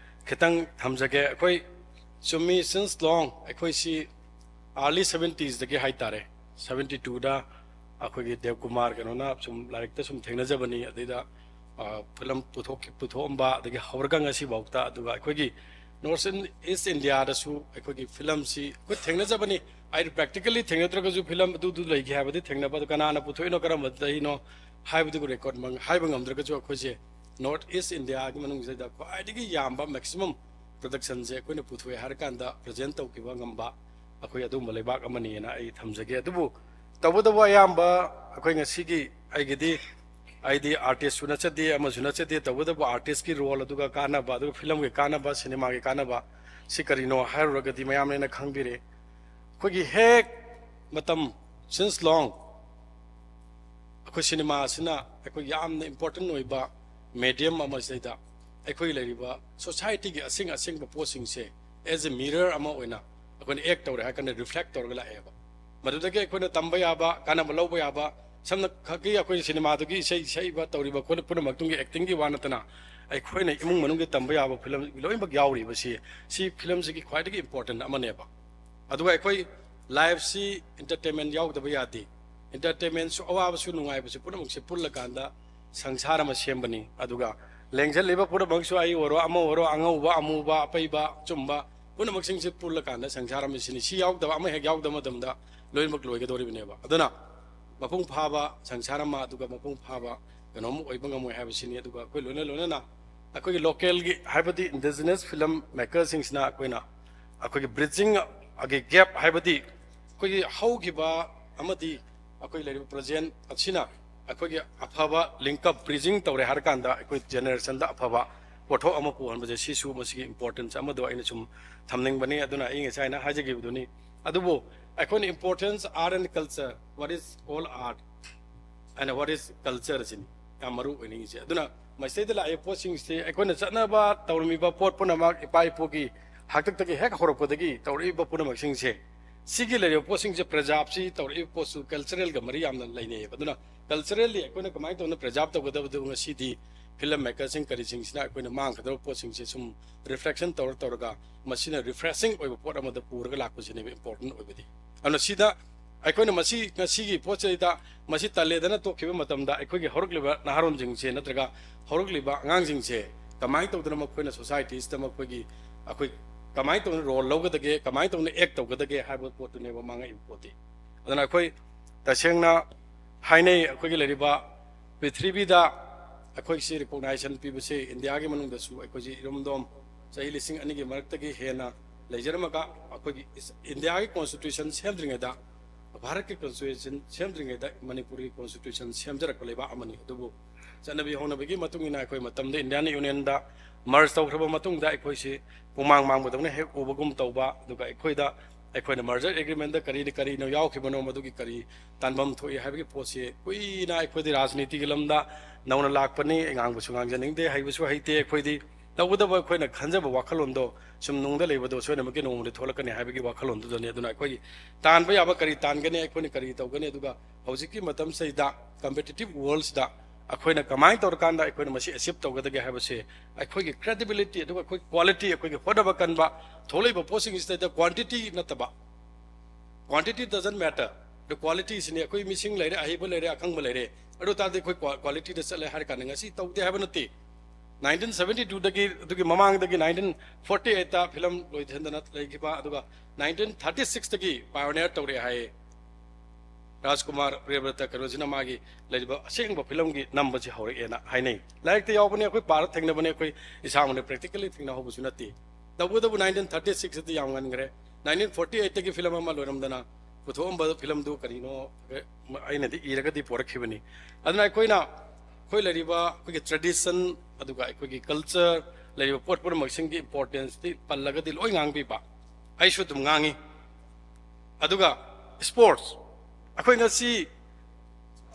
ꯈꯤꯇꯪ ꯊꯝꯖꯒꯦ꯫ ꯑꯩꯈꯣꯏ ꯆꯨꯝꯃꯤ, since long ꯑꯩꯈꯣꯏꯁꯤ early seventiesꯗꯒꯤ ꯍꯥꯏꯇꯥꯔꯦ, seventy twoꯗ ꯑꯩꯈꯣꯏꯒꯤ ꯗꯦꯕ ꯀꯨꯃꯥꯔ ꯀꯩꯅꯣꯅ ꯁꯨꯝ ꯂꯥꯏꯔꯤꯛꯇ ꯁꯨꯝ ꯊꯦꯡꯅꯖꯕꯅꯤ, ꯑꯗꯩꯗ, ꯑ, ꯐꯤꯂꯝ ꯄꯨꯊꯣꯛꯈꯤ-, ꯄꯨꯊꯣꯛꯑꯝꯕ, ꯑꯗꯒꯤ ꯍꯧꯔꯒ ꯉꯁꯤꯐꯥꯎꯗ, ꯑꯗꯨꯒ ꯑꯩꯈꯣꯏꯒꯤ North East Indiaꯗꯁꯨ ꯑꯩꯈꯣꯏꯒꯤ ꯐꯤꯂꯝꯁꯤ ꯑꯩꯈꯣꯏ ꯊꯦꯡꯅꯖꯕꯅꯤ꯫ ꯑꯩ practically ꯊꯦꯡꯅꯗ꯭ꯔꯒꯁꯨ ꯐꯤꯂꯝ ꯑꯗꯨꯗꯨ ꯂꯩꯈꯤ ꯍꯥꯏꯕꯗꯤ ꯊꯦꯡꯅꯕ, ꯑꯗꯨ ꯀꯅꯥꯅ ꯄꯨꯊꯣꯛꯏꯅꯣ, ꯀꯔꯝꯕꯗꯒꯤꯅꯣ ꯍꯥꯏꯕꯗꯨꯒꯤ ꯔꯦꯀꯣꯔꯠꯃꯛ ꯍꯥꯏꯕ ꯉꯝꯗ꯭ꯔꯒꯁꯨ, ꯑꯩꯈꯣꯏꯁꯦ North East Indiaꯒꯤ ꯃꯅꯨꯡꯁꯤꯗ ꯈ꯭ꯋꯥꯏꯗꯒꯤ ꯌꯥꯝꯕ maximum productionꯁꯦ ꯑꯩꯈꯣꯏꯅ ꯄꯨꯊꯣꯛꯑꯦ ꯍꯥꯏꯔꯀꯥꯟꯗ present ꯇꯧꯈꯤꯕ ꯉꯝꯕ ꯑꯩꯈꯣꯏ ꯑꯗꯨꯒꯨꯝꯕ ꯂꯩꯕꯥꯛ ꯑꯃꯅꯤꯅ ꯑꯩ ꯊꯝꯖꯒꯦ꯫ ꯑꯗꯨꯕꯨ ꯇꯧꯕꯇꯕꯨ ꯑꯌꯥꯝꯕ ꯑꯩꯈꯣꯏ ꯉꯁꯤꯒꯤ ꯑꯩꯒꯤꯗꯤ, ꯑꯩꯗꯤ artistꯁꯨ ꯅꯠꯆꯗꯦ, ꯑꯃꯁꯨ ꯅꯠꯆꯗꯦ, ꯇꯧꯕꯇꯕꯨ artistꯀꯤ role ꯑꯗꯨꯒ ꯀꯥꯟꯅꯕ, ꯑꯗꯨꯒ ꯐꯤꯂꯝꯒꯤ ꯀꯥꯟꯅꯕ, ꯁꯤꯅꯦꯃꯥꯒꯤ ꯀꯥꯟꯅꯕ ꯁꯤ ꯀꯔꯤꯅꯣ ꯍꯥꯏꯔꯨꯔꯒꯗꯤ ꯃꯌꯥꯝꯅ ꯍꯦꯟꯅ ꯈꯪꯕꯤꯔꯦ꯫ ꯑꯩꯈꯣꯏꯒꯤ ꯍꯦꯛ ꯃꯇꯝ, since long ꯑꯩꯈꯣꯏ ꯁꯤꯅꯦꯃꯥ ꯑꯁꯤꯅ ꯑꯩꯈꯣꯏ ꯌꯥꯝꯅ important ꯑꯣꯏꯕ medium ꯑꯃꯁꯤꯗꯩꯗ ꯑꯩꯈꯣꯏ ꯂꯩꯔꯤꯕ societyꯒꯤ ꯑꯁꯦꯡ ꯑꯁꯦꯡꯕ ꯄꯣꯠꯁꯤꯡꯁꯦ as a mirror ꯑꯃ ꯑꯣꯏꯅ ꯑꯩꯈꯣꯏꯅ act ꯇꯧꯔꯦ ꯍꯥꯏꯔ ꯀꯥꯟꯗ reflect ꯇꯧꯔꯒ ꯂꯥꯛꯑꯦꯕ꯫ ꯃꯗꯨꯗꯒꯤ ꯑꯩꯈꯣꯏꯅ ꯇꯝꯕ ꯌꯥꯕ, ꯀꯥꯟꯅꯕ ꯂꯧꯕ ꯌꯥꯕ, ꯁꯝꯅ ꯈꯛꯀꯤ ꯑꯩꯈꯣꯏ ꯁꯤꯅꯦꯃꯥꯗꯨꯒꯤ ꯏꯁꯩ ꯁꯛꯏꯕ, ꯇꯧꯔꯤꯕ ꯈꯣꯠꯂꯤꯕ ꯄꯨꯝꯅꯃꯛꯇꯨꯒꯤ actingꯒꯤ ꯋꯥ ꯅꯠꯇꯅ ꯑꯩꯈꯣꯏꯅ ꯏꯃꯨꯡ ꯃꯅꯨꯡꯒꯤ ꯇꯝꯕ ꯌꯥꯕ ꯐꯤꯂꯝ ꯂꯣꯏꯅꯃꯛ ꯌꯥꯎꯔꯤꯕꯁꯤ, ꯁꯤ ꯐꯤꯂꯝꯁꯤꯒꯤ ꯈ꯭ꯋꯥꯏꯗꯒꯤ important ꯑꯃꯅꯦꯕ꯫ ꯑꯗꯨꯒ ꯑꯩꯈꯣꯏ lifeꯁꯤ entertainment ꯌꯥꯎꯗꯕ ꯌꯥꯗꯦ꯫ Entertainmentꯁꯨ, ꯑꯋꯥꯕꯁꯨ, ꯅꯨꯡꯉꯥꯏꯕꯁꯨ ꯄꯨꯝꯅꯃꯛꯁꯦ ꯄꯨꯜꯂꯀꯥꯟꯗ ꯁꯪꯁꯥꯔ ꯑꯃ ꯁꯦꯝꯕꯅꯤ꯫ ꯑꯗꯨꯒ ꯂꯦꯡꯁꯤꯜꯂꯤꯕ ꯄꯨꯝꯅꯃꯛꯁꯨ, ꯑꯩ ꯑꯣꯏꯔꯣ, ꯑꯃ ꯑꯣꯏꯔꯣ, ꯑꯉꯧꯕ, ꯑꯃꯨꯕ, ꯑꯄꯩꯕ, ꯑꯆꯨꯝꯕ ꯄꯨꯝꯅꯃꯛꯁꯤꯡꯁꯦ ꯄꯨꯜꯂꯀꯥꯟꯗ ꯁꯪꯁꯥꯔ ꯑꯃ ꯁꯤꯅꯤ꯫ ꯁꯤ ꯌꯥꯎꯗꯕ, ꯑꯃ ꯍꯦꯛ ꯌꯥꯎꯗꯕ ꯃꯇꯝꯗ ꯂꯣꯏꯅꯃꯛ ꯂꯣꯏꯒꯗꯧꯔꯤꯕꯅꯦꯕ꯫ ꯑꯗꯨꯅ ꯃꯄꯨꯡ ꯐꯥꯕ ꯁꯪꯁꯥꯔ ꯑꯃ, ꯑꯗꯨꯒ ꯃꯄꯨꯡ ꯐꯥꯕ ꯀꯩꯅꯣꯝ ꯑꯣꯏꯕ ꯉꯝꯃꯣꯏ ꯍꯥꯏꯕꯁꯤꯅꯤ꯫ ꯑꯗꯨꯒ ꯑꯩꯈꯣꯏ ꯂꯣꯏꯅ ꯂꯣꯏꯅꯅ ꯑꯩꯈꯣꯏꯒꯤ localꯒꯤ, ꯍꯥꯏꯕꯗꯤ indigenous film makerꯁꯤꯡꯁꯤꯅ ꯑꯩꯈꯣꯏꯅ ꯑꯩꯈꯣꯏꯒꯤ bridgingꯒꯤ gap, ꯍꯥꯏꯕꯗꯤ ꯑꯩꯈꯣꯏꯒꯤ ꯍꯧꯈꯤꯕ ꯑꯃꯗꯤ ꯑꯩꯈꯣꯏ ꯂꯩꯔꯤꯕ present ꯑꯁꯤꯅ ꯑꯩꯈꯣꯏꯒꯤ ꯑꯐꯕ link up, bridging ꯇꯧꯔꯦ ꯍꯥꯏꯔꯀꯥꯟꯗ ꯑꯩꯈꯣꯏ generationꯗ ꯑꯐꯕ ꯄꯣꯠꯊꯣꯛ ꯑꯃ ꯄꯨꯍꯟꯕꯁꯦ, ꯁꯤꯁꯨ ꯃꯁꯤꯒꯤ importance ꯑꯃꯗꯣ ꯑꯩꯅ ꯁꯨꯝ ꯊꯝꯅꯤꯡꯕꯅꯤ꯫ ꯑꯗꯨꯅ ꯑꯩ ꯉꯁꯥꯏꯅ ꯍꯥꯏꯖꯈꯤꯕꯗꯨꯅꯤ꯫ ꯑꯗꯨꯕꯨ ꯑꯩꯈꯣꯏꯅ importance art and culture, what is all art and what is culture ꯑꯁꯤꯅꯤ ꯌꯥꯝ ꯃꯔꯨ ꯑꯣꯏꯅꯤꯡꯉꯤꯁꯦ꯫ ꯑꯗꯨꯅ ꯃꯁꯤꯗꯩꯗ ꯂꯥꯛꯏꯕ ꯄꯣꯠꯁꯤꯡꯁꯤ ꯑꯩꯈꯣꯏꯅ ꯆꯠꯅꯕ ꯇꯧꯔꯝꯃꯤꯕ ꯄꯣꯠ ꯄꯨꯝꯅꯃꯛ ꯏꯄꯥ ꯏꯄꯨꯒꯤ ꯍꯥꯛꯇꯛꯇꯒꯤ ꯍꯦꯛ ꯍꯧꯔꯛꯄꯗꯒꯤ ꯇꯧꯔꯛꯏꯕ ꯄꯨꯝꯅꯃꯛꯁꯤꯡꯁꯦ, ꯁꯤꯒꯤ ꯂꯩꯔꯤꯕ ꯄꯣꯠꯁꯤꯡꯁꯦ, ꯄ꯭ꯔꯖꯥꯞꯁꯤ ꯇꯧꯔꯛꯏꯕ ꯄꯣꯠꯁꯨ culturalꯒ ꯃꯔꯤ ꯌꯥꯝꯅ ꯂꯩꯅꯩꯌꯦꯕ꯫ ꯑꯗꯨꯅ culturally ꯑꯩꯈꯣꯏꯅ ꯀꯃꯥꯏꯅ ꯇꯧꯅ preserve ꯇꯧꯒꯗꯕꯗꯨ ꯉꯁꯤꯗꯤ film makerꯁꯤꯡ ꯀꯔꯤꯁꯤꯡꯁꯤꯅ ꯑꯩꯈꯣꯏꯅ ꯃꯥꯡꯒꯗꯕ ꯄꯣꯠꯁꯤꯡꯁꯦ ꯁꯨꯝ reflection ꯇꯧꯔ ꯇꯧꯔꯒ ꯃꯁꯤꯅ refreshing ꯑꯣꯏꯕ ꯄꯣꯠ ꯑꯃꯗ ꯄꯨꯔꯒ ꯂꯥꯛꯄꯁꯤꯅꯦꯕ important ꯑꯣꯏꯕꯗꯤ꯫ ꯑꯗꯨꯅ ꯁꯤꯗ ꯑꯩꯈꯣꯏꯅ ꯃꯁꯤ ꯉꯁꯤꯒꯤ ꯄꯣꯠꯁꯤꯗ ꯃꯁꯤ ꯇꯜꯂꯦꯗꯅ ꯇꯣꯛꯈꯤꯕ ꯃꯇꯝꯗ ꯑꯩꯈꯣꯏꯒꯤ ꯍꯧꯔꯛꯂꯤꯕ ꯅꯍꯥꯔꯣꯟꯁꯤꯡꯁꯦ ꯅꯠꯇ꯭ꯔꯒ ꯍꯧꯔꯛꯂꯤꯕ ꯑꯉꯥꯡꯁꯤꯡꯁꯦ ꯀꯃꯥꯏꯅ ꯇꯧꯗꯅ ꯃꯈꯣꯏꯅ societyꯁꯤꯗ ꯃꯈꯣꯏꯒꯤ ꯑꯩꯈꯣꯏ ꯀꯃꯥꯏꯅ ꯇꯧꯅ role ꯂꯧꯒꯗꯒꯦ, ꯀꯃꯥꯏꯅ ꯇꯧꯅ act ꯇꯧꯒꯗꯒꯦ ꯍꯥꯏꯕ ꯄꯣꯠꯇꯨꯅꯦꯕ ꯃꯥꯡꯉꯛꯏꯕ ꯄꯣꯠꯇꯤ꯫ ꯑꯗꯨꯅ ꯑꯩꯈꯣꯏ ꯇꯁꯦꯡꯅ ꯍꯥꯏꯅꯩ, ꯑꯩꯈꯣꯏꯒꯤ ꯂꯩꯔꯤꯕ ꯄ꯭ꯔꯤꯊꯤꯕꯤꯗ ꯑꯩꯈꯣꯏꯁꯤ recognition ꯄꯤꯕꯁꯦ ꯏꯟꯗꯤꯌꯥꯒꯤ ꯃꯅꯨꯡꯗꯁꯨ ꯑꯩꯈꯣꯏꯁꯤ ꯏꯔꯝꯗꯣꯝ ꯆꯍꯤ ꯂꯤꯁꯤꯡ ꯑꯅꯤꯒꯤ ꯃꯔꯛꯇꯒꯤ ꯍꯦꯟꯅ ꯂꯩꯖꯔꯝꯃꯒ ꯑꯩꯈꯣꯏꯒꯤ ꯏꯁ-, ꯏꯟꯗꯤꯌꯥꯒꯤ constitution ꯁꯦꯝꯗ꯭ꯔꯤꯉꯩꯗ, ꯚꯥꯔꯠꯀꯤ constitution ꯁꯦꯝꯗ꯭ꯔꯤꯉꯩꯗ ꯃꯅꯤꯄꯨꯔꯒꯤ constitution ꯁꯦꯝꯖꯔꯛꯄ ꯂꯩꯕꯥꯛ ꯑꯃꯅꯤ꯫ ꯑꯗꯨꯕꯨ ꯆꯠꯅꯕꯤ ꯍꯧꯅꯕꯤꯒꯤ ꯃꯇꯨꯡ ꯏꯟꯅ ꯑꯩꯈꯣꯏ ꯃꯇꯝꯗ Indian Unionꯗ merge ꯇꯧꯈ꯭ꯔꯕ ꯃꯇꯨꯡꯗ ꯑꯩꯈꯣꯏꯁꯤ ꯄꯨꯃꯥꯡ ꯃꯥꯡꯕꯗꯧꯅ ꯍꯦꯛ ꯎꯕꯒꯨꯝ ꯇꯧꯕ, ꯑꯗꯨꯒ ꯑꯩꯈꯣꯏꯗ, ꯑꯩꯈꯣꯏꯅ merger agreementꯗ ꯀꯔꯤ ꯀꯔꯤꯅꯣ ꯌꯥꯎꯈꯤꯕꯅꯣ, ꯃꯗꯨꯒꯤ ꯀꯔꯤ ꯇꯥꯟꯐꯝ ꯊꯣꯛꯏ ꯍꯥꯏꯕꯒꯤ ꯄꯣꯠꯁꯤ ꯀꯨꯏꯅ ꯑꯩꯈꯣꯏꯗꯤ ꯔꯥꯖꯅꯤꯇꯤꯒꯤ ꯂꯝꯗ ꯅꯧꯅ ꯂꯥꯛꯄꯅꯤ, ꯉꯥꯡꯕꯁꯨ ꯉꯥꯡꯖꯅꯤꯡꯗꯦ, ꯍꯩꯕꯁꯨ ꯍꯩꯇꯦ꯫ ꯑꯩꯈꯣꯏꯗꯤ ꯇꯧꯒꯗꯕ ꯑꯩꯈꯣꯏꯅ ꯈꯟꯖꯕ ꯋꯥꯈꯜꯂꯣꯟꯗꯣ ꯁꯨꯝ ꯅꯨꯡꯗ ꯂꯩꯕꯗꯣ ꯁꯣꯏꯗꯅꯃꯛꯀꯤ ꯅꯣꯡꯃꯗꯤ ꯊꯣꯛꯂꯛꯀꯅꯤ ꯍꯥꯏꯕꯒꯤ ꯋꯥꯈꯜꯂꯣꯟꯗꯨꯗꯅꯤ꯫ ꯑꯗꯨꯅ ꯑꯩꯈꯣꯏꯒꯤ ꯇꯥꯟꯕ ꯌꯥꯕ ꯀꯔꯤ ꯇꯥꯟꯒꯅꯤ, ꯑꯩꯈꯣꯏꯅ ꯀꯔꯤ ꯇꯧꯒꯅꯤ, ꯑꯗꯨꯒ ꯍꯧꯖꯤꯛꯀꯤ ꯃꯇꯝꯁꯤꯗ competitive worldꯁꯤꯗ ꯑꯩꯈꯣꯏꯅ ꯀꯃꯥꯏꯅ ꯇꯧꯔꯀꯥꯟꯗ ꯑꯩꯈꯣꯏꯅ ꯃꯁꯤ achieve ꯇꯧꯒꯗꯒꯦ ꯍꯥꯏꯕꯁꯦ ꯑꯩꯈꯣꯏꯒꯤ credibility ꯑꯗꯨꯒ ꯑꯩꯈꯣꯏ quality, ꯑꯩꯈꯣꯏꯒꯤ ꯍꯣꯠꯅꯕ ꯀꯟꯕ, ꯊꯣꯛꯂꯛꯏꯕ ꯄꯣꯠꯁꯤꯡꯁꯤꯗꯩꯗ quantity ꯅꯠꯇꯕ, quantity doesn't matter, the qualityꯁꯤꯅꯤ꯫ ꯑꯩꯈꯣꯏ ꯃꯤꯁꯤꯡ ꯂꯩꯔꯦ, ꯑꯍꯩꯕ ꯂꯩꯔꯦ, ꯑꯈꯪꯕ ꯂꯩꯔꯦ, ꯑꯗꯨ ꯇꯥꯔꯗꯤ ꯑꯩꯈꯣꯏ ꯀ꯭ꯋꯥ-, qualityꯗ ꯆꯠꯂꯦ ꯍꯥꯏꯔ ꯀꯥꯟꯗ ꯉꯁꯤ ꯇꯧꯗꯦ ꯍꯥꯏꯕ ꯅꯠꯇꯦ꯫ Nineteen seventy twoꯗꯒꯤ, ꯑꯗꯨꯒꯤ ꯃꯃꯥꯡꯗꯒꯤ nineteen forty eightꯇ film ꯂꯣꯏꯊꯟꯗꯅ ꯂꯩꯈꯤꯕ, ꯑꯗꯨꯒ nineteen thirty sixꯇꯒꯤ pioneer ꯇꯧꯔꯛꯑꯦ ꯍꯥꯏꯌꯦ꯫ ꯔꯥꯖꯀꯨꯃꯥꯔ ꯄ꯭ꯔꯤꯌꯕ꯭ꯔꯇ ꯀꯩꯅꯣꯁꯤꯅ ꯃꯥꯒꯤ ꯂꯩꯔꯤꯕ ꯑꯁꯦꯡꯕ filmꯒꯤ ꯅꯝꯕꯁꯤ ꯍꯧꯔꯛꯑꯦꯅ ꯍꯥꯏꯅꯩ꯫ ꯂꯥꯏꯔꯤꯛꯇ ꯌꯥꯎꯕꯅꯤ, ꯑꯩꯈꯣꯏ ꯄꯥꯔ ꯊꯦꯡꯅꯕꯅꯤ, ꯑꯩꯈꯣꯏ ꯏꯁꯥꯃꯛꯅ practically ꯊꯦꯡꯅꯍꯧꯕꯁꯨ ꯅꯠꯇꯦ꯫ ꯇꯧꯕꯇꯕꯨ nineteen thirty sixꯇꯗꯤ ꯌꯥꯝ ꯉꯟꯈ꯭ꯔꯦ꯫ Nineteen forty eightꯇꯒꯤ film ꯑꯃ ꯂꯣꯏꯔꯝꯗꯅ ꯄꯨꯊꯣꯛꯑꯝꯕ filmꯗꯨ ꯀꯔꯤꯅꯣ ꯑꯩꯅꯗꯤ ꯏꯔꯒꯗꯤ ꯄꯣꯔꯛꯈꯤꯕꯅꯤ꯫ ꯑꯗꯨꯅ ꯑꯩꯈꯣꯏꯅ ꯑꯩꯈꯣꯏ ꯂꯩꯔꯤꯕ ꯑꯩꯈꯣꯏꯒꯤ tradition ꯑꯗꯨꯒ ꯑꯩꯈꯣꯏꯒꯤ culture ꯂꯩꯔꯤꯕ ꯄꯣꯠ ꯄꯨꯝꯅꯃꯛꯁꯤꯡꯒꯤ importanceꯇꯤ ꯄꯜꯂꯒꯗꯤ ꯂꯣꯏ ꯉꯥꯡꯕꯤꯕ꯫ ꯑꯩꯁꯨ ꯑꯗꯨꯝ ꯉꯥꯡꯉꯤ꯫ ꯑꯗꯨꯒ sports, ꯑꯩꯈꯣꯏ ꯉꯁꯤ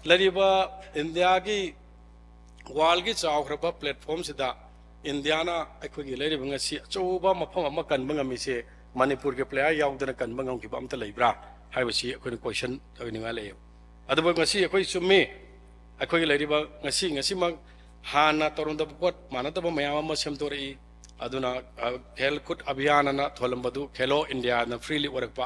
ꯂꯩꯔꯤꯕ ꯏꯟꯗꯤꯌꯥꯒꯤ, ꯋꯥꯔꯜꯒꯤ ꯆꯥꯎꯈ꯭ꯔꯕ platformꯁꯤꯗ ꯏꯟꯗꯤꯌꯥꯅ ꯑꯩꯈꯣꯏꯒꯤ ꯂꯩꯔꯤꯕ ꯉꯁꯤ ꯑꯆꯧꯕ ꯃꯐꯝ ꯑꯃ ꯀꯟꯕ ꯉꯝꯃꯤꯁꯦ ꯃꯅꯤꯄꯨꯔꯒꯤ player ꯌꯥꯎꯗꯅ ꯀꯟꯕ ꯉꯝꯈꯤꯕ ꯑꯝꯇ ꯂꯩꯕ꯭ꯔꯥ ꯍꯥꯏꯕꯁꯤ ꯑꯩꯈꯣꯏꯅ question ꯇꯧꯅꯤꯡꯉꯥꯏ ꯂꯩꯌꯦꯕ꯫ ꯑꯗꯨꯕꯨ ꯉꯁꯤ ꯑꯩꯈꯣꯏ ꯆꯨꯝꯃꯤ, ꯑꯩꯈꯣꯏꯒꯤ ꯂꯩꯔꯤꯕ ꯉꯁꯤ, ꯉꯁꯤꯃꯛ ꯍꯥꯟꯅ ꯇꯧꯔꯝꯗꯕ ꯄꯣꯠ ꯃꯥꯟꯅꯗꯕ ꯃꯌꯥꯝ ꯑꯃ ꯁꯦꯝꯗꯣꯔꯛꯏ꯫ ꯑꯗꯨꯅ, ꯑ, ꯈꯦꯜ ꯀꯨꯠ ꯑꯚꯤꯌꯥꯟ ꯑꯅ ꯊꯣꯜꯂꯝꯕꯗꯨ ꯈꯦꯂꯣ ꯏꯟꯗꯤꯌꯥꯅ freely ꯑꯣꯏꯔꯛꯄ꯫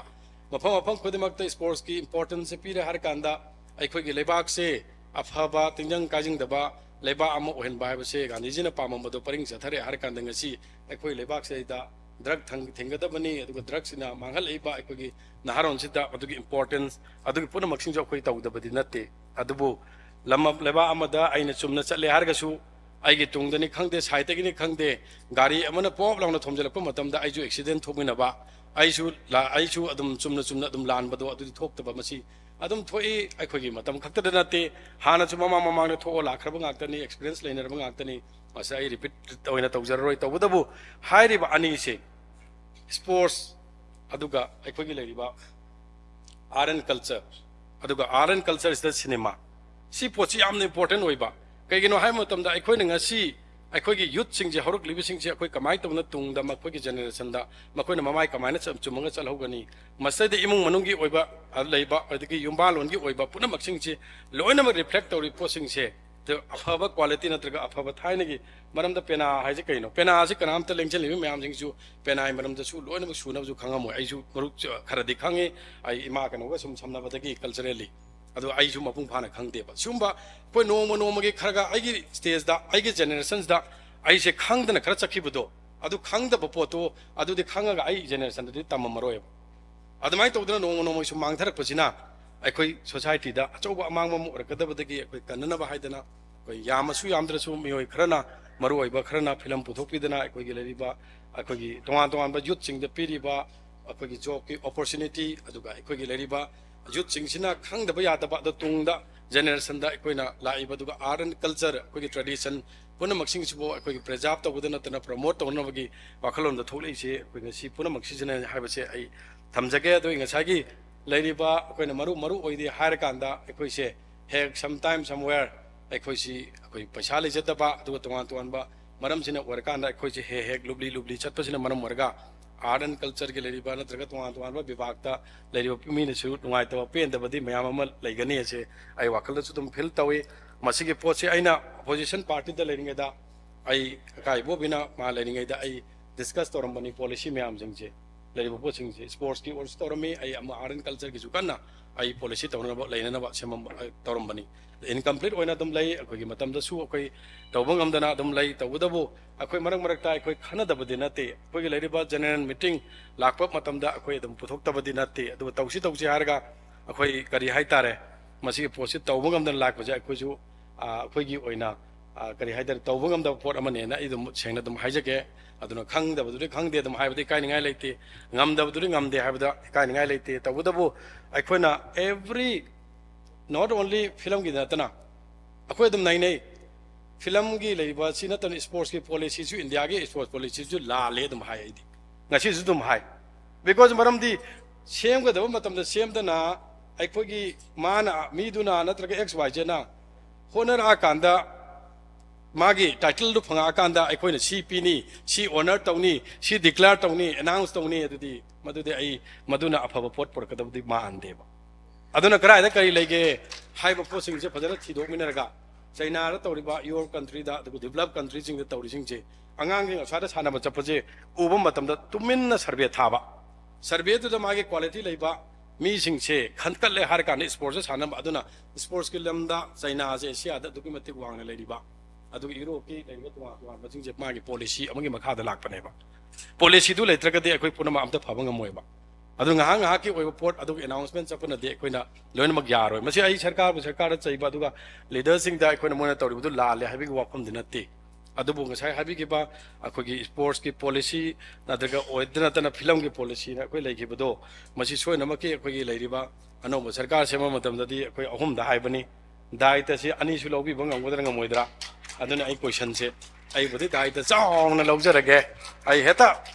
ꯃꯐꯝ ꯃꯐꯝ ꯈꯨꯗꯤꯡꯃꯛꯇ sportsꯀꯤ importanceꯁꯦ ꯄꯤꯔꯦ ꯍꯥꯏꯔ ꯀꯥꯟꯗ ꯑꯩꯈꯣꯏꯒꯤ ꯂꯩꯕꯥꯛꯁꯦ ꯑꯐꯕ, ꯇꯤꯟꯖꯪ ꯀꯥꯏꯖꯪꯗꯕ ꯂꯩꯕꯥꯛ ꯑꯃ ꯑꯣꯏꯍꯟꯕ ꯍꯥꯏꯕꯁꯦ ꯒꯥꯟꯙꯤꯖꯤꯅ ꯄꯥꯝꯃꯝꯕꯗꯣ ꯄꯔꯤꯡ ꯆꯠꯊꯔꯦ ꯍꯥꯏꯔ ꯀꯥꯟꯗ ꯉꯁꯤ ꯑꯩꯈꯣꯏ ꯂꯩꯕꯥꯛꯁꯤꯗ drug ꯊꯪ-, ꯊꯤꯡꯒꯗꯕꯅꯤ, ꯑꯗꯨꯒ drugꯁꯤꯅ ꯃꯥꯡꯍꯜꯂꯛꯏꯕ ꯑꯩꯈꯣꯏꯒꯤ ꯅꯍꯥꯔꯣꯟꯁꯤꯗ ꯃꯗꯨꯒꯤ importance, ꯑꯗꯨꯒꯤ ꯄꯨꯝꯅꯃꯛꯁꯤꯡꯁꯨ ꯑꯩꯈꯣꯏ ꯇꯧꯗꯕꯗꯤ ꯅꯠꯇꯦ꯫ ꯑꯗꯨꯕꯨ ꯂꯝ, ꯂꯩꯕꯥꯛ ꯑꯃꯗ ꯑꯩꯅ ꯆꯨꯝꯅ ꯆꯠꯂꯦ ꯍꯥꯏꯔꯒꯁꯨ ꯑꯩꯒꯤ ꯇꯨꯡꯗꯅꯤ ꯈꯪꯗꯦ, sideꯇꯒꯤꯅꯤ ꯈꯪꯗꯦ, ꯒꯥꯔꯤ ꯑꯃꯅ ꯄꯣꯞ ꯂꯥꯎꯅ ꯊꯣꯝꯖꯤꯜꯂꯛꯄ ꯃꯇꯝꯗ ꯑꯩꯁꯨ accident ꯊꯣꯛꯃꯤꯟꯅꯕ, ꯑꯩꯁꯨ ꯂꯥ-, ꯑꯩꯁꯨ ꯑꯗꯨꯝ ꯆꯨꯝꯅ ꯆꯨꯝꯅ ꯑꯗꯨꯝ ꯂꯥꯟꯕꯗꯣ ꯑꯗꯨꯗꯤ ꯊꯣꯛꯇꯕ꯫ ꯃꯁꯤ ꯑꯗꯨꯝ ꯊꯣꯛꯏ, ꯑꯩꯈꯣꯏꯒꯤ ꯃꯇꯝ ꯈꯛꯇꯗ ꯅꯠꯇꯦ, ꯍꯥꯟꯅꯁꯨ ꯃꯃꯥꯡ ꯃꯃꯥꯡꯗ ꯊꯣꯛꯑ ꯂꯥꯛꯈ꯭ꯔꯕ ꯉꯥꯛꯇꯅꯤ, experience ꯂꯩꯅꯔꯕ ꯉꯥꯛꯇꯅꯤ꯫ ꯃꯁꯤ ꯑꯩ repeat ꯑꯣꯏꯅ ꯇꯧꯖꯔꯔꯣꯏ꯫ ꯇꯧꯕꯇꯕꯨ ꯍꯥꯏꯔꯤꯕ ꯑꯅꯤꯁꯦ, sports ꯑꯗꯨꯒ ꯑꯩꯈꯣꯏꯒꯤ ꯂꯩꯔꯤꯕ art and culture, ꯑꯗꯨꯒ art and culture is the cinema, ꯁꯤ ꯄꯣꯠꯁꯤ ꯌꯥꯝꯅ important ꯑꯣꯏꯕ꯫ ꯀꯩꯒꯤꯅꯣ ꯍꯥꯏꯕ ꯃꯇꯝꯗ ꯑꯩꯈꯣꯏꯅ ꯉꯁꯤ ꯑꯩꯈꯣꯏꯒꯤ youthꯁꯤꯡꯁꯦ, ꯍꯧꯔꯛꯂꯤꯕꯁꯤꯡꯁꯦ ꯑꯩꯈꯣꯏ ꯀꯃꯥꯏꯅ ꯇꯧꯅ ꯇꯨꯡꯗ ꯃꯈꯣꯏꯒꯤ generationꯗ ꯃꯈꯣꯏꯅ ꯃꯃꯥꯏ ꯀꯃꯥꯏꯅ ꯆꯨꯝ-, ꯆꯨꯝꯃꯒ ꯆꯠꯍꯧꯒꯅꯤ? ꯃꯁꯤꯗꯩꯗ ꯏꯃꯨꯡ ꯃꯅꯨꯡꯒꯤ ꯑꯣꯏꯕ, ꯑ, ꯂꯩꯕ, ꯑꯗꯒꯤ ꯌꯨꯝꯕꯥꯜꯂꯣꯟꯒꯤ ꯑꯣꯏꯕ ꯄꯨꯝꯅꯃꯛꯁꯤꯡꯁꯤ ꯂꯣꯏꯅꯃꯛ reflect ꯇꯧꯔꯤ ꯄꯣꯠꯁꯤꯡꯁꯦ꯫ ꯑꯗꯨ ꯑꯐꯕ quality ꯅꯠꯇ꯭ꯔꯒ ꯑꯐꯕ ꯊꯥꯏꯅꯒꯤ ꯃꯔꯝꯗ ꯄꯦꯅꯥ ꯍꯥꯏꯁꯦ ꯀꯩꯅꯣ? ꯄꯦꯅꯥꯁꯤ ꯀꯅꯥꯝꯇ ꯂꯦꯡꯁꯤꯜꯂꯤꯕ ꯃꯌꯥꯝꯁꯤꯡꯁꯨ ꯄꯦꯅꯥꯒꯤ ꯃꯔꯝꯗꯁꯨ ꯂꯣꯏꯅꯃꯛ ꯁꯨꯅꯕꯁꯨ ꯈꯪꯉꯝꯃꯣꯏ꯫ ꯑꯩꯁꯨ ꯃꯔꯨꯞ ꯈꯔꯗꯤ ꯈꯪꯉꯤ, ꯑꯩ ꯏꯃꯥ ꯀꯩꯅꯣꯒ ꯁꯨꯝ ꯁꯝꯅꯕꯗꯒꯤ culturally꯫ ꯑꯗꯣ ꯑꯩꯁꯨ ꯃꯄꯨꯡ ꯐꯥꯅ ꯈꯪꯗꯦꯕ꯫ ꯁꯤꯒꯨꯝꯕ ꯑꯩꯈꯣꯏ ꯅꯣꯡꯃ ꯅꯣꯡꯃꯒꯤ ꯈꯔ ꯈꯔ ꯑꯩꯒꯤ stageꯇ, ꯑꯩꯒꯤ generationꯁꯤꯗ ꯑꯩꯁꯦ ꯈꯪꯗꯅ ꯈꯔ ꯆꯠꯈꯤꯕꯗꯣ, ꯑꯗꯨ ꯈꯪꯗꯕ ꯄꯣꯠꯇꯣ ꯑꯗꯨꯗꯤ ꯈꯪꯉꯒ ꯑꯩ generationꯗꯗꯤ ꯇꯝꯃꯝꯃꯔꯣꯏꯕ꯫ ꯑꯗꯨꯃꯥꯏꯅ ꯇꯧꯗꯅ ꯅꯣꯡꯃ ꯅꯣꯡꯃꯒꯤ ꯁꯨꯝ ꯃꯥꯡꯊꯔꯛꯄꯁꯤꯅ ꯑꯩꯈꯣꯏ societyꯗ ꯑꯆꯧꯕ ꯑꯃꯥꯡꯕ ꯑꯃ ꯑꯣꯏꯔꯛꯀꯗꯕꯗꯒꯤ ꯑꯩꯈꯣꯏ ꯀꯟꯅꯅꯕ ꯍꯥꯏꯗꯅ ꯑꯩꯈꯣꯏ ꯌꯥꯝꯃꯁꯨ ꯌꯥꯝꯗ꯭ꯔꯁꯨ ꯃꯤꯑꯣꯏ ꯈꯔꯅ, ꯃꯔꯨꯑꯣꯏꯕ ꯈꯔꯅ ꯐꯤꯂꯝ ꯄꯨꯊꯣꯛꯄꯤꯗꯅ ꯑꯩꯈꯣꯏꯒꯤ ꯂꯩꯔꯤꯕ ꯑꯩꯈꯣꯏꯒꯤ ꯇꯣꯉꯥꯟ ꯇꯣꯉꯥꯟꯕ youthꯁꯤꯡꯗ ꯄꯤꯔꯤꯕ ꯑꯩꯈꯣꯏꯒꯤ jobꯀꯤ opportunity, ꯑꯗꯨꯒ ꯑꯩꯈꯣꯏꯒꯤ ꯂꯩꯔꯤꯕ youthꯁꯤꯡꯁꯤꯅ ꯈꯪꯗꯕ ꯌꯥꯗꯕ, ꯑꯗꯣ ꯇꯨꯡꯗ generationꯗ ꯑꯩꯈꯣꯏꯅ ꯂꯥꯛꯏꯕ, ꯑꯗꯨꯒ art and culture, ꯑꯩꯈꯣꯏꯒꯤ tradition, ꯄꯨꯝꯅꯃꯛꯁꯤꯡꯁꯤꯕꯨ ꯑꯩꯈꯣꯏꯒꯤ preserve ꯇꯧꯕꯗ ꯅꯠꯇꯅ promote ꯇꯧꯅꯕꯒꯤ ꯋꯥꯈꯜꯂꯣꯟꯗ ꯊꯣꯛꯂꯛꯏꯁꯦ ꯑꯩꯈꯣꯏ ꯉꯁꯤ ꯄꯨꯝꯅꯃꯛꯁꯤꯁꯤꯅ ꯍꯥꯏꯕꯁꯦ ꯑꯩ ꯊꯝꯖꯒꯦ꯫ ꯑꯗꯨꯒ ꯉꯁꯥꯏꯒꯤ ꯂꯩꯔꯤꯕ ꯑꯩꯈꯣꯏꯅ ꯃꯔꯨ ꯃꯔꯨ ꯑꯣꯏꯗꯦ ꯍꯥꯏꯔꯀꯥꯟꯗ ꯑꯩꯈꯣꯏꯁꯦ ꯍꯦꯛ sometime somewhere ꯑꯩꯈꯣꯏꯁꯤ ꯑꯩꯈꯣꯏ ꯄꯩꯁꯥ ꯂꯩꯖꯗꯕ ꯑꯗꯨꯒ ꯇꯣꯉꯥꯟ ꯇꯣꯉꯥꯟꯕ ꯃꯔꯝꯁꯤꯅ ꯑꯣꯏꯔꯀꯥꯟꯗ ꯑꯩꯈꯣꯏꯁꯦ ꯍꯦꯛ ꯍꯦꯛ ꯂꯨꯞꯂꯤ ꯂꯨꯞꯂꯤ ꯆꯠꯄꯁꯤꯅ ꯃꯔꯝ ꯑꯣꯏꯔꯒ art and cultureꯒꯤ ꯂꯩꯔꯤꯕ ꯅꯠꯇ꯭ꯔꯒ ꯇꯣꯉꯥꯟ ꯇꯣꯉꯥꯟꯕ ꯕꯤꯚꯥꯒꯇ ꯂꯩꯔꯤꯕ ꯃꯤꯅꯁꯨ ꯅꯨꯡꯉꯥꯏꯇꯕ ꯄꯦꯟꯗꯕꯗꯤ ꯃꯌꯥꯝ ꯑꯃ ꯂꯩꯒꯅꯤ ꯑꯁꯦ ꯑꯩ ꯋꯥꯈꯜꯗꯁꯨ ꯑꯗꯨꯝ feel ꯇꯧꯏ꯫ ꯃꯁꯤꯒꯤ ꯄꯣꯠꯁꯤ ꯑꯩꯅ opposition partyꯗ ꯂꯩꯔꯤꯉꯩꯗ ꯑꯩ ꯀꯀꯥ ꯏꯕꯣꯕꯤꯅ ꯃꯥ ꯂꯩꯔꯤꯉꯩꯗ ꯑꯩ discuss ꯇꯧꯔꯝꯕꯅꯤ policy ꯃꯌꯥꯝꯁꯤꯡꯁꯦ, ꯂꯩꯔꯤꯕ ꯄꯣꯠꯁꯤꯡꯁꯦ꯫ Sportsꯀꯤ ꯑꯣꯏꯔꯁꯨ ꯇꯧꯔꯝꯃꯤ, ꯑꯩ ꯑꯃ art and cultureꯒꯤꯁꯨ ꯀꯟꯅ ꯑꯩ policy ꯇꯧꯅꯅꯕ ꯂꯩꯅꯅꯕ ꯁꯦꯝꯃꯝꯕ ꯇꯧꯔꯝꯕꯅꯤ꯫ Incomplete ꯑꯣꯏꯅ ꯑꯗꯨꯝ ꯂꯩ, ꯑꯩꯈꯣꯏꯒꯤ ꯃꯇꯝꯗꯁꯨ ꯑꯩꯈꯣꯏ ꯇꯧꯕ ꯉꯝꯗꯅ ꯑꯗꯨꯝ ꯂꯩ꯫ ꯇꯧꯕꯇꯕꯨ ꯑꯩꯈꯣꯏ ꯃꯔꯛ ꯃꯔꯛꯇ ꯑꯩꯈꯣꯏ ꯈꯟꯅꯗꯕꯗꯤ ꯅꯠꯇꯦ꯫ ꯑꯩꯈꯣꯏꯒꯤ ꯂꯩꯔꯤꯕ general meeting ꯂꯥꯛꯄ ꯃꯇꯝꯗ ꯑꯩꯈꯣꯏ ꯑꯗꯨꯝ ꯄꯨꯊꯣꯛꯇꯕꯗꯤ ꯅꯠꯇꯦ꯫ ꯑꯗꯨꯒ ꯇꯧꯁꯤ ꯇꯧꯁꯤ ꯍꯥꯏꯔꯒ ꯑꯩꯈꯣꯏ ꯀꯔꯤ ꯍꯥꯏꯇꯥꯔꯦ, ꯃꯁꯤꯒꯤ ꯄꯣꯠꯁꯤ ꯇꯧꯕ ꯉꯝꯗꯅ ꯂꯥꯛꯄꯁꯦ ꯑꯩꯈꯣꯏꯁꯨ, ꯑ, ꯑꯩꯈꯣꯏꯒꯤ ꯑꯣꯏꯅ, ꯑ, ꯀꯔꯤ ꯍꯥꯏꯇꯥꯔꯦ, ꯇꯧꯕ ꯉꯝꯗꯕ ꯄꯣꯠ ꯑꯃꯅꯦꯅ ꯑꯩ ꯑꯗꯨꯝ ꯁꯦꯡꯅ ꯑꯗꯨꯝ ꯍꯥꯏꯖꯒꯦ꯫ ꯑꯗꯨꯅ ꯈꯪꯗꯕꯗꯨꯗꯤ ꯈꯪꯗꯦ ꯑꯗꯨꯝ ꯍꯥꯏꯕꯗ ꯏꯀꯥꯏꯅꯤꯡꯉꯥꯏ ꯂꯩꯇꯦ, ꯉꯝꯗꯕꯗꯨꯗꯤ ꯉꯝꯗꯦ ꯍꯥꯏꯕꯗ ꯏꯀꯥꯏꯅꯤꯡꯉꯥꯏ ꯂꯩꯇꯦ꯫ ꯇꯧꯕꯇꯕꯨ ꯑꯩꯈꯣꯏꯅ every, not only filmꯒꯤꯗ ꯅꯠꯇꯅ ꯑꯩꯈꯣꯏ ꯑꯗꯨꯝ ꯅꯩꯅꯩ꯫ Filmꯒꯤ ꯂꯩꯔꯤꯕ ꯁꯤ ꯅꯠꯇꯅ sportsꯀꯤ policyꯁꯨ, Indiaꯒꯤ sports policyꯁꯨ ꯂꯥꯜꯂꯦ ꯑꯗꯨꯝ ꯍꯥꯏ ꯑꯩꯗꯤ꯫ ꯉꯁꯤꯁꯨ ꯑꯗꯨꯝ ꯍꯥꯏ꯫ Because ꯃꯔꯝꯗꯤ ꯁꯦꯝꯒꯗꯕ ꯃꯇꯝꯗ ꯁꯦꯝꯗꯅ ꯑꯩꯈꯣꯏꯒꯤ ꯃꯥꯅ, ꯃꯤꯗꯨꯅ ꯅꯠꯇ꯭ꯔꯒ X Y Zꯅ ꯍꯣꯠꯅꯔꯛꯑꯀꯥꯟꯗ ꯃꯥꯒꯤ titleꯗꯨ ꯐꯪꯉꯛꯑꯀꯥꯟꯗ ꯑꯩꯈꯣꯏꯅ ꯁꯤ ꯄꯤꯅꯤ, ꯁꯤ honour ꯇꯧꯅꯤ, ꯁꯤ declare ꯇꯧꯅꯤ, announce ꯇꯧꯅꯤ, ꯑꯗꯨꯗꯤ ꯃꯗꯨꯗꯤ ꯑꯩ ꯃꯗꯨꯅ ꯑꯐꯕ ꯄꯣꯠ ꯄꯨꯔꯛꯀꯗꯕꯗꯤ ꯃꯥꯟꯗꯦꯕ꯫ ꯑꯗꯨꯅ ꯀꯗꯥꯏꯗ ꯀꯔꯤ ꯂꯩꯒꯦ ꯍꯥꯏꯕ ꯄꯣꯠꯁꯤꯡꯁꯦ ꯐꯖꯅ ꯊꯤꯗꯣꯛꯃꯤꯟꯅꯔꯒ Chinaꯗ ꯇꯧꯔꯤꯕ your countryꯗ ꯑꯗꯨꯒ developed countryꯁꯤꯡꯗ ꯇꯧꯔꯤꯁꯤꯡꯁꯦ ꯑꯉꯥꯡꯁꯤꯡ ꯑꯁ꯭ꯋꯥꯏꯗ ꯁꯥꯟꯅꯕ ꯆꯠꯄꯁꯦ ꯎꯕ ꯃꯇꯝꯗ ꯇꯨꯃꯤꯟꯅ survey ꯊꯥꯕ꯫ Surveyꯗꯨꯗ ꯃꯥꯒꯤ quality ꯂꯩꯕ ꯃꯤꯁꯤꯡꯁꯦ ꯈꯟꯒꯠꯂꯦ ꯍꯥꯏꯔꯀꯥꯟꯗ sportsꯇ ꯁꯥꯟꯅꯕ꯫ ꯑꯗꯨꯅ sportsꯀꯤ ꯂꯝꯗ Chinaꯁꯦ Asiaꯗ ꯑꯗꯨꯛꯀꯤ ꯃꯇꯤꯛ ꯋꯥꯡꯅ ꯂꯩꯔꯤꯕ, ꯑꯗꯨꯒ Europeꯀꯤ ꯂꯩꯔꯤꯕ ꯇꯣꯉꯥꯟ ꯇꯣꯉꯥꯟꯕꯁꯤꯡꯁꯦ ꯃꯥꯒꯤ policy ꯑꯃꯒꯤ ꯃꯈꯥꯗ ꯂꯥꯛꯄꯅꯦꯕ꯫ Policyꯗꯨ ꯂꯩꯇ꯭ꯔꯒꯗꯤ ꯑꯩꯈꯣꯏ ꯄꯨꯝꯅꯃꯛ ꯑꯝꯇ ꯐꯕ ꯉꯝꯃꯣꯏꯕ꯫ ꯑꯗꯨ ꯉꯥꯏꯍꯥꯛ ꯉꯥꯏꯍꯥꯛꯀꯤ ꯑꯣꯏꯕ ꯄꯣꯠ, ꯑꯗꯨꯒ announcement ꯆꯠꯄꯅꯗꯤ ꯑꯩꯈꯣꯏꯅ ꯂꯣꯏꯅꯃꯛ ꯌꯥꯔꯣꯏ꯫ ꯃꯁꯤ ꯑꯩ ꯁꯔꯀꯥꯔꯕꯨ ꯁꯔꯀꯥꯔꯗ ꯆꯩꯕ, ꯑꯗꯨꯒ leaderꯁꯤꯡꯗ ꯑꯩꯈꯣꯏꯅ ꯃꯣꯏꯅ ꯇꯧꯔꯤꯕꯗꯨ ꯂꯥꯜꯂꯦ ꯍꯥꯏꯕꯒꯤ ꯋꯥꯐꯝꯗꯤ ꯅꯠꯇꯦ꯫ ꯑꯗꯨꯕꯨ ꯉꯁꯥꯏ ꯍꯥꯏꯕꯤꯈꯤꯕ ꯑꯩꯈꯣꯏꯒꯤ sportsꯀꯤ policy ꯅꯠꯇ꯭ꯔꯒ ꯑꯣꯏꯗ ꯅꯠꯇꯅ filmꯒꯤ policyꯅ ꯑꯩꯈꯣꯏ ꯂꯩꯈꯤꯕꯗꯣ, ꯃꯁꯤ ꯁꯣꯏꯗꯅꯃꯛꯀꯤ ꯑꯩꯈꯣꯏꯒꯤ ꯂꯩꯔꯤꯕ ꯑꯅꯧꯕ ꯁꯔꯀꯥꯔ ꯁꯦꯝꯕ ꯃꯇꯝꯗꯗꯤ ꯑꯩꯈꯣꯏ ꯑꯍꯨꯝꯗ ꯍꯥꯏꯕꯅꯤ, ꯗꯥꯏꯇꯁꯤ ꯑꯅꯤꯁꯨ ꯂꯧꯕꯤꯕ ꯉꯝꯒꯗ꯭ꯔꯥ ꯉꯝꯃꯣꯏꯗ꯭ꯔꯥ? ꯑꯗꯨꯅ ꯑꯩ questionꯁꯦ ꯑꯩꯕꯨꯗꯤ ꯗꯥꯏꯇ ꯆꯥꯎꯅ ꯂꯧꯖꯔꯒꯦ꯫ ꯑꯩ ꯍꯦꯛꯇ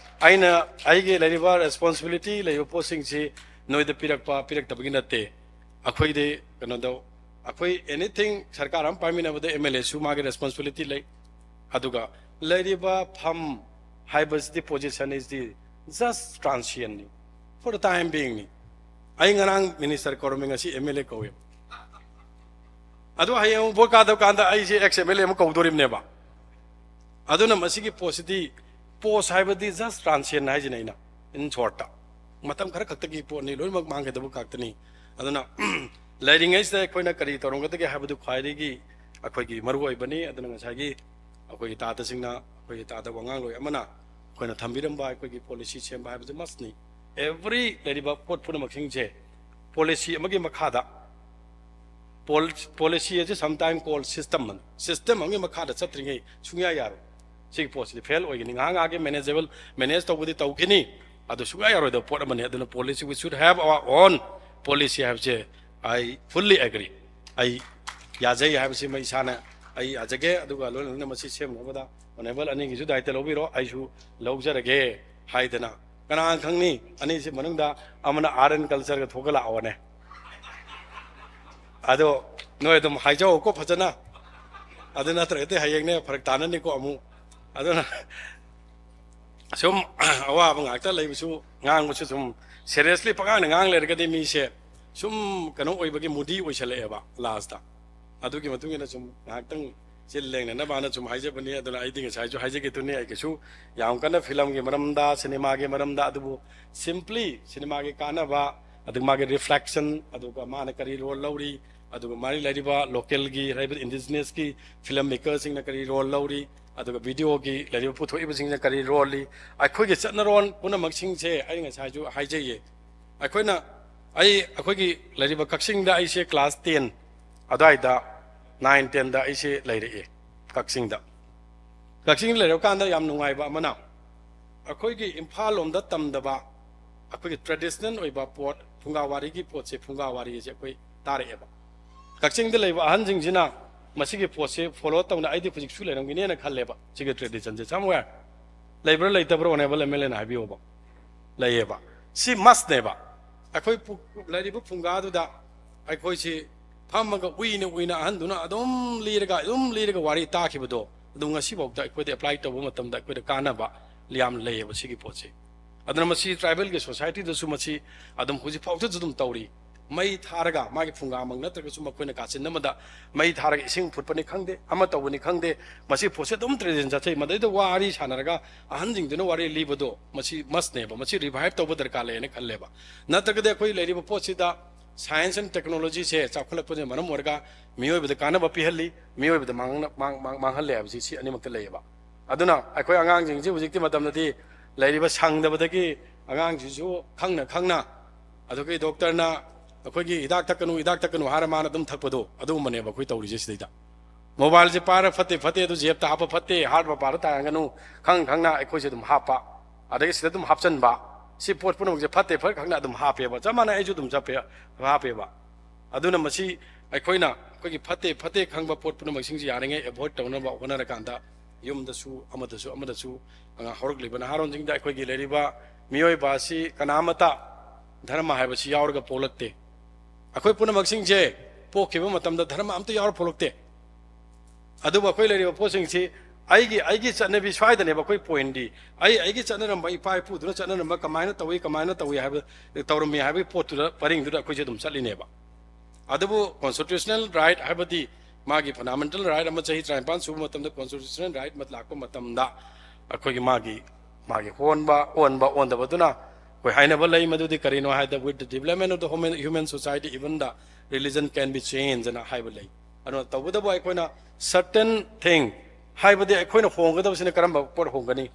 ꯑꯩꯅ ꯑꯩꯒꯤ ꯂꯩꯔꯤꯕ responsibility ꯂꯩꯕ ꯄꯣꯠꯁꯤꯡꯁꯤ ꯅꯣꯏꯗ ꯄꯤꯔꯛꯄ ꯄꯤꯔꯛꯇꯕꯒꯤ ꯅꯠꯇꯦ꯫ ꯑꯩꯈꯣꯏꯗꯤ ꯀꯩꯅꯣꯗ ꯑꯩꯈꯣꯏ anything ꯁꯔꯀꯥꯔ ꯑꯃ ꯄꯥꯏꯃꯤꯟꯅꯕꯗ MLAꯁꯨ ꯃꯥꯒꯤ responsibility ꯂꯩ꯫ ꯑꯗꯨꯒ ꯂꯩꯔꯤꯕ ꯐꯝ ꯍꯥꯏꯕꯁꯤꯗꯤ position is the just transientꯅꯤ, for the time beingꯅꯤ꯫ ꯑꯩ ꯉꯔꯥꯡ minister ꯀꯧꯔꯝꯃꯤ, ꯉꯁꯤ MLA ꯀꯧꯋꯦ꯫ ꯑꯗꯨ ꯍꯌꯦꯡ ꯑꯃꯨꯛ vote ꯀꯥꯗꯕ ꯀꯥꯟꯗ ꯑꯩꯁꯦ ex MLA ꯑꯃ ꯀꯧꯗꯣꯔꯤꯕꯅꯦꯕ꯫ ꯑꯗꯨꯅ ꯃꯁꯤꯒꯤ ꯄꯣꯠꯁꯤꯗꯤ, post ꯍꯥꯏꯕꯗꯤ just transient ꯍꯥꯏꯁꯤꯅꯦ ꯑꯩꯅ, in shortꯇ꯫ ꯃꯇꯝ ꯈꯔ ꯈꯛꯇꯒꯤ ꯄꯣꯠꯅꯤ, ꯂꯣꯏꯅꯃꯛ ꯃꯥꯡꯒꯗꯕ ꯉꯥꯛꯇꯅꯤ꯫ ꯑꯗꯨꯅ ꯂꯩꯔꯤꯉꯩꯁꯤꯗ ꯑꯩꯈꯣꯏꯅ ꯀꯔꯤ ꯇꯧꯔꯝꯒꯗꯒꯦ ꯍꯥꯏꯕꯗꯨ ꯈ꯭ꯋꯥꯏꯗꯒꯤ ꯑꯩꯈꯣꯏꯒꯤ ꯃꯔꯨ ꯑꯣꯏꯕꯅꯤ꯫ ꯑꯗꯨꯅ ꯉꯁꯥꯏꯒꯤ ꯑꯩꯈꯣꯏꯒꯤ ꯇꯥꯗꯁꯤꯡꯅ, ꯑꯩꯈꯣꯏꯒꯤ ꯇꯥꯗ ꯋꯥꯉꯥꯡꯂꯣꯏ ꯑꯃꯅ ꯑꯩꯈꯣꯏꯅ ꯊꯝꯕꯤꯔꯝꯕ ꯑꯩꯈꯣꯏꯒꯤ policy ꯁꯦꯝꯕ ꯍꯥꯏꯕꯁꯤ mustꯅꯤ꯫ Every ꯂꯩꯔꯤꯕ ꯄꯣꯠ ꯄꯨꯝꯅꯃꯛꯁꯤꯡꯁꯦ policy ꯑꯃꯒꯤ ꯃꯈꯥꯗ, policy ꯑꯁꯤ sometime called system ꯑꯃꯅꯤ꯫ System ꯑꯃꯒꯤ ꯃꯈꯥꯗ ꯆꯠꯇ꯭ꯔꯤꯉꯩ ꯁꯨꯡꯌꯥ ꯌꯥꯔꯣꯏ꯫ ꯁꯤꯒꯤ ꯄꯣꯠꯁꯤꯗꯤ fail ꯑꯣꯏꯒꯅꯤ꯫ ꯉꯥꯏꯍꯥꯛ ꯉꯥꯏꯍꯥꯛꯀꯤ manageable, manage ꯇꯧꯕꯗꯤ ꯇꯧꯈꯤꯅꯤ, ꯑꯗꯨ ꯁꯨꯡꯌꯥ ꯌꯥꯔꯣꯏꯗꯕ ꯄꯣꯠ ꯑꯃꯅꯤ꯫ ꯑꯗꯨꯅ policy, we should have our own policy ꯍꯥꯏꯕꯁꯦ I fully agree꯫ ꯑꯩ ꯌꯥꯖꯩ ꯍꯥꯏꯕꯁꯤꯃ ꯏꯁꯥꯅ ꯑꯩ ꯌꯥꯖꯒꯦ꯫ ꯑꯗꯨꯒ ꯂꯣꯏꯅ ꯂꯣꯏꯅ ꯃꯁꯤ ꯁꯦꯝꯅꯕꯗ honourable ꯑꯅꯤꯒꯤꯁꯨ ꯗꯥꯏꯇ ꯂꯧꯕꯤꯔꯣ, ꯑꯩꯁꯨ ꯂꯧꯖꯔꯒꯦ ꯍꯥꯏꯗꯅ꯫ ꯀꯅꯥꯅ ꯈꯪꯅꯤ, ꯑꯅꯤꯁꯤ ꯃꯅꯨꯡꯗ ꯑꯃꯅ Art and Cultureꯒ ꯊꯣꯛꯀ ꯂꯥꯛꯑꯣꯅꯦ꯫ ꯑꯗꯣ ꯅꯣꯏ ꯑꯗꯨꯝ ꯍꯥꯏꯖꯧꯀꯣ ꯐꯖꯅ, ꯑꯗꯨ ꯅꯠꯇ꯭ꯔꯒꯗꯤ ꯍꯌꯦꯡꯅꯦ ꯐꯔꯛ ꯇꯥꯅꯅꯤꯀꯣ ꯑꯃꯨꯛ꯫ ꯑꯗꯨꯅ ꯁꯨꯝ ꯑꯋꯥꯕ ꯉꯥꯛꯇ ꯂꯩꯕꯁꯨ, ꯉꯥꯡꯕꯁꯨ ꯁꯨꯝ seriously ꯄꯉꯥꯡꯗ ꯉꯥꯡ ꯂꯩꯔꯒꯗꯤ ꯃꯤꯁꯦ ꯁꯨꯝ ꯀꯩꯅꯣ ꯑꯣꯏꯕꯒꯤ moody ꯑꯣꯏꯁꯜꯂꯛꯑꯦꯕ lastꯇ꯫ ꯑꯗꯨꯒꯤ ꯃꯇꯨꯡ ꯏꯟꯅ ꯁꯨꯝ ꯉꯥꯏꯍꯥꯛꯇꯪ ꯆꯤꯜ ꯂꯦꯡꯅꯅꯕꯅ ꯁꯨꯝ ꯍꯥꯏꯖꯕꯅꯤ꯫ ꯑꯗꯨꯅ ꯑꯩꯗꯤ ꯉꯁꯥꯏꯁꯨ ꯍꯥꯏꯖꯒꯦꯗꯨꯅꯤ, ꯑꯩ ꯀꯩꯁꯨ ꯌꯥꯝ ꯀꯟꯅ filmꯒꯤ ꯃꯔꯝꯗ, cinemaꯒꯤ ꯃꯔꯝꯗ, ꯑꯗꯨꯕꯨ simply cinemaꯒꯤ ꯀꯥꯟꯅꯕ, ꯑꯗꯨꯒ ꯃꯥꯒꯤ reflection, ꯑꯗꯨꯒ ꯃꯥꯅ ꯀꯔꯤ role ꯂꯧꯔꯤ, ꯑꯗꯨꯒ ꯃꯥꯒꯤ ꯂꯩꯔꯤꯕ localꯒꯤ, ꯂꯩꯔꯤꯕ indigenousꯀꯤ film makerꯁꯤꯡꯅ ꯀꯔꯤ role ꯂꯧꯔꯤ, ꯑꯗꯨꯒ videoꯒꯤ ꯂꯩꯔꯤꯕ ꯄꯨꯊꯣꯛꯏꯕꯁꯤꯡꯅ ꯀꯔꯤ roleꯂꯤ, ꯑꯩꯈꯣꯏꯒꯤ ꯆꯠꯅꯔꯣꯟ ꯄꯨꯝꯅꯃꯛꯁꯤꯡꯁꯦ ꯑꯩ ꯉꯁꯥꯏꯁꯨ ꯍꯥꯏꯖꯩꯌꯦ꯫ ꯑꯩꯈꯣꯏꯅ, ꯑꯩ, ꯑꯩꯈꯣꯏꯒꯤ ꯂꯩꯔꯤꯕ ꯀꯛꯆꯤꯡꯗ ꯑꯩꯁꯦ class ten ꯑꯗꯨꯋꯥꯏꯗ, nine tenꯗ ꯑꯩꯁꯦ ꯂꯩꯔꯛꯑꯦ ꯀꯛꯆꯤꯡꯗ꯫ ꯀꯛꯆꯤꯡꯗ ꯂꯩꯔꯛꯄ ꯀꯥꯟꯗ ꯌꯥꯝ ꯅꯨꯡꯉꯥꯏꯕ ꯑꯃꯅ, ꯑꯩꯈꯣꯏꯒꯤ ꯏꯝꯐꯥꯜ ꯂꯣꯝꯗ ꯇꯝꯗꯕ ꯑꯩꯈꯣꯏꯒꯤ traditional ꯑꯣꯏꯕ ꯄꯣꯠ, ꯐꯨꯡꯒꯥ ꯋꯥꯔꯤꯒꯤ ꯄꯣꯠꯁꯦ, ꯐꯨꯡꯒꯥ ꯋꯥꯔꯤꯁꯦ ꯑꯩꯈꯣꯏ ꯇꯥꯔꯛꯑꯦꯕ꯫ ꯀꯛꯆꯤꯡꯗ ꯂꯩꯕ ꯑꯍꯟꯁꯤꯡꯁꯤꯅ ꯃꯁꯤꯒꯤ ꯄꯣꯠꯁꯦ ꯐꯣꯂꯣ ꯇꯧꯅ ꯑꯩꯗꯤ ꯍꯧꯖꯤꯛꯁꯨ ꯂꯩꯔꯝꯒꯅꯦꯅ ꯈꯜꯂꯦꯕ꯫ ꯁꯤꯒꯤ ꯇ꯭ꯔꯦꯗꯤꯁꯟꯁꯦ ꯁꯝꯋꯦꯌꯔ ꯂꯩꯕ꯭ꯔꯥ ꯂꯩꯇꯕ꯭ꯔꯥ, ꯑꯣꯅꯦꯕꯜ ꯑꯦꯝ ꯑꯦꯜ ꯑꯦꯅ ꯍꯥꯏꯕꯤꯌꯣꯕ꯫ ꯂꯩꯌꯦꯕ꯫ ꯁꯤ ꯃꯁꯅꯦꯕ꯫ ꯑꯩꯈꯣꯏ ꯄꯨ-, ꯂꯩꯔꯤꯕ ꯐꯨꯡꯒꯥꯗꯨꯗ ꯑꯩꯈꯣꯏꯁꯤ ꯐꯝꯃꯒ ꯎꯏꯅ ꯎꯏꯅ ꯑꯍꯟꯗꯨꯅ ꯑꯗꯨꯝ ꯂꯤꯔꯒ, ꯑꯗꯨꯝ ꯂꯤꯔꯒ ꯋꯥꯔꯤ ꯇꯥꯈꯤꯕꯗꯣ, ꯑꯗꯨ ꯉꯁꯤꯐꯥꯎꯗ ꯑꯩꯈꯣꯏꯗ ꯑꯦꯄ꯭ꯂꯥꯏ ꯇꯧꯕ ꯃꯇꯝꯗ ꯑꯩꯈꯣꯏꯗ ꯀꯥꯟꯅꯕ ꯌꯥꯝ ꯂꯩꯌꯦꯕ ꯁꯤꯒꯤ ꯄꯣꯠꯁꯦ꯫ ꯑꯗꯨꯅ ꯃꯁꯤ ꯇ꯭ꯔꯥꯏꯕꯦꯜꯒꯤ ꯁꯣꯁꯥꯏꯇꯤꯗꯁꯨ ꯃꯁꯤ ꯑꯗꯨꯝ ꯍꯧꯖꯤꯛ ꯐꯥꯎꯗꯁꯨ ꯑꯗꯨꯝ ꯇꯧꯔꯤ꯫ ꯃꯩ ꯊꯥꯔꯒ, ꯃꯥꯒꯤ ꯐꯨꯡꯒꯥꯃꯛ ꯅꯠꯇ꯭ꯔꯒꯁꯨ ꯃꯈꯣꯏꯅ ꯀꯥꯆꯤꯟ ꯑꯃꯗ ꯃꯩ ꯊꯥꯔꯒ ꯏꯁꯤꯡ ꯐꯨꯠꯄꯅꯤ ꯈꯪꯗꯦ, ꯑꯃ ꯇꯧꯕꯅꯤ ꯈꯪꯗꯦ, ꯃꯁꯤ ꯄꯣꯠꯁꯦ ꯑꯗꯨꯝ ꯇ꯭ꯔꯦꯗꯤꯁꯟ ꯆꯠꯊꯩ꯫ ꯃꯗꯩꯗ ꯋꯥꯔꯤ ꯁꯥꯟꯅꯔꯒ ꯑꯍꯟꯁꯤꯡꯗꯨꯅ ꯋꯥꯔꯤ ꯂꯤꯕꯗꯣ ꯃꯁꯤ ꯃꯁꯅꯦꯕ, ꯃꯁꯤ ꯔꯤꯚꯥꯏꯚ ꯇꯧꯕ ꯗꯔꯀꯥꯔ ꯂꯩꯌꯦꯅ ꯈꯜꯂꯦꯕ꯫ ꯅꯠꯇ꯭ꯔꯒꯗꯤ ꯑꯩꯈꯣꯏ ꯂꯩꯔꯤꯕ ꯄꯣꯠꯁꯤꯗ ꯁꯥꯏꯟꯁ ꯑꯦꯟ ꯇꯦꯛꯅꯣꯂꯣꯖꯤꯁꯦ ꯆꯥꯎꯈꯠꯂꯛꯄꯁꯤꯅ ꯃꯔꯝ ꯑꯣꯏꯔꯒ ꯃꯤꯑꯣꯏꯕꯗ ꯀꯥꯟꯅꯕ ꯄꯤꯍꯜꯂꯤ, ꯃꯤꯑꯣꯏꯕꯗ ꯃꯥꯡ-, ꯃꯥꯡ-, ꯃꯥꯡ-, ꯃꯥꯡꯍꯜꯂꯦ ꯍꯥꯏꯕꯁꯤ ꯁꯤ ꯑꯅꯤꯃꯛꯇ ꯂꯩꯌꯦꯕ꯫ ꯑꯗꯨꯅ ꯑꯩꯈꯣꯏ ꯑꯉꯥꯡꯁꯤꯡꯁꯤ ꯍꯧꯖꯤꯛꯇꯤ ꯃꯇꯝꯗꯗꯤ ꯂꯩꯔꯤꯕ ꯁꯪꯗꯕꯗꯒꯤ ꯑꯉꯥꯡꯁꯤꯁꯨ ꯈꯪꯅ ꯈꯪꯅ ꯑꯗꯨꯒꯤ ꯗꯣꯛꯇꯔꯅ ꯑꯩꯈꯣꯏꯒꯤ ꯍꯤꯗꯥꯛ ꯊꯛꯀꯅꯨ, ꯍꯤꯗꯥꯛ ꯊꯛꯀꯅꯨ ꯍꯥꯏꯔ ꯃꯥꯅ ꯑꯗꯨꯝ ꯊꯛꯄꯗꯣ, ꯑꯗꯨꯒꯨꯝꯕꯅꯦꯕ ꯑꯩꯈꯣꯏ ꯇꯧꯔꯤꯁꯦ ꯁꯤꯗꯩꯗ꯫ ꯃꯣꯕꯥꯏꯜꯁꯦ ꯄꯥꯏꯔ ꯐꯠꯇꯦ ꯐꯠꯇꯦ, ꯑꯗꯨ ꯖꯦꯞꯇ ꯍꯥꯞꯄ ꯐꯠꯇꯦ, ꯍꯥꯔꯠ ꯃꯄꯥꯗ ꯇꯥꯔꯒꯅꯨ, ꯈꯪ ꯈꯪꯅ ꯑꯩꯈꯣꯏꯁꯦ ꯑꯗꯨꯝ ꯍꯥꯞꯄ, ꯑꯗꯒꯤ ꯁꯤꯗ ꯑꯗꯨꯝ ꯍꯥꯞꯆꯤꯟꯕ꯫ ꯁꯤ ꯄꯣꯠ ꯄꯨꯝꯅꯃꯛꯁꯦ ꯐꯠꯇꯦ ꯐꯠꯇꯦ ꯈꯪꯅ ꯑꯗꯨꯝ ꯍꯥꯞꯄꯦꯕ꯫ ꯆꯞ ꯃꯥꯟꯅꯩ, ꯑꯩꯁꯨ ꯑꯗꯨꯝ ꯆꯠꯄꯦ, ꯍꯥꯞꯄꯦꯕ꯫ ꯑꯗꯨꯅ ꯃꯁꯤ ꯑꯩꯈꯣꯏꯅ ꯑꯩꯈꯣꯏꯒꯤ ꯐꯠꯇꯦ ꯐꯠꯇꯦ ꯈꯪꯕ ꯄꯣꯠ ꯄꯨꯝꯅꯃꯛꯁꯤꯡꯁꯤ ꯌꯥꯔꯤꯉꯩ ꯑꯦꯚꯣꯏꯗ ꯇꯧꯅꯕ ꯍꯣꯠꯅꯔꯀꯥꯟꯗ ꯌꯨꯝꯗꯁꯨ ꯑꯃꯗꯁꯨ ꯑꯃꯗꯁꯨ ꯑꯉꯥꯡ ꯍꯧꯔꯛꯂꯤꯕ ꯅꯍꯥꯔꯣꯟꯁꯤꯡꯗ ꯑꯩꯈꯣꯏꯒꯤ ꯂꯩꯔꯤꯕ ꯃꯤꯑꯣꯏꯕ ꯑꯁꯤ ꯀꯅꯥ ꯑꯃꯠꯇ ꯙꯔꯃ ꯍꯥꯏꯕꯁꯤ ꯌꯥꯎꯔꯒ ꯄꯣꯛꯂꯛꯇꯦ꯫ ꯑꯩꯈꯣꯏ ꯄꯨꯝꯅꯃꯛꯁꯤꯡꯁꯦ ꯄꯣꯛꯈꯤꯕ ꯃꯇꯝꯗ ꯙꯔꯃ ꯑꯝꯇ ꯌꯥꯎꯔ ꯄꯣꯛꯂꯛꯇꯦ꯫ ꯑꯗꯨꯕꯨ ꯑꯩꯈꯣꯏ ꯂꯩꯔꯤꯕ ꯄꯣꯠꯁꯤꯡꯁꯤ ꯑꯩꯒꯤ, ꯑꯩꯒꯤ ꯆꯠꯅꯕꯤ ꯁ꯭ꯋꯥꯏꯗꯅꯦꯕ ꯑꯩꯈꯣꯏ ꯄꯣꯏꯟꯗꯤ꯫ ꯑꯩ, ꯑꯩꯒꯤ ꯆꯠꯅꯔꯝꯕ, ꯏꯄꯥ ꯏꯄꯨꯗꯨꯅ ꯆꯠꯅꯔꯝꯕ ꯀꯃꯥꯏꯅ ꯇꯧꯏ, ꯀꯃꯥꯏꯅ ꯇꯧꯏ ꯍꯥꯏꯕ, ꯇꯧꯔꯝꯃꯤ ꯍꯥꯏꯕꯒꯤ ꯄꯣꯠꯇꯨꯗ, ꯄꯔꯤꯡꯗꯨꯗ ꯑꯩꯈꯣꯏꯁꯦ ꯑꯗꯨꯝ ꯆꯠꯂꯤꯅꯦꯕ꯫ ꯑꯗꯨꯕꯨ ꯀꯣꯟꯁꯇꯤꯇ꯭ꯌꯨꯁꯅꯦꯜ ꯔꯥꯏꯠ ꯍꯥꯏꯕꯗꯤ ꯃꯥꯒꯤ ꯐꯟꯗꯥꯃꯦꯟꯇꯦꯜ ꯔꯥꯏꯠ ꯑꯃ ꯆꯍꯤ ꯇꯔꯥꯅꯤꯄꯥꯟ ꯁꯨꯕ ꯃꯇꯝꯗ ꯀꯣꯟꯁꯇꯤꯇ꯭ꯌꯨꯁꯅꯦꯜ ꯔꯥꯏꯠ ꯑꯃ ꯂꯥꯛꯄ ꯃꯇꯝꯗ ꯑꯩꯈꯣꯏꯒꯤ ꯃꯥꯒꯤ, ꯃꯥꯒꯤ ꯍꯣꯟꯕ, ꯑꯣꯟꯕ, ꯑꯣꯟꯗꯕꯗꯨꯅ ꯑꯩꯈꯣꯏ ꯍꯥꯏꯅꯕ ꯂꯩ꯫ ꯃꯗꯨꯗꯤ ꯀꯔꯤꯅꯣ ꯍꯥꯏꯗ, "With the development of the human, human society, even the religion can be changed" ꯑꯅ ꯍꯥꯏꯕ ꯂꯩ꯫ ꯑꯗꯨꯅ ꯇꯧꯕꯇꯕꯨ ꯑꯩꯈꯣꯏꯅ certain thing ꯍꯥꯏꯕꯗꯤ ꯑꯩꯈꯣꯏꯅ ꯍꯣꯡꯒꯗꯕꯁꯤꯅ ꯀꯔꯝꯕ ꯄꯣꯠ ꯍꯣꯡꯒꯅꯤ,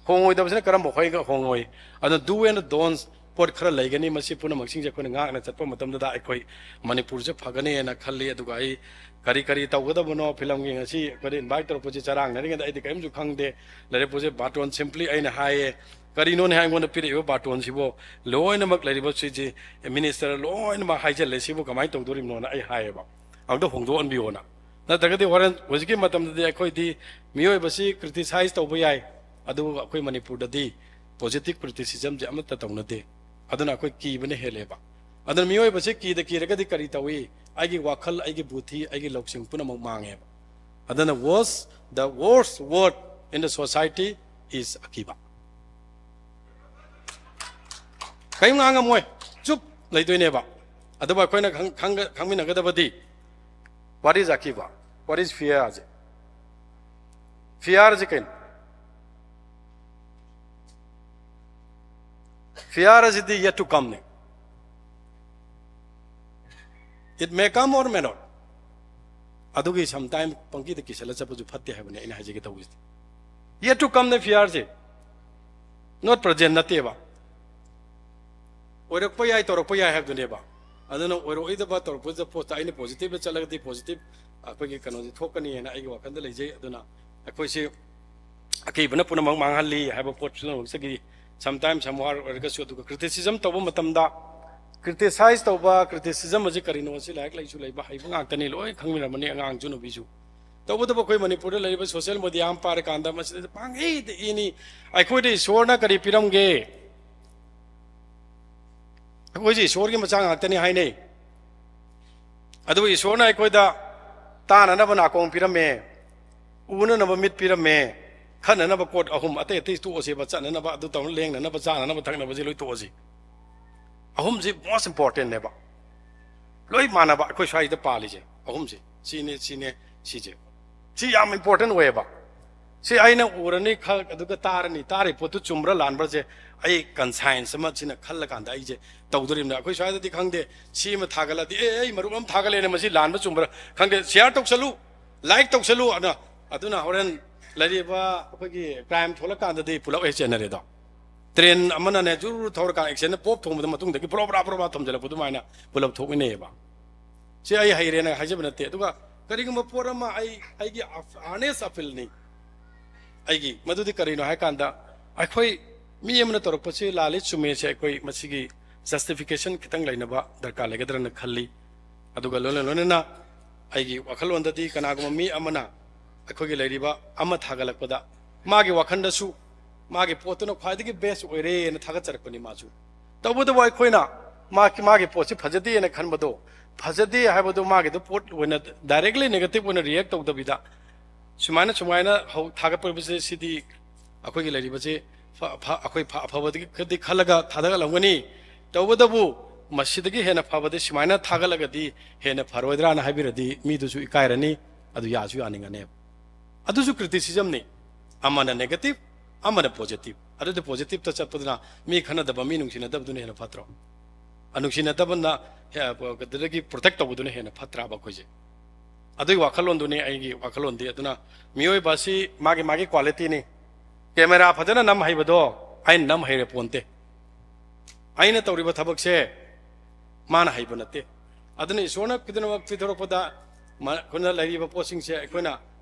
ꯍꯣꯡꯉꯣꯏꯗꯕꯁꯤꯅ ꯀꯔꯝꯕ ꯍꯣꯏꯒ ꯍꯣꯡꯉꯣꯏ꯫ ꯑꯗꯨꯅ do and don't ꯄꯣꯠ ꯈꯔ ꯂꯩꯒꯅꯤ꯫ ꯃꯁꯤ ꯄꯨꯝꯅꯃꯛꯁꯤꯡꯁꯦ ꯑꯩꯈꯣꯏꯅ ꯉꯥꯛꯅ ꯆꯠꯄ ꯃꯇꯝꯗꯗ ꯑꯩꯈꯣꯏ ꯃꯅꯤꯄꯨꯔꯁꯦ ꯐꯒꯅꯦꯅ ꯈꯜꯂꯤ꯫ ꯑꯗꯨꯒ ꯑꯩ ꯀꯔꯤ ꯀꯔꯤ ꯇꯧꯒꯗꯕꯅꯣ, ꯐꯤꯂꯝꯒꯤ ꯉꯁꯤ ꯑꯩꯈꯣꯏꯗ invite ꯇꯧꯔꯛꯄꯁꯦ ꯆꯔꯥꯡꯅꯔꯤꯉꯩꯗ ꯑꯩꯗꯤ ꯀꯔꯤꯝꯁꯨ ꯈꯪꯗꯦ꯫ ꯂꯩꯔꯛꯄꯁꯦ ꯕꯥꯇꯣꯟ simply ꯑꯩꯅ ꯍꯥꯏꯌꯦ, "ꯀꯔꯤꯅꯣꯅꯦ ꯑꯩꯉꯣꯟꯗ ꯄꯤꯔꯛꯏꯕ ꯕꯥꯇꯣꯟꯁꯤꯕꯨ?" ꯂꯣꯏꯅꯃꯛ ꯂꯩꯔꯤꯕ ꯁꯤꯁꯦ ꯃꯤꯅꯤꯁꯇꯔ ꯂꯣꯏꯅꯃꯛ ꯍꯥꯏꯖꯜꯂꯦ, "ꯁꯤꯕꯨ ꯀꯃꯥꯏꯅ ꯇꯧꯗꯣꯔꯤꯕꯅꯣꯅ?" ꯑꯩ ꯍꯥꯏꯌꯦꯕ꯫ "ꯑꯝꯇ ꯍꯣꯡꯗꯣꯛꯍꯟꯕꯤꯌꯣꯅ"꯫ ꯅꯠꯇ꯭ꯔꯒꯗꯤ ꯍꯣꯔꯦꯟ ꯍꯧꯖꯤꯛꯀꯤ ꯃꯇꯝꯗꯗꯤ ꯑꯩꯈꯣꯏꯗꯤ ꯃꯤꯑꯣꯏꯕꯁꯤ criticize ꯇꯧꯕ ꯌꯥꯏ, ꯑꯗꯨꯕꯨ ꯑꯩꯈꯣꯏ ꯃꯅꯤꯄꯨꯔꯗꯗꯤ positive criticismꯁꯦ ꯑꯃꯠꯇ ꯇꯧꯅꯗꯦ꯫ ꯑꯗꯨꯅ ꯑꯩꯈꯣꯏ ꯀꯤꯕꯅ ꯍꯦꯜꯂꯦꯕ꯫ ꯑꯗꯨꯅ ꯃꯤꯑꯣꯏꯕꯁꯤ ꯀꯤꯗ ꯀꯤꯔꯒꯗꯤ ꯀꯔꯤ ꯇꯧꯏ? ꯑꯩꯒꯤ ꯋꯥꯈꯜ, ꯑꯩꯒꯤ ꯕꯨꯙꯤ, ꯑꯩꯒꯤ ꯂꯧꯁꯤꯡ ꯄꯨꯝꯅꯃꯛ ꯃꯥꯡꯉꯦꯕ꯫ ꯑꯗꯨꯅ worst, the worst word in the society is ꯑꯀꯤꯕ꯫ ꯀꯔꯤꯝ ꯉꯥꯡꯉꯝꯃꯣꯏ, ꯆꯨꯞ ꯂꯩꯗꯣꯏꯅꯦꯕ꯫ ꯑꯗꯨꯕꯨ ꯑꯩꯈꯣꯏꯅ ꯈꯪ-, ꯈꯪꯒ-, ꯈꯪꯃꯤꯟꯅꯒꯗꯕꯗꯤ, what is ꯑꯀꯤꯕ? What is fear say? Fear ꯁꯦ ꯀꯩꯅꯣ? Fear ꯑꯁꯤꯗꯤ yet to comeꯅꯦ꯫ It may come or may not. ꯑꯗꯨꯒꯤ sometime ꯄꯪꯀꯤꯗ ꯀꯤꯁꯜꯂ ꯆꯠꯄꯁꯨ ꯐꯠꯇꯦ ꯍꯥꯏꯕꯅꯦ ꯑꯩꯅ ꯍꯥꯏꯖꯒꯦ ꯇꯧꯕꯁꯤꯗꯤ꯫ Yet to comeꯅꯦ fearꯁꯦ, not present ꯅꯠꯇꯦꯕ꯫ ꯑꯣꯏꯔꯛꯄ ꯌꯥꯏ, ꯇꯧꯔꯛꯄ ꯌꯥꯏ ꯍꯥꯏꯕꯗꯨꯅꯦꯕ꯫ ꯑꯗꯨꯅ ꯑꯣꯏꯔꯛꯑꯣꯏꯗꯕ ꯇꯧꯔꯛꯄꯗ ꯄꯣꯠꯇ ꯑꯩꯅ positive ꯆꯠꯂꯒꯗꯤ positive ꯑꯩꯈꯣꯏꯒꯤ ꯀꯩꯅꯣꯁꯦ ꯊꯣꯛꯀꯅꯤ ꯍꯥꯏꯅ ꯑꯩꯒꯤ ꯋꯥꯈꯜꯗ ꯂꯩꯖꯩ꯫ ꯑꯗꯨꯅ ꯑꯩꯈꯣꯏꯁꯤ ꯑꯀꯤꯕꯅ ꯄꯨꯝꯅꯃꯛ ꯃꯥꯡꯍꯜꯂꯤ ꯍꯥꯏꯕ ꯄꯣꯠꯁꯤꯃꯛꯇꯒꯤ sometime somewhere ꯑꯣꯏꯔꯒꯁꯨ, ꯑꯗꯨꯒ criticism ꯇꯧꯕ ꯃꯇꯝꯗ criticize ꯇꯧꯕ, criticism ꯑꯁꯤ ꯀꯔꯤꯅꯣ? ꯑꯁꯤ ꯂꯥꯏꯔꯤꯛ ꯂꯥꯏꯁꯨ ꯂꯩꯕ ꯍꯩꯕ ꯉꯥꯛꯇꯅꯤ, ꯂꯣꯏ ꯈꯪꯃꯤꯟꯅꯔꯝꯃꯅꯤ, ꯑꯉꯥꯡꯁꯨ ꯅꯨꯕꯤꯁꯨ꯫ ꯇꯧꯕꯇꯕꯨ ꯑꯩꯈꯣꯏ ꯃꯅꯤꯄꯨꯔꯗ ꯂꯩꯔꯤꯕ social media ꯑꯃ ꯄꯥꯔꯀꯥꯟꯗ ꯃꯁꯤꯗ ꯄꯪꯏꯗ ꯏꯅꯤ꯫ ꯑꯩꯈꯣꯏꯗ ꯏꯁꯣꯔꯅ ꯀꯔꯤ ꯄꯤꯔꯝꯒꯦ? ꯑꯩꯈꯣꯏꯁꯦ ꯏꯁꯣꯔꯒꯤ ꯃꯆꯥ ꯉꯥꯛꯇꯅꯤ ꯍꯥꯏꯅꯩ꯫ ꯑꯗꯨꯕꯨ ꯏꯁꯣꯔꯅ ꯑꯩꯈꯣꯏꯗ ꯇꯥꯅꯅꯕ ꯅꯥꯀꯣꯡ ꯄꯤꯔꯝꯃꯦ, ꯎꯅꯅꯕ ꯃꯤꯠ ꯄꯤꯔꯝꯃꯦ, ꯈꯟꯅꯅꯕ ꯀꯣꯠ ꯑꯍꯨꯝ, ꯑꯇꯩ ꯑꯇꯩ ꯇꯣꯛꯑꯁꯦꯕ, ꯆꯠꯅꯅꯕ, ꯑꯗꯨ ꯇꯧꯅ, ꯂꯦꯡꯅꯅꯕ, ꯆꯥꯅꯅꯕ, ꯊꯛꯅꯕꯁꯦ ꯂꯣꯏ ꯇꯣꯛꯑꯁꯤ꯫ ꯑꯍꯨꯝꯁꯤ most importantꯅꯦꯕ꯫ ꯂꯣꯏ ꯃꯥꯟꯅꯕ ꯑꯩꯈꯣꯏ ꯁ꯭ꯋꯥꯏꯗ ꯄꯥꯜꯂꯤꯁꯦ ꯑꯍꯨꯝꯁꯦ꯫ ꯁꯤꯅꯦ, ꯁꯤꯅꯦ, ꯁꯤꯁꯦ꯫ ꯁꯤ ꯌꯥꯝ important ꯑꯣꯏꯌꯦꯕ꯫ ꯁꯤ ꯑꯩꯅ ꯎꯔꯅꯤ ꯈꯛ, ꯑꯗꯨꯒ ꯇꯥꯔꯅꯤ, ꯇꯥꯔꯤ ꯄꯣꯠꯇꯨ ꯆꯨꯝꯕ꯭ꯔꯥ ꯂꯥꯟꯕ꯭ꯔꯥꯁꯦ ꯑꯩ conscience ꯑꯃ ꯁꯤꯅ ꯈꯜꯂꯀꯥꯟꯗ ꯑꯩꯁꯦ ꯇꯧꯗꯣꯔꯤꯕꯅꯤ꯫ ꯑꯩꯈꯣꯏ ꯁ꯭ꯋꯥꯏꯗꯗꯤ ꯈꯪꯗꯦ, ꯁꯤ ꯑꯃ ꯊꯥꯒꯠꯂꯗꯤ, "ꯑꯦ, ꯑꯩ ꯃꯔꯨꯞ ꯑꯃ ꯊꯥꯒꯠꯂꯦꯅ, ꯃꯁꯤ ꯂꯥꯟꯕ ꯆꯨꯝꯕ꯭ꯔꯥ ꯈꯪꯗꯦ, share ꯇꯧꯁꯜꯂꯨ, like ꯇꯧꯁꯜꯂꯨ" ꯑꯅ꯫ ꯑꯗꯨꯅ ꯍꯣꯔꯦꯟ ꯂꯩꯔꯤꯕ ꯑꯩꯈꯣꯏꯒꯤ crime ꯊꯣꯛꯂꯀꯥꯟꯗꯗꯤ ꯄꯨꯂꯞ ꯍꯦꯛ ꯆꯦꯟꯅꯔꯦꯗꯣ꯫ Train ꯑꯃꯅꯅꯦ ꯖꯨꯔ ꯊꯧꯔꯀꯥꯟꯗ accidentꯅ ꯄꯣꯞ ꯊꯣꯡꯕꯗ ꯃꯇꯨꯡꯗꯒꯤ ꯄꯨꯔꯥ, ꯄꯨꯔꯥ, ꯄꯨꯔꯥ ꯊꯣꯝꯖꯤꯜꯂꯛꯄ ꯑꯗꯨꯃꯥꯏꯅ ꯄꯨꯂꯞ ꯊꯣꯛꯃꯤꯟꯅꯩꯌꯦꯕ꯫ ꯁꯤ ꯑꯩ ꯍꯩꯔꯦꯅ ꯍꯥꯏꯖꯕ ꯅꯠꯇꯦ꯫ ꯑꯗꯨꯒ ꯀꯔꯤꯒꯨꯝꯕ ꯄꯣꯠ ꯑꯃ ꯑꯩ, ꯑꯩꯒꯤ honest appealꯅꯤ꯫ ꯑꯩꯒꯤ ꯃꯗꯨꯗꯤ ꯀꯔꯤꯅꯣ ꯍꯥꯏ ꯀꯥꯟꯗ, ꯑꯩꯈꯣꯏ ꯃꯤ ꯑꯃꯅ ꯇꯧꯔꯛꯄꯁꯤ ꯂꯥꯜꯂꯤ ꯆꯨꯝꯃꯦꯁꯦ ꯑꯩꯈꯣꯏ ꯃꯁꯤꯒꯤ justification ꯈꯤꯇꯪ ꯂꯩꯅꯕ ꯗꯔꯀꯥꯔ ꯂꯩꯒꯗ꯭ꯔꯅ ꯈꯜꯂꯤ꯫ ꯑꯗꯨꯒ ꯂꯣꯏꯅ ꯂꯣꯏꯅꯅ ꯑꯩꯒꯤ ꯋꯥꯈꯜꯂꯣꯟꯗꯗꯤ ꯀꯅꯥꯒꯨꯝꯕ ꯃꯤ ꯑꯃꯅ ꯑꯩꯈꯣꯏꯒꯤ ꯂꯩꯔꯤꯕ ꯑꯃ ꯊꯥꯒꯠꯂꯛꯄꯗ ꯃꯥꯒꯤ ꯋꯥꯈꯜꯗꯁꯨ ꯃꯥꯒꯤ ꯄꯣꯠꯇꯨꯅ ꯈ꯭ꯋꯥꯏꯗꯒꯤ best ꯑꯣꯏꯔꯦꯅ ꯊꯥꯒꯠꯆꯔꯛꯄꯅꯤ ꯃꯥꯁꯨ꯫ ꯇꯧꯕꯇꯕꯨ ꯑꯩꯈꯣꯏꯅ ꯃꯥꯒꯤ, ꯃꯥꯒꯤ ꯄꯣꯠꯁꯤ ꯐꯖꯗꯦꯅ ꯈꯟꯕꯗꯣ, ꯐꯖꯗꯦ ꯍꯥꯏꯕꯗꯨ ꯃꯥꯒꯤꯗꯨ ꯄꯣꯠ ꯑꯣꯏꯅ directly negative ꯑꯣꯏꯅ react ꯇꯧꯗꯕꯤꯗ, ꯁꯨꯃꯥꯏꯅ, ꯁꯨꯃꯥꯏꯅ ꯍꯧ-, ꯊꯥꯒꯠꯄꯁꯦ ꯁꯤꯗꯤ ꯑꯩꯈꯣꯏꯒꯤ ꯂꯩꯔꯤꯕꯁꯤ ꯐ-, ꯐ-, ꯑꯩꯈꯣꯏ ꯐ-, ꯑꯐꯕꯗꯒꯤ ꯈꯔꯗꯤ ꯈꯜꯂꯒ ꯊꯥꯒꯠꯂꯝꯒꯅꯤ꯫ ꯇꯧꯕꯇꯕꯨ ꯃꯁꯤꯗꯒꯤ ꯍꯦꯟꯅ ꯐꯕꯗꯤ ꯁꯨꯃꯥꯏꯅ ꯊꯥꯒꯠꯂꯒꯗꯤ ꯍꯦꯟꯅ ꯐꯔꯣꯏꯗ꯭ꯔꯥꯅ ꯍꯥꯏꯕꯤꯔꯗꯤ ꯃꯤꯗꯨꯁꯨ ꯏꯀꯥꯏꯔꯅꯤ, ꯑꯗꯨ ꯌꯥꯁꯨ ꯌꯥꯅꯤꯡꯉꯅꯦꯕ꯫ ꯑꯗꯨꯁꯨ criticism ꯅꯤ, ꯑꯃꯅ negative, ꯑꯃꯅ positive꯫ ꯑꯗꯨꯗꯤ positive ꯇ ꯆꯠꯄꯗꯨꯅ ꯃꯤ ꯈꯠꯅꯗꯕ, ꯃꯤ ꯅꯨꯡꯁꯤꯅꯗꯕꯗꯨꯅ ꯍꯦꯟꯅ ꯐꯠꯇ꯭ꯔꯣ? ꯑ, ꯅꯨꯡꯁꯤꯅꯗꯕꯅ ꯍꯦ-, ꯑꯗꯨꯗꯒꯤ protect ꯇꯧꯕꯗꯨꯅ ꯍꯦꯟꯅ ꯐꯠꯇ꯭ꯔꯕ ꯑꯩꯈꯣꯏꯁꯦ? ꯑꯗꯨꯒꯤ ꯋꯥꯈꯜꯂꯣꯟꯗꯨꯅꯤ ꯑꯩꯒꯤ ꯋꯥꯈꯜꯂꯣꯟꯗꯤ꯫ ꯑꯗꯨꯅ ꯃꯤꯑꯣꯏꯕ ꯑꯁꯤ ꯃꯥꯒꯤ, ꯃꯥꯒꯤ quality ꯅꯤ꯫ Camera ꯐꯖꯅ ꯅꯝ ꯍꯩꯕꯗꯣ ꯑꯩꯅ ꯅꯝ ꯍꯩꯔꯦ ꯄꯣꯟꯇꯦ꯫ ꯑꯩꯅ ꯇꯧꯔꯤꯕ ꯊꯕꯛꯁꯦ ꯃꯥꯅ ꯍꯩꯕ ꯅꯠꯇꯦ꯫ ꯑꯗꯨꯅ ꯏꯁꯣꯔꯅ ꯈꯨꯗꯤꯡꯃꯛ ꯄꯤꯊꯣꯔꯛꯄꯗ ꯃ-, ꯑꯩꯈꯣꯏꯅ ꯂꯩꯔꯤꯕ ꯄꯣꯠꯁꯤꯡꯁꯦ ꯑꯩꯈꯣꯏꯅ,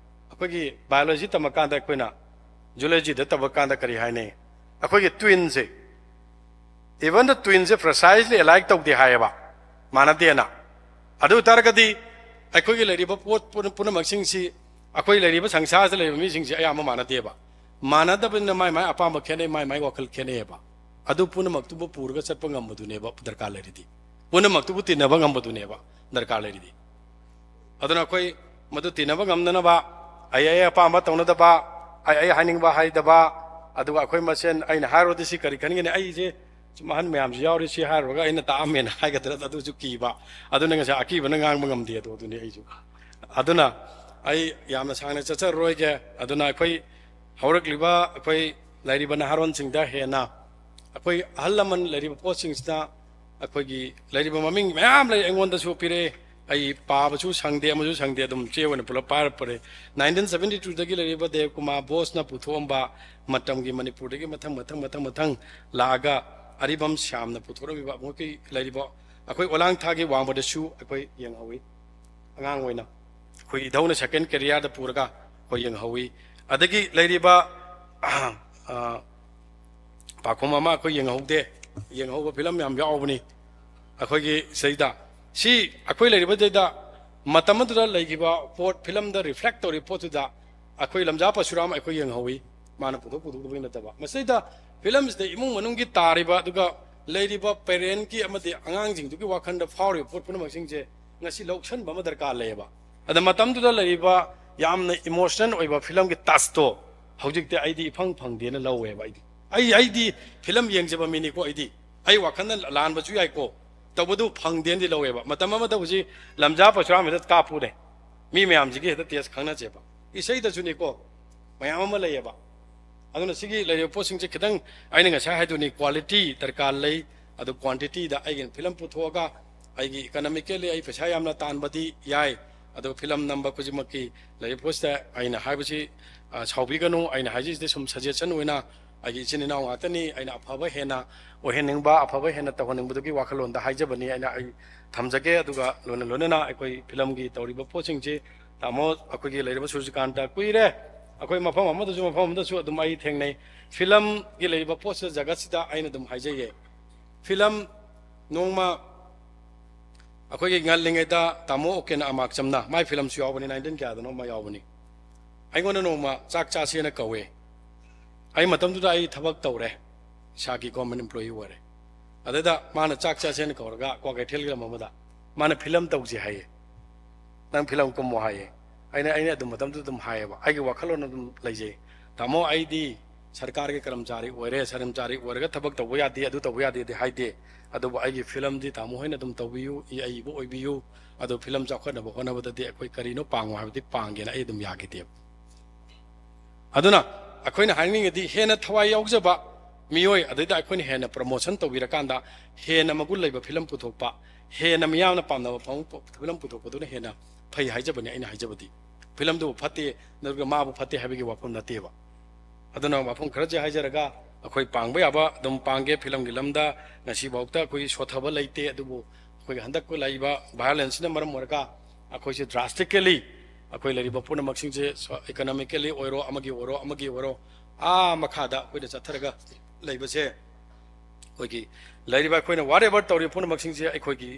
ꯑꯩꯈꯣꯏꯒꯤ biology ꯇꯝꯃꯀꯥꯟꯗ, ꯑꯩꯈꯣꯏꯅ zoology ꯗ ꯇꯝꯃꯀꯥꯟꯗ ꯀꯔꯤ ꯍꯥꯏꯅꯩ? ꯑꯩꯈꯣꯏꯒꯤ twin say, even the twin say precisely alike ꯇꯧꯗꯦ ꯍꯥꯏꯌꯦꯕ, ꯃꯥꯟꯅꯗꯦꯅ꯫ ꯑꯗꯨ ꯑꯣꯏ ꯇꯥꯔꯒꯗꯤ ꯑꯩꯈꯣꯏꯒꯤ ꯂꯩꯔꯤꯕ ꯄꯣꯠ ꯄꯨꯝ-, ꯄꯨꯝꯅꯃꯛꯁꯤꯡꯁꯤ, ꯑꯩꯈꯣꯏ ꯂꯩꯔꯤꯕ ꯁꯪꯁꯥꯔꯁꯤꯗ ꯂꯩꯔꯤꯕ ꯃꯤꯁꯤꯡꯁꯤ ꯑꯌꯥꯝꯕ ꯃꯥꯟꯅꯗꯦꯕ꯫ ꯃꯥꯟꯅꯗꯕꯅꯤꯅ ꯃꯥꯏ ꯃꯥꯏ ꯑꯄꯥꯝꯕ ꯈꯦꯠꯅꯩ, ꯃꯥꯏ ꯃꯥꯏ ꯋꯥꯈꯜ ꯈꯦꯠꯅꯩꯌꯦꯕ꯫ ꯑꯗꯨ ꯄꯨꯝꯅꯃꯛꯇꯨꯕꯨ ꯄꯨꯔꯒ ꯆꯠꯄ ꯉꯝꯕꯗꯨꯅꯦꯕ ꯗꯔꯀꯥꯔ ꯂꯩꯔꯤꯗꯤ꯫ ꯄꯨꯝꯅꯃꯛꯇꯨꯕꯨ ꯇꯤꯟꯅꯕ ꯉꯝꯕꯗꯨꯅꯦꯕ ꯗꯔꯀꯥꯔ ꯂꯩꯔꯤꯗꯤ꯫ ꯑꯗꯨꯅ ꯑꯩꯈꯣꯏ ꯃꯗꯨ ꯇꯤꯟꯅꯕ ꯉꯝꯅꯅꯕ, ꯑꯩ ꯑꯩ ꯑꯄꯥꯝꯕ ꯇꯧꯅꯗꯕ, ꯑꯩ ꯑꯩ ꯍꯥꯏꯅꯤꯡꯕ ꯍꯥꯏꯗꯕ, ꯑꯗꯨꯒ ꯑꯩꯈꯣꯏ ꯃꯁꯦꯟ ꯑꯩꯅ ꯍꯥꯏꯔꯨꯔꯗꯤ ꯁꯤ ꯀꯔꯤ ꯈꯟꯒꯅꯤ, ꯑꯩꯁꯦ ꯁꯨꯝ ꯑꯍꯟ ꯃꯌꯥꯝꯁꯨ ꯌꯥꯎꯔꯤ, ꯁꯤ ꯍꯥꯏꯔꯨꯔꯒ ꯑꯩꯅ ꯇꯥꯛꯑꯝꯃꯦꯅ ꯍꯥꯏꯒꯗ꯭ꯔꯥ, ꯑꯗꯨꯁꯨ ꯀꯤꯕ꯫ ꯑꯗꯨꯅ ꯉꯁꯥꯏ ꯑꯀꯤꯕꯅ ꯉꯥꯡꯕ ꯉꯝꯗꯦ ꯑꯗꯣ, ꯑꯗꯨꯅꯤ ꯑꯩꯁꯨ꯫ ꯑꯗꯨꯅ ꯑꯩ ꯌꯥꯝꯅ ꯁꯥꯡꯅ ꯆꯠꯆꯔꯔꯣꯏꯒꯦ꯫ ꯑꯗꯨꯅ ꯑꯩꯈꯣꯏ ꯍꯧꯔꯛꯂꯤꯕ, ꯑꯩꯈꯣꯏ ꯂꯩꯔꯤꯕ ꯅꯍꯥꯔꯣꯟꯁꯤꯡꯗ ꯍꯦꯟꯅ ꯑꯩꯈꯣꯏ ꯑꯍꯜ ꯂꯃꯟ ꯂꯩꯔꯤꯕ ꯄꯣꯠꯁꯤꯡꯁꯤꯗ ꯑꯩꯈꯣꯏꯒꯤ ꯂꯩꯔꯤꯕ ꯃꯃꯤꯡ ꯃꯌꯥꯝ ꯂꯩ, ꯑꯩꯉꯣꯟꯗꯁꯨ ꯄꯤꯔꯛꯑꯦ꯫ ꯑꯩ ꯄꯥꯕꯁꯨ ꯁꯪꯗꯦ, ꯑꯃꯁꯨ ꯁꯪꯗꯦ, ꯑꯗꯨꯝ ꯆꯦ ꯑꯣꯏꯅ ꯄꯨꯂꯞ ꯄꯥꯏꯔꯛꯄꯅꯦ꯫ Nineteen seventy two ꯗꯒꯤ ꯂꯩꯔꯤꯕ ꯗꯦꯕ ꯀꯨꯃꯥꯔ ꯕꯣꯁꯅ ꯄꯨꯊꯣꯛꯑꯝꯕ ꯃꯇꯝꯒꯤ ꯃꯅꯤꯄꯨꯔꯗꯒꯤ ꯃꯊꯪ, ꯃꯊꯪ, ꯃꯊꯪ, ꯃꯊꯪ ꯂꯥꯛꯑꯒ ꯑꯔꯤꯕꯝ ꯁ꯭ꯌꯥꯝꯅ ꯄꯨꯊꯣꯔꯝꯃꯤꯕ ꯃꯈꯣꯏꯒꯤ ꯂꯩꯔꯤꯕ ꯑꯩꯈꯣꯏ ꯑꯣꯂꯥꯡꯊꯥꯒꯤ ꯋꯥꯡꯃꯗꯁꯨ ꯑꯩꯈꯣꯏ ꯌꯦꯡꯍꯧꯋꯤ꯫ ꯑꯉꯥꯡ ꯑꯣꯏꯅ ꯑꯩꯈꯣꯏ ꯏꯙꯧꯅ second career ꯗ ꯄꯨꯔꯒ ꯑꯩꯈꯣꯏ ꯌꯦꯡꯍꯧꯋꯤ꯫ ꯑꯗꯒꯤ ꯂꯩꯔꯤꯕ, ꯑ, ꯄꯥꯎꯈꯨꯝ ꯑꯃ ꯑꯩꯈꯣꯏ ꯌꯦꯡꯍꯧꯗꯦ, ꯌꯦꯡꯍꯧꯕ ꯐꯤꯂꯝ ꯌꯥꯝ ꯌꯥꯎꯕꯅꯤ ꯑꯩꯈꯣꯏꯒꯤ ꯁꯤꯗꯩꯗ꯫ ꯁꯤ ꯑꯩꯈꯣꯏ ꯂꯩꯔꯤꯕꯗꯩꯗ ꯃꯇꯝ ꯑꯗꯨꯗ ꯂꯩꯈꯤꯕ ꯄꯣꯠ, ꯐꯤꯂꯝꯗ ꯔꯤꯐ꯭ꯂꯦꯛ ꯇꯧꯔꯤꯕ ꯄꯣꯠꯇꯨꯗ ꯑꯩꯈꯣꯏ ꯂꯝꯖꯥ ꯄꯔꯁꯨꯔꯥꯝ ꯑꯩꯈꯣꯏ ꯌꯦꯡꯍꯧꯋꯤ꯫ ꯃꯥꯅ ꯄꯨꯊꯣꯛ ꯄꯨꯊꯣꯛꯇꯕꯒꯤ ꯅꯠꯇꯕ, ꯃꯁꯤꯗꯩꯗ ꯐꯤꯂꯝꯁꯤꯗ ꯏꯃꯨꯡ ꯃꯅꯨꯡꯒꯤ ꯇꯥꯔꯤꯕ, ꯑꯗꯨꯒ ꯂꯩꯔꯤꯕ ꯄꯦꯔꯦꯟꯒꯤ ꯑꯃꯗꯤ ꯑꯉꯥꯡꯁꯤꯡꯗꯨꯒꯤ ꯋꯥꯈꯜꯗ ꯐꯥꯎꯔꯤꯕ ꯄꯣꯠ ꯄꯨꯝꯅꯃꯛꯁꯤꯡꯁꯦ ꯉꯁꯤ ꯂꯧꯁꯟꯕ ꯑꯃ ꯗꯔꯀꯥꯔ ꯂꯩꯌꯦꯕ꯫ ꯑꯗ ꯃꯇꯝꯗꯨꯗ ꯂꯩꯔꯤꯕ ꯌꯥꯝꯅ ꯏꯃꯣꯁꯅꯦꯜ ꯑꯣꯏꯕ ꯐꯤꯂꯝꯒꯤ ꯇꯁꯇꯣ ꯍꯧꯖꯤꯛꯇꯤ ꯑꯩꯗꯤ ꯏꯐꯪ ꯐꯪꯗꯦꯅ ꯂꯧꯋꯦꯕ꯫ ꯑꯩꯗꯤ, ꯑꯩ ꯑꯩꯗꯤ ꯐꯤꯂꯝ ꯌꯦꯡꯖꯕ ꯃꯤꯅꯤꯀꯣ꯫ ꯑꯩꯗꯤ, ꯑꯩ ꯋꯥꯈꯜꯅ ꯂꯥꯟꯕꯁꯨ ꯌꯥꯏꯀꯣ, ꯇꯧꯕꯗꯨ ꯐꯪꯗꯦꯅꯗꯤ ꯂꯧꯋꯦꯕ꯫ ꯃꯇꯝ ꯑꯃꯗ ꯍꯧꯖꯤꯛ ꯂꯝꯖꯥ ꯄꯔꯁꯨꯔꯥꯝ ꯍꯦꯛꯇ ꯀꯥꯞꯄꯨꯅꯦ, ꯃꯤ ꯃꯌꯥꯝꯁꯤꯒꯤ ꯍꯦꯛꯇ ꯇꯦꯁ ꯈꯪꯅꯁꯦꯕ꯫ ꯏꯁꯩꯗꯁꯨꯅꯤꯀꯣ, ꯃꯌꯥꯝ ꯑꯃ ꯂꯩꯌꯦꯕ꯫ ꯑꯗꯨꯅ ꯁꯤꯒꯤ ꯂꯩꯔꯤꯕ ꯄꯣꯠꯁꯤꯡꯁꯦ ꯈꯤꯇꯪ, ꯑꯩꯅ ꯉꯁꯥꯏ ꯍꯥꯏꯗꯨꯅꯤ, ꯀ꯭ꯋꯥꯂꯤꯇꯤ ꯗꯔꯀꯥꯔ ꯂꯩ꯫ ꯑꯗꯨ ꯀ꯭ꯋꯥꯟꯇꯤꯇꯤꯗ ꯑꯩꯒꯤ ꯐꯤꯂꯝ ꯄꯨꯊꯣꯛꯑꯒ ꯑꯩꯒꯤ ꯏꯀꯅꯣꯃꯤꯀꯦꯜꯂꯤ ꯑꯩ ꯄꯩꯁꯥ ꯌꯥꯝꯅ ꯇꯥꯟꯕꯗꯤ ꯌꯥꯏ, ꯑꯗꯨꯒ ꯐꯤꯂꯝ ꯅꯝꯕ ꯈꯨꯗꯤꯡꯃꯛꯀꯤ ꯂꯩꯔꯤꯕ ꯄꯣꯠꯁꯤꯗ ꯑꯩꯅ ꯍꯥꯏꯕꯁꯤ, ꯑ, ꯁꯥꯎꯕꯤꯒꯅꯨ꯫ ꯑꯩꯅ ꯍꯥꯏꯖꯔꯤꯁꯤꯗꯤ ꯁꯨꯝ ꯁꯖꯦꯁꯟ ꯑꯣꯏꯅ, ꯑꯩꯒꯤ ꯏꯆꯤꯟ ꯏꯅꯥꯎ ꯉꯥꯛꯇꯅꯤ, ꯑꯩꯅ ꯑꯐꯕ ꯍꯦꯟꯅ ꯑꯣꯏꯍꯟꯅꯤꯡꯕ, ꯑꯐꯕ ꯍꯦꯟꯅ ꯇꯧꯍꯟꯅꯤꯡꯕꯗꯨꯒꯤ ꯋꯥꯈꯜꯂꯣꯟꯗ ꯍꯥꯏꯖꯕꯅꯤ꯫ ꯑꯩꯅ ꯑꯩ ꯊꯝꯖꯒꯦ꯫ ꯑꯗꯨꯒ ꯂꯣꯏꯅ ꯂꯣꯏꯅꯅ ꯑꯩꯈꯣꯏ ꯐꯤꯂꯝꯒꯤ ꯇꯧꯔꯤꯕ ꯄꯣꯠꯁꯤꯡꯁꯤ, ꯇꯥꯃꯣ, ꯑꯩꯈꯣꯏꯒꯤ ꯂꯩꯔꯤꯕ ꯁꯨꯔꯖꯤꯀꯥꯟꯇ ꯀꯨꯏꯔꯦ, ꯑꯩꯈꯣꯏ ꯃꯐꯝ ꯑꯃꯗꯁꯨ, ꯃꯐꯝ ꯑꯃꯗꯁꯨ ꯑꯗꯨꯝ ꯑꯩ ꯊꯦꯡꯅꯩ꯫ ꯐꯤꯂꯝꯒꯤ ꯂꯩꯔꯤꯕ ꯄꯣꯠꯁꯤꯗ, ꯖꯒꯠꯁꯤꯗ ꯑꯩꯅ ꯑꯗꯨꯝ ꯍꯥꯏꯖꯩꯌꯦ, ꯐꯤꯂꯝ ꯅꯣꯡꯃ ꯑꯩꯈꯣꯏꯒꯤ ꯉꯜꯂꯤꯉꯩꯗ ꯇꯥꯃꯣ ꯑꯣꯀꯦꯟ ꯑꯃꯥꯛꯆꯝꯅ, ꯃꯥꯏ ꯐꯤꯂꯝꯁꯨ ꯌꯥꯎꯕꯅꯤ, ꯅꯥꯏꯟꯇꯤꯟ ꯀꯌꯥꯗꯅꯣ ꯑꯃ ꯌꯥꯎꯕꯅꯤ, ꯑꯩꯉꯣꯟꯗ ꯅꯣꯡꯃ ꯆꯥꯛ ꯆꯥꯁꯦꯅ ꯀꯧꯋꯦ꯫ ꯑꯩ ꯃꯇꯝꯗꯨꯗ ꯑꯩ ꯊꯕꯛ ꯇꯧꯔꯦ, ꯏꯁꯥꯒꯤ ꯒꯣꯔꯃꯦꯟ ꯑꯦꯝꯄ꯭ꯂꯣꯌꯤ ꯑꯣꯏꯔꯦ꯫ ꯑꯗꯨꯗ ꯃꯥꯅ ꯆꯥꯛ ꯆꯥꯁꯦꯅ ꯀꯧꯔꯒ ꯀ꯭ꯋꯥꯀꯩꯊꯦꯜꯒꯤ ꯂꯝ ꯑꯃꯗ ꯃꯥꯅ ꯐꯤꯂꯝ ꯇꯧꯁꯦ ꯍꯥꯏꯌꯦ, ꯅꯪ ꯐꯤꯂꯝ ꯀꯨꯝꯃꯣ ꯍꯥꯏꯌꯦ꯫ ꯑꯩꯅ, ꯑꯩꯅ ꯑꯗꯨꯝ ꯃꯇꯝꯗꯨꯗ ꯑꯗꯨꯝ ꯍꯥꯏꯌꯦꯕ, ꯑꯩꯒꯤ ꯋꯥꯈꯜꯂꯣꯟ ꯑꯗꯨꯝ ꯂꯩꯖꯩ, ꯇꯥꯃꯣ, ꯑꯩꯗꯤ ꯁꯔꯀꯥꯔꯒꯤ ꯀꯔꯃꯆꯥꯔꯤ ꯑꯣꯏꯔꯦ, ꯀꯔꯃꯆꯥꯔꯤ ꯑꯣꯏꯔꯒ ꯊꯕꯛ ꯇꯧꯕ ꯌꯥꯗꯦ, ꯑꯗꯨ ꯇꯧꯕ ꯌꯥꯗꯦꯗꯤ ꯍꯥꯏꯗꯦ, ꯑꯗꯨꯕꯨ ꯑꯩꯒꯤ ꯐꯤꯂꯝꯗꯤ ꯇꯥꯃꯣ ꯍꯣꯏꯅ ꯑꯗꯨꯝ ꯇꯧꯕꯤꯌꯨ, ꯏ-, ꯑꯏꯕ ꯑꯣꯏꯕꯤꯌꯨ, ꯑꯗꯨ ꯐꯤꯂꯝ ꯆꯥꯎꯈꯠꯅꯕ ꯍꯣꯠꯅꯕꯗꯗꯤ ꯑꯩꯈꯣꯏ ꯀꯔꯤꯅꯣ ꯄꯥꯡꯉꯣ ꯍꯥꯏꯕꯗꯤ ꯄꯥꯡꯒꯦꯅ ꯑꯩ ꯑꯗꯨꯝ ꯌꯥꯈꯤꯗꯦꯕ꯫ ꯑꯗꯨꯅ ꯑꯩꯈꯣꯏꯅ ꯍꯥꯏꯅꯤꯡꯉꯤꯗꯤ ꯍꯦꯟꯅ ꯊꯋꯥꯏ ꯌꯥꯎꯖꯕ ꯃꯤꯑꯣꯏ, ꯑꯗꯩꯗ ꯑꯩꯈꯣꯏꯅ ꯍꯦꯟꯅ ꯄ꯭ꯔꯃꯣꯁꯟ ꯇꯧꯕꯤꯔꯀꯥꯟꯗ ꯍꯦꯟꯅ ꯃꯒꯨꯟ ꯂꯩꯕ ꯐꯤꯂꯝ ꯄꯨꯊꯣꯛꯄ, ꯍꯦꯟꯅ ꯃꯤꯌꯥꯝꯅ ꯄꯥꯝꯅꯕ ꯐꯤꯂꯝ ꯄꯨꯊꯣꯛꯄꯗꯨꯅ ꯍꯦꯟꯅ ꯐꯩ ꯍꯥꯏꯖꯕꯅꯤ꯫ ꯑꯩꯅ ꯍꯥꯏꯖꯕꯗꯤ ꯐꯤꯂꯝꯗꯨꯕꯨ ꯐꯠꯇꯦ ꯅꯠꯇ꯭ꯔꯒ ꯃꯥꯕꯨ ꯐꯠꯇꯦ ꯍꯥꯏꯕꯒꯤ ꯋꯥꯐꯝ ꯅꯠꯇꯦꯕ꯫ ꯑꯗꯨꯅ ꯋꯥꯐꯝ ꯈꯔꯁꯦ ꯍꯥꯏꯖꯔꯒ, ꯑꯩꯈꯣꯏ ꯄꯥꯡꯕ ꯌꯥꯕ ꯑꯗꯨꯝ ꯄꯥꯡꯒꯦ꯫ ꯐꯤꯂꯝꯒꯤ ꯂꯝꯗ ꯉꯁꯤꯐꯥꯎꯗ ꯑꯩꯈꯣꯏꯒꯤ ꯁꯣꯊꯕ ꯂꯩꯇꯦ, ꯑꯗꯨꯕꯨ ꯑꯩꯈꯣꯏꯒꯤ ꯍꯟꯗꯛ ꯂꯥꯛꯏꯕ ꯚꯥꯏꯑꯣꯂꯦꯟꯁꯅ ꯃꯔꯝ ꯑꯣꯏꯔꯒ ꯑꯩꯈꯣꯏꯁꯦ ꯗ꯭ꯔꯥꯁꯇꯤꯀꯦꯂꯤ ꯑꯩꯈꯣꯏ ꯂꯩꯔꯤꯕ ꯄꯨꯝꯅꯃꯛꯁꯤꯡꯁꯦ, ꯏꯀꯅꯣꯃꯤꯀꯦꯜꯂꯤ ꯑꯣꯏꯔꯣ, ꯑꯃꯒꯤ ꯑꯣꯏꯔꯣ, ꯑꯃꯒꯤ ꯑꯣꯏꯔꯣ, ꯑꯥ ꯃꯈꯥꯗ ꯑꯩꯈꯣꯏꯅ ꯆꯠꯊꯔꯒ ꯂꯩꯕꯁꯦ, ꯑꯩꯈꯣꯏꯒꯤ ꯂꯩꯔꯤꯕ ꯑꯩꯈꯣꯏꯅ ꯋꯥꯠ ꯑꯦꯚꯔ ꯇꯧꯔꯤꯕ ꯄꯨꯝꯅꯃꯛꯁꯤꯡꯁꯦ ꯑꯩꯈꯣꯏꯒꯤ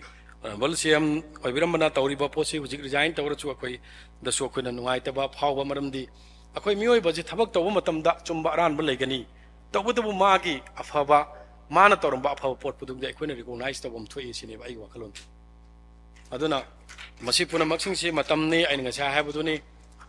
ꯑꯣꯅꯔꯦꯕꯜ ꯁꯤ ꯑꯦꯝ ꯑꯣꯏꯕꯤꯔꯝꯕꯅ ꯇꯧꯔꯤꯕ ꯄꯣꯠꯁꯤ ꯍꯧꯖꯤꯛ ꯔꯤꯖꯥꯏꯟ ꯇꯧꯔꯁꯨ ꯑꯩꯈꯣꯏꯗꯁꯨ ꯑꯩꯈꯣꯏꯅ ꯅꯨꯡꯉꯥꯏꯇꯕ ꯐꯥꯎꯕ, ꯃꯔꯝꯗꯤ ꯑꯩꯈꯣꯏ ꯃꯤꯑꯣꯏꯕꯁꯤ ꯊꯕꯛ ꯇꯧꯕ ꯃꯇꯝꯗ ꯑꯆꯨꯝꯕ ꯑꯔꯥꯟꯕ ꯂꯩꯒꯅꯤ, ꯇꯧꯕꯇꯕꯨ ꯃꯥꯒꯤ ꯑꯐꯕ, ꯃꯥꯅ ꯇꯧꯔꯝꯕ ꯑꯐꯕ ꯄꯣꯠꯄꯨꯗꯨꯗꯤ ꯑꯩꯈꯣꯏꯅ ꯔꯤꯀꯣꯛꯅꯥꯏꯖ ꯇꯧꯕ ꯑꯃ ꯊꯣꯛꯏ ꯁꯤꯅꯦꯕ ꯑꯩꯒꯤ ꯋꯥꯈꯜꯂꯣꯟ꯫ ꯑꯗꯨꯅ ꯃꯁꯤ ꯄꯨꯝꯅꯃꯛꯁꯤꯡꯁꯤ ꯃꯇꯝꯅꯤ, ꯑꯩꯅ ꯉꯁꯥꯏ ꯍꯥꯏꯕꯗꯨꯅꯤ,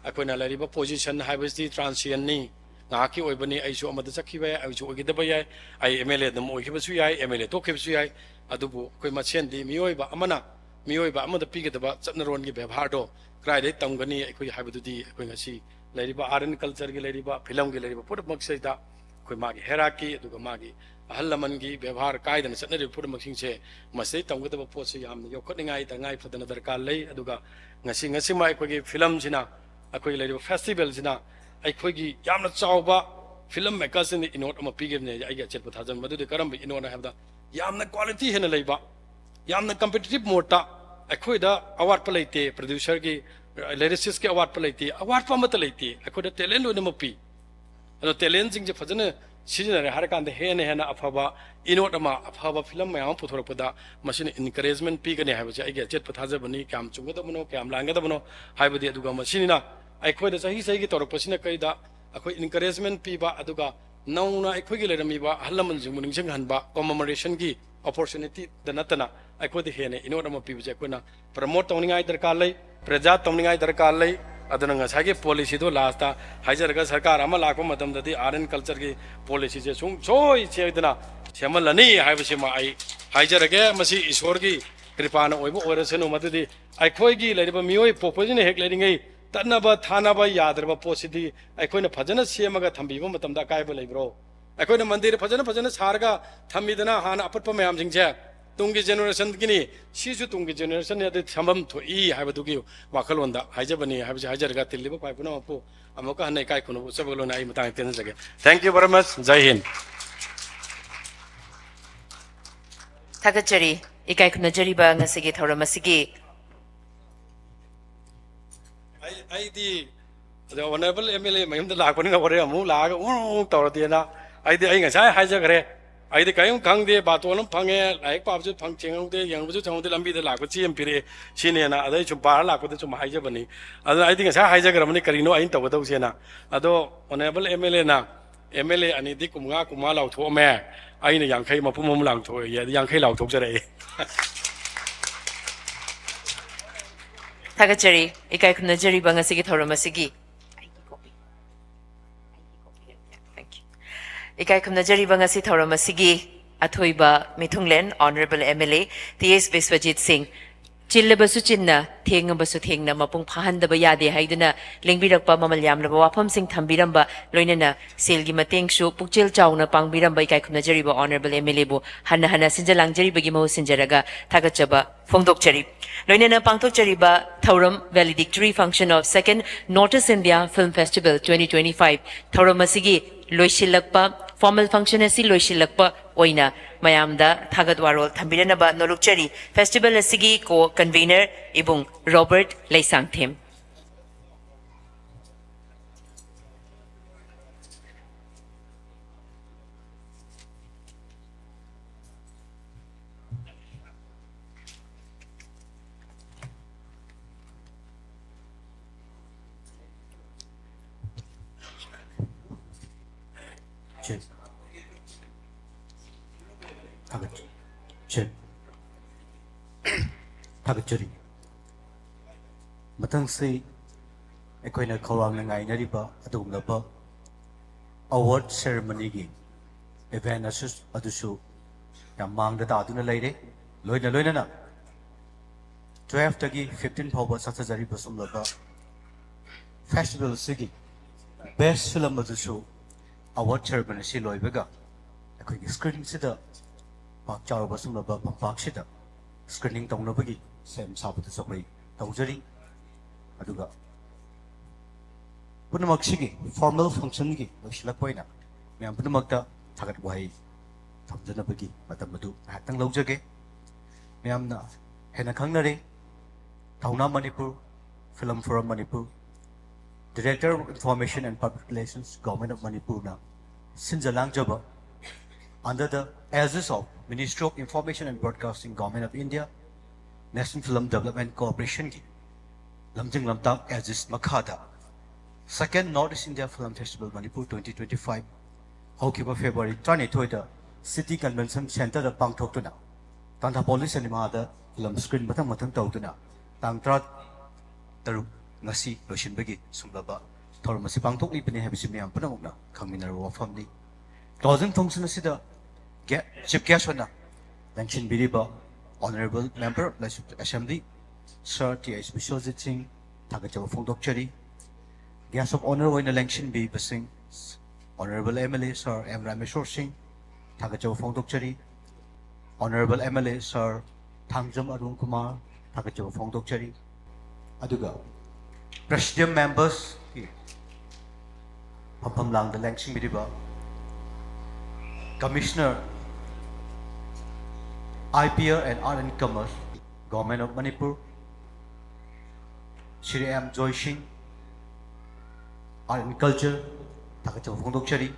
ꯑꯩꯈꯣꯏꯅ ꯂꯩꯔꯤꯕ ꯄꯣꯖꯤꯁꯟ ꯍꯥꯏꯕꯁꯤ ꯇ꯭ꯔꯥꯟꯁꯤꯌꯟꯅꯤ, ꯉꯥꯏꯍꯥꯛꯀꯤ ꯑꯣꯏꯕꯅꯤ, ꯑꯩꯁꯨ ꯑꯃꯗ ꯆꯠꯈꯤꯕ ꯌꯥꯏ, ꯑꯩꯁꯨ ꯑꯣꯏꯒꯗꯕ ꯌꯥꯏ, ꯑꯩ ꯑꯦꯝ ꯑꯦꯜ ꯑꯦ ꯑꯗꯨꯝ ꯑꯣꯏꯈꯤꯕꯁꯨ ꯌꯥꯏ, ꯑꯦꯝ ꯑꯦꯜ ꯑꯦ ꯇꯣꯛꯈꯤꯕꯁꯨ ꯌꯥꯏ꯫ ꯑꯗꯨꯕꯨ ꯑꯩꯈꯣꯏ ꯃꯁꯦꯟꯗꯤ ꯃꯤꯑꯣꯏꯕ ꯑꯃꯅ ꯃꯤꯑꯣꯏꯕ ꯑꯃꯗ ꯄꯤꯒꯗꯕ ꯆꯠꯅꯔꯣꯟꯒꯤ ꯕꯦꯕꯥꯔꯗꯣ ꯀꯗꯥꯏꯗꯒꯤ ꯇꯝꯒꯅꯤ? ꯑꯩꯈꯣꯏ ꯍꯥꯏꯕꯗꯨꯗꯤ ꯑꯩꯈꯣꯏ ꯉꯁꯤ ꯂꯩꯔꯤꯕ ꯑꯥꯔꯠ ꯑꯦꯟ ꯀꯜꯆꯔꯒꯤ ꯂꯩꯔꯤꯕ, ꯐꯤꯂꯝꯒꯤ ꯂꯩꯔꯤꯕ ꯄꯨꯝꯅꯃꯛꯁꯤꯗ ꯑꯩꯈꯣꯏ ꯃꯥꯒꯤ ꯍꯦꯔꯥꯔꯀꯤ, ꯑꯗꯨꯒ ꯃꯥꯒꯤ ꯑꯍꯜ ꯂꯃꯟꯒꯤ ꯕꯦꯕꯥꯔ ꯀꯥꯏꯗꯅ ꯆꯠꯅꯔꯤꯕ ꯄꯨꯝꯅꯃꯛꯁꯤꯡꯁꯦ ꯃꯁꯤꯗꯩ ꯇꯝꯒꯗꯕ ꯄꯣꯠꯁꯦ ꯌꯥꯝꯅ ꯌꯣꯛꯈꯠꯅꯤꯡꯉꯥꯏ ꯇꯉꯥꯏ ꯐꯗꯅ ꯗꯔꯀꯥꯔ ꯂꯩ꯫ ꯑꯗꯨꯒ ꯉꯁꯤ, ꯉꯁꯤꯃ ꯑꯩꯈꯣꯏꯒꯤ ꯐꯤꯂꯝꯁꯤꯅ, ꯑꯩꯈꯣꯏꯒꯤ ꯂꯩꯔꯤꯕ ꯐꯦꯁꯇꯤꯚꯦꯜꯁꯤꯅ ꯑꯩꯈꯣꯏꯒꯤ ꯌꯥꯝꯅ ꯆꯥꯎꯕ ꯐꯤꯂꯝ ꯃꯦꯀꯔꯁꯤꯡꯗ ꯏꯅꯣꯠ ꯑꯃ ꯄꯤꯈꯤꯕꯅꯦ꯫ ꯑꯩꯒꯤ ꯑꯆꯦꯠꯄ ꯊꯥꯖꯕ ꯃꯗꯨꯗꯤ ꯀꯔꯝꯕ ꯏꯅꯣꯠꯅꯣ ꯍꯥꯏꯕꯗ, ꯌꯥꯝꯅ ꯀ꯭ꯋꯥꯂꯤꯇꯤ ꯍꯦꯟꯅ ꯂꯩꯕ, ꯌꯥꯝꯅ ꯀꯝꯄꯤꯇꯤꯇꯤꯞ ꯃꯣꯠꯇ ꯑꯩꯈꯣꯏꯗ ꯑꯋꯥꯠꯄ ꯂꯩꯇꯦ, ꯄ꯭ꯔꯣꯗ꯭ꯌꯨꯁꯔꯒꯤ, ꯂꯥꯏꯔꯤꯁꯤꯁꯀꯤ ꯑꯋꯥꯠꯄ ꯂꯩꯇꯦ, ꯑꯋꯥꯠꯄ ꯑꯃꯠꯇ ꯂꯩꯇꯦ, ꯑꯩꯈꯣꯏꯗ ꯇꯦꯂꯦꯟ ꯂꯣꯏꯅꯃꯛ ꯄꯤ꯫ ꯑꯗꯣ ꯇꯦꯂꯦꯟꯁꯤꯡꯁꯦ ꯐꯖꯅ ꯁꯤꯖꯤꯟꯅꯔꯦ ꯍꯥꯏꯔꯀꯥꯟꯗ ꯍꯦꯟꯅ ꯍꯦꯟꯅ ꯑꯐꯕ ꯏꯅꯣꯠ ꯑꯃ, ꯑꯐꯕ ꯐꯤꯂꯝ ꯃꯌꯥꯝ ꯑꯃ ꯄꯨꯊꯣꯔꯛꯄꯗ ꯃꯁꯤꯅ ꯏꯟꯀꯔꯦꯖꯃꯦꯟ ꯄꯤꯒꯅꯤ ꯍꯥꯏꯕꯁꯦ ꯑꯩꯒꯤ ꯑꯆꯦꯠꯄ ꯊꯥꯖꯕꯅꯤ꯫ ꯀꯌꯥꯝ ꯆꯨꯝꯒꯗꯕꯅꯣ, ꯀꯌꯥꯝ ꯂꯥꯟꯒꯗꯕꯅꯣ ꯍꯥꯏꯕꯗꯤ, ꯑꯗꯨꯒ ꯃꯁꯤꯅ ꯑꯩꯈꯣꯏꯗ ꯆꯍꯤ ꯆꯍꯤꯒꯤ ꯇꯧꯔꯛꯄꯁꯤꯅ ꯀꯔꯤꯗ ꯑꯩꯈꯣꯏ ꯏꯟꯀꯔꯦꯖꯃꯦꯟ ꯄꯤꯕ, ꯑꯗꯨꯒ ꯅꯧꯅ ꯑꯩꯈꯣꯏꯒꯤ ꯂꯩꯔꯝꯃꯤꯕ ꯑꯍꯜ ꯂꯃꯟꯁꯤꯡꯕꯨ ꯅꯤꯡꯁꯤꯡꯍꯟꯕ, ꯀꯣꯃꯦꯃꯣꯔꯦꯁꯟꯒꯤ ꯑꯣꯄꯣꯔꯆꯨꯅꯤꯇꯤꯗ ꯅꯠꯇꯅ ꯑꯩꯈꯣꯏꯗ ꯍꯦꯟꯅ ꯏꯅꯣꯠ ꯑꯃ ꯄꯤꯕꯁꯦ ꯑꯩꯈꯣꯏꯅ ꯄ꯭ꯔꯃꯣꯠ ꯇꯧꯅꯤꯡꯉꯥꯏ ꯗꯔꯀꯥꯔ ꯂꯩ, ꯄ꯭ꯔꯦꯖꯥꯔꯚ ꯇꯧꯅꯤꯡꯉꯥꯏ ꯗꯔꯀꯥꯔ ꯂꯩ꯫ ꯑꯗꯨꯅ ꯉꯁꯥꯏꯒꯤ ꯄꯣꯂꯤꯁꯤꯗꯣ ꯂꯥꯁꯇ ꯍꯥꯏꯖꯔꯒ, ꯁꯔꯀꯥꯔ ꯑꯃ ꯂꯥꯛꯄ ꯃꯇꯝꯗꯗꯤ ꯑꯥꯔꯠ ꯑꯦꯟ ꯀꯜꯆꯔꯒꯤ ꯄꯣꯂꯤꯁꯤꯁꯦ ꯁꯨꯡꯁꯣꯏ ꯁꯣꯏꯗꯅ ꯁꯦꯝꯍꯜꯂꯅꯤ ꯍꯥꯏꯕꯁꯤꯃ ꯑꯩ ꯍꯥꯏꯖꯔꯒꯦ꯫ ꯃꯁꯤ ꯏꯁꯣꯔꯒꯤ ꯀ꯭ꯔꯤꯄꯥꯅ ꯑꯣꯏꯕ ꯑꯣꯏꯔꯁꯅꯨ, ꯃꯗꯨꯗꯤ ꯑꯩꯈꯣꯏꯒꯤ ꯂꯩꯔꯤꯕ ꯃꯤꯑꯣꯏ ꯄꯣꯛꯄꯁꯤꯅ ꯍꯦꯛ ꯂꯩꯔꯤꯉꯩ ꯇꯠꯅꯕ ꯊꯥꯅꯕ ꯌꯥꯗ꯭ꯔꯕ ꯄꯣꯠꯁꯤꯗꯤ ꯑꯩꯈꯣꯏꯅ ꯐꯖꯅ ꯁꯦꯝꯃꯒ ꯊꯝꯕꯤꯕ ꯃꯇꯝꯗ ꯑꯀꯥꯏꯕ ꯂꯩꯕ꯭ꯔꯣ? ꯑꯩꯈꯣꯏꯅ ꯃꯟꯗꯤꯔ ꯐꯖꯅ ꯐꯖꯅ ꯁꯥꯔꯒ ꯊꯝꯃꯤꯗꯅ ꯍꯥꯟꯅ ꯑꯄꯠꯄ ꯃꯌꯥꯝꯁꯤꯡꯁꯦ, ꯇꯨꯡꯒꯤ ꯖꯦꯅꯦꯔꯦꯁꯟꯒꯤꯅꯤ, ꯁꯤꯁꯨ ꯇꯨꯡꯒꯤ ꯖꯦꯅꯦꯔꯦꯁꯟꯅꯤ, ꯑꯗꯨ ꯊꯝꯐꯝ ꯊꯣꯛꯏ ꯍꯥꯏꯕꯗꯨꯒꯤ ꯋꯥꯈꯜꯂꯣꯟꯗ ꯍꯥꯏꯖꯕꯅꯤ ꯍꯥꯏꯕꯁꯤ ꯍꯥꯏꯖꯔꯒ, ꯇꯤꯜꯂꯤꯕ ꯈ꯭ꯋꯥꯏ ꯄꯨꯝꯅꯃꯛꯄꯨ ꯑꯃꯨꯛꯀ ꯍꯟꯅ ꯏꯀꯥꯏ ꯈꯨꯝꯅꯕ ꯎꯠꯆꯕꯒ ꯂꯣꯏꯅꯅ ꯑꯩ ꯃꯇꯥꯡ ꯇꯦꯟꯖꯒꯦ꯫ Thank you very much. ꯖꯥꯏ ꯍꯤꯟ꯫ ꯊꯥꯒꯠꯆꯔꯤ꯫ ꯏꯀꯥꯏ ꯈꯨꯝꯅꯖꯔꯤꯕ ꯉꯁꯤꯒꯤ ꯊꯧꯔꯝ ꯑꯁꯤꯒꯤ ꯑꯩ ꯑꯩꯗꯤ ꯑꯣꯅꯔꯦꯕꯜ ꯑꯦꯝ ꯑꯦꯜ ꯑꯦ ꯃꯌꯨꯝꯗ ꯂꯥꯛꯄꯅꯤꯅ ꯍꯣꯔꯦꯟ ꯑꯃꯨꯛ ꯂꯥꯛꯑꯒ ꯎ ꯇꯧꯔꯗꯤꯅ ꯑꯩꯗꯤ ꯑꯩ ꯉꯁꯥꯏ ꯍꯥꯏꯖꯈ꯭ꯔꯦ꯫ ꯑꯩꯗꯤ ꯀꯔꯤꯝ ꯈꯪꯗꯦ, ꯕꯥꯇꯣꯟ ꯑꯃ ꯐꯪꯉꯦ, ꯂꯥꯏꯔꯤꯛ ꯄꯥꯕꯁꯨ ꯐꯪ ꯊꯦꯡꯍꯧꯗꯦ, ꯌꯦꯡꯕꯁꯨ ꯊꯦꯡꯍꯧꯗꯦ, ꯂꯝꯕꯤꯗ ꯂꯥꯛꯄ ꯆꯦ ꯑꯃ ꯄꯤꯔꯛꯑꯦ, ꯁꯤꯅꯦꯅ꯫ ꯑꯗꯩ ꯁꯨꯝ ꯄꯥꯔ ꯂꯥꯛꯄꯗ ꯁꯨꯝ ꯍꯥꯏꯖꯕꯅꯤ꯫ ꯑꯗꯨꯅ ꯑꯩꯗꯤ ꯉꯁꯥꯏ ꯍꯥꯏꯖꯈ꯭ꯔꯕꯅꯤ ꯀꯔꯤꯅꯣ ꯑꯩꯅ ꯇꯧꯒꯗꯧꯁꯦꯅ꯫ ꯑꯗꯣ ꯑꯣꯅꯔꯦꯕꯜ ꯑꯦꯝ ꯑꯦꯜ ꯑꯦꯅ ꯑꯦꯝ ꯑꯦꯜ ꯑꯦ ꯑꯅꯤꯗꯤ ꯀꯨꯟꯃꯉꯥ ꯀꯨꯟꯃꯉꯥ ꯂꯥꯎꯊꯣꯛꯑꯝꯃꯦ, ꯑꯩꯅ ꯌꯥꯡꯈꯩ ꯃꯄꯨꯝ ꯑꯃ ꯂꯥꯎꯊꯣꯛꯑꯦ, ꯑꯗꯨ ꯌꯥꯡꯈꯩ ꯂꯥꯎꯊꯣꯛꯆꯔꯛꯑꯦ꯫ ꯊꯥꯒꯠꯆꯔꯤ꯫ ꯏꯀꯥꯏ ꯈꯨꯝꯅꯖꯔꯤꯕ ꯉꯁꯤꯒꯤ ꯊꯧꯔꯝ ꯑꯁꯤꯒꯤ Thank you. ꯏꯀꯥꯏ ꯈꯨꯝꯅꯖꯔꯤꯕ ꯉꯁꯤ ꯊꯧꯔꯝ ꯑꯁꯤꯒꯤ ꯑꯊꯣꯏꯕ ꯃꯤꯊꯨꯡꯂꯦꯟ honourable M L A T S Biswajit Singh, ꯆꯤꯜꯂꯕꯁꯨ ꯆꯤꯟꯅ, ꯊꯦꯡꯉꯕꯁꯨ ꯊꯦꯡꯅ ꯃꯄꯨꯡ ꯐꯥꯍꯟꯗꯕ ꯌꯥꯗꯦ ꯍꯥꯏꯗꯨꯅ ꯂꯦꯡꯕꯤꯔꯛꯄ ꯃꯃꯜ ꯌꯥꯝꯂꯕ ꯋꯥꯐꯝꯁꯤꯡ ꯊꯝꯕꯤꯔꯝꯕ, ꯂꯣꯏꯅꯅ ꯁꯦꯜꯒꯤ ꯃꯇꯦꯡꯁꯨ ꯄꯨꯛꯆꯦꯜ ꯆꯥꯎꯅ ꯄꯥꯡꯕꯤꯔꯝꯕ ꯏꯀꯥꯏ ꯈꯨꯝꯅꯖꯔꯤꯕ ꯑꯣꯅꯔꯦꯕꯜ ꯑꯦꯝ ꯑꯦꯜ ꯑꯦꯕꯨ ꯍꯟꯅ ꯍꯟꯅ ꯁꯤꯟꯖ ꯂꯥꯡꯖꯔꯤꯕꯒꯤ ꯃꯍꯨꯠ ꯁꯤꯟꯖꯔꯒ ꯊꯥꯒꯠꯆꯕ ꯐꯣꯡꯗꯣꯛꯆꯔꯤ꯫ ꯂꯣꯏꯅꯅ ꯄꯥꯡꯊꯣꯛꯆꯔꯤꯕ ꯊꯧꯔꯝ Valedictory Function of Second North East India Film Festival twenty twenty-five ꯊꯧꯔꯝ ꯑꯁꯤꯒꯤ ꯂꯣꯏꯁꯤꯜꯂꯛꯄ, formal function ꯑꯁꯤ ꯂꯣꯏꯁꯤꯜꯂꯛꯄ ꯑꯣꯏꯅ ꯃꯌꯥꯝꯗ ꯊꯥꯒꯠ ꯋꯥꯔꯣꯜ ꯊꯝꯕꯤꯔꯅꯕ ꯅꯣꯂꯨꯛꯆꯔꯤ꯫ Festival ꯑꯁꯤꯒꯤ co-convener ꯏꯕꯨꯡ ꯔꯣꯕꯔꯠ ꯂꯩꯁꯥꯡꯊꯦꯝ꯫ ꯊꯥꯒꯠ-, ꯆꯦ-, ꯊꯥꯒꯠꯆꯔꯤ꯫ ꯃꯊꯪꯁꯤ ꯑꯩꯈꯣꯏꯅ ꯈꯧꯔꯥꯡꯅ ꯉꯥꯏꯅꯔꯤꯕ ꯑꯗꯨꯒꯨꯝꯂꯕ award ceremonyꯒꯤ event ꯑꯁꯨ-, ꯑꯗꯨꯁꯨ ꯌꯥꯝ ꯃꯥꯡꯗ ꯇꯥꯗꯨꯅ ꯂꯩꯔꯦ꯫ ꯂꯣꯏꯅ ꯂꯣꯏꯅꯅ twelveꯇꯒꯤ fifteen ꯐꯥꯎꯕ ꯆꯠꯊꯖꯔꯤꯕ ꯁꯨꯝꯂꯕ festival ꯑꯁꯤꯒꯤ best film ꯑꯗꯨꯁꯨ award ceremony ꯑꯁꯤ ꯂꯣꯏꯕꯒ ꯑꯩꯈꯣꯏꯒꯤ screeningꯁꯤꯗ ꯄꯥꯛ ꯆꯥꯎꯔꯕ ꯁꯨꯝꯂꯕ ꯐꯝꯄꯥꯛꯁꯤꯗ screening ꯇꯧꯅꯕꯒꯤ ꯁꯦꯝ ꯁꯥꯕꯗꯨꯁꯨ ꯑꯩꯈꯣꯏ ꯇꯧꯖꯔꯤ꯫ ꯑꯗꯨꯒ ꯄꯨꯝꯅꯃꯛꯁꯤꯒꯤ formal functionꯒꯤ ꯂꯣꯏꯁꯤꯜꯂꯛꯄ ꯑꯣꯏꯅ ꯃꯌꯥꯝ ꯄꯨꯝꯅꯃꯛꯇ ꯊꯥꯒꯠ ꯋꯥꯍꯩ ꯊꯝꯖꯅꯕꯒꯤ ꯃꯇꯝ ꯑꯗꯨ ꯉꯥꯏꯍꯥꯛꯇꯪ ꯂꯧꯖꯒꯦ꯫ ꯃꯌꯥꯝꯅ ꯍꯦꯟꯅ ꯈꯪꯅꯔꯦ, ꯊꯧꯅꯥ Manipur, Film Forum Manipur, Director of Information and Public Relations, Government of ꯃꯅꯤꯄꯨꯔꯅ ꯁꯤꯟꯖ ꯂꯥꯡꯖꯕ Under the aegis of Ministry of Information and Broadcasting, Government of India, National Film Development Corporationꯒꯤ ꯂꯝꯖꯤꯡ ꯂꯝꯇꯥꯛ aegis ꯃꯈꯥꯗ Second North East India Film Festival Manipur twenty twenty-five ꯍꯧꯈꯤꯕ February ꯇꯔꯥꯅꯤꯊꯣꯏꯗ City Convention Centreꯗ ꯄꯥꯡꯊꯣꯛꯇꯨꯅ ꯇꯥꯟꯊꯥꯄꯣꯂꯤ ꯁꯤꯅꯦꯃꯥꯗ film screen ꯃꯊꯪ ꯃꯊꯪ ꯇꯧꯗꯨꯅ ꯇꯥꯡ ꯇꯔꯥ ꯇꯔꯨꯛ, ꯉꯁꯤ ꯂꯣꯏꯁꯤꯟꯕꯒꯤ ꯁꯨꯝꯂꯕ ꯊꯧꯔꯝ ꯑꯁꯤ ꯄꯥꯡꯊꯣꯛꯂꯤꯕꯅꯤ ꯍꯥꯏꯕꯁꯤ ꯃꯤꯌꯥꯝ ꯄꯨꯝꯅꯃꯛꯅ ꯈꯪꯃꯤꯟꯅꯔꯕ ꯋꯥꯐꯝꯅꯤ꯫ Closing function ꯑꯁꯤꯗ ꯒꯦ-, Chief Guest ꯑꯣꯏꯅ ꯂꯦꯡꯁꯤꯟꯕꯤꯔꯤꯕ Honourable Member of Legislative Assembly Sir T H Biswajit Singh ꯊꯥꯒꯠꯆꯕ ꯐꯣꯡꯗꯣꯛꯆꯔꯤ꯫ Guest of Honour ꯑꯣꯏꯅ ꯂꯦꯡꯁꯤꯟꯕꯤꯕꯁꯤꯡ Honourable M L A Sir M Rameshwar Singh ꯊꯥꯒꯠꯆꯕ ꯐꯣꯡꯗꯣꯛꯆꯔꯤ꯫ Honourable M L A Sir Thangjam Arun Kumar ꯊꯥꯒꯠꯆꯕ ꯐꯣꯡꯗꯣꯛꯆꯔꯤ꯫ ꯑꯗꯨꯒ Presidium Membersꯀꯤ ꯐꯝꯐꯝ ꯂꯥꯡꯗ ꯂꯦꯡꯁꯤꯟꯕꯤꯔꯤꯕ Commissioner I P R and Art and Commerce, Government of Manipur, Shri M Joy Singh, Art and Culture ꯊꯥꯒꯠꯆꯕ ꯐꯣꯡꯗꯣꯛꯆꯔꯤ꯫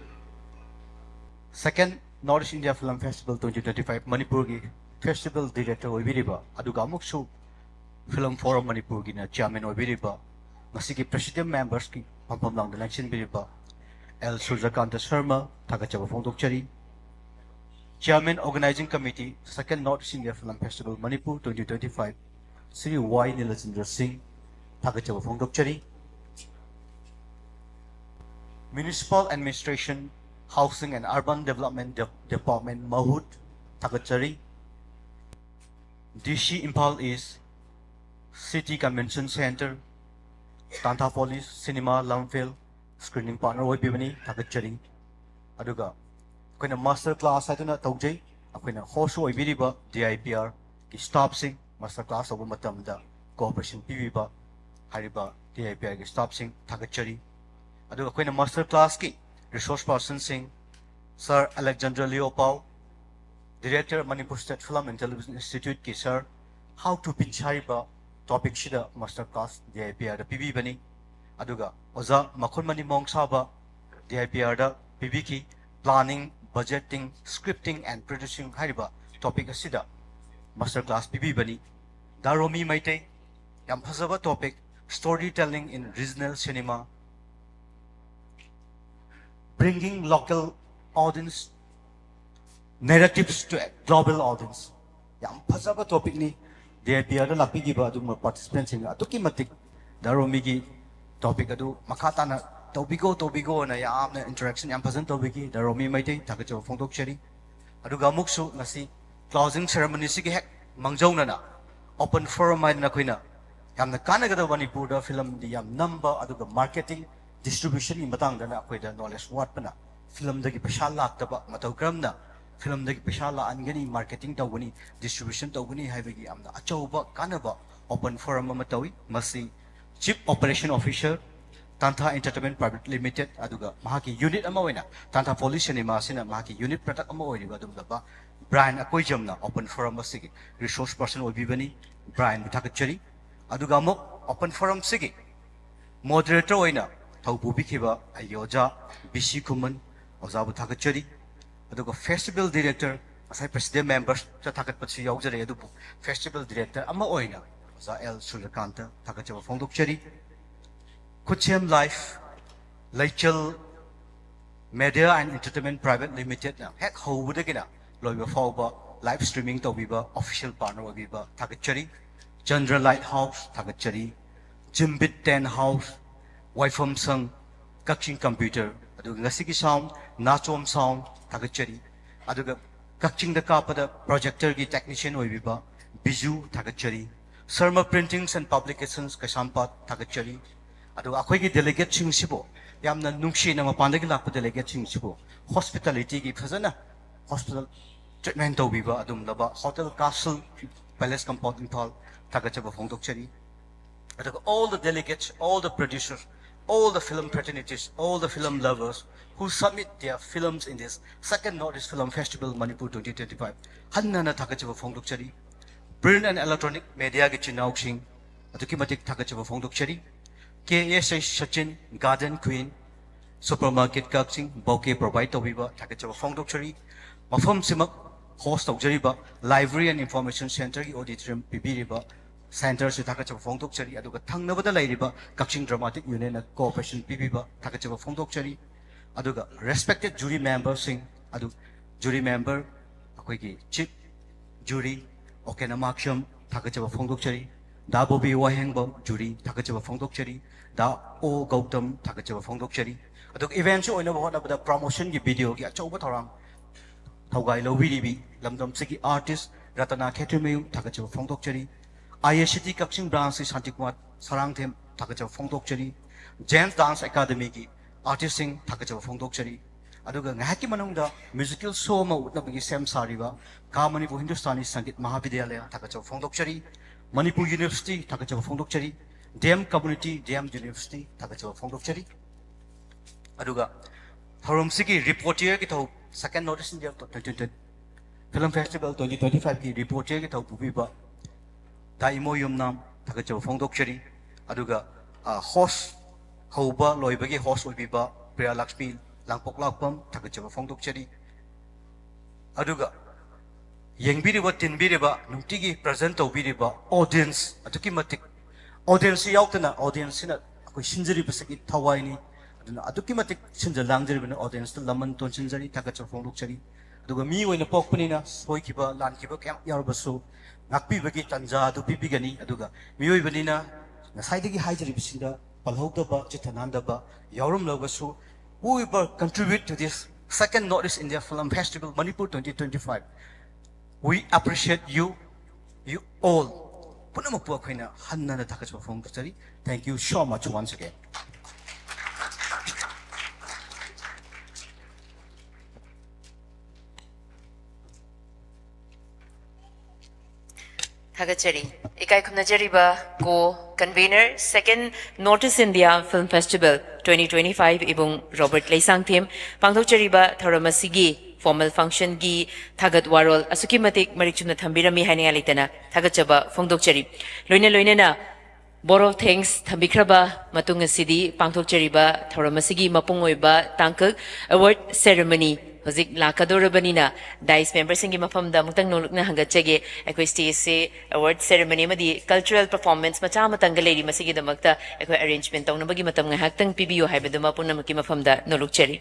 Second North East India Film Festival twenty twenty-five ꯃꯅꯤꯄꯨꯔꯒꯤ Festival Director ꯑꯣꯏꯕꯤꯔꯤꯕ ꯑꯗꯨꯒ ꯑꯃꯨꯛꯁꯨ Film Forum ꯃꯅꯤꯄꯨꯔꯒꯤꯅ Chairman ꯑꯣꯏꯕꯤꯔꯤꯕ ꯉꯁꯤꯒꯤ Presidium Membersꯀꯤ ꯐꯝꯐꯝ ꯂꯥꯡꯗ ꯂꯦꯡꯁꯤꯟꯕꯤꯔꯤꯕ L Surjakanta Sharma ꯊꯥꯒꯠꯆꯕ ꯐꯣꯡꯗꯣꯛꯆꯔꯤ꯫ Chairman Organising Committee Second North East India Film Festival Manipur twenty twenty-five Shri Y ꯅꯤꯂꯆꯟꯗ꯭ꯔ ꯁꯤꯡ ꯊꯥꯒꯠꯆꯕ ꯐꯣꯡꯗꯣꯛꯆꯔꯤ꯫ Municipal Administration, Housing and Urban Development De-, Department ꯃꯍꯨꯠ ꯊꯥꯒꯠꯆꯔꯤ꯫ D C Imphal East, City Convention Centre, Tanthapoli cinema Lamphel screening partner ꯑꯣꯏꯕꯤꯕꯅꯤ, ꯊꯥꯒꯠꯆꯔꯤ꯫ ꯑꯗꯨꯒ ꯑꯩꯈꯣꯏꯅ master class ꯍꯥꯏꯗꯨꯅ ꯇꯧꯖꯩ꯫ ꯑꯩꯈꯣꯏꯅ host ꯑꯣꯏꯕꯤꯔꯤꯕ D I P Rꯒꯤ staffꯁꯤꯡ master class ꯇꯧꯕ ꯃꯇꯝꯗ cooperation ꯄꯤꯕꯤꯕ ꯍꯥꯏꯔꯤꯕ D I P Rꯒꯤ staffꯁꯤꯡ ꯊꯥꯒꯠꯆꯔꯤ꯫ ꯑꯗꯨꯒ ꯑꯩꯈꯣꯏꯅ master classꯀꯤ resource personꯁꯤꯡ Sir Alexander Leopold, Director Manipur State Film and Television Instituteꯀꯤ Sir How to Pitch ꯍꯥꯏꯔꯤꯕ topicꯁꯤꯗ master class D I P Rꯗ ꯄꯤꯕꯤꯕꯅꯤ꯫ ꯑꯗꯨꯒ ꯑꯣꯖꯥ ꯃꯈꯨꯟꯃꯅꯤ ꯃꯣꯡꯁꯥꯕ D I P Rꯗ ꯄꯤꯕꯤꯈꯤ꯫ Planning Budgeting, Scripting and Producing ꯍꯥꯏꯔꯤꯕ topic ꯑꯁꯤꯗ master class ꯄꯤꯕꯤꯕꯅꯤ꯫ ꯗꯥ ꯔꯣꯃꯤ ꯃꯩꯇꯩ, ꯌꯥꯝ ꯐꯖꯕ topic, Storytelling in Regional Cinema, Bringing Local Audience Narratives to a Global Audience. ꯌꯥꯝ ꯐꯖꯕ topicꯅꯤ꯫ DIPRꯗ ꯂꯥꯛꯄꯤꯈꯤꯕ ꯑꯗꯨꯒꯨꯝꯕ participantꯁꯤꯡ ꯑꯗꯨꯛꯀꯤ ꯃꯇꯤꯛ ꯗꯥ ꯔꯣꯃꯤꯒꯤ topic ꯑꯗꯨ ꯃꯈꯥ ꯇꯥꯅ ꯇꯧꯕꯤꯒꯣ, ꯇꯧꯕꯤꯒꯣꯅ ꯌꯥꯝꯅ interaction ꯌꯥꯝ ꯐꯖꯅ ꯇꯧꯕꯤꯈꯤ꯫ ꯗꯥ ꯔꯣꯃꯤ ꯃꯩꯇꯩ, ꯊꯥꯒꯠꯆꯕ ꯐꯣꯡꯗꯣꯛꯆꯔꯤ꯫ ꯑꯗꯨꯒ ꯑꯃꯨꯛꯁꯨ ꯉꯁꯤ closing ceremonyꯁꯤꯒꯤ ꯍꯦꯛ ꯃꯥꯡꯖꯧꯅꯅ open forum ꯍꯥꯏꯗꯅ ꯑꯩꯈꯣꯏꯅ ꯌꯥꯝꯅ ꯀꯥꯟꯅꯒꯗꯕ, ꯃꯅꯤꯄꯨꯔꯗ filmꯗꯤ ꯌꯥꯝ ꯅꯝꯕ, ꯑꯗꯨꯒ marketing, distributionꯒꯤ ꯃꯇꯥꯡꯗꯅ ꯑꯩꯈꯣꯏꯗ knowledge ꯋꯥꯠꯄꯅ filmꯗꯒꯤ ꯄꯩꯁꯥ ꯂꯥꯛꯇꯕ, ꯃꯇꯧ ꯀꯔꯝꯅ filmꯗꯒꯤ ꯄꯩꯁꯥ ꯂꯥꯛꯍꯟꯒꯅꯤ, marketing ꯇꯧꯒꯅꯤ, distribution ꯇꯧꯒꯅꯤ ꯍꯥꯏꯕꯒꯤ ꯌꯥꯝꯅ ꯑꯆꯧꯕ ꯀꯥꯟꯅꯕ open forum ꯑꯃ ꯇꯧꯏ꯫ ꯃꯁꯤ Chief Operation Officer, Tantha Entertainment Private Limited, ꯑꯗꯨꯒ ꯃꯍꯥꯛꯀꯤ unit ꯑꯃ ꯑꯣꯏꯅ Tantha Police Cinema ꯑꯁꯤꯅ ꯃꯍꯥꯛꯀꯤ unit product ꯑꯃ ꯑꯣꯏꯔꯤꯕ ꯑꯗꯨꯒꯨꯝꯂꯕ ꯕ꯭ꯔꯥꯌꯟ ꯑꯀꯣꯏꯖꯝꯅ open forum ꯑꯁꯤꯒꯤ resource person ꯑꯣꯏꯕꯤꯕꯅꯤ꯫ ꯕ꯭ꯔꯥꯌꯟꯕꯨ ꯊꯥꯒꯠꯆꯔꯤ꯫ ꯑꯗꯨꯒ ꯑꯃꯨꯛ open forumꯁꯤꯒꯤ moderator ꯑꯣꯏꯅ ꯊꯧ ꯄꯨꯕꯤꯈꯤꯕ ꯑꯩꯒꯤ ꯑꯣꯖꯥ ꯕꯤ ꯁꯤ ꯈꯨꯃꯟ, ꯑꯣꯖꯥꯕꯨ ꯊꯥꯒꯠꯆꯔꯤ꯫ ꯑꯗꯨꯒ festival director, ꯉꯁꯥꯏ president members ꯊꯥꯒꯠꯄꯁꯨ ꯌꯥꯎꯖꯔꯦ, ꯑꯗꯨꯕꯨ festival director ꯑꯃ ꯑꯣꯏꯅ ꯑꯣꯖꯥ ꯑꯦꯜ ꯁꯨꯔꯖꯀꯥꯟꯇ ꯊꯥꯒꯠꯆꯕ ꯐꯣꯡꯗꯣꯛꯆꯔꯤ꯫ Khutsem life, Leichal Media and Entertainment Private Limitedꯅ ꯍꯦꯛ ꯍꯧꯕꯗꯒꯤꯅ ꯂꯣꯏꯕ ꯐꯥꯎꯕ live streaming ꯇꯧꯕꯤꯕ official partner ꯑꯣꯏꯕꯤꯕ ꯊꯥꯒꯠꯆꯔꯤ꯫ ꯆꯟꯗ꯭ꯔ Light House ꯊꯥꯒꯠꯆꯔꯤ꯫ ꯖꯤꯝꯕꯤꯠ Tent House, ꯋꯥꯏꯐꯝ ꯁꯪ, ꯀꯛꯆꯤꯡ Computer, ꯑꯗꯨꯒ ꯉꯁꯤꯒꯤ sound, ꯅꯥꯆꯣꯝ Sound ꯊꯥꯒꯠꯆꯔꯤ꯫ ꯑꯗꯨꯒ ꯀꯛꯆꯤꯡꯗ ꯀꯥꯞꯄꯗ projectorꯒꯤ technician ꯑꯣꯏꯕꯤꯕ ꯕꯤꯖꯨ ꯊꯥꯒꯠꯆꯔꯤ꯫ Sharma Printings and Publications ꯀꯩꯁꯥꯝꯄꯥꯠ ꯊꯥꯒꯠꯆꯔꯤ꯫ ꯑꯗꯨꯒ ꯑꯩꯈꯣꯏꯒꯤ delegateꯁꯤꯡꯁꯤꯕꯨ, ꯌꯥꯝꯅ ꯅꯨꯡꯁꯤꯅ ꯃꯄꯥꯟꯗꯒꯤ ꯂꯥꯛꯄ delegateꯁꯤꯡꯁꯤꯕꯨ hospitalityꯒꯤ ꯐꯖꯅ hospital treatment ꯇꯧꯕꯤꯕ ꯑꯗꯨꯒꯨꯝꯂꯕ Hotel Castle, Palace Compound, Imphal ꯊꯥꯒꯠꯆꯕ ꯐꯣꯡꯗꯣꯛꯆꯔꯤ꯫ ꯑꯗꯨꯒ all the delegates, all the producers, all the film fraternities, all the film lovers who submit their films in this second North East Film Festival Manipur twenty twenty-five, ꯍꯟꯅ ꯍꯟꯅ ꯊꯥꯒꯠꯆꯕ ꯐꯣꯡꯗꯣꯛꯆꯔꯤ꯫ Print and electronic mediaꯒꯤ ꯏꯆꯤꯟ ꯏꯅꯥꯎꯁꯤꯡ ꯑꯗꯨꯛꯀꯤ ꯃꯇꯤꯛ ꯊꯥꯒꯠꯆꯕ ꯐꯣꯡꯗꯣꯛꯆꯔꯤ꯫ K S H Sachin, Garden Queen, Supermarket Kakching bouquet provide ꯇꯧꯕꯤꯕ ꯊꯥꯒꯠꯆꯕ ꯐꯣꯡꯗꯣꯛꯆꯔꯤ꯫ ꯃꯐꯝꯁꯤꯃꯛ ꯍꯣꯁ ꯇꯧꯖꯔꯤꯕ Library and Information Centreꯒꯤ ꯑꯣꯗꯤꯇꯣꯔꯤꯌꯝ ꯄꯤꯕꯤꯔꯤꯕ ꯁꯦꯟꯇꯔꯁꯨ ꯊꯥꯒꯠꯆꯕ ꯐꯣꯡꯗꯣꯛꯆꯔꯤ꯫ ꯑꯗꯨꯒ ꯊꯪꯅꯕꯗ ꯂꯩꯔꯤꯕ ꯀꯛꯆꯤꯡ ꯗ꯭ꯔꯃꯥꯇꯤꯛ ꯌꯨꯅꯤꯌꯟꯅ ꯀꯣꯑꯣꯄꯔꯦꯁꯟ ꯄꯤꯕꯤꯕ ꯊꯥꯒꯠꯆꯕ ꯐꯣꯡꯗꯣꯛꯆꯔꯤ꯫ ꯑꯗꯨꯒ ꯔꯦꯁꯄꯦꯛꯇꯦꯗ ꯖꯨꯔꯤ ꯃꯦꯝꯕꯔꯁꯤꯡ ꯑꯗꯨ, ꯖꯨꯔꯤ ꯃꯦꯝꯕꯔ ꯑꯩꯈꯣꯏꯒꯤ ꯆꯤꯐ ꯖꯨꯔꯤ ꯑꯣꯀꯦꯟ ꯑꯃꯥꯛꯁꯝ ꯊꯥꯒꯠꯆꯕ ꯐꯣꯡꯗꯣꯛꯆꯔꯤ꯫ ꯗꯥ ꯕꯣꯕꯤ ꯋꯥꯍꯦꯡꯕꯝ ꯖꯨꯔꯤ ꯊꯥꯒꯠꯆꯕ ꯐꯣꯡꯗꯣꯛꯆꯔꯤ꯫ ꯗꯥ ꯑꯣ ꯒꯧꯇꯝ ꯊꯥꯒꯠꯆꯕ ꯐꯣꯡꯗꯣꯛꯆꯔꯤ꯫ ꯑꯗꯨꯒ ꯏꯚꯦꯟꯠꯁꯤ ꯑꯣꯏꯅꯕ ꯍꯣꯠꯅꯕꯗ ꯄ꯭ꯔꯣꯃꯣꯁꯟꯒꯤ ꯚꯤꯗꯤꯑꯣꯒꯤ ꯑꯆꯧꯕ ꯊꯧꯔꯥꯡ ꯊꯧꯒꯥꯏ ꯂꯧꯕꯤꯔꯤꯕꯤ ꯂꯝꯗꯝꯁꯤꯒꯤ ꯑꯥꯔꯇꯤꯁ ꯔꯇꯅꯥ ꯈꯦꯇ꯭ꯔꯤꯃꯌꯨꯝ ꯊꯥꯒꯠꯆꯕ ꯐꯣꯡꯗꯣꯛꯆꯔꯤ꯫ ꯑꯥꯏ ꯑꯦꯁ ꯁꯤ ꯇꯤ ꯀꯛꯆꯤꯡ ꯕ꯭ꯔꯥꯟꯁꯀꯤ ꯁꯥꯟꯇꯤꯀꯨꯃꯥꯔ ꯁꯔꯥꯡꯊꯦꯝ ꯊꯥꯒꯠꯆꯕ ꯐꯣꯡꯗꯣꯛꯆꯔꯤ꯫ ꯖꯦꯟꯁ ꯗꯥꯟꯁ ꯑꯦꯀꯥꯗꯃꯤꯒꯤ ꯑꯥꯔꯇꯤꯁꯁꯤꯡ ꯊꯥꯒꯠꯆꯕ ꯐꯣꯡꯗꯣꯛꯆꯔꯤ꯫ ꯑꯗꯨꯒ ꯉꯥꯏꯍꯥꯛꯀꯤ ꯃꯅꯨꯡꯗ ꯃ꯭ꯌꯨꯖꯤꯀꯦꯜ ꯁꯣ ꯑꯃ ꯎꯠꯅꯕꯒꯤ ꯁꯦꯝ ꯁꯥꯔꯤꯕ ꯈꯥ ꯃꯅꯤꯄꯨꯔ ꯍꯤꯟꯗꯨꯁꯇꯥꯅꯤ ꯁꯪꯒꯤꯠ ꯃꯍꯥꯕꯤꯗ꯭ꯌꯥꯂꯌ ꯊꯥꯒꯠꯆꯕ ꯐꯣꯡꯗꯣꯛꯆꯔꯤ꯫ ꯃꯅꯤꯄꯨꯔ ꯌꯨꯅꯤꯚꯔꯁꯤꯇꯤ ꯊꯥꯒꯠꯆꯕ ꯐꯣꯡꯗꯣꯛꯆꯔꯤ꯫ D M community, D M university ꯊꯥꯒꯠꯆꯕ ꯐꯣꯡꯗꯣꯛꯆꯔꯤ꯫ ꯑꯗꯨꯒ ꯊꯧꯔꯝꯁꯤꯒꯤ ꯔꯤꯄꯣꯔꯇꯤꯌꯔꯒꯤ ꯊꯧ, Second North East India Film Festival twenty twenty-fiveꯀꯤ ꯔꯤꯄꯣꯔꯇꯤꯌꯔꯒꯤ ꯊꯧ ꯄꯨꯕꯤꯕ ꯗꯥ ꯏꯃꯣ ꯌꯨꯝꯅꯥꯝ ꯊꯥꯒꯠꯆꯕ ꯐꯣꯡꯗꯣꯛꯆꯔꯤ꯫ ꯑꯗꯨꯒ, ꯑ, ꯍꯣꯁ ꯍꯧꯕ ꯂꯣꯏꯕꯒꯤ ꯍꯣꯁ ꯑꯣꯏꯕꯤꯕ ꯄ꯭ꯔꯤꯌꯥ ꯂꯛꯁꯃꯤ ꯂꯥꯡꯄꯣꯛꯂꯥꯛꯄꯝ ꯊꯥꯒꯠꯆꯕ ꯐꯣꯡꯗꯣꯛꯆꯔꯤ꯫ ꯑꯗꯨꯒ ꯌꯦꯡꯕꯤꯔꯤꯕ, ꯇꯤꯟꯕꯤꯔꯤꯕ, ꯅꯨꯡꯇꯤꯒꯤ ꯄ꯭ꯔꯖꯦꯟ ꯇꯧꯕꯤꯔꯤꯕ ꯑꯣꯗꯤꯌꯦꯟꯁ ꯑꯗꯨꯛꯀꯤ ꯃꯇꯤꯛ, ꯑꯣꯗꯤꯌꯦꯟꯁꯁꯤ ꯌꯥꯎꯗꯅ ꯑꯣꯗꯤꯌꯦꯟꯁꯁꯤꯅ ꯑꯩꯈꯣꯏ ꯁꯤꯟꯖꯔꯤꯕꯁꯤꯒꯤ ꯊꯋꯥꯏꯅꯤ꯫ ꯑꯗꯨꯅ ꯑꯗꯨꯛꯀꯤ ꯃꯇꯤꯛ ꯁꯤꯟꯖ ꯂꯥꯡꯖꯔꯤꯕꯅꯤ꯫ ꯑꯣꯗꯤꯌꯦꯟꯁꯇ ꯂꯃꯟ ꯇꯣꯟꯁꯤꯟꯖꯔꯤ, ꯊꯥꯒꯠꯆꯕ ꯐꯣꯡꯗꯣꯛꯆꯔꯤ꯫ ꯑꯗꯨꯒ ꯃꯤ ꯑꯣꯏꯅ ꯄꯣꯛꯄꯅꯤꯅ ꯁꯣꯏꯈꯤꯕ ꯂꯥꯟꯈꯤꯕ ꯀꯌꯥ ꯌꯥꯎꯔꯕꯁꯨ ꯉꯥꯛꯄꯤꯕꯒꯤ ꯇꯥꯟꯖꯥ ꯑꯗꯨ ꯄꯤꯕꯤꯒꯅꯤ꯫ ꯑꯗꯨꯒ ꯃꯤꯑꯣꯏꯕꯅꯤꯅ ꯉꯁꯥꯏꯗꯒꯤ ꯍꯥꯏꯖꯔꯤꯕꯁꯤꯡꯗ ꯄꯜꯍꯧꯗꯕ, ꯆꯤꯠꯊ ꯅꯥꯟꯗꯕ ꯌꯥꯎꯔꯝꯂꯒꯁꯨ, whoever contribute to this Second North East India Film Festival Manipur twenty twenty-five, we appreciate you, you all. ꯄꯨꯝꯅꯃꯛꯄꯨ ꯑꯩꯈꯣꯏꯅ ꯍꯟꯅ ꯍꯟꯅ ꯊꯥꯒꯠꯆꯕ ꯐꯣꯡꯗꯣꯛꯆꯔꯤ꯫ Thank you so much once again. ꯊꯥꯒꯠꯆꯔꯤ꯫ ꯏꯀꯥꯏ ꯈꯨꯝꯅꯖꯔꯤꯕ co-convener, Second North East India Film Festival twenty twenty-five ꯏꯕꯨꯡ Robert Leishangthem. ꯄꯥꯡꯊꯣꯛꯆꯔꯤꯕ ꯊꯧꯔꯝ ꯑꯁꯤꯒꯤ formal functionꯒꯤ ꯊꯥꯒꯠ ꯋꯥꯔꯣꯜ ꯑꯁꯨꯛꯀꯤ ꯃꯇꯤꯛ ꯃꯔꯤꯛ ꯆꯨꯝꯅ ꯊꯝꯕꯤꯔꯝꯃꯤ ꯍꯥꯏꯅꯤꯡꯉꯥꯏ ꯂꯩꯇꯅ ꯊꯥꯒꯠꯆꯕ ꯐꯣꯡꯗꯣꯛꯆꯔꯤ꯫ ꯂꯣꯏꯅ ꯂꯣꯏꯅꯅ Vote of thanks ꯊꯝꯕꯤꯈ꯭ꯔꯕ ꯃꯇꯨꯡ ꯑꯁꯤꯗꯤ ꯄꯥꯡꯊꯣꯛꯆꯔꯤꯕ ꯊꯧꯔꯝ ꯑꯁꯤꯒꯤ ꯃꯄꯨꯡ ꯑꯣꯏꯕ ꯇꯥꯡꯀꯛ award ceremony ꯍꯧꯖꯤꯛ ꯂꯥꯛꯀꯗꯧꯔꯕꯅꯤꯅ, dais memberꯁꯤꯡꯒꯤ ꯃꯐꯝꯗ ꯑꯃꯨꯛꯇꯪ ꯅꯣꯂꯨꯛꯅ ꯍꯪꯒꯠꯆꯒꯦ꯫ ꯑꯩꯈꯣꯏ stageꯁꯦ award ceremony ꯑꯃꯗꯤ cultural performance ꯃꯆꯥ ꯑꯃꯇꯪꯒ ꯂꯩꯔꯤ꯫ ꯃꯁꯤꯒꯤꯗꯃꯛꯇ ꯑꯩꯈꯣꯏ arrangement ꯇꯧꯅꯕꯒꯤ ꯃꯇꯝ ꯉꯥꯏꯍꯥꯛꯇꯪ ꯄꯤꯕꯤꯌꯨ ꯍꯥꯏꯕꯗꯨꯃ ꯄꯨꯝꯅꯃꯛꯀꯤ ꯃꯐꯝꯗ ꯅꯣꯂꯨꯛꯆꯔꯤ꯫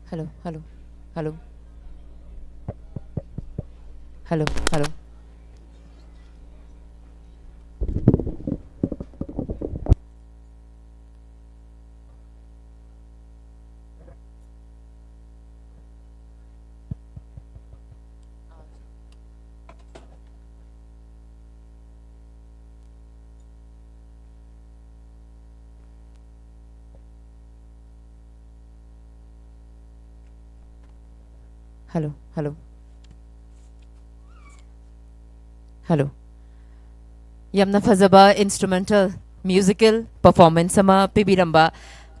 Hello, hello, hello. Hello, hello. Hello, hello. Hello. ꯌꯥꯝꯅ ꯐꯖꯕ instrumental musical performance ꯑꯃ ꯄꯤꯕꯤꯔꯝꯕ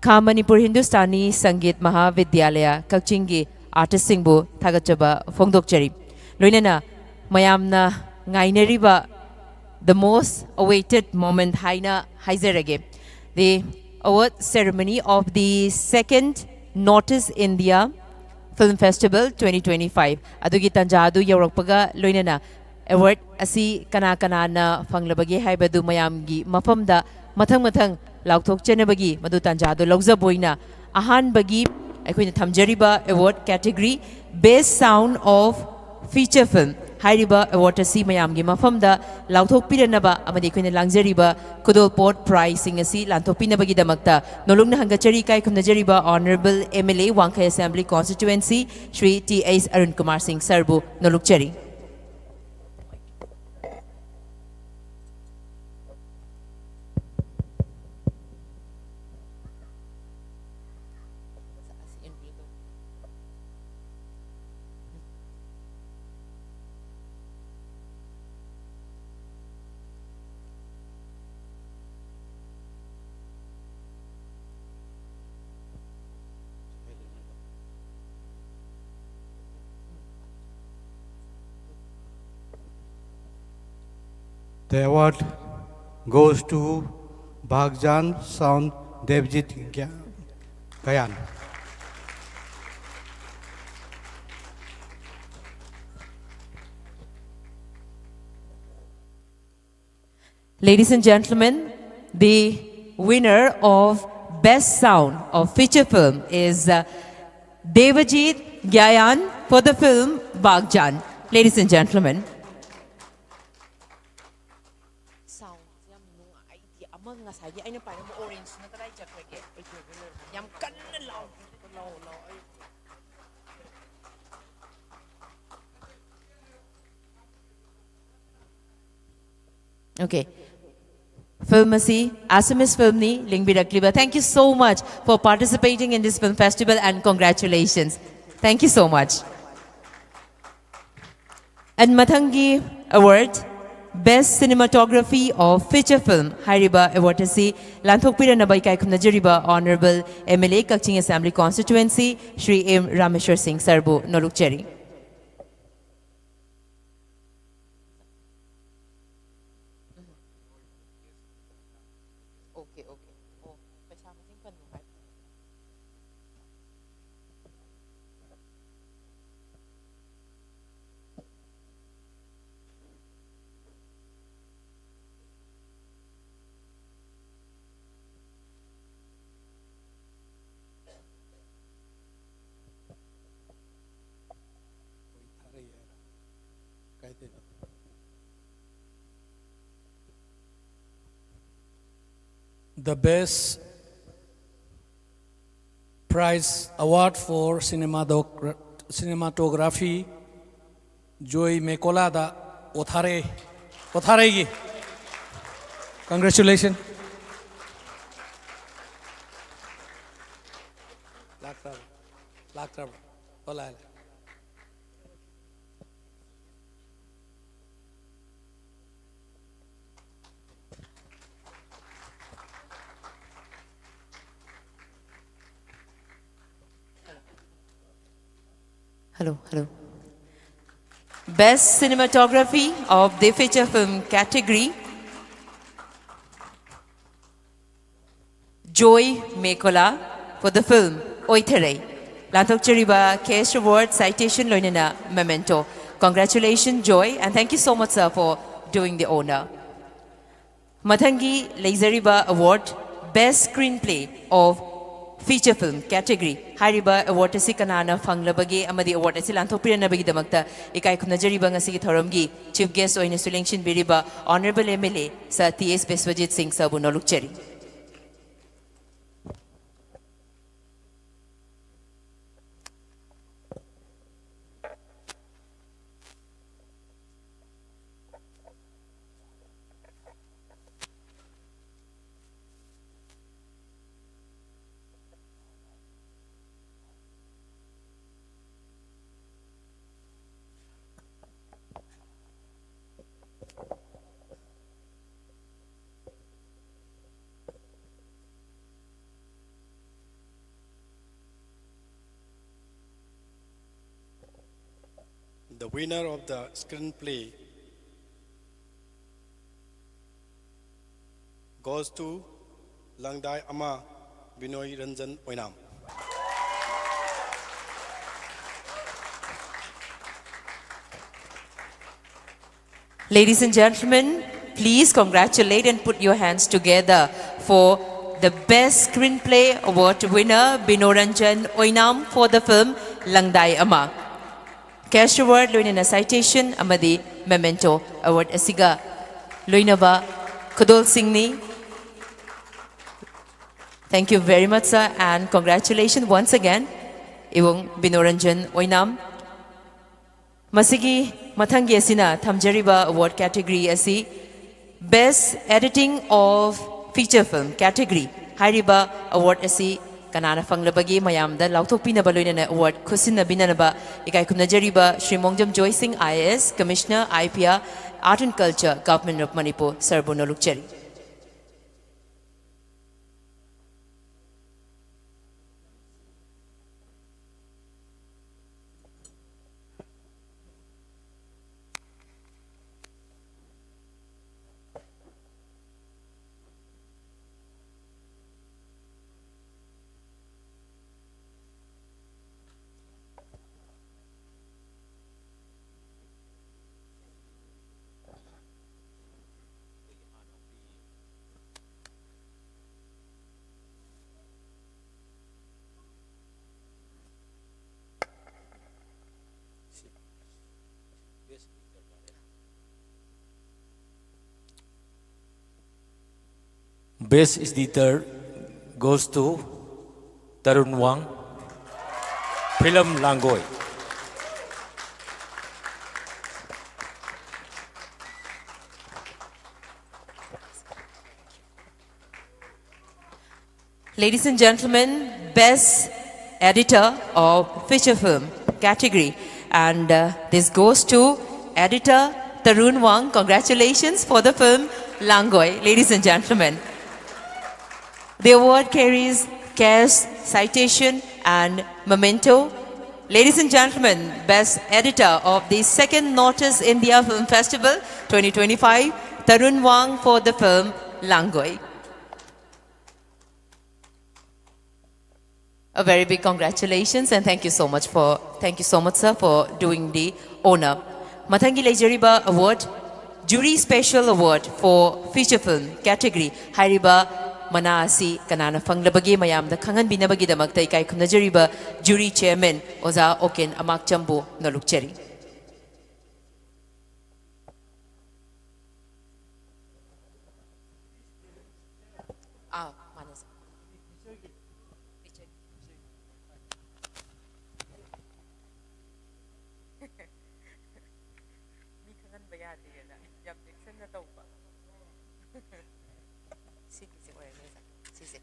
ꯈꯥ ꯃꯅꯤꯄꯨꯔ ꯍꯤꯟꯗꯨꯁꯇꯥꯅꯤ ꯁꯪꯒꯤꯠ ꯃꯍꯥꯕꯤꯗ꯭ꯌꯥꯂꯌ ꯀꯛꯆꯤꯡꯒꯤ artistꯁꯤꯡꯕꯨ ꯊꯥꯒꯠꯆꯕ ꯐꯣꯡꯗꯣꯛꯆꯔꯤ꯫ ꯂꯣꯏꯅꯅ ꯃꯌꯥꯝꯅ ꯉꯥꯏꯅꯔꯤꯕ the most awaited moment ꯍꯥꯏꯅ ꯍꯥꯏꯖꯔꯒꯦ꯫ The award ceremony of the second North East India Film Festival twenty twenty-five ꯑꯗꯨꯒꯤ ꯇꯥꯟꯖꯥ ꯑꯗꯨ ꯌꯧꯔꯛꯄꯒ ꯂꯣꯏꯅꯅ award ꯑꯁꯤ ꯀꯅꯥ ꯀꯅꯥꯅ ꯐꯪꯂꯕꯒꯦ ꯍꯥꯏꯕꯗꯨ ꯃꯌꯥꯝꯒꯤ ꯃꯐꯝꯗ ꯃꯊꯪ ꯃꯊꯪ ꯂꯥꯎꯊꯣꯛꯆꯅꯕꯒꯤ ꯃꯗꯨ ꯇꯥꯟꯖꯥ ꯑꯗꯨ ꯂꯧꯖꯕ ꯑꯣꯏꯅ ꯑꯍꯥꯟꯕꯒꯤ ꯑꯩꯈꯣꯏꯅ ꯊꯝꯖꯔꯤꯕ award category Best Sound of Feature Film ꯍꯥꯏꯔꯤꯕ award ꯑꯁꯤ ꯃꯌꯥꯝꯒꯤ ꯃꯐꯝꯗ ꯂꯥꯎꯊꯣꯛꯄꯤꯔꯅꯕ ꯑꯃꯗꯤ ꯑꯩꯈꯣꯏꯅ ꯂꯥꯡꯖꯔꯤꯕ ꯈꯨꯗꯣꯜꯄꯣꯠ prizeꯁꯤꯡ ꯑꯁꯤ ꯂꯥꯟꯊꯣꯛꯄꯤꯅꯕꯒꯤꯗꯃꯛꯇ ꯅꯣꯂꯨꯛꯅ ꯍꯪꯒꯠꯆꯔꯤ꯫ ꯏꯀꯥꯏ ꯈꯨꯝꯅꯖꯔꯤꯕ Honourable M L A Wangkhei Assembly Constituency Shri T H Arun Kumar Singh ꯁꯔꯕꯨ ꯅꯣꯂꯨꯛꯆꯔꯤ꯫ The award goes to Bhagjan Sound Devjit Gya- Gayan. Ladies and gentlemen, the winner of Best Sound of Feature Film is uh, Devajit Gyayan for the film Baghjan. Ladies and gentlemen. Sound ꯁꯦ ꯌꯥꯝ ꯅꯨꯡꯉꯥꯏꯇꯦ꯫ ꯑꯃ ꯉꯁꯥꯏꯒꯤ ꯑꯩꯅ ꯄꯥꯏꯔꯝꯕ orange ꯁꯤꯅ ꯀꯗꯥꯏ ꯆꯠꯈ꯭ꯔꯒꯦ? ꯌꯥꯝ ꯀꯟꯅ ꯂꯥꯎ꯫ ꯂꯥꯎ, ꯂꯥꯎ, ꯑꯩ Okay. Film ꯑꯁꯤ Assamese film ꯅꯤ, ꯂꯦꯡꯕꯤꯔꯛꯂꯤꯕ꯫ Thank you so much for participating in this film festival and congratulations. Thank you so much. And ꯃꯊꯪꯒꯤ award, Best Cinematography of Feature Film ꯍꯥꯏꯔꯤꯕ award ꯑꯁꯤ ꯂꯥꯟꯊꯣꯛꯄꯤꯔꯅꯕ ꯏꯀꯥꯏ ꯈꯨꯝꯅꯖꯔꯤꯕ Honourable M L A Kakching Assembly Constituency Shri M Rameshwar Singh ꯁꯔꯕꯨ ꯅꯣꯂꯨꯛꯆꯔꯤ꯫ Okay, okay. ꯑꯣ, ꯄꯩꯁꯥ ꯃꯁꯤꯡ ꯄꯟꯅꯨ ꯍꯥꯏ꯫ The best prize award for cinematogra- cinematography, Joy Mekolada ꯑꯣꯊꯥꯔꯦ꯫ ꯑꯣꯊꯥꯔꯦꯒꯤ꯫ Congratulations. ꯂꯥꯛꯇ꯭ꯔꯕ? ꯂꯥꯛꯇ꯭ꯔꯕ? ꯑꯣ, ꯂꯥꯛꯑꯦ, ꯂꯥꯛꯑꯦ꯫ Hello, hello. Best Cinematography of the Feature Film category, Joy Mekola for the film ꯑꯣꯏꯊꯔꯩ꯫ ꯂꯥꯟꯊꯣꯛꯆꯔꯤꯕ cash reward, citation ꯂꯣꯏꯅꯅ memento. Congratulations, Joy, and thank you so much, sir, for doing the honor. ꯃꯊꯪꯒꯤ ꯂꯩꯖꯔꯤꯕ award, Best Screenplay of Feature Film category ꯍꯥꯏꯔꯤꯕ award ꯑꯁꯤ ꯀꯅꯥꯅ ꯐꯪꯂꯕꯒꯦ ꯑꯃꯗꯤ award ꯑꯁꯤ ꯂꯥꯟꯊꯣꯛꯄꯤꯔꯅꯕꯒꯤꯗꯃꯛꯇ ꯏꯀꯥꯏ ꯈꯨꯝꯅꯖꯔꯤꯕ ꯉꯁꯤꯒꯤ ꯊꯧꯔꯝꯒꯤ Chief Guest ꯑꯣꯏꯅꯁꯨ ꯂꯦꯡꯁꯤꯟꯕꯤꯔꯤꯕ Honourable M L A Sir T S Biswajit Singh Sir ꯕꯨ ꯅꯣꯂꯨꯛꯆꯔꯤ꯫ The winner of the screenplay goes to Langdai Ama, Binoy Ranjan Oinam. Ladies and gentlemen, please congratulate and put your hands together for the Best Screenplay Award winner, Binoranjan Oinam, for the film Langdai Ama. Cash award, ꯂꯣꯏꯅꯅ citation ꯑꯃꯗꯤ memento award ꯑꯁꯤꯒ ꯂꯣꯏꯅꯕ ꯈꯨꯗꯣꯜꯁꯤꯡꯅꯤ꯫ Thank you very much, sir, and congratulations once again, Ibung Binoranjan Oinam. ꯃꯁꯤꯒꯤ ꯃꯊꯪꯒꯤ ꯑꯁꯤꯅ ꯊꯝꯖꯔꯤꯕ award category ꯑꯁꯤ Best Editing of Feature Film category ꯍꯥꯏꯔꯤꯕ award ꯑꯁꯤ ꯀꯅꯥꯅ ꯐꯪꯂꯕꯒꯦ ꯃꯌꯥꯝꯗ ꯂꯥꯎꯊꯣꯛꯄꯤꯅꯕ ꯂꯣꯏꯅꯅ award ꯈꯨꯠꯁꯤꯟꯅꯕꯤꯅꯅꯕ ꯏꯀꯥꯏ ꯈꯨꯝꯅꯖꯔꯤꯕ ꯁ꯭ꯔꯤ ꯃꯣꯡꯖꯝ ꯖꯣꯏ ꯁꯤꯡ, I A S, Commissioner, I P R, Art and Culture, Government of Manipur, sir ꯕꯨ ꯅꯣꯂꯨꯛꯆꯔꯤ꯫ Best Editor goes to Tarun Wang, Film Langoi. Ladies and gentlemen, Best Editor of Feature Film category. And uh, this goes to Editor Tarun Wang. Congratulations for the film Langoi, ladies and gentlemen. The award carries cash, citation, and memento. Ladies and gentlemen, Best Editor of the second Northeast India Film Festival twenty twenty-five, Tarun Wang for the film Langoi. A very big congratulations and thank you so much for, thank you so much, sir, for doing the honor. ꯃꯊꯪꯒꯤ ꯂꯩꯖꯔꯤꯕ award, Jury Special Award for Feature Film category ꯍꯥꯏꯔꯤꯕ ꯃꯅꯥ ꯑꯁꯤ ꯀꯅꯥꯅ ꯐꯪꯂꯕꯒꯦ ꯃꯌꯥꯝꯗ ꯈꯪꯍꯟꯕꯤꯅꯕꯒꯤꯗꯃꯛꯇ ꯏꯀꯥꯏ ꯈꯨꯝꯅꯖꯔꯤꯕ jury chairman ꯑꯣꯖꯥ ꯑꯣꯀꯦꯟ ꯑꯃꯥꯛꯆꯝꯕꯨ ꯅꯣꯂꯨꯛꯆꯔꯤ꯫ ꯑꯥ, ꯃꯥꯅꯦ, ꯁꯥꯔ꯫ ꯃꯤ ꯈꯪꯍꯟꯕ ꯌꯥꯗꯦꯅ ꯌꯥꯝ ꯆꯦꯛꯁꯤꯟꯅ ꯇꯧꯕ꯫ ꯁꯤꯒꯤꯁꯦ ꯑꯣꯏꯔꯅꯤ, ꯁꯥꯔ꯫ ꯁꯤꯁꯦ꯫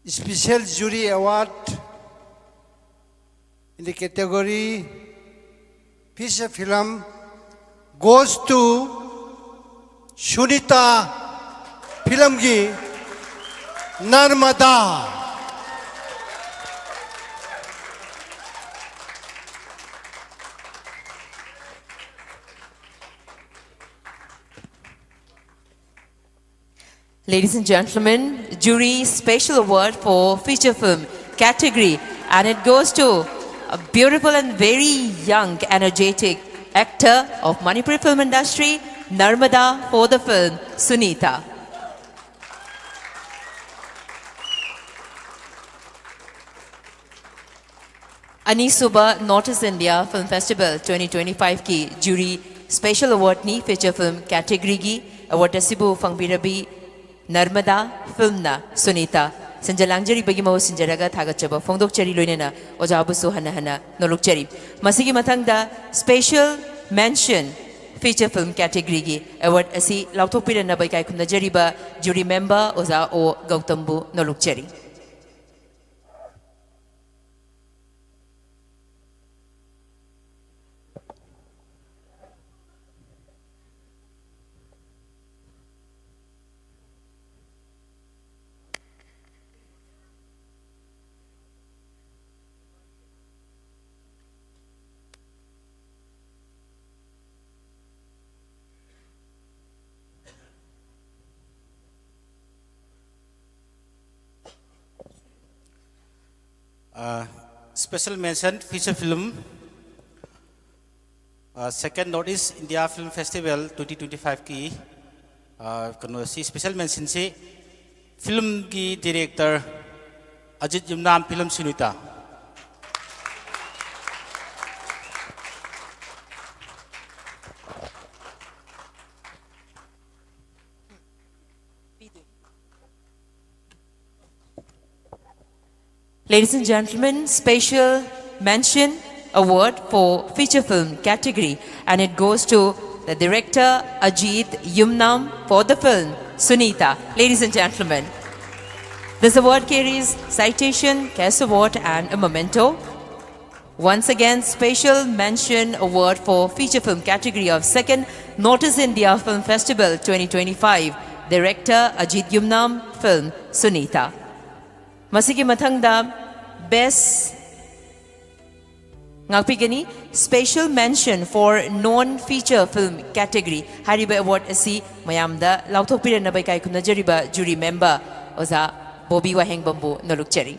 Special Jury Award in the category Feature Film goes to Sunita film ꯒꯤ Narmada. Ladies and gentlemen, jury special award for feature film category, and it goes to a beautiful and very young, energetic actor of Manipuri film industry, Narmada, for the film Sunita. ꯑꯅꯤꯁꯨꯕ North East India Film Festival twenty twenty-five ꯀꯤ jury special award ꯅꯤ feature film category ꯒꯤ꯫ Award ꯑꯁꯤꯕꯨ ꯐꯪꯕꯤꯔꯕꯤ ꯅꯔꯃꯗꯥ film ꯅ ꯁꯨꯅꯤꯇꯥ꯫ ꯁꯤꯟꯖ ꯂꯥꯡꯖꯔꯤꯕꯒꯤ ꯃꯍꯨꯠ ꯁꯤꯟꯖꯔꯒ ꯊꯥꯒꯠꯆꯕ ꯐꯣꯡꯗꯣꯛꯆꯔꯤ, ꯂꯣꯏꯅꯅ ꯑꯣꯖꯥꯕꯨꯁꯨ ꯍꯟꯅ ꯍꯟꯅ ꯅꯣꯂꯨꯛꯆꯔꯤ꯫ ꯃꯁꯤꯒꯤ ꯃꯊꯪꯗ special mention feature film category ꯒꯤ award ꯑꯁꯤ ꯂꯥꯎꯊꯣꯛꯄꯤꯔꯅꯕ ꯏꯀꯥꯏ ꯈꯨꯝꯅꯖꯔꯤꯕ jury member ꯑꯣꯖꯥ ꯑꯣ ꯒꯧꯇꯝꯕꯨ ꯅꯣꯂꯨꯛꯆꯔꯤ꯫ Uh, special mention feature film, uh, second North East India Film Festival twenty twenty-five ꯀꯤ, uh, ꯀꯩꯅꯣꯁꯤ, special mention ꯁꯤ film ꯒꯤ director Ajit Yumnam film Sunita. Ladies and gentlemen, special mention award for feature film category, and it goes to the director Ajit Yumnam for the film Sunita. Ladies and gentlemen, this award carries citation, case award, and a memento. Once again, special mention award for feature film category of second North East India Film Festival twenty twenty-five, director Ajit Yumnam, film Sunita. ꯃꯁꯤꯒꯤ ꯃꯊꯪꯗ best ꯉꯥꯛꯄꯤꯒꯅꯤ, special mention for non feature film category ꯍꯥꯏꯔꯤꯕ award ꯑꯁꯤ ꯃꯌꯥꯝꯗ ꯂꯥꯎꯊꯣꯛꯄꯤꯔꯅꯕ ꯏꯀꯥꯏ ꯈꯨꯝꯅꯖꯔꯤꯕ jury member ꯑꯣꯖꯥ Bobby ꯋꯥꯍꯦꯡꯕꯝꯕꯨ ꯅꯣꯂꯨꯛꯆꯔꯤ꯫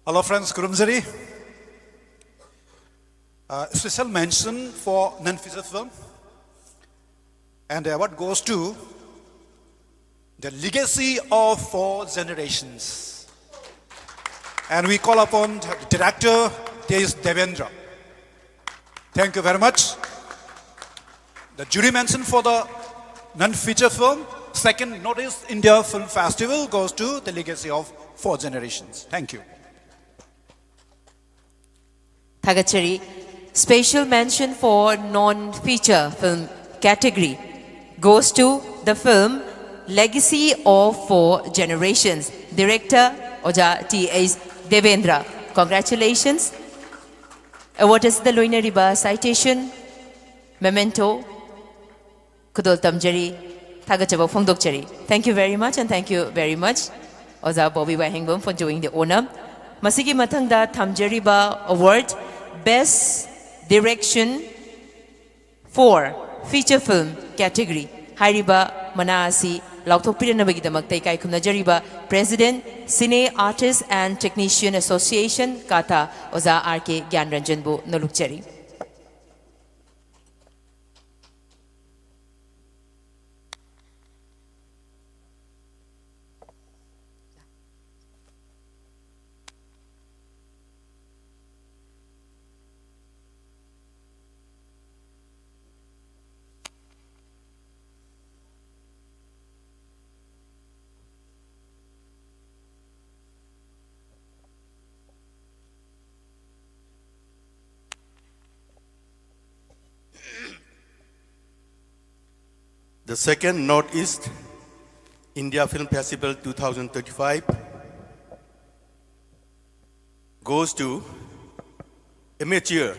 Hello friends, ꯈꯨꯔꯨꯝꯖꯔꯤ꯫ Uh, special mention for non-feature film. And the award goes to The Legacy of Four Generations. And we call upon the director, Tej Devendra. Thank you very much. The jury mention for the non-feature film, second Northeast India Film Festival, goes to The Legacy of Four Generations. Thank you. ꯊꯥꯒꯠꯆꯔꯤ꯫ Special mention for non-feature film category goes to the film Legacy of Four Generations, director ꯑꯣꯖꯥ T H Debendra. Congratulations. Award ꯑꯁꯤꯗ ꯂꯣꯏꯅꯔꯤꯕ citation, memento, ꯈꯨꯗꯣꯜ ꯇꯝꯖꯔꯤ, ꯊꯥꯒꯠꯆꯕ ꯐꯣꯡꯗꯣꯛꯆꯔꯤ꯫ Thank you very much and thank you very much, ꯑꯣꯖꯥ ꯕꯣꯕꯤ ꯋꯥꯍꯦꯡꯕꯝ, for doing the honour. ꯃꯁꯤꯒꯤ ꯃꯊꯪꯗ ꯊꯝꯖꯔꯤꯕ award, Best Direction for Feature Film category ꯍꯥꯏꯔꯤꯕ ꯃꯅꯥ ꯑꯁꯤ ꯂꯥꯎꯊꯣꯛꯄꯤꯔꯅꯕꯒꯤꯗꯃꯛꯇ ꯏꯀꯥꯏ ꯈꯨꯝꯅꯖꯔꯤꯕ President, Cine Artist and Technician Association, ꯀꯥꯊꯥ, ꯑꯣꯖꯥ ꯑꯥꯔ ꯀꯦ ꯒ꯭ꯌꯥꯟꯔꯟꯖꯟꯕꯨ ꯅꯣꯂꯨꯛꯆꯔꯤ꯫ The second Northeast India Film Festival two thousand twenty-five goes to Amateur,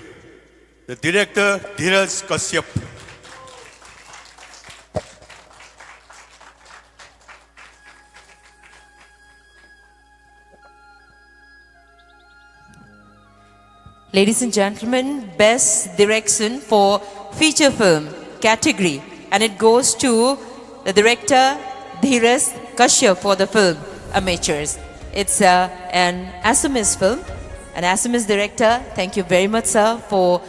the director Dheeraj Kashyap. Ladies and gentlemen, Best Direction for Feature Film category, and it goes to the director Dheeraj Kashyap for the film Amateurs. It's uh, an Assamese film, an Assamese director. Thank you very much, sir, for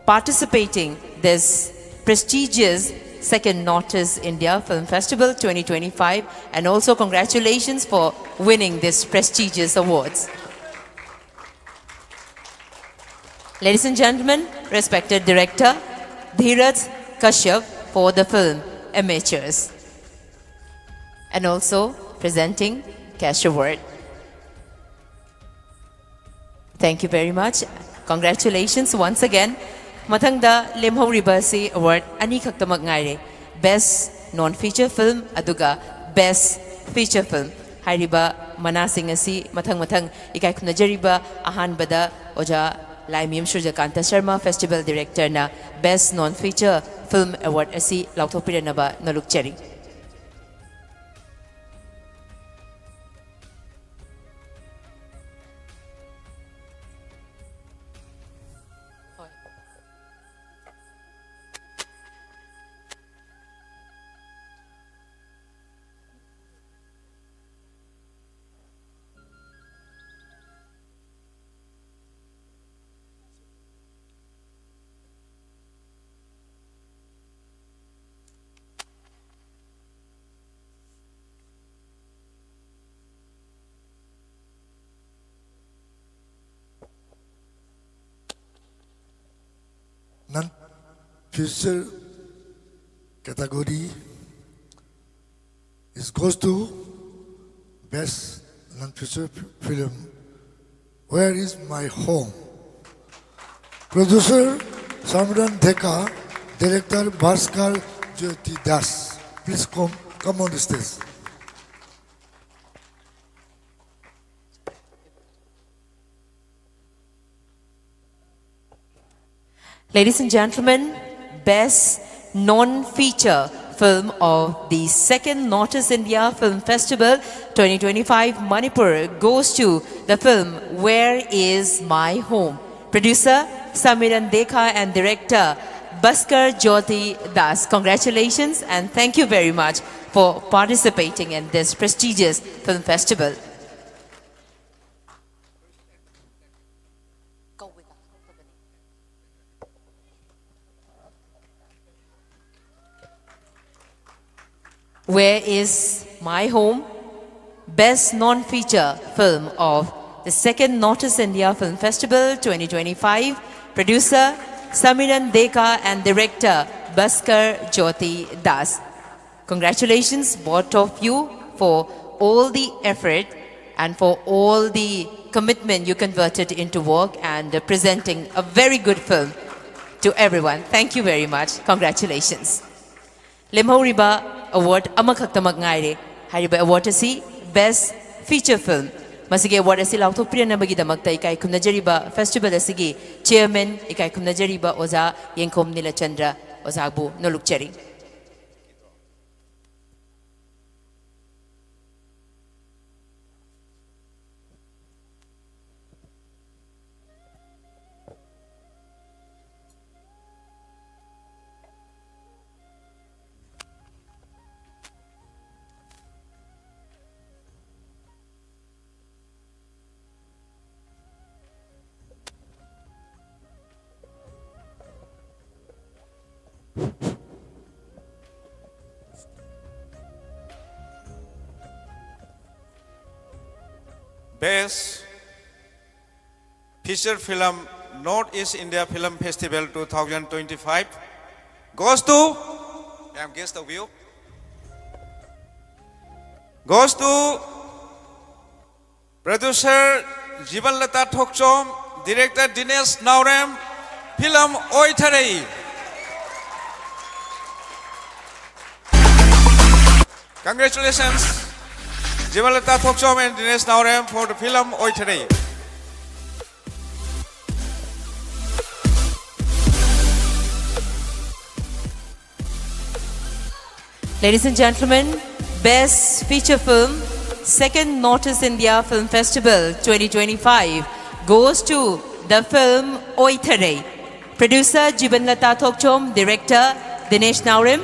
participating this prestigious Second Northeast India Film Festival twenty twenty-five, and also congratulations for winning this prestigious awards. Ladies and gentlemen, respected director Dheeraj Kashyap for the film Amateurs, and also presenting cash award. Thank you very much. Congratulations once again. ꯃꯊꯪꯗ ꯂꯦꯝꯍꯧꯔꯤꯕ ꯑꯁꯤ award ꯑꯅꯤꯈꯛꯇꯃꯛ ꯉꯥꯏꯔꯦ꯫ Best Non Feature Film ꯑꯗꯨꯒ Best Feature Film ꯍꯥꯏꯔꯤꯕ ꯃꯅꯥꯁꯤꯡ ꯑꯁꯤ ꯃꯊꯪ ꯃꯊꯪ ꯏꯀꯥꯏ ꯈꯨꯝꯅꯖꯔꯤꯕ ꯑꯍꯥꯟꯕꯗ ꯑꯣꯖꯥ ꯂꯥꯏꯃꯌꯨꯝ ꯁꯨꯔꯖꯀꯥꯟꯇ Sharma, Festival Directorꯅ Best Non Feature Film Award ꯑꯁꯤ ꯂꯥꯎꯊꯣꯛꯄꯤꯔꯅꯕ ꯅꯣꯂꯨꯛꯆꯔꯤ꯫ Non-feature category is goes to Best Non-Feature Film, Where Is My Home? Producer Samiran Dheka, director Bhaskar Jyoti Das. Please come, come on the stage. Ladies and gentlemen, Best Non-Feature Film of the Second Northeast India Film Festival twenty twenty-five Manipur goes to the film Where Is My Home? Producer Samiran Dheka and director Bhaskar Jyoti Das. Congratulations and thank you very much for participating in this prestigious film festival. Where Is My Home? Best Non-Feature Film of the second North East India Film Festival twenty twenty-five. Producer Samiran Deka and director Bhaskar Jyoti Das. Congratulations, both of you, for all the effort and for all the commitment you converted into work and presenting a very good film to everyone. Thank you very much. Congratulations. ꯂꯦꯝꯍꯧꯔꯤꯕ award ꯑꯃꯈꯛꯇꯃꯛ ꯉꯥꯏꯔꯦ꯫ ꯍꯥꯏꯔꯤꯕ award ꯑꯁꯤ Best Feature Film꯫ ꯃꯁꯤꯒꯤ award ꯑꯁꯤ ꯂꯥꯎꯊꯣꯛꯄꯤꯔꯅꯕꯒꯤꯗꯃꯛꯇ ꯏꯀꯥꯏ ꯈꯨꯝꯅꯖꯔꯤꯕ festival ꯑꯁꯤꯒꯤ chairman, ꯏꯀꯥꯏ ꯈꯨꯝꯅꯖꯔꯤꯕ ꯑꯣꯖꯥ ꯌꯦꯡꯈꯣꯝ ꯅꯤꯂꯆꯟꯗ꯭ꯔ ꯑꯣꯖꯥꯕꯨ ꯅꯣꯂꯨꯛꯆꯔꯤ꯫ Best Feature Film, North East India Film Festival two thousand twenty-five goes to, ꯌꯥꯝ guess ꯇꯧꯕꯤꯌꯨ, goes to producer Jiban Lata Thokchom, director Dinesh Naorem, film ꯑꯣꯏꯊꯔꯩ꯫ Congratulations, Jiban Lata Thokchom and Dinesh Naorem, for the film ꯑꯣꯏꯊꯔꯩ꯫ Ladies and gentlemen, Best Feature Film, Second North East India Film Festival twenty twenty-five goes to the film Oitharei. Producer Jibanlata Thokchom, director Dinesh Naurim.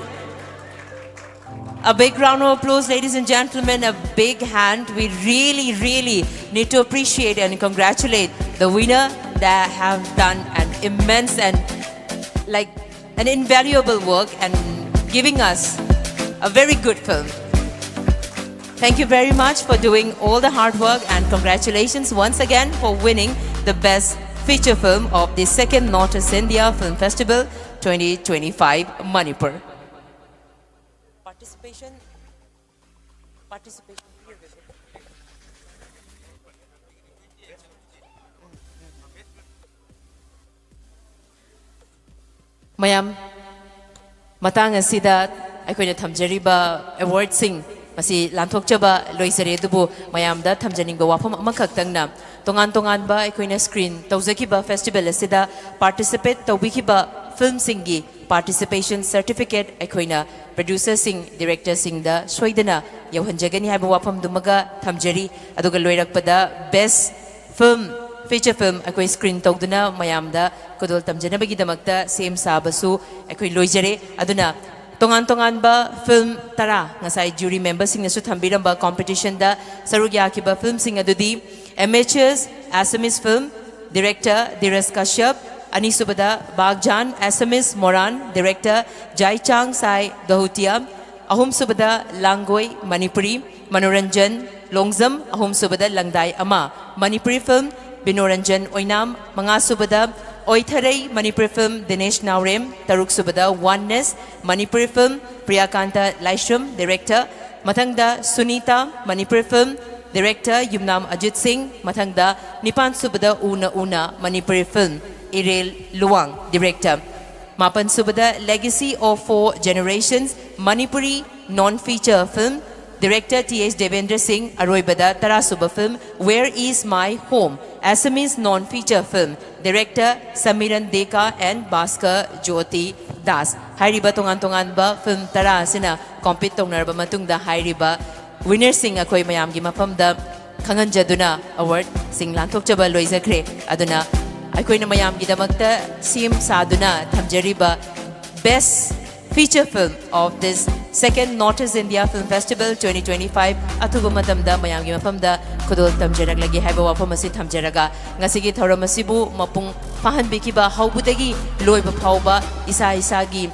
A big round of applause, ladies and gentlemen, a big hand. We really, really need to appreciate and congratulate the winner that have done an immense and, like, an invaluable work and giving us A very good film. Thank you very much for doing all the hard work, and congratulations once again for winning the best feature film of the second North East India Film Festival twenty twenty-five, Manipur. Participation. Participation. ꯃꯌꯥꯝ, ꯃꯇꯥꯡ ꯑꯁꯤꯗ ꯑꯩꯈꯣꯏꯅ ꯊꯝꯖꯔꯤꯕ ꯑꯦꯋꯥꯔꯗꯁꯤꯡ ꯃꯁꯤ ꯂꯥꯟꯊꯣꯛꯆꯕ ꯂꯣꯏꯖꯔꯦ꯫ ꯑꯗꯨꯕꯨ ꯃꯌꯥꯝꯗ ꯊꯝꯖꯅꯤꯡꯕ ꯋꯥꯐꯝ ꯑꯃꯈꯛꯇꯪꯅ, ꯇꯣꯉꯥꯟ ꯇꯣꯉꯥꯟꯕ ꯑꯩꯈꯣꯏꯅ ꯁ꯭ꯀ꯭ꯔꯤꯟ ꯇꯧꯖꯈꯤꯕ ꯐꯦꯁꯇꯤꯚꯦꯜ ꯑꯁꯤꯗ ꯄꯥꯔꯇꯤꯁꯤꯄꯦꯠ ꯇꯧꯕꯤꯈꯤꯕ ꯐꯤꯜꯝꯁꯤꯡꯒꯤ ꯄꯥꯔꯇꯤꯁꯤꯄꯦꯁꯟ ꯁꯔꯇꯤꯐꯤꯀꯦꯠ ꯑꯩꯈꯣꯏꯅ ꯄ꯭ꯔꯗ꯭ꯌꯨꯁꯔꯁꯤꯡ, ꯗꯤꯔꯦꯛꯇꯔꯁꯤꯡꯗ ꯁꯣꯏꯗꯅ ꯌꯧꯍꯟꯖꯒꯅꯤ ꯍꯥꯏꯕ ꯋꯥꯐꯝꯗꯨꯃꯒ ꯊꯝꯖꯔꯤ꯫ ꯑꯗꯨꯒ ꯂꯣꯏꯔꯛꯄꯗ ꯕꯦꯁ ꯐꯤꯜꯝ, ꯐꯤꯆꯔ ꯐꯤꯜꯝ ꯑꯩꯈꯣꯏ ꯁ꯭ꯀ꯭ꯔꯤꯟ ꯇꯧꯗꯨꯅ ꯃꯌꯥꯝꯗ ꯈꯨꯗꯣꯜ ꯇꯝꯖꯅꯕꯒꯤꯗꯃꯛꯇ ꯁꯦꯝ ꯁꯥꯕꯁꯨ ꯑꯩꯈꯣꯏ ꯂꯣꯏꯖꯔꯦ꯫ ꯑꯗꯨꯅ ꯇꯣꯉꯥꯟ ꯇꯣꯉꯥꯟꯕ ꯐꯤꯜꯝ ꯇꯔꯥ, ꯉꯁꯥꯏ ꯖꯨꯔꯤ ꯃꯦꯝꯕꯔꯁꯤꯡꯅꯁꯨ ꯊꯝꯕꯤꯔꯝꯕ ꯀꯣꯝꯄꯤꯇꯤꯁꯟꯗ ꯁꯔꯨꯛ ꯌꯥꯈꯤꯕ ꯐꯤꯜꯝꯁꯤꯡ ꯑꯗꯨꯗꯤ Amateurs Assamese Film, ꯗꯤꯔꯦꯛꯇꯔ ꯙꯤꯔꯖ ꯀꯥꯁ꯭ꯌꯞ, ꯑꯅꯤꯁꯨꯕꯗ ꯕꯥꯒꯖꯥꯟ Assamese Moran, ꯗꯤꯔꯦꯛꯇꯔ ꯖꯥꯏꯆꯥꯡ ꯁꯥꯏ ꯗꯍꯨꯇꯤꯌꯥ, ꯑꯍꯨꯝꯁꯨꯕꯗ ꯂꯥꯡꯒꯣꯏ ꯃꯅꯤꯄꯨꯔꯤ, ꯃꯅꯣꯔꯟꯖꯟ ꯂꯣꯡꯖꯝ, ꯑꯍꯨꯝꯁꯨꯕꯗ ꯂꯪꯗꯥꯏ ꯑꯃ ꯃꯅꯤꯄꯨꯔꯤ ꯐꯤꯜꯝ, ꯕꯤꯅꯣꯔꯟꯖꯟ ꯑꯣꯏꯅꯥꯝ, ꯃꯉꯥꯁꯨꯕꯗ ꯑꯣꯏꯊꯔꯩ ꯃꯅꯤꯄꯨꯔꯤ ꯐꯤꯜꯝ, ꯗꯤꯅꯦꯁ ꯅꯥꯎꯔꯦꯝ, ꯇꯔꯨꯛꯁꯨꯕꯗ ꯋꯥꯟꯅꯦꯁ ꯃꯅꯤꯄꯨꯔꯤ ꯐꯤꯜꯝ, ꯄ꯭ꯔꯤꯌꯥꯀꯥꯟꯇ ꯂꯥꯏꯁ꯭ꯔꯝ, ꯗꯤꯔꯦꯛꯇꯔ, ꯃꯊꯪꯗ ꯁꯨꯅꯤꯇꯥ ꯃꯅꯤꯄꯨꯔꯤ ꯐꯤꯜꯝ, ꯗꯤꯔꯦꯛꯇꯔ ꯌꯨꯝꯅꯥꯝ ꯑꯖꯤꯠ ꯁꯤꯡ, ꯃꯊꯪꯗ ꯅꯤꯄꯥꯟꯁꯨꯕꯗ ꯎꯅ ꯎꯅ ꯃꯅꯤꯄꯨꯔꯤ ꯐꯤꯜꯝ, ꯏꯔꯦꯜ ꯂꯨꯋꯥꯡ, ꯗꯤꯔꯦꯛꯇꯔ꯫ ꯃꯥꯄꯟꯁꯨꯕꯗ Legacy of Four Generations, Manipuri non feature film, director T S Devendra Singh, ꯑꯔꯣꯏꯕꯗ ꯇꯔꯥꯁꯨꯕ film Where Is My Home, Assamese non feature film, director Samiran Deka and Bhaskar Jyoti Das. ꯍꯥꯏꯔꯤꯕ ꯇꯣꯉꯥꯟ ꯇꯣꯉꯥꯟꯕ ꯐꯤꯜꯝ ꯇꯔꯥ ꯑꯁꯤꯅ ꯀꯣꯝꯄꯤꯠ ꯇꯧꯅꯔꯕ ꯃꯇꯨꯡꯗ ꯍꯥꯏꯔꯤꯕ ꯋꯤꯅꯔꯁꯤꯡ ꯑꯩꯈꯣꯏ ꯃꯌꯥꯝꯒꯤ ꯃꯐꯝꯗ ꯈꯪꯍꯟꯖꯗꯨꯅ ꯑꯦꯋꯥꯔꯗꯁꯤꯡ ꯂꯥꯟꯊꯣꯛꯆꯕ ꯂꯣꯏꯖꯈ꯭ꯔꯦ꯫ ꯑꯗꯨꯅ ꯑꯩꯈꯣꯏꯅ ꯃꯌꯥꯝꯒꯤꯗꯃꯛꯇ ꯁꯦꯝ ꯁꯥꯗꯨꯅ ꯊꯝꯖꯔꯤꯕ Best Feature Film of this second North East India Film Festival twenty twenty-five ꯑꯊꯨꯕ ꯃꯇꯝꯗ ꯃꯌꯥꯝꯒꯤ ꯃꯐꯝꯗ ꯈꯨꯗꯣꯜ ꯇꯝꯖꯔꯛꯂꯒꯦ ꯍꯥꯏꯕ ꯋꯥꯐꯝ ꯑꯁꯤ ꯊꯝꯖꯔꯒ, ꯉꯁꯤꯒꯤ ꯊꯧꯔꯝ ꯑꯁꯤꯕꯨ ꯃꯄꯨꯡ ꯐꯥꯍꯟꯕꯤꯈꯤꯕ, ꯍꯧꯕꯗꯒꯤ ꯂꯣꯏꯕ ꯐꯥꯎꯕ ꯏꯁꯥ ꯏꯁꯥꯒꯤ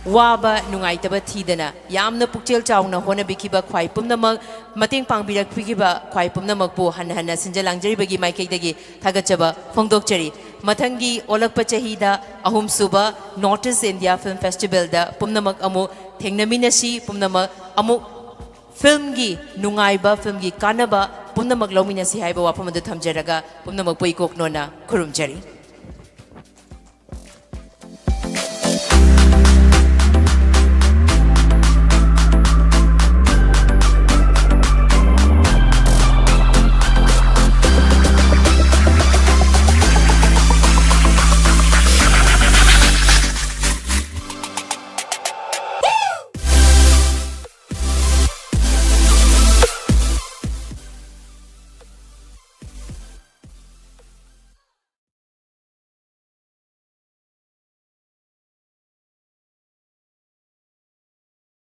ꯋꯥꯕ ꯅꯨꯡꯉꯥꯏꯇꯕ ꯊꯤꯗꯅ ꯌꯥꯝꯅ ꯄꯨꯛꯆꯦꯜ ꯆꯥꯎꯅ ꯍꯣꯠꯅꯕꯤꯈꯤꯕ ꯈ꯭ꯋꯥꯏ ꯄꯨꯝꯅꯃꯛ, ꯃꯇꯦꯡ ꯄꯥꯡꯕꯤꯔꯛꯄꯤꯈꯤꯕ ꯈ꯭ꯋꯥꯏ ꯄꯨꯝꯅꯃꯛꯄꯨ ꯍꯟꯅ ꯍꯟꯅ ꯁꯤꯟꯖ ꯂꯥꯡꯖꯔꯤꯕꯒꯤ ꯃꯥꯏꯀꯩꯗꯒꯤ ꯊꯥꯒꯠꯆꯕ ꯐꯣꯡꯗꯣꯛꯆꯔꯤ꯫ ꯃꯊꯪꯒꯤ ꯑꯣꯜꯂꯛꯄ ꯆꯍꯤꯗ ꯑꯍꯨꯝꯁꯨꯕ North East India Film Festivalꯗ ꯄꯨꯝꯅꯃꯛ ꯑꯃꯨꯛ ꯊꯦꯡꯅꯃꯤꯟꯅꯁꯤ, ꯄꯨꯝꯅꯃꯛ ꯑꯃꯨꯛ ꯐꯤꯜꯝꯒꯤ ꯅꯨꯡꯉꯥꯏꯕ, ꯐꯤꯜꯝꯒꯤ ꯀꯥꯟꯅꯕ ꯄꯨꯝꯅꯃꯛ ꯂꯧꯃꯤꯟꯅꯁꯤ ꯍꯥꯏꯕ ꯋꯥꯐꯝ ꯑꯗꯨ ꯊꯝꯖꯔꯒ ꯄꯨꯝꯅꯃꯛꯄꯨ ꯏꯀꯣꯛꯅꯣꯅ ꯈꯨꯔꯨꯝꯖꯔꯤ꯫